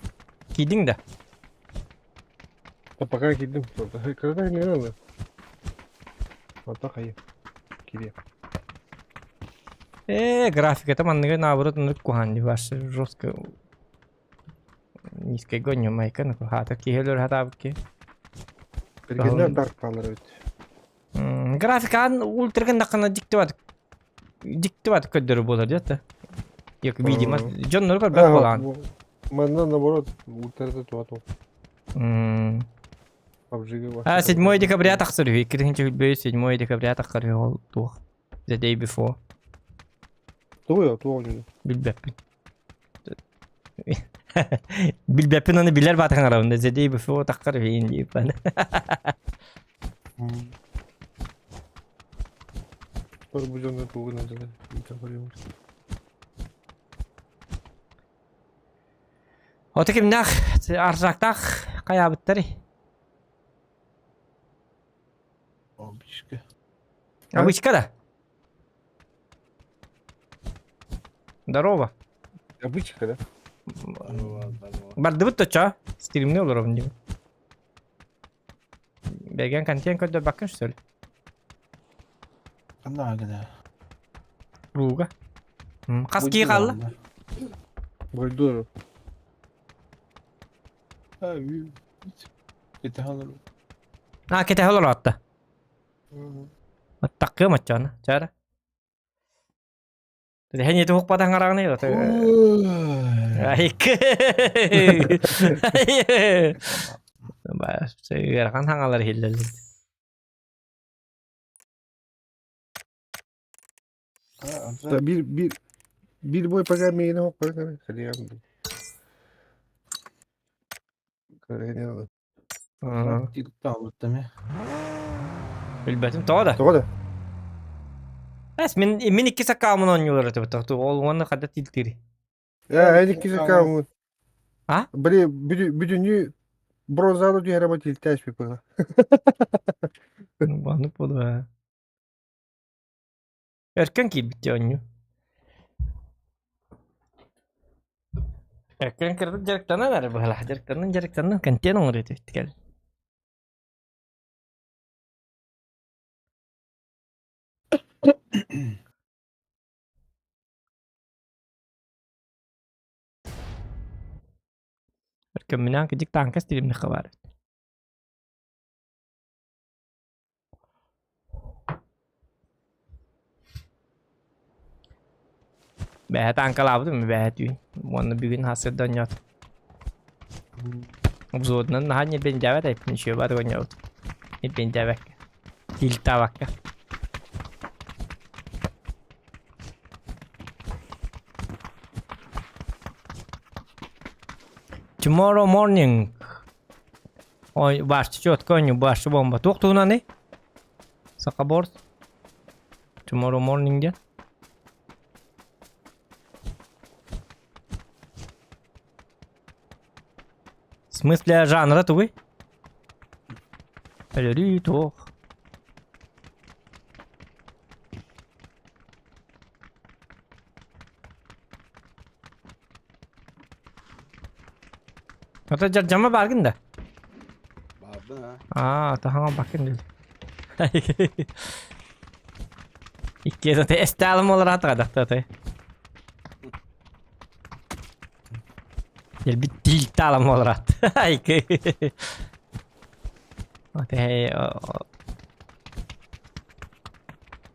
A: Киирдиҥ да?
C: Да пока киирдим. Кырата не надо. Ото хайы. Кириэ.
A: Э, графиката манныгы наоборот оннук куһаҕан дии вообще жестко низкой гоню майка хаата киһи өлөр сатаабыт киһи.
C: Бергеннер дарк балар эбит.
A: Графикаан ультрагын дьиктибат дьиктибат көрдөрөр буолар дии Як видимо дьоннору көрбөт буолаан.
C: Манна наоборот ультрата туату. PUBG-га
A: А 7 декабря тахсар үһү. 2 7 декабря тахсар үһү ол туох. The day before.
C: Тугу тугу дьүнү.
A: Билбэппин. Билбэппин аны билэр баатахан арабын The day before тахсар үһү дииппэн.
C: Тор бу дьонно тугу гынан дьоно.
A: Ото кимнээх арзактаах хайаабыттарый?
E: Обычка.
A: Обычка да? Здорово.
C: Обычка, да?
A: Бардыбыт точа. Стримне олоробун диби. Бэргэн контент көрдөрбөккүн что ли?
E: Ханна гына.
A: Руга. Хас кии хаалла?
C: Бойдур.
A: А, кэтэһэ олороотта. Таққыам оччоона. Чара. Хэн ете хукпатан қарағын еді. Айк. Ыарахан хаҥалар иһиллэллэр.
C: Да, бир бир бир бой пока миигин хоппа хадиям. Көрөйнө.
A: Билбэтим тоҕо да.
C: Тоҕо да?
A: Эс мин мин икки сакаамын оонньуулар этибит. Ол уонна хада тилтири.
C: Э, эн икки сакаамын.
A: А?
C: Били бүтүннүү бронзаны түһэрэ тилтээш пипыга.
A: Баны буолуо. Өркөн киирбит дии оонньуу. Өркөн кырдык дьарыктанан эрэ быһалаах дьарыктанан дьарыктанан контент оҥоруо этибит кэл. Өркөммүнээн кыдьык тааҥка стримнэххэ баар эбит. Бэһэ тааҥкалаабытым бэһэ түүн уонна бүгүн сарсыарда оонньоотум. Обзорунан наһаа ньирбиндээбэт эбиппин үчүгэй бары оонньообутум. Ньирбиндээбэккэ, тилтаабакка. Tomorrow morning. Ой, башчы четко оонньуу, башчы бомба. Туох туһунаный? Сахаборд. Tomorrow morning диэн. В смысле жанра тугуй? Өлөрүү туох. Ата дьардьама бааргын да?
E: Баарбын а.
A: Аа, таһаҥа бакын дил. Икки аты эстаалым олораат гадахта Елбит тилтаалам олораат. Аты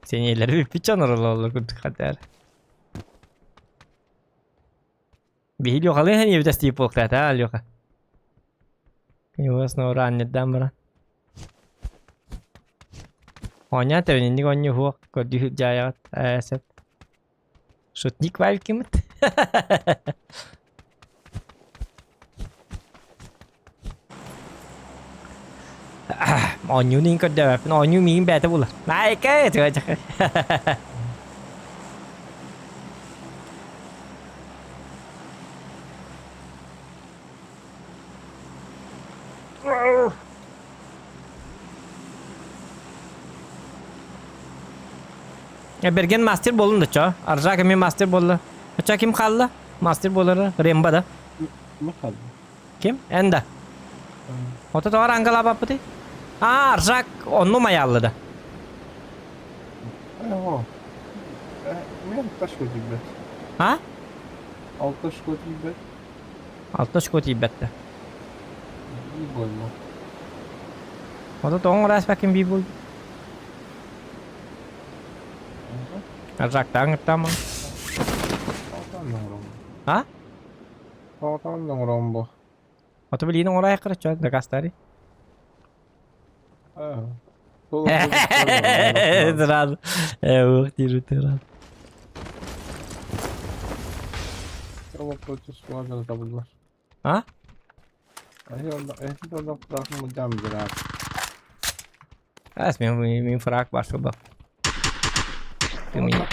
A: Сенелери бүппүт дьон орололлор курдук хатар. Биһи Лехалыын сэниэбит эстии буолуохтаата, Леха. Кыйыбас раннердаан баран. Оонньоон тэбин инник оонньуу суох көрдүү сылдьаайаҕыт ээ сөп. Шутник валькимыт. Оонньууну иин көрдөөбөппүн, оонньуу миигин бэйэтэ булар. Наайка Берген мастер буоллун да чо. Аржак эмиэ мастер буолла. Оччо ким хаалла? Мастер буолара Ремба да.
C: Ким хаалла?
A: Ким? Эн да. Ото тоҕо рангалаабаппытый? Аа, Аржак онну майаалла да.
C: Оо. Мен алташка тиийбэт.
A: А?
C: Алташка тиийбэт.
A: Алташка тиийбэт да.
C: Бии буолла.
A: Ото тоҕо ыраспаккын бии буол. Аржактаан ыттаама. А?
C: Тоҕотоон оҥорон бу.
A: Ото билиин оҥороайаххара чё дакаастаары. Сразу. Ух ты же
C: Против лазера табыллар.
A: А? Ас мен мен фраг бар шоба.
C: Бля.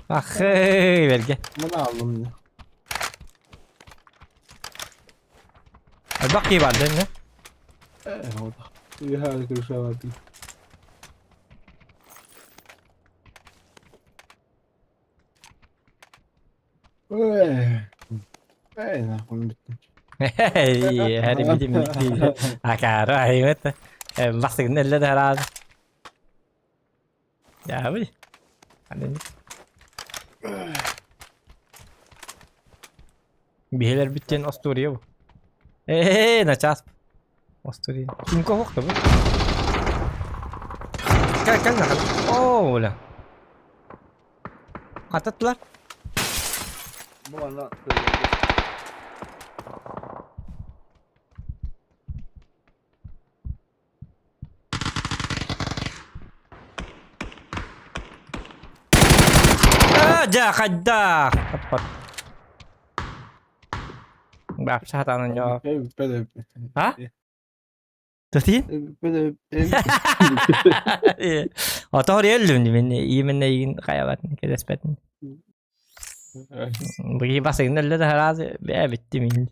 A: Ах, бэргэ.
C: Мына аллым.
A: Элбэх киһи бар дэннэ.
C: Э, крышеватый. Эй, нахуй бүттүм.
A: Һэри битим Акаары айымет. Бастыгын элле да хараады. Дьаабый. Биһилэр бүттен остуоруйа бу. Ээ, начаас. Остуоруйа. Сумка оһох да бу. Кэл, кэл, нахал. Оо, бля. Ататтылар.
E: Бу манна
A: Аа, дьэ, хайдах? Аппат. Баапса хатаанан дьоо. А? Тотин? Отоор еллүм мен именно игин хаябатын келеспетин. Быги басыгын элле да харазы бээ битти мин.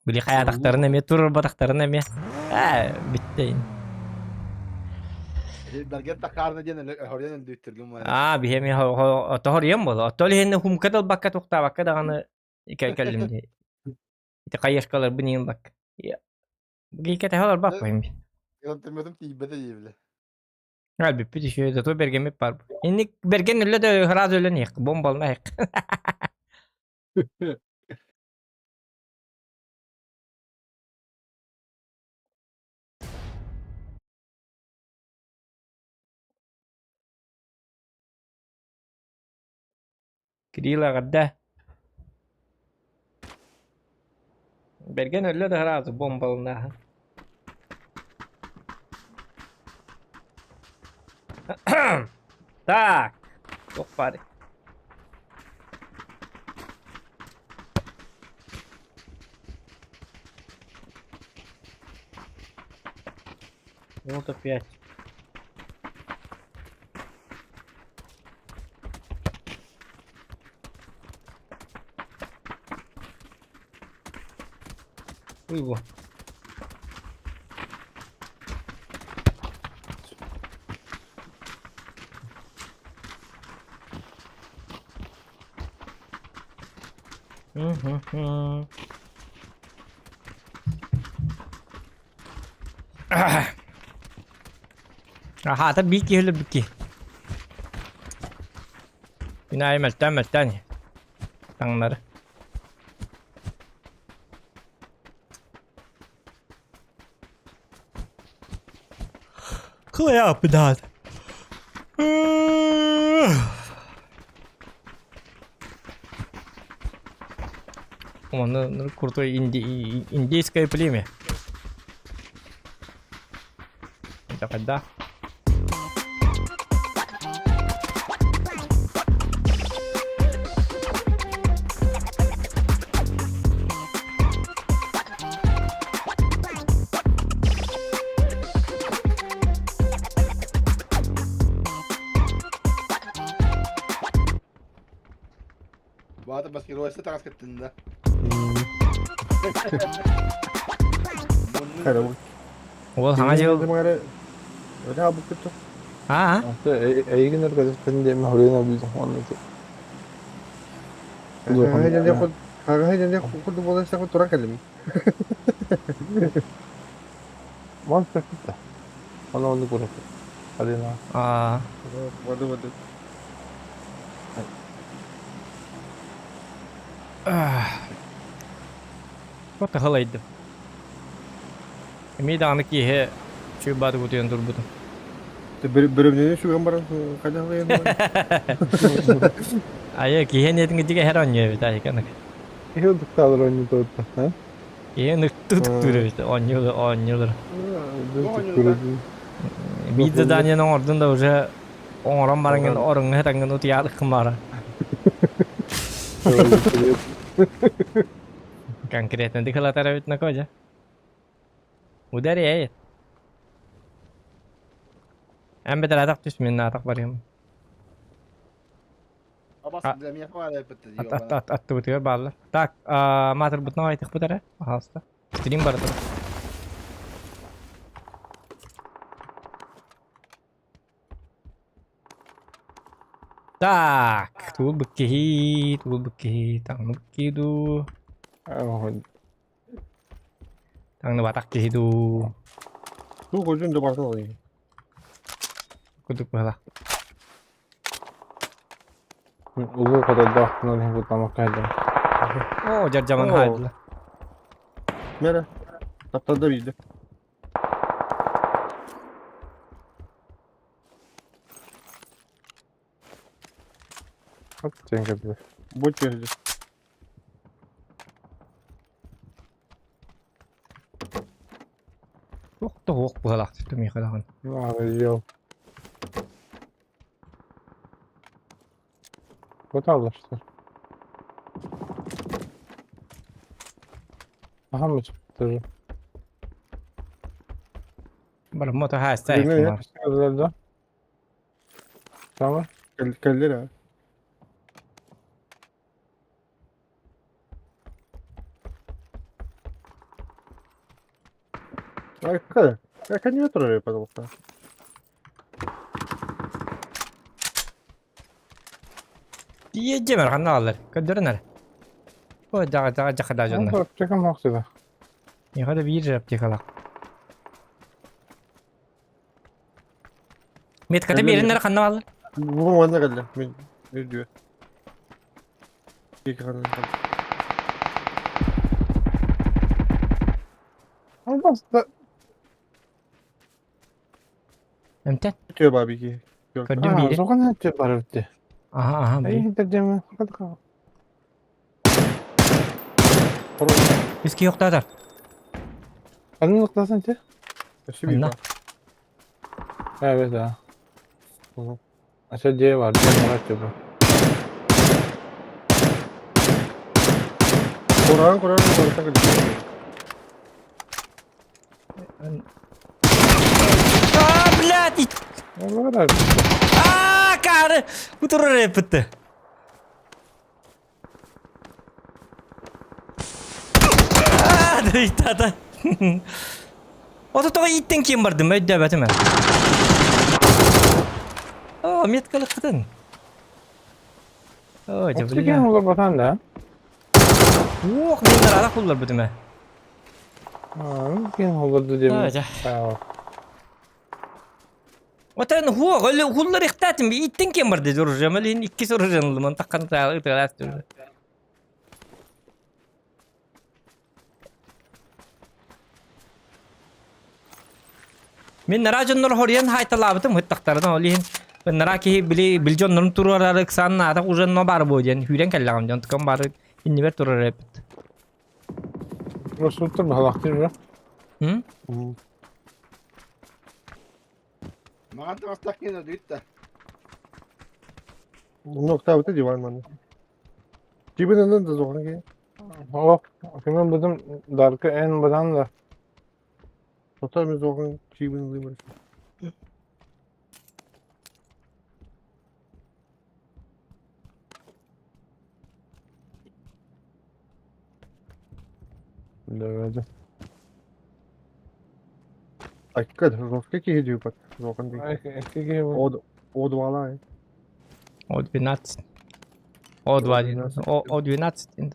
A: Били хайатахтарын эмиэ турарбатахтарын эмиэ ээ бүттэ
E: Бэргэн такаарна диэн хоруйан өлдүүттүргүм.
A: Аа биһи эмиэ тоһоруйан буолла. Оттон иһиннэ хумка да ылбакка туохтаабакка даҕаны кэллим дии. Ити хайышкаларбын иин бакка. Гиикэтэһэ олорбаппын.
E: Гранатометым тиийбэтэ диэбилэ.
A: Бүппүт еще зато бергеммит бар. Инник берген өллө да сразу өлөн иһик, бомбалына иһик. Кирилл эҕэрдэ. Бэргэн өллө да сразу бомбалынааһын. Так, туох баарый? Вот опять. Уйбу. Мгм. Аха, биир киһи өлөрбүт киһи. Мин аайы мөлтөөн мөлтөөн таҥнары. Кылайааппыдаат. Оны крутой инди индейское племя. Это когда?
E: Баата маскировайся таҥас кыттынна.
A: Ол хаҥа дьыл. Аа.
F: Эйигин өргөтүспүн диэмэ хоруйун өлбүтүм уонна Монстр кытта. Ону оннук ураты. Алина.
A: Аа. Вот тахалайдым. Эмиэ даҕаны киэһэ чуйбааты утуйан турбутум.
C: Бөрөмнөнү сүгэн баран хайдах
A: Айа киһи ниэтин китигэ һэр оонньуу эбит айыканак.
F: Киһи ытыктаалар оонньуу туотта.
A: Киһи ныктыы туктуур эбит оонньуулар оонньуулар. Биир заданиены оҥордун да уже оҥорон бараҥҥын оруҥҥа сытаҥҥын утуйаалыккын баара. Конкретно дыхалатар эбит накожа. Ударяет. Эн бэтэр атах түс мин атах барыам. Аттыбытыгар бааллар. Так, маатырбытын айтыхпыт эрэ, пожалуйста. Стрим барда. Так, тугу быккиһи, тугу быккиһи, таҥны быккиһи дуу. Таҥныбатах киһи дуу.
C: Туох өзүн да барытын алайын.
A: Кудук быһалаах.
F: Улуу хотойдоохтунан иһин куттаммакка иһэллэр.
A: Оо, дьардьаман хаайдылар.
C: Мэрэ, тапталда биирдэ.
F: Хоп, диэн кэбиһэр.
C: Бу түһүлү.
A: Туох да суох быһалаах түстүм миэхэ даҕаны.
F: Наадыйыам. Куталлар. Аһам тоже.
A: Барыммат хаастаах.
F: Да? Tamam.
C: Кэллэр аа. Айка, не турар, пожалуйста.
A: Тиийдьэмэр ханна ааллар? Көрдөрөн эрэ. О, дьаҕа дьаҕа дьахадаа дьоннор.
F: Аптекам махсыда.
A: Миэхэ да биир аптекалаах. Метката биэрин эрэ ханна бааллар?
C: Бу манна кэллэ. Мин үрдүө. Екі ханна.
F: Албаста.
A: Эмтэн.
C: Түө баа бики.
A: Көрдүм биири.
F: Соған әтте бар өтте.
A: Аха, аха, биир.
F: Эй, тердеме. Хатка.
A: Үс киһи охтоотор.
F: Анын ықтасын те?
C: Өссө биир
A: Анна.
C: баар.
F: Evet ha. Aşağı C var. C var acaba.
C: Кураан кураан кураан кэллэ.
A: А, блядь!
F: Ne kadar?
A: А, кары! Утурар эппитте. А, дыйтата. Ото тоҕо ииттэн киин бардым, өйдөөбөтүм ээ. Оо, меткалыккытын. Оо, дьэ,
F: Oksijen
A: бля.
F: olur batan da.
A: Уох, мен арах буллар бутум ээ.
F: Oksijen olurdu diye.
A: Аа, дьэ. Отон хуох, өлө хуллар ихтаатым, ииттэн киин барды оружием, илин иккис оружием ыллым, онтон таххан тыалаах Мин нара дьоннор хоруйан хаайталаабытым ыттахтарына ол иһин нара киһи били били дьоннорун туруорар ыксаан аата уже но баар буо диэн сүүрэн кэллэҕим дьон тукам баары иннибэр турар эбит.
F: Rusuttur баһалахтыр бу.
A: М?
E: Маҕан таҥастаах киһи өлбүт да.
C: Ноктаабыта диван манна. Тибин да зохан ки.
F: О, кимин будум даркы эн бадан да.
C: Тотой мен зохан тибин лымыр.
F: Dövedi.
C: Акка жестко киһи дьүүпэт. Жокон дии.
F: Икки киһи бу.
C: О О двалаа.
A: О 12. О 2 диэн. О О 12 диэн.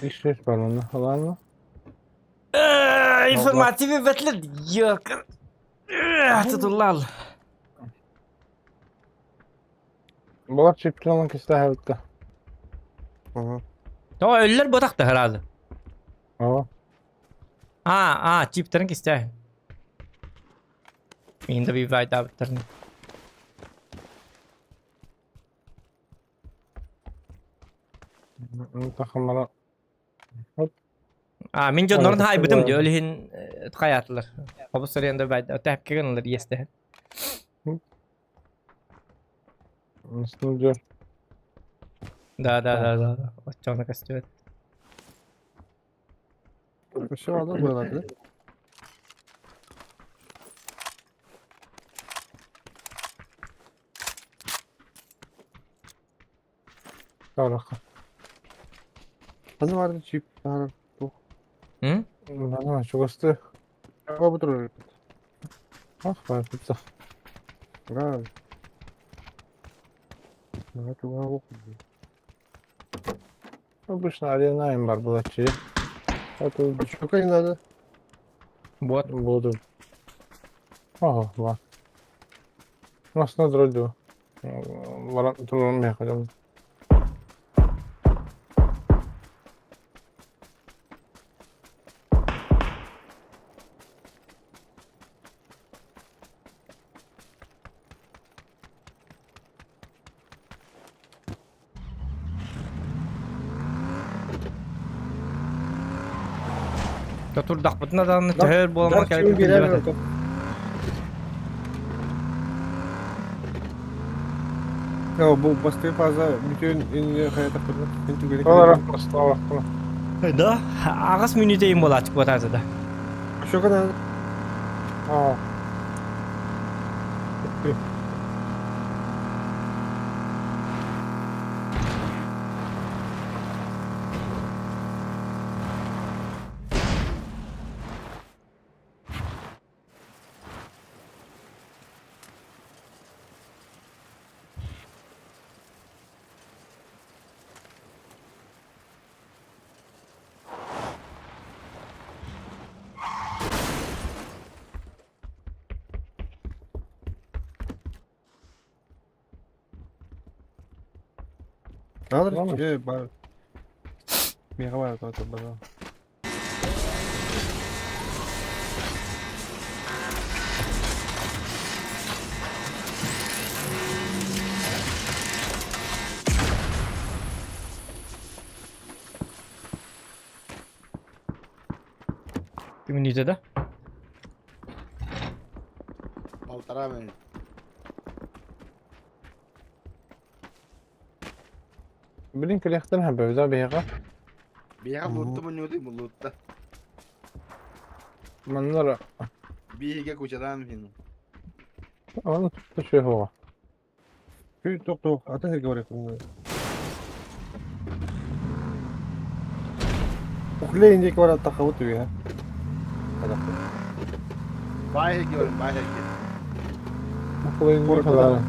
F: Иш бар онно. Ладно.
A: Информация бэтлер. Йок. Тутуллал.
F: Балар чемпионун кистээбитте.
C: Ага.
A: То өллөр ботах да сразу.
F: Aa.
A: А, а, чиптарын кистээ. Мин да бивайдаабыттарын.
F: Тахамара.
A: А, мин дьоннорун хаайбытым дии, ол иһин хайаатылар. Хобус сарыйан да байды, тэпкэ гыналар иэстэһэн.
F: Студия.
A: Да, да, да, да, да. Оччоҕуна көстүбэт.
C: Все равно было, да?
F: Караха.
C: Ханна баар чип таһаарар туох.
A: М?
F: Нана чугасты.
C: Тоҕо турар
F: Ах, баар
C: Ура. Наһаа чугаһа суох дии.
F: Обычно арена бар булаччы. Это
C: Сколько не надо?
A: Вот.
F: буду. Ага, ла. Нас на дроду. Варан турун мехадым.
A: Турдахпытына даҕаны төһө буоламмын
C: Кэлбит
A: кэлбит
C: Бу бастакы фаза бүтүн инне хайатахпытына син түгэни
F: Олар просто
A: Да, аҕыс мүнүүтэ буолааччы буотаата да.
C: Еще когда
F: Аа.
C: Надо же, бар. Меха бар, то бар.
A: Мүнүүтэ да?
E: Полтора минут.
F: Блин, кэлиэхтэн хэбэбитэ биһиэхэ.
E: Биһиэхэ луутта мунньуутуй бу луутта.
F: Маннара
E: Биһигэ кучадаан иһин.
F: Ону тутта суоҕа.
C: Күй тоқ тоқ, ата сирге бар Ухлейн диэки барар тахабыт үһэ.
E: Баай сиргэ барın, баай сиргэ.
F: Ухлейн
C: Куорат
F: kadar.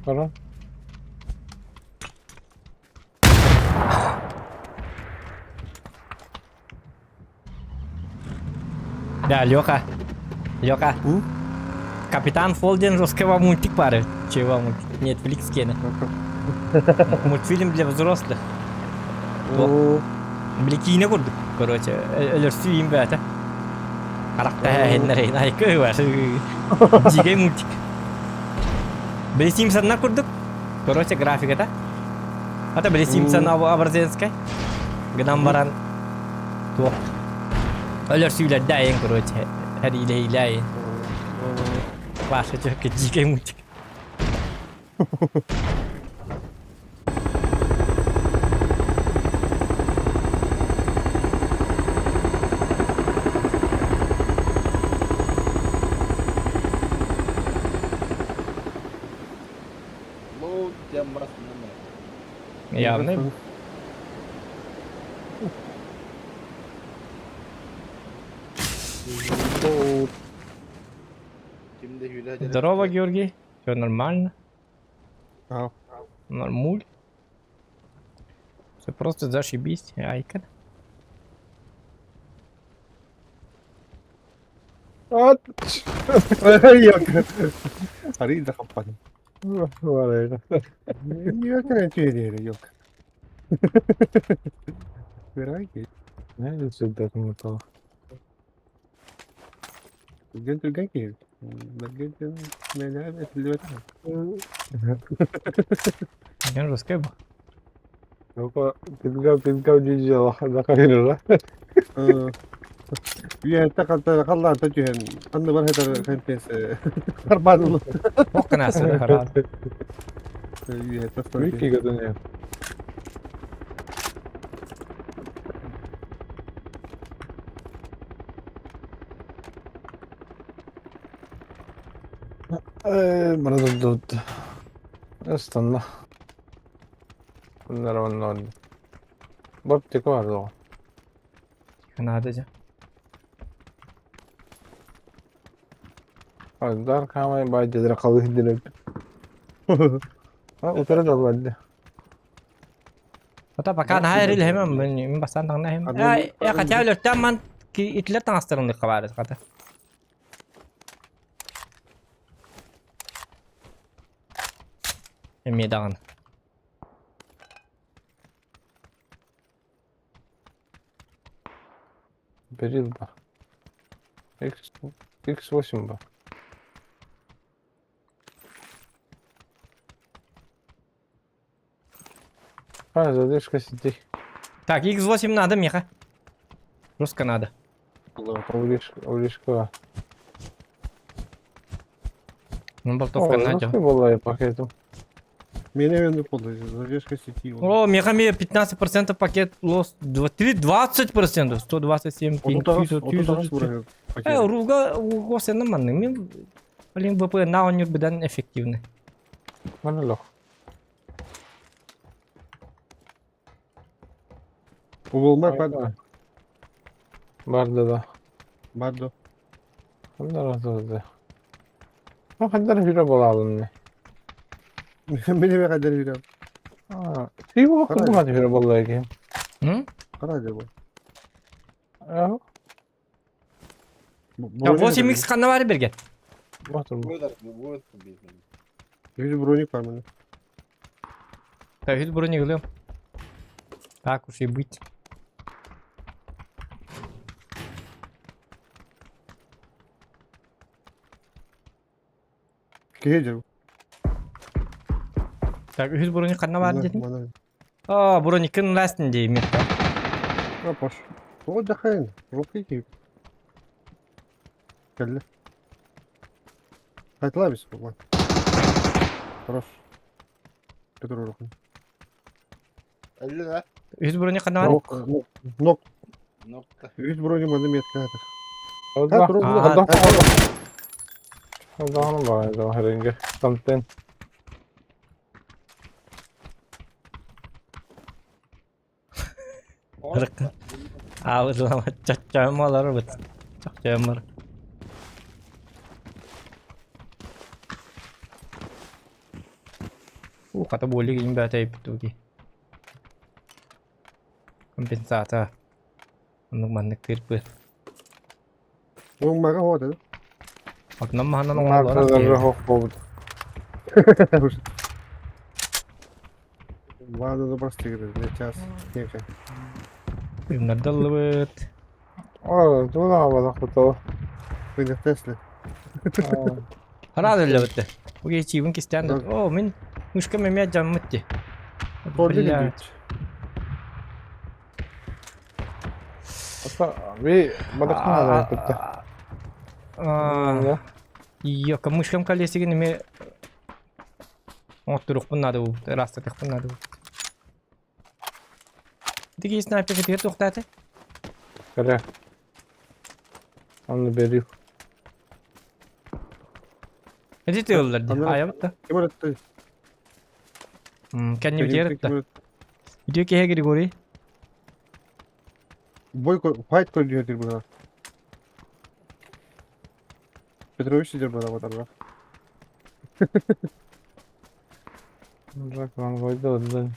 F: Баран.
A: Да, Леха. Леха. Капитан Фолден русского мультик пары. Чего мультик? Netflix киэнэ. Мультфильм для взрослых. Били киинэ курдук, короче, өлөрсүү им бээтэ. Харахта айкы бар. Дьиикэй мультик. Били Симпсоннар курдук. Короче, графиката. Ата били Симпсон образецкай. Гынан баран туох. Өлөрсүүлэрдээйин, короче, хэриилэһиилээйин. Паша чөккө дьиикэй мультик. Явно. Здорово, Георгий. Все нормально?
C: А.
A: Нормуль. Все просто зашибись, айка.
C: Арыйда хаппатым. Ёкарь, ёлка.
A: Дьон русскай бу. Ох гына хараал.
F: Ыстанна. Оннор онно онно. Баптика бар доҕор.
A: Наада дьэ.
F: Дар хаамай баай дьэдэрэ халыһ дирэбит. А утары даллар
A: Ата пока наһаа эрилэһэмэм мин бастаан таҥна иһим. Э хотя өлөртөөн ман итилэр таҥастарынныхха баар хата. Эмиэ даҕаны.
F: Берил ба. X X8 ба. А, задержка сети.
A: Так, X8 надо, Миха. Жестко надо.
F: Улишка.
A: Ну, болтовка надо.
F: Была пакету.
C: Меня не подали, задержка сети.
A: О, Миха, мне 15% пакет лос. 20%, 127 Э, руга, угосена манны. Мин, блин, ВП на он бедан эффективный.
F: Манылох.
C: Убылма падла.
F: Барды да.
C: Бардо.
F: Хандар А хандар хүрэ болалын.
C: Мени хандар хүрэ.
F: А, ти бу хандар хүрэ болла экен.
A: М?
C: Карады бу.
F: А?
A: 8x ханна бар берген.
F: Батыр.
C: Жүз броник бар міне.
A: Так, жүз броник ылыам. Так уж и быть.
C: Кеге
A: Так, үһүс броник ханна бар дедин? А, броникын ластин дейм.
C: А, пош. О, дахайын. Жопка киіп. Кәлі. Қайтыла біз бұған. Хорош. Петр Урухин.
E: Әлі да?
A: Үһүс броник ханна бар?
C: Нок, нок.
E: Нокта.
C: Үһүс броник маны метка атыр.
F: Аллах'ın bağlı herhangi. Something.
A: Аалырлама чаччаамалар быт. Чаччаамар. У хата буолли киин бэтэй туги. Компенсация. Оннук маннык тыырпыт.
C: Оң мага хода.
A: Отнам маханан оҥоллор.
F: Хох болду.
C: Ладно, добрости, говорит, час. Нека.
A: Юнардаллыбыт.
F: О, тула бала хото.
C: Вы на Тесле.
A: Хараад үллэбитте. Уге чиибин кистээн О, мин мышка мэмэ дьаммыт Бля.
F: Би бадахна да.
A: А, Йока, мышкам колесигин эме оттурукпун надо бу, растатыкпын надо бу. Диги снайпер кетер токтаты.
F: Кere. Onu берип.
A: Эти тыллар ди. Аябытта.
C: Кем өтті?
A: Кәнне битер да. Үтүө киһи Григорий.
C: Бой файт көрдүһэ быһа. Петрович сидер быһа батарга.
F: Жак Ван Гойда да.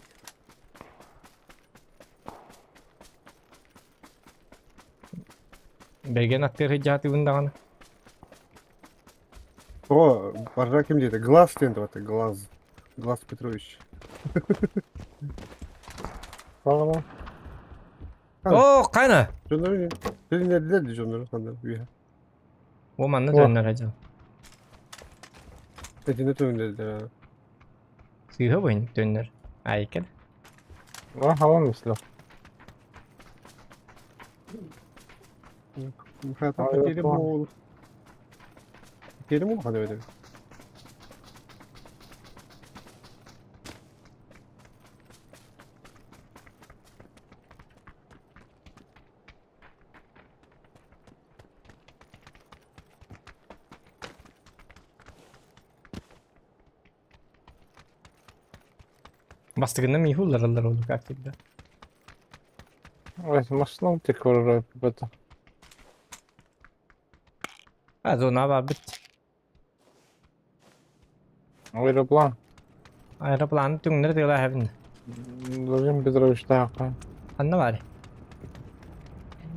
A: Бэргэн аттыыр сылдьаатыбын даҕаны.
C: О, баржа ким диэтэ? Глаз диэн это Глаз. Глаз Петрович.
F: Павлова.
A: О, хайна?
C: Дьоннору билиннэрдилэр дии дьоннору ханна үөһэ.
A: О, манна
F: О.
A: төннөр дьон.
C: Этинэ төннөрдүлэр.
A: Сыыһа буйун төннөр. Айкын.
F: А, халан мисле.
C: Хата
F: Ай,
C: потеря
F: план.
C: бол. Потеря мол хана өтө.
A: Бастыгынан миһи уллараллар ол как всегда.
F: Ой, машина текор это.
A: А, зона бар бит.
F: Аэроплан.
A: Аэроплан түҥнэр тыла хэбин.
F: Владимир Петрович так.
A: Ханна бар.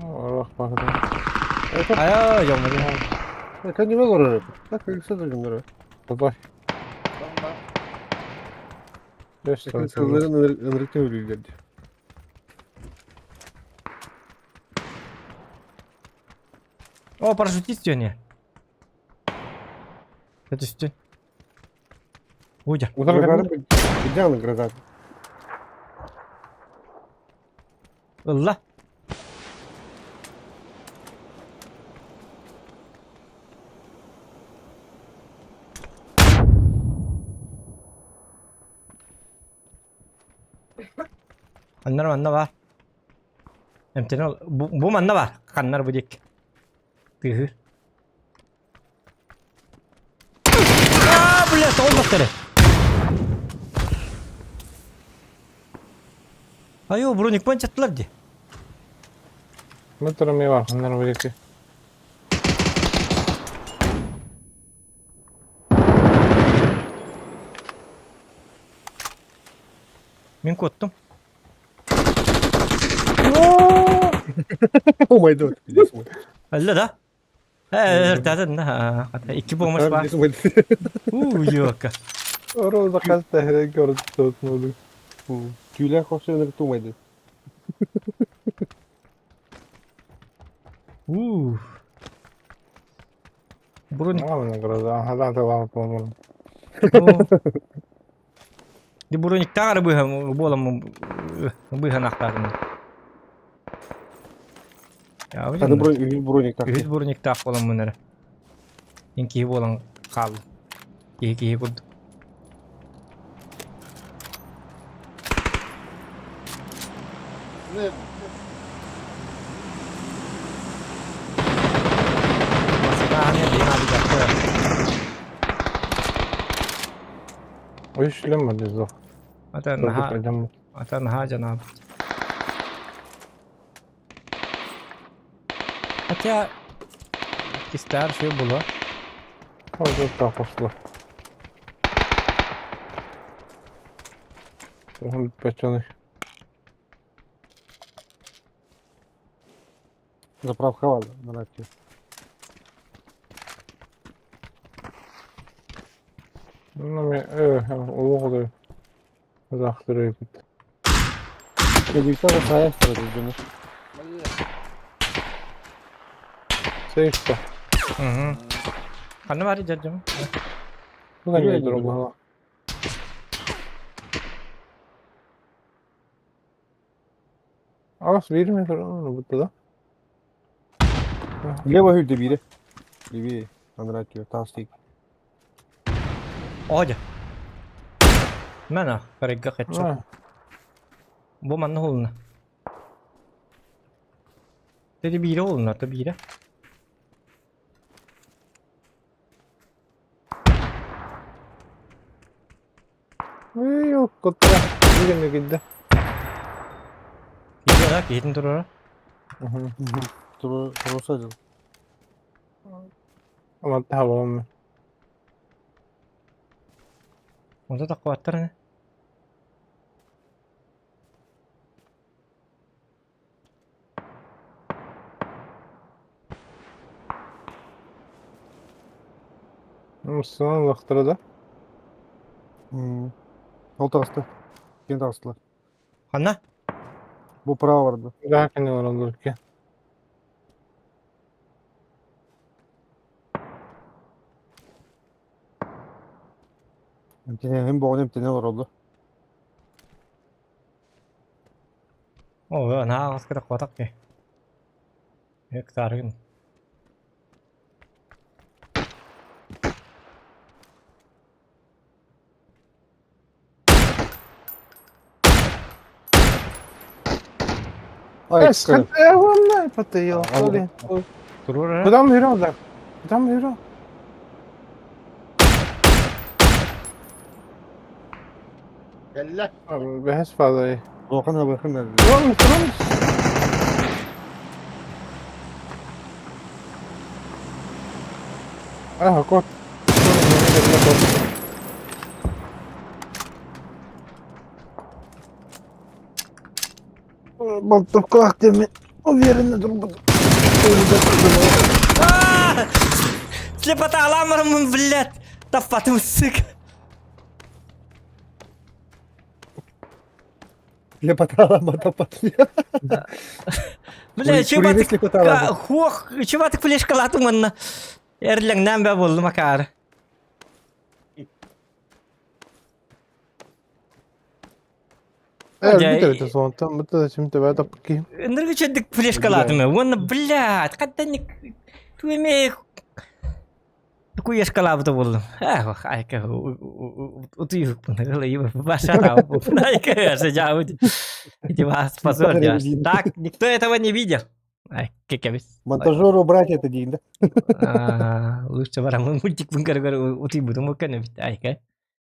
F: Орох бахда.
A: Айа, жоммун.
C: Кәдеме олорор. Так, сызыр гыннары.
F: Давай.
C: Сызырын ынырыкта өлүлерди.
A: О, парашютист жөне. Түстүн. Уйда.
C: Удар Идеально гроза.
A: Ылла. Аннар манна бар. Эмтен ол бу, бу манна бар. Ханнар бу дик. Тыһы. Аа, бля, тоҕо баттары. Айо, броникпан чаттылар ди.
F: Метр ми бар, ханнар бу
A: Мин куоттум.
C: О май гад.
A: Алла да? Э, да, икки помощь бар. У, ёка.
F: Роза хаста хрекор тотнули.
C: Тюля хошо ынырыкта умайды.
A: У. Броник.
F: Ладно, гроза. Ага, да, ладно, по-моему.
A: Ди броник тагары быһа болам быһа нахтарын. Я
C: Ханы броник так.
A: Үһүс броник таах болам мунара. Ин киһи болан хаал. Киһи киһи курдук.
E: Не,
A: Баскааны дин алыгатты.
F: Ой, шлем одезо.
A: Ата наха, ата наха жанап. Хотя кистар все было.
F: Вот это пошло. Печеный.
C: Заправка вала на рате.
F: Ну, ми, улуғды. Захтыры бит.
C: Кедикте да сая сырды жыны.
F: Сейфта.
A: Угу. Ханна бар жардым.
F: Куда не дорога? Ас 1 метр, ну, будто да?
C: Лево хүлде бире. Левее. Анратио, тастик.
A: Ода. Мана, карыгга хэтчо. Бу манна холуна. Теди бире холуна, та бире.
F: Эй, котра. Видим, где.
A: да, киһитин туруора.
C: Туруса дьыл.
F: Аматта хабамы.
A: Онто таххыбаттар ини.
F: Муссон лахтара да.
C: Ол таҕыста. Кини таҕыстылар.
A: Ханна?
C: Бу право барда.
F: Да кини олороллор ки.
C: Эмтэнэ, им боҕун эмтэнэ олороллор.
A: Оо, наһаа аҕаска таххыбатах киһи. Гектаргын.
C: Ай,
F: Эс, والله потеел.
A: Туруора.
F: Куда мы играл, да? Куда мы играл?
E: Кэллэ.
F: Бэһэс фазай.
C: Улахан абыхын
F: Ром, ром. А, кот. Болтовках ты уверенно друг
A: А! Слепота аламармын, блядь! Таппатым, сык.
C: Лепота таппат.
A: Бля, чего ты... Хух, чего ты флешкалатым онна? Эрлеңнән бә булды макар. Энергия чөдүк флешкалатым. Онна, блядь, каттан туеме Куешкалабыта болдум. Ах, айка, утуюк ваша Айка, Иди вас позор, Так, никто этого не видел. Ай, кекебис.
C: Монтажеру убрать это день, да?
A: Лучше барамын мультик бунгар утуй будум окене бит. Айка.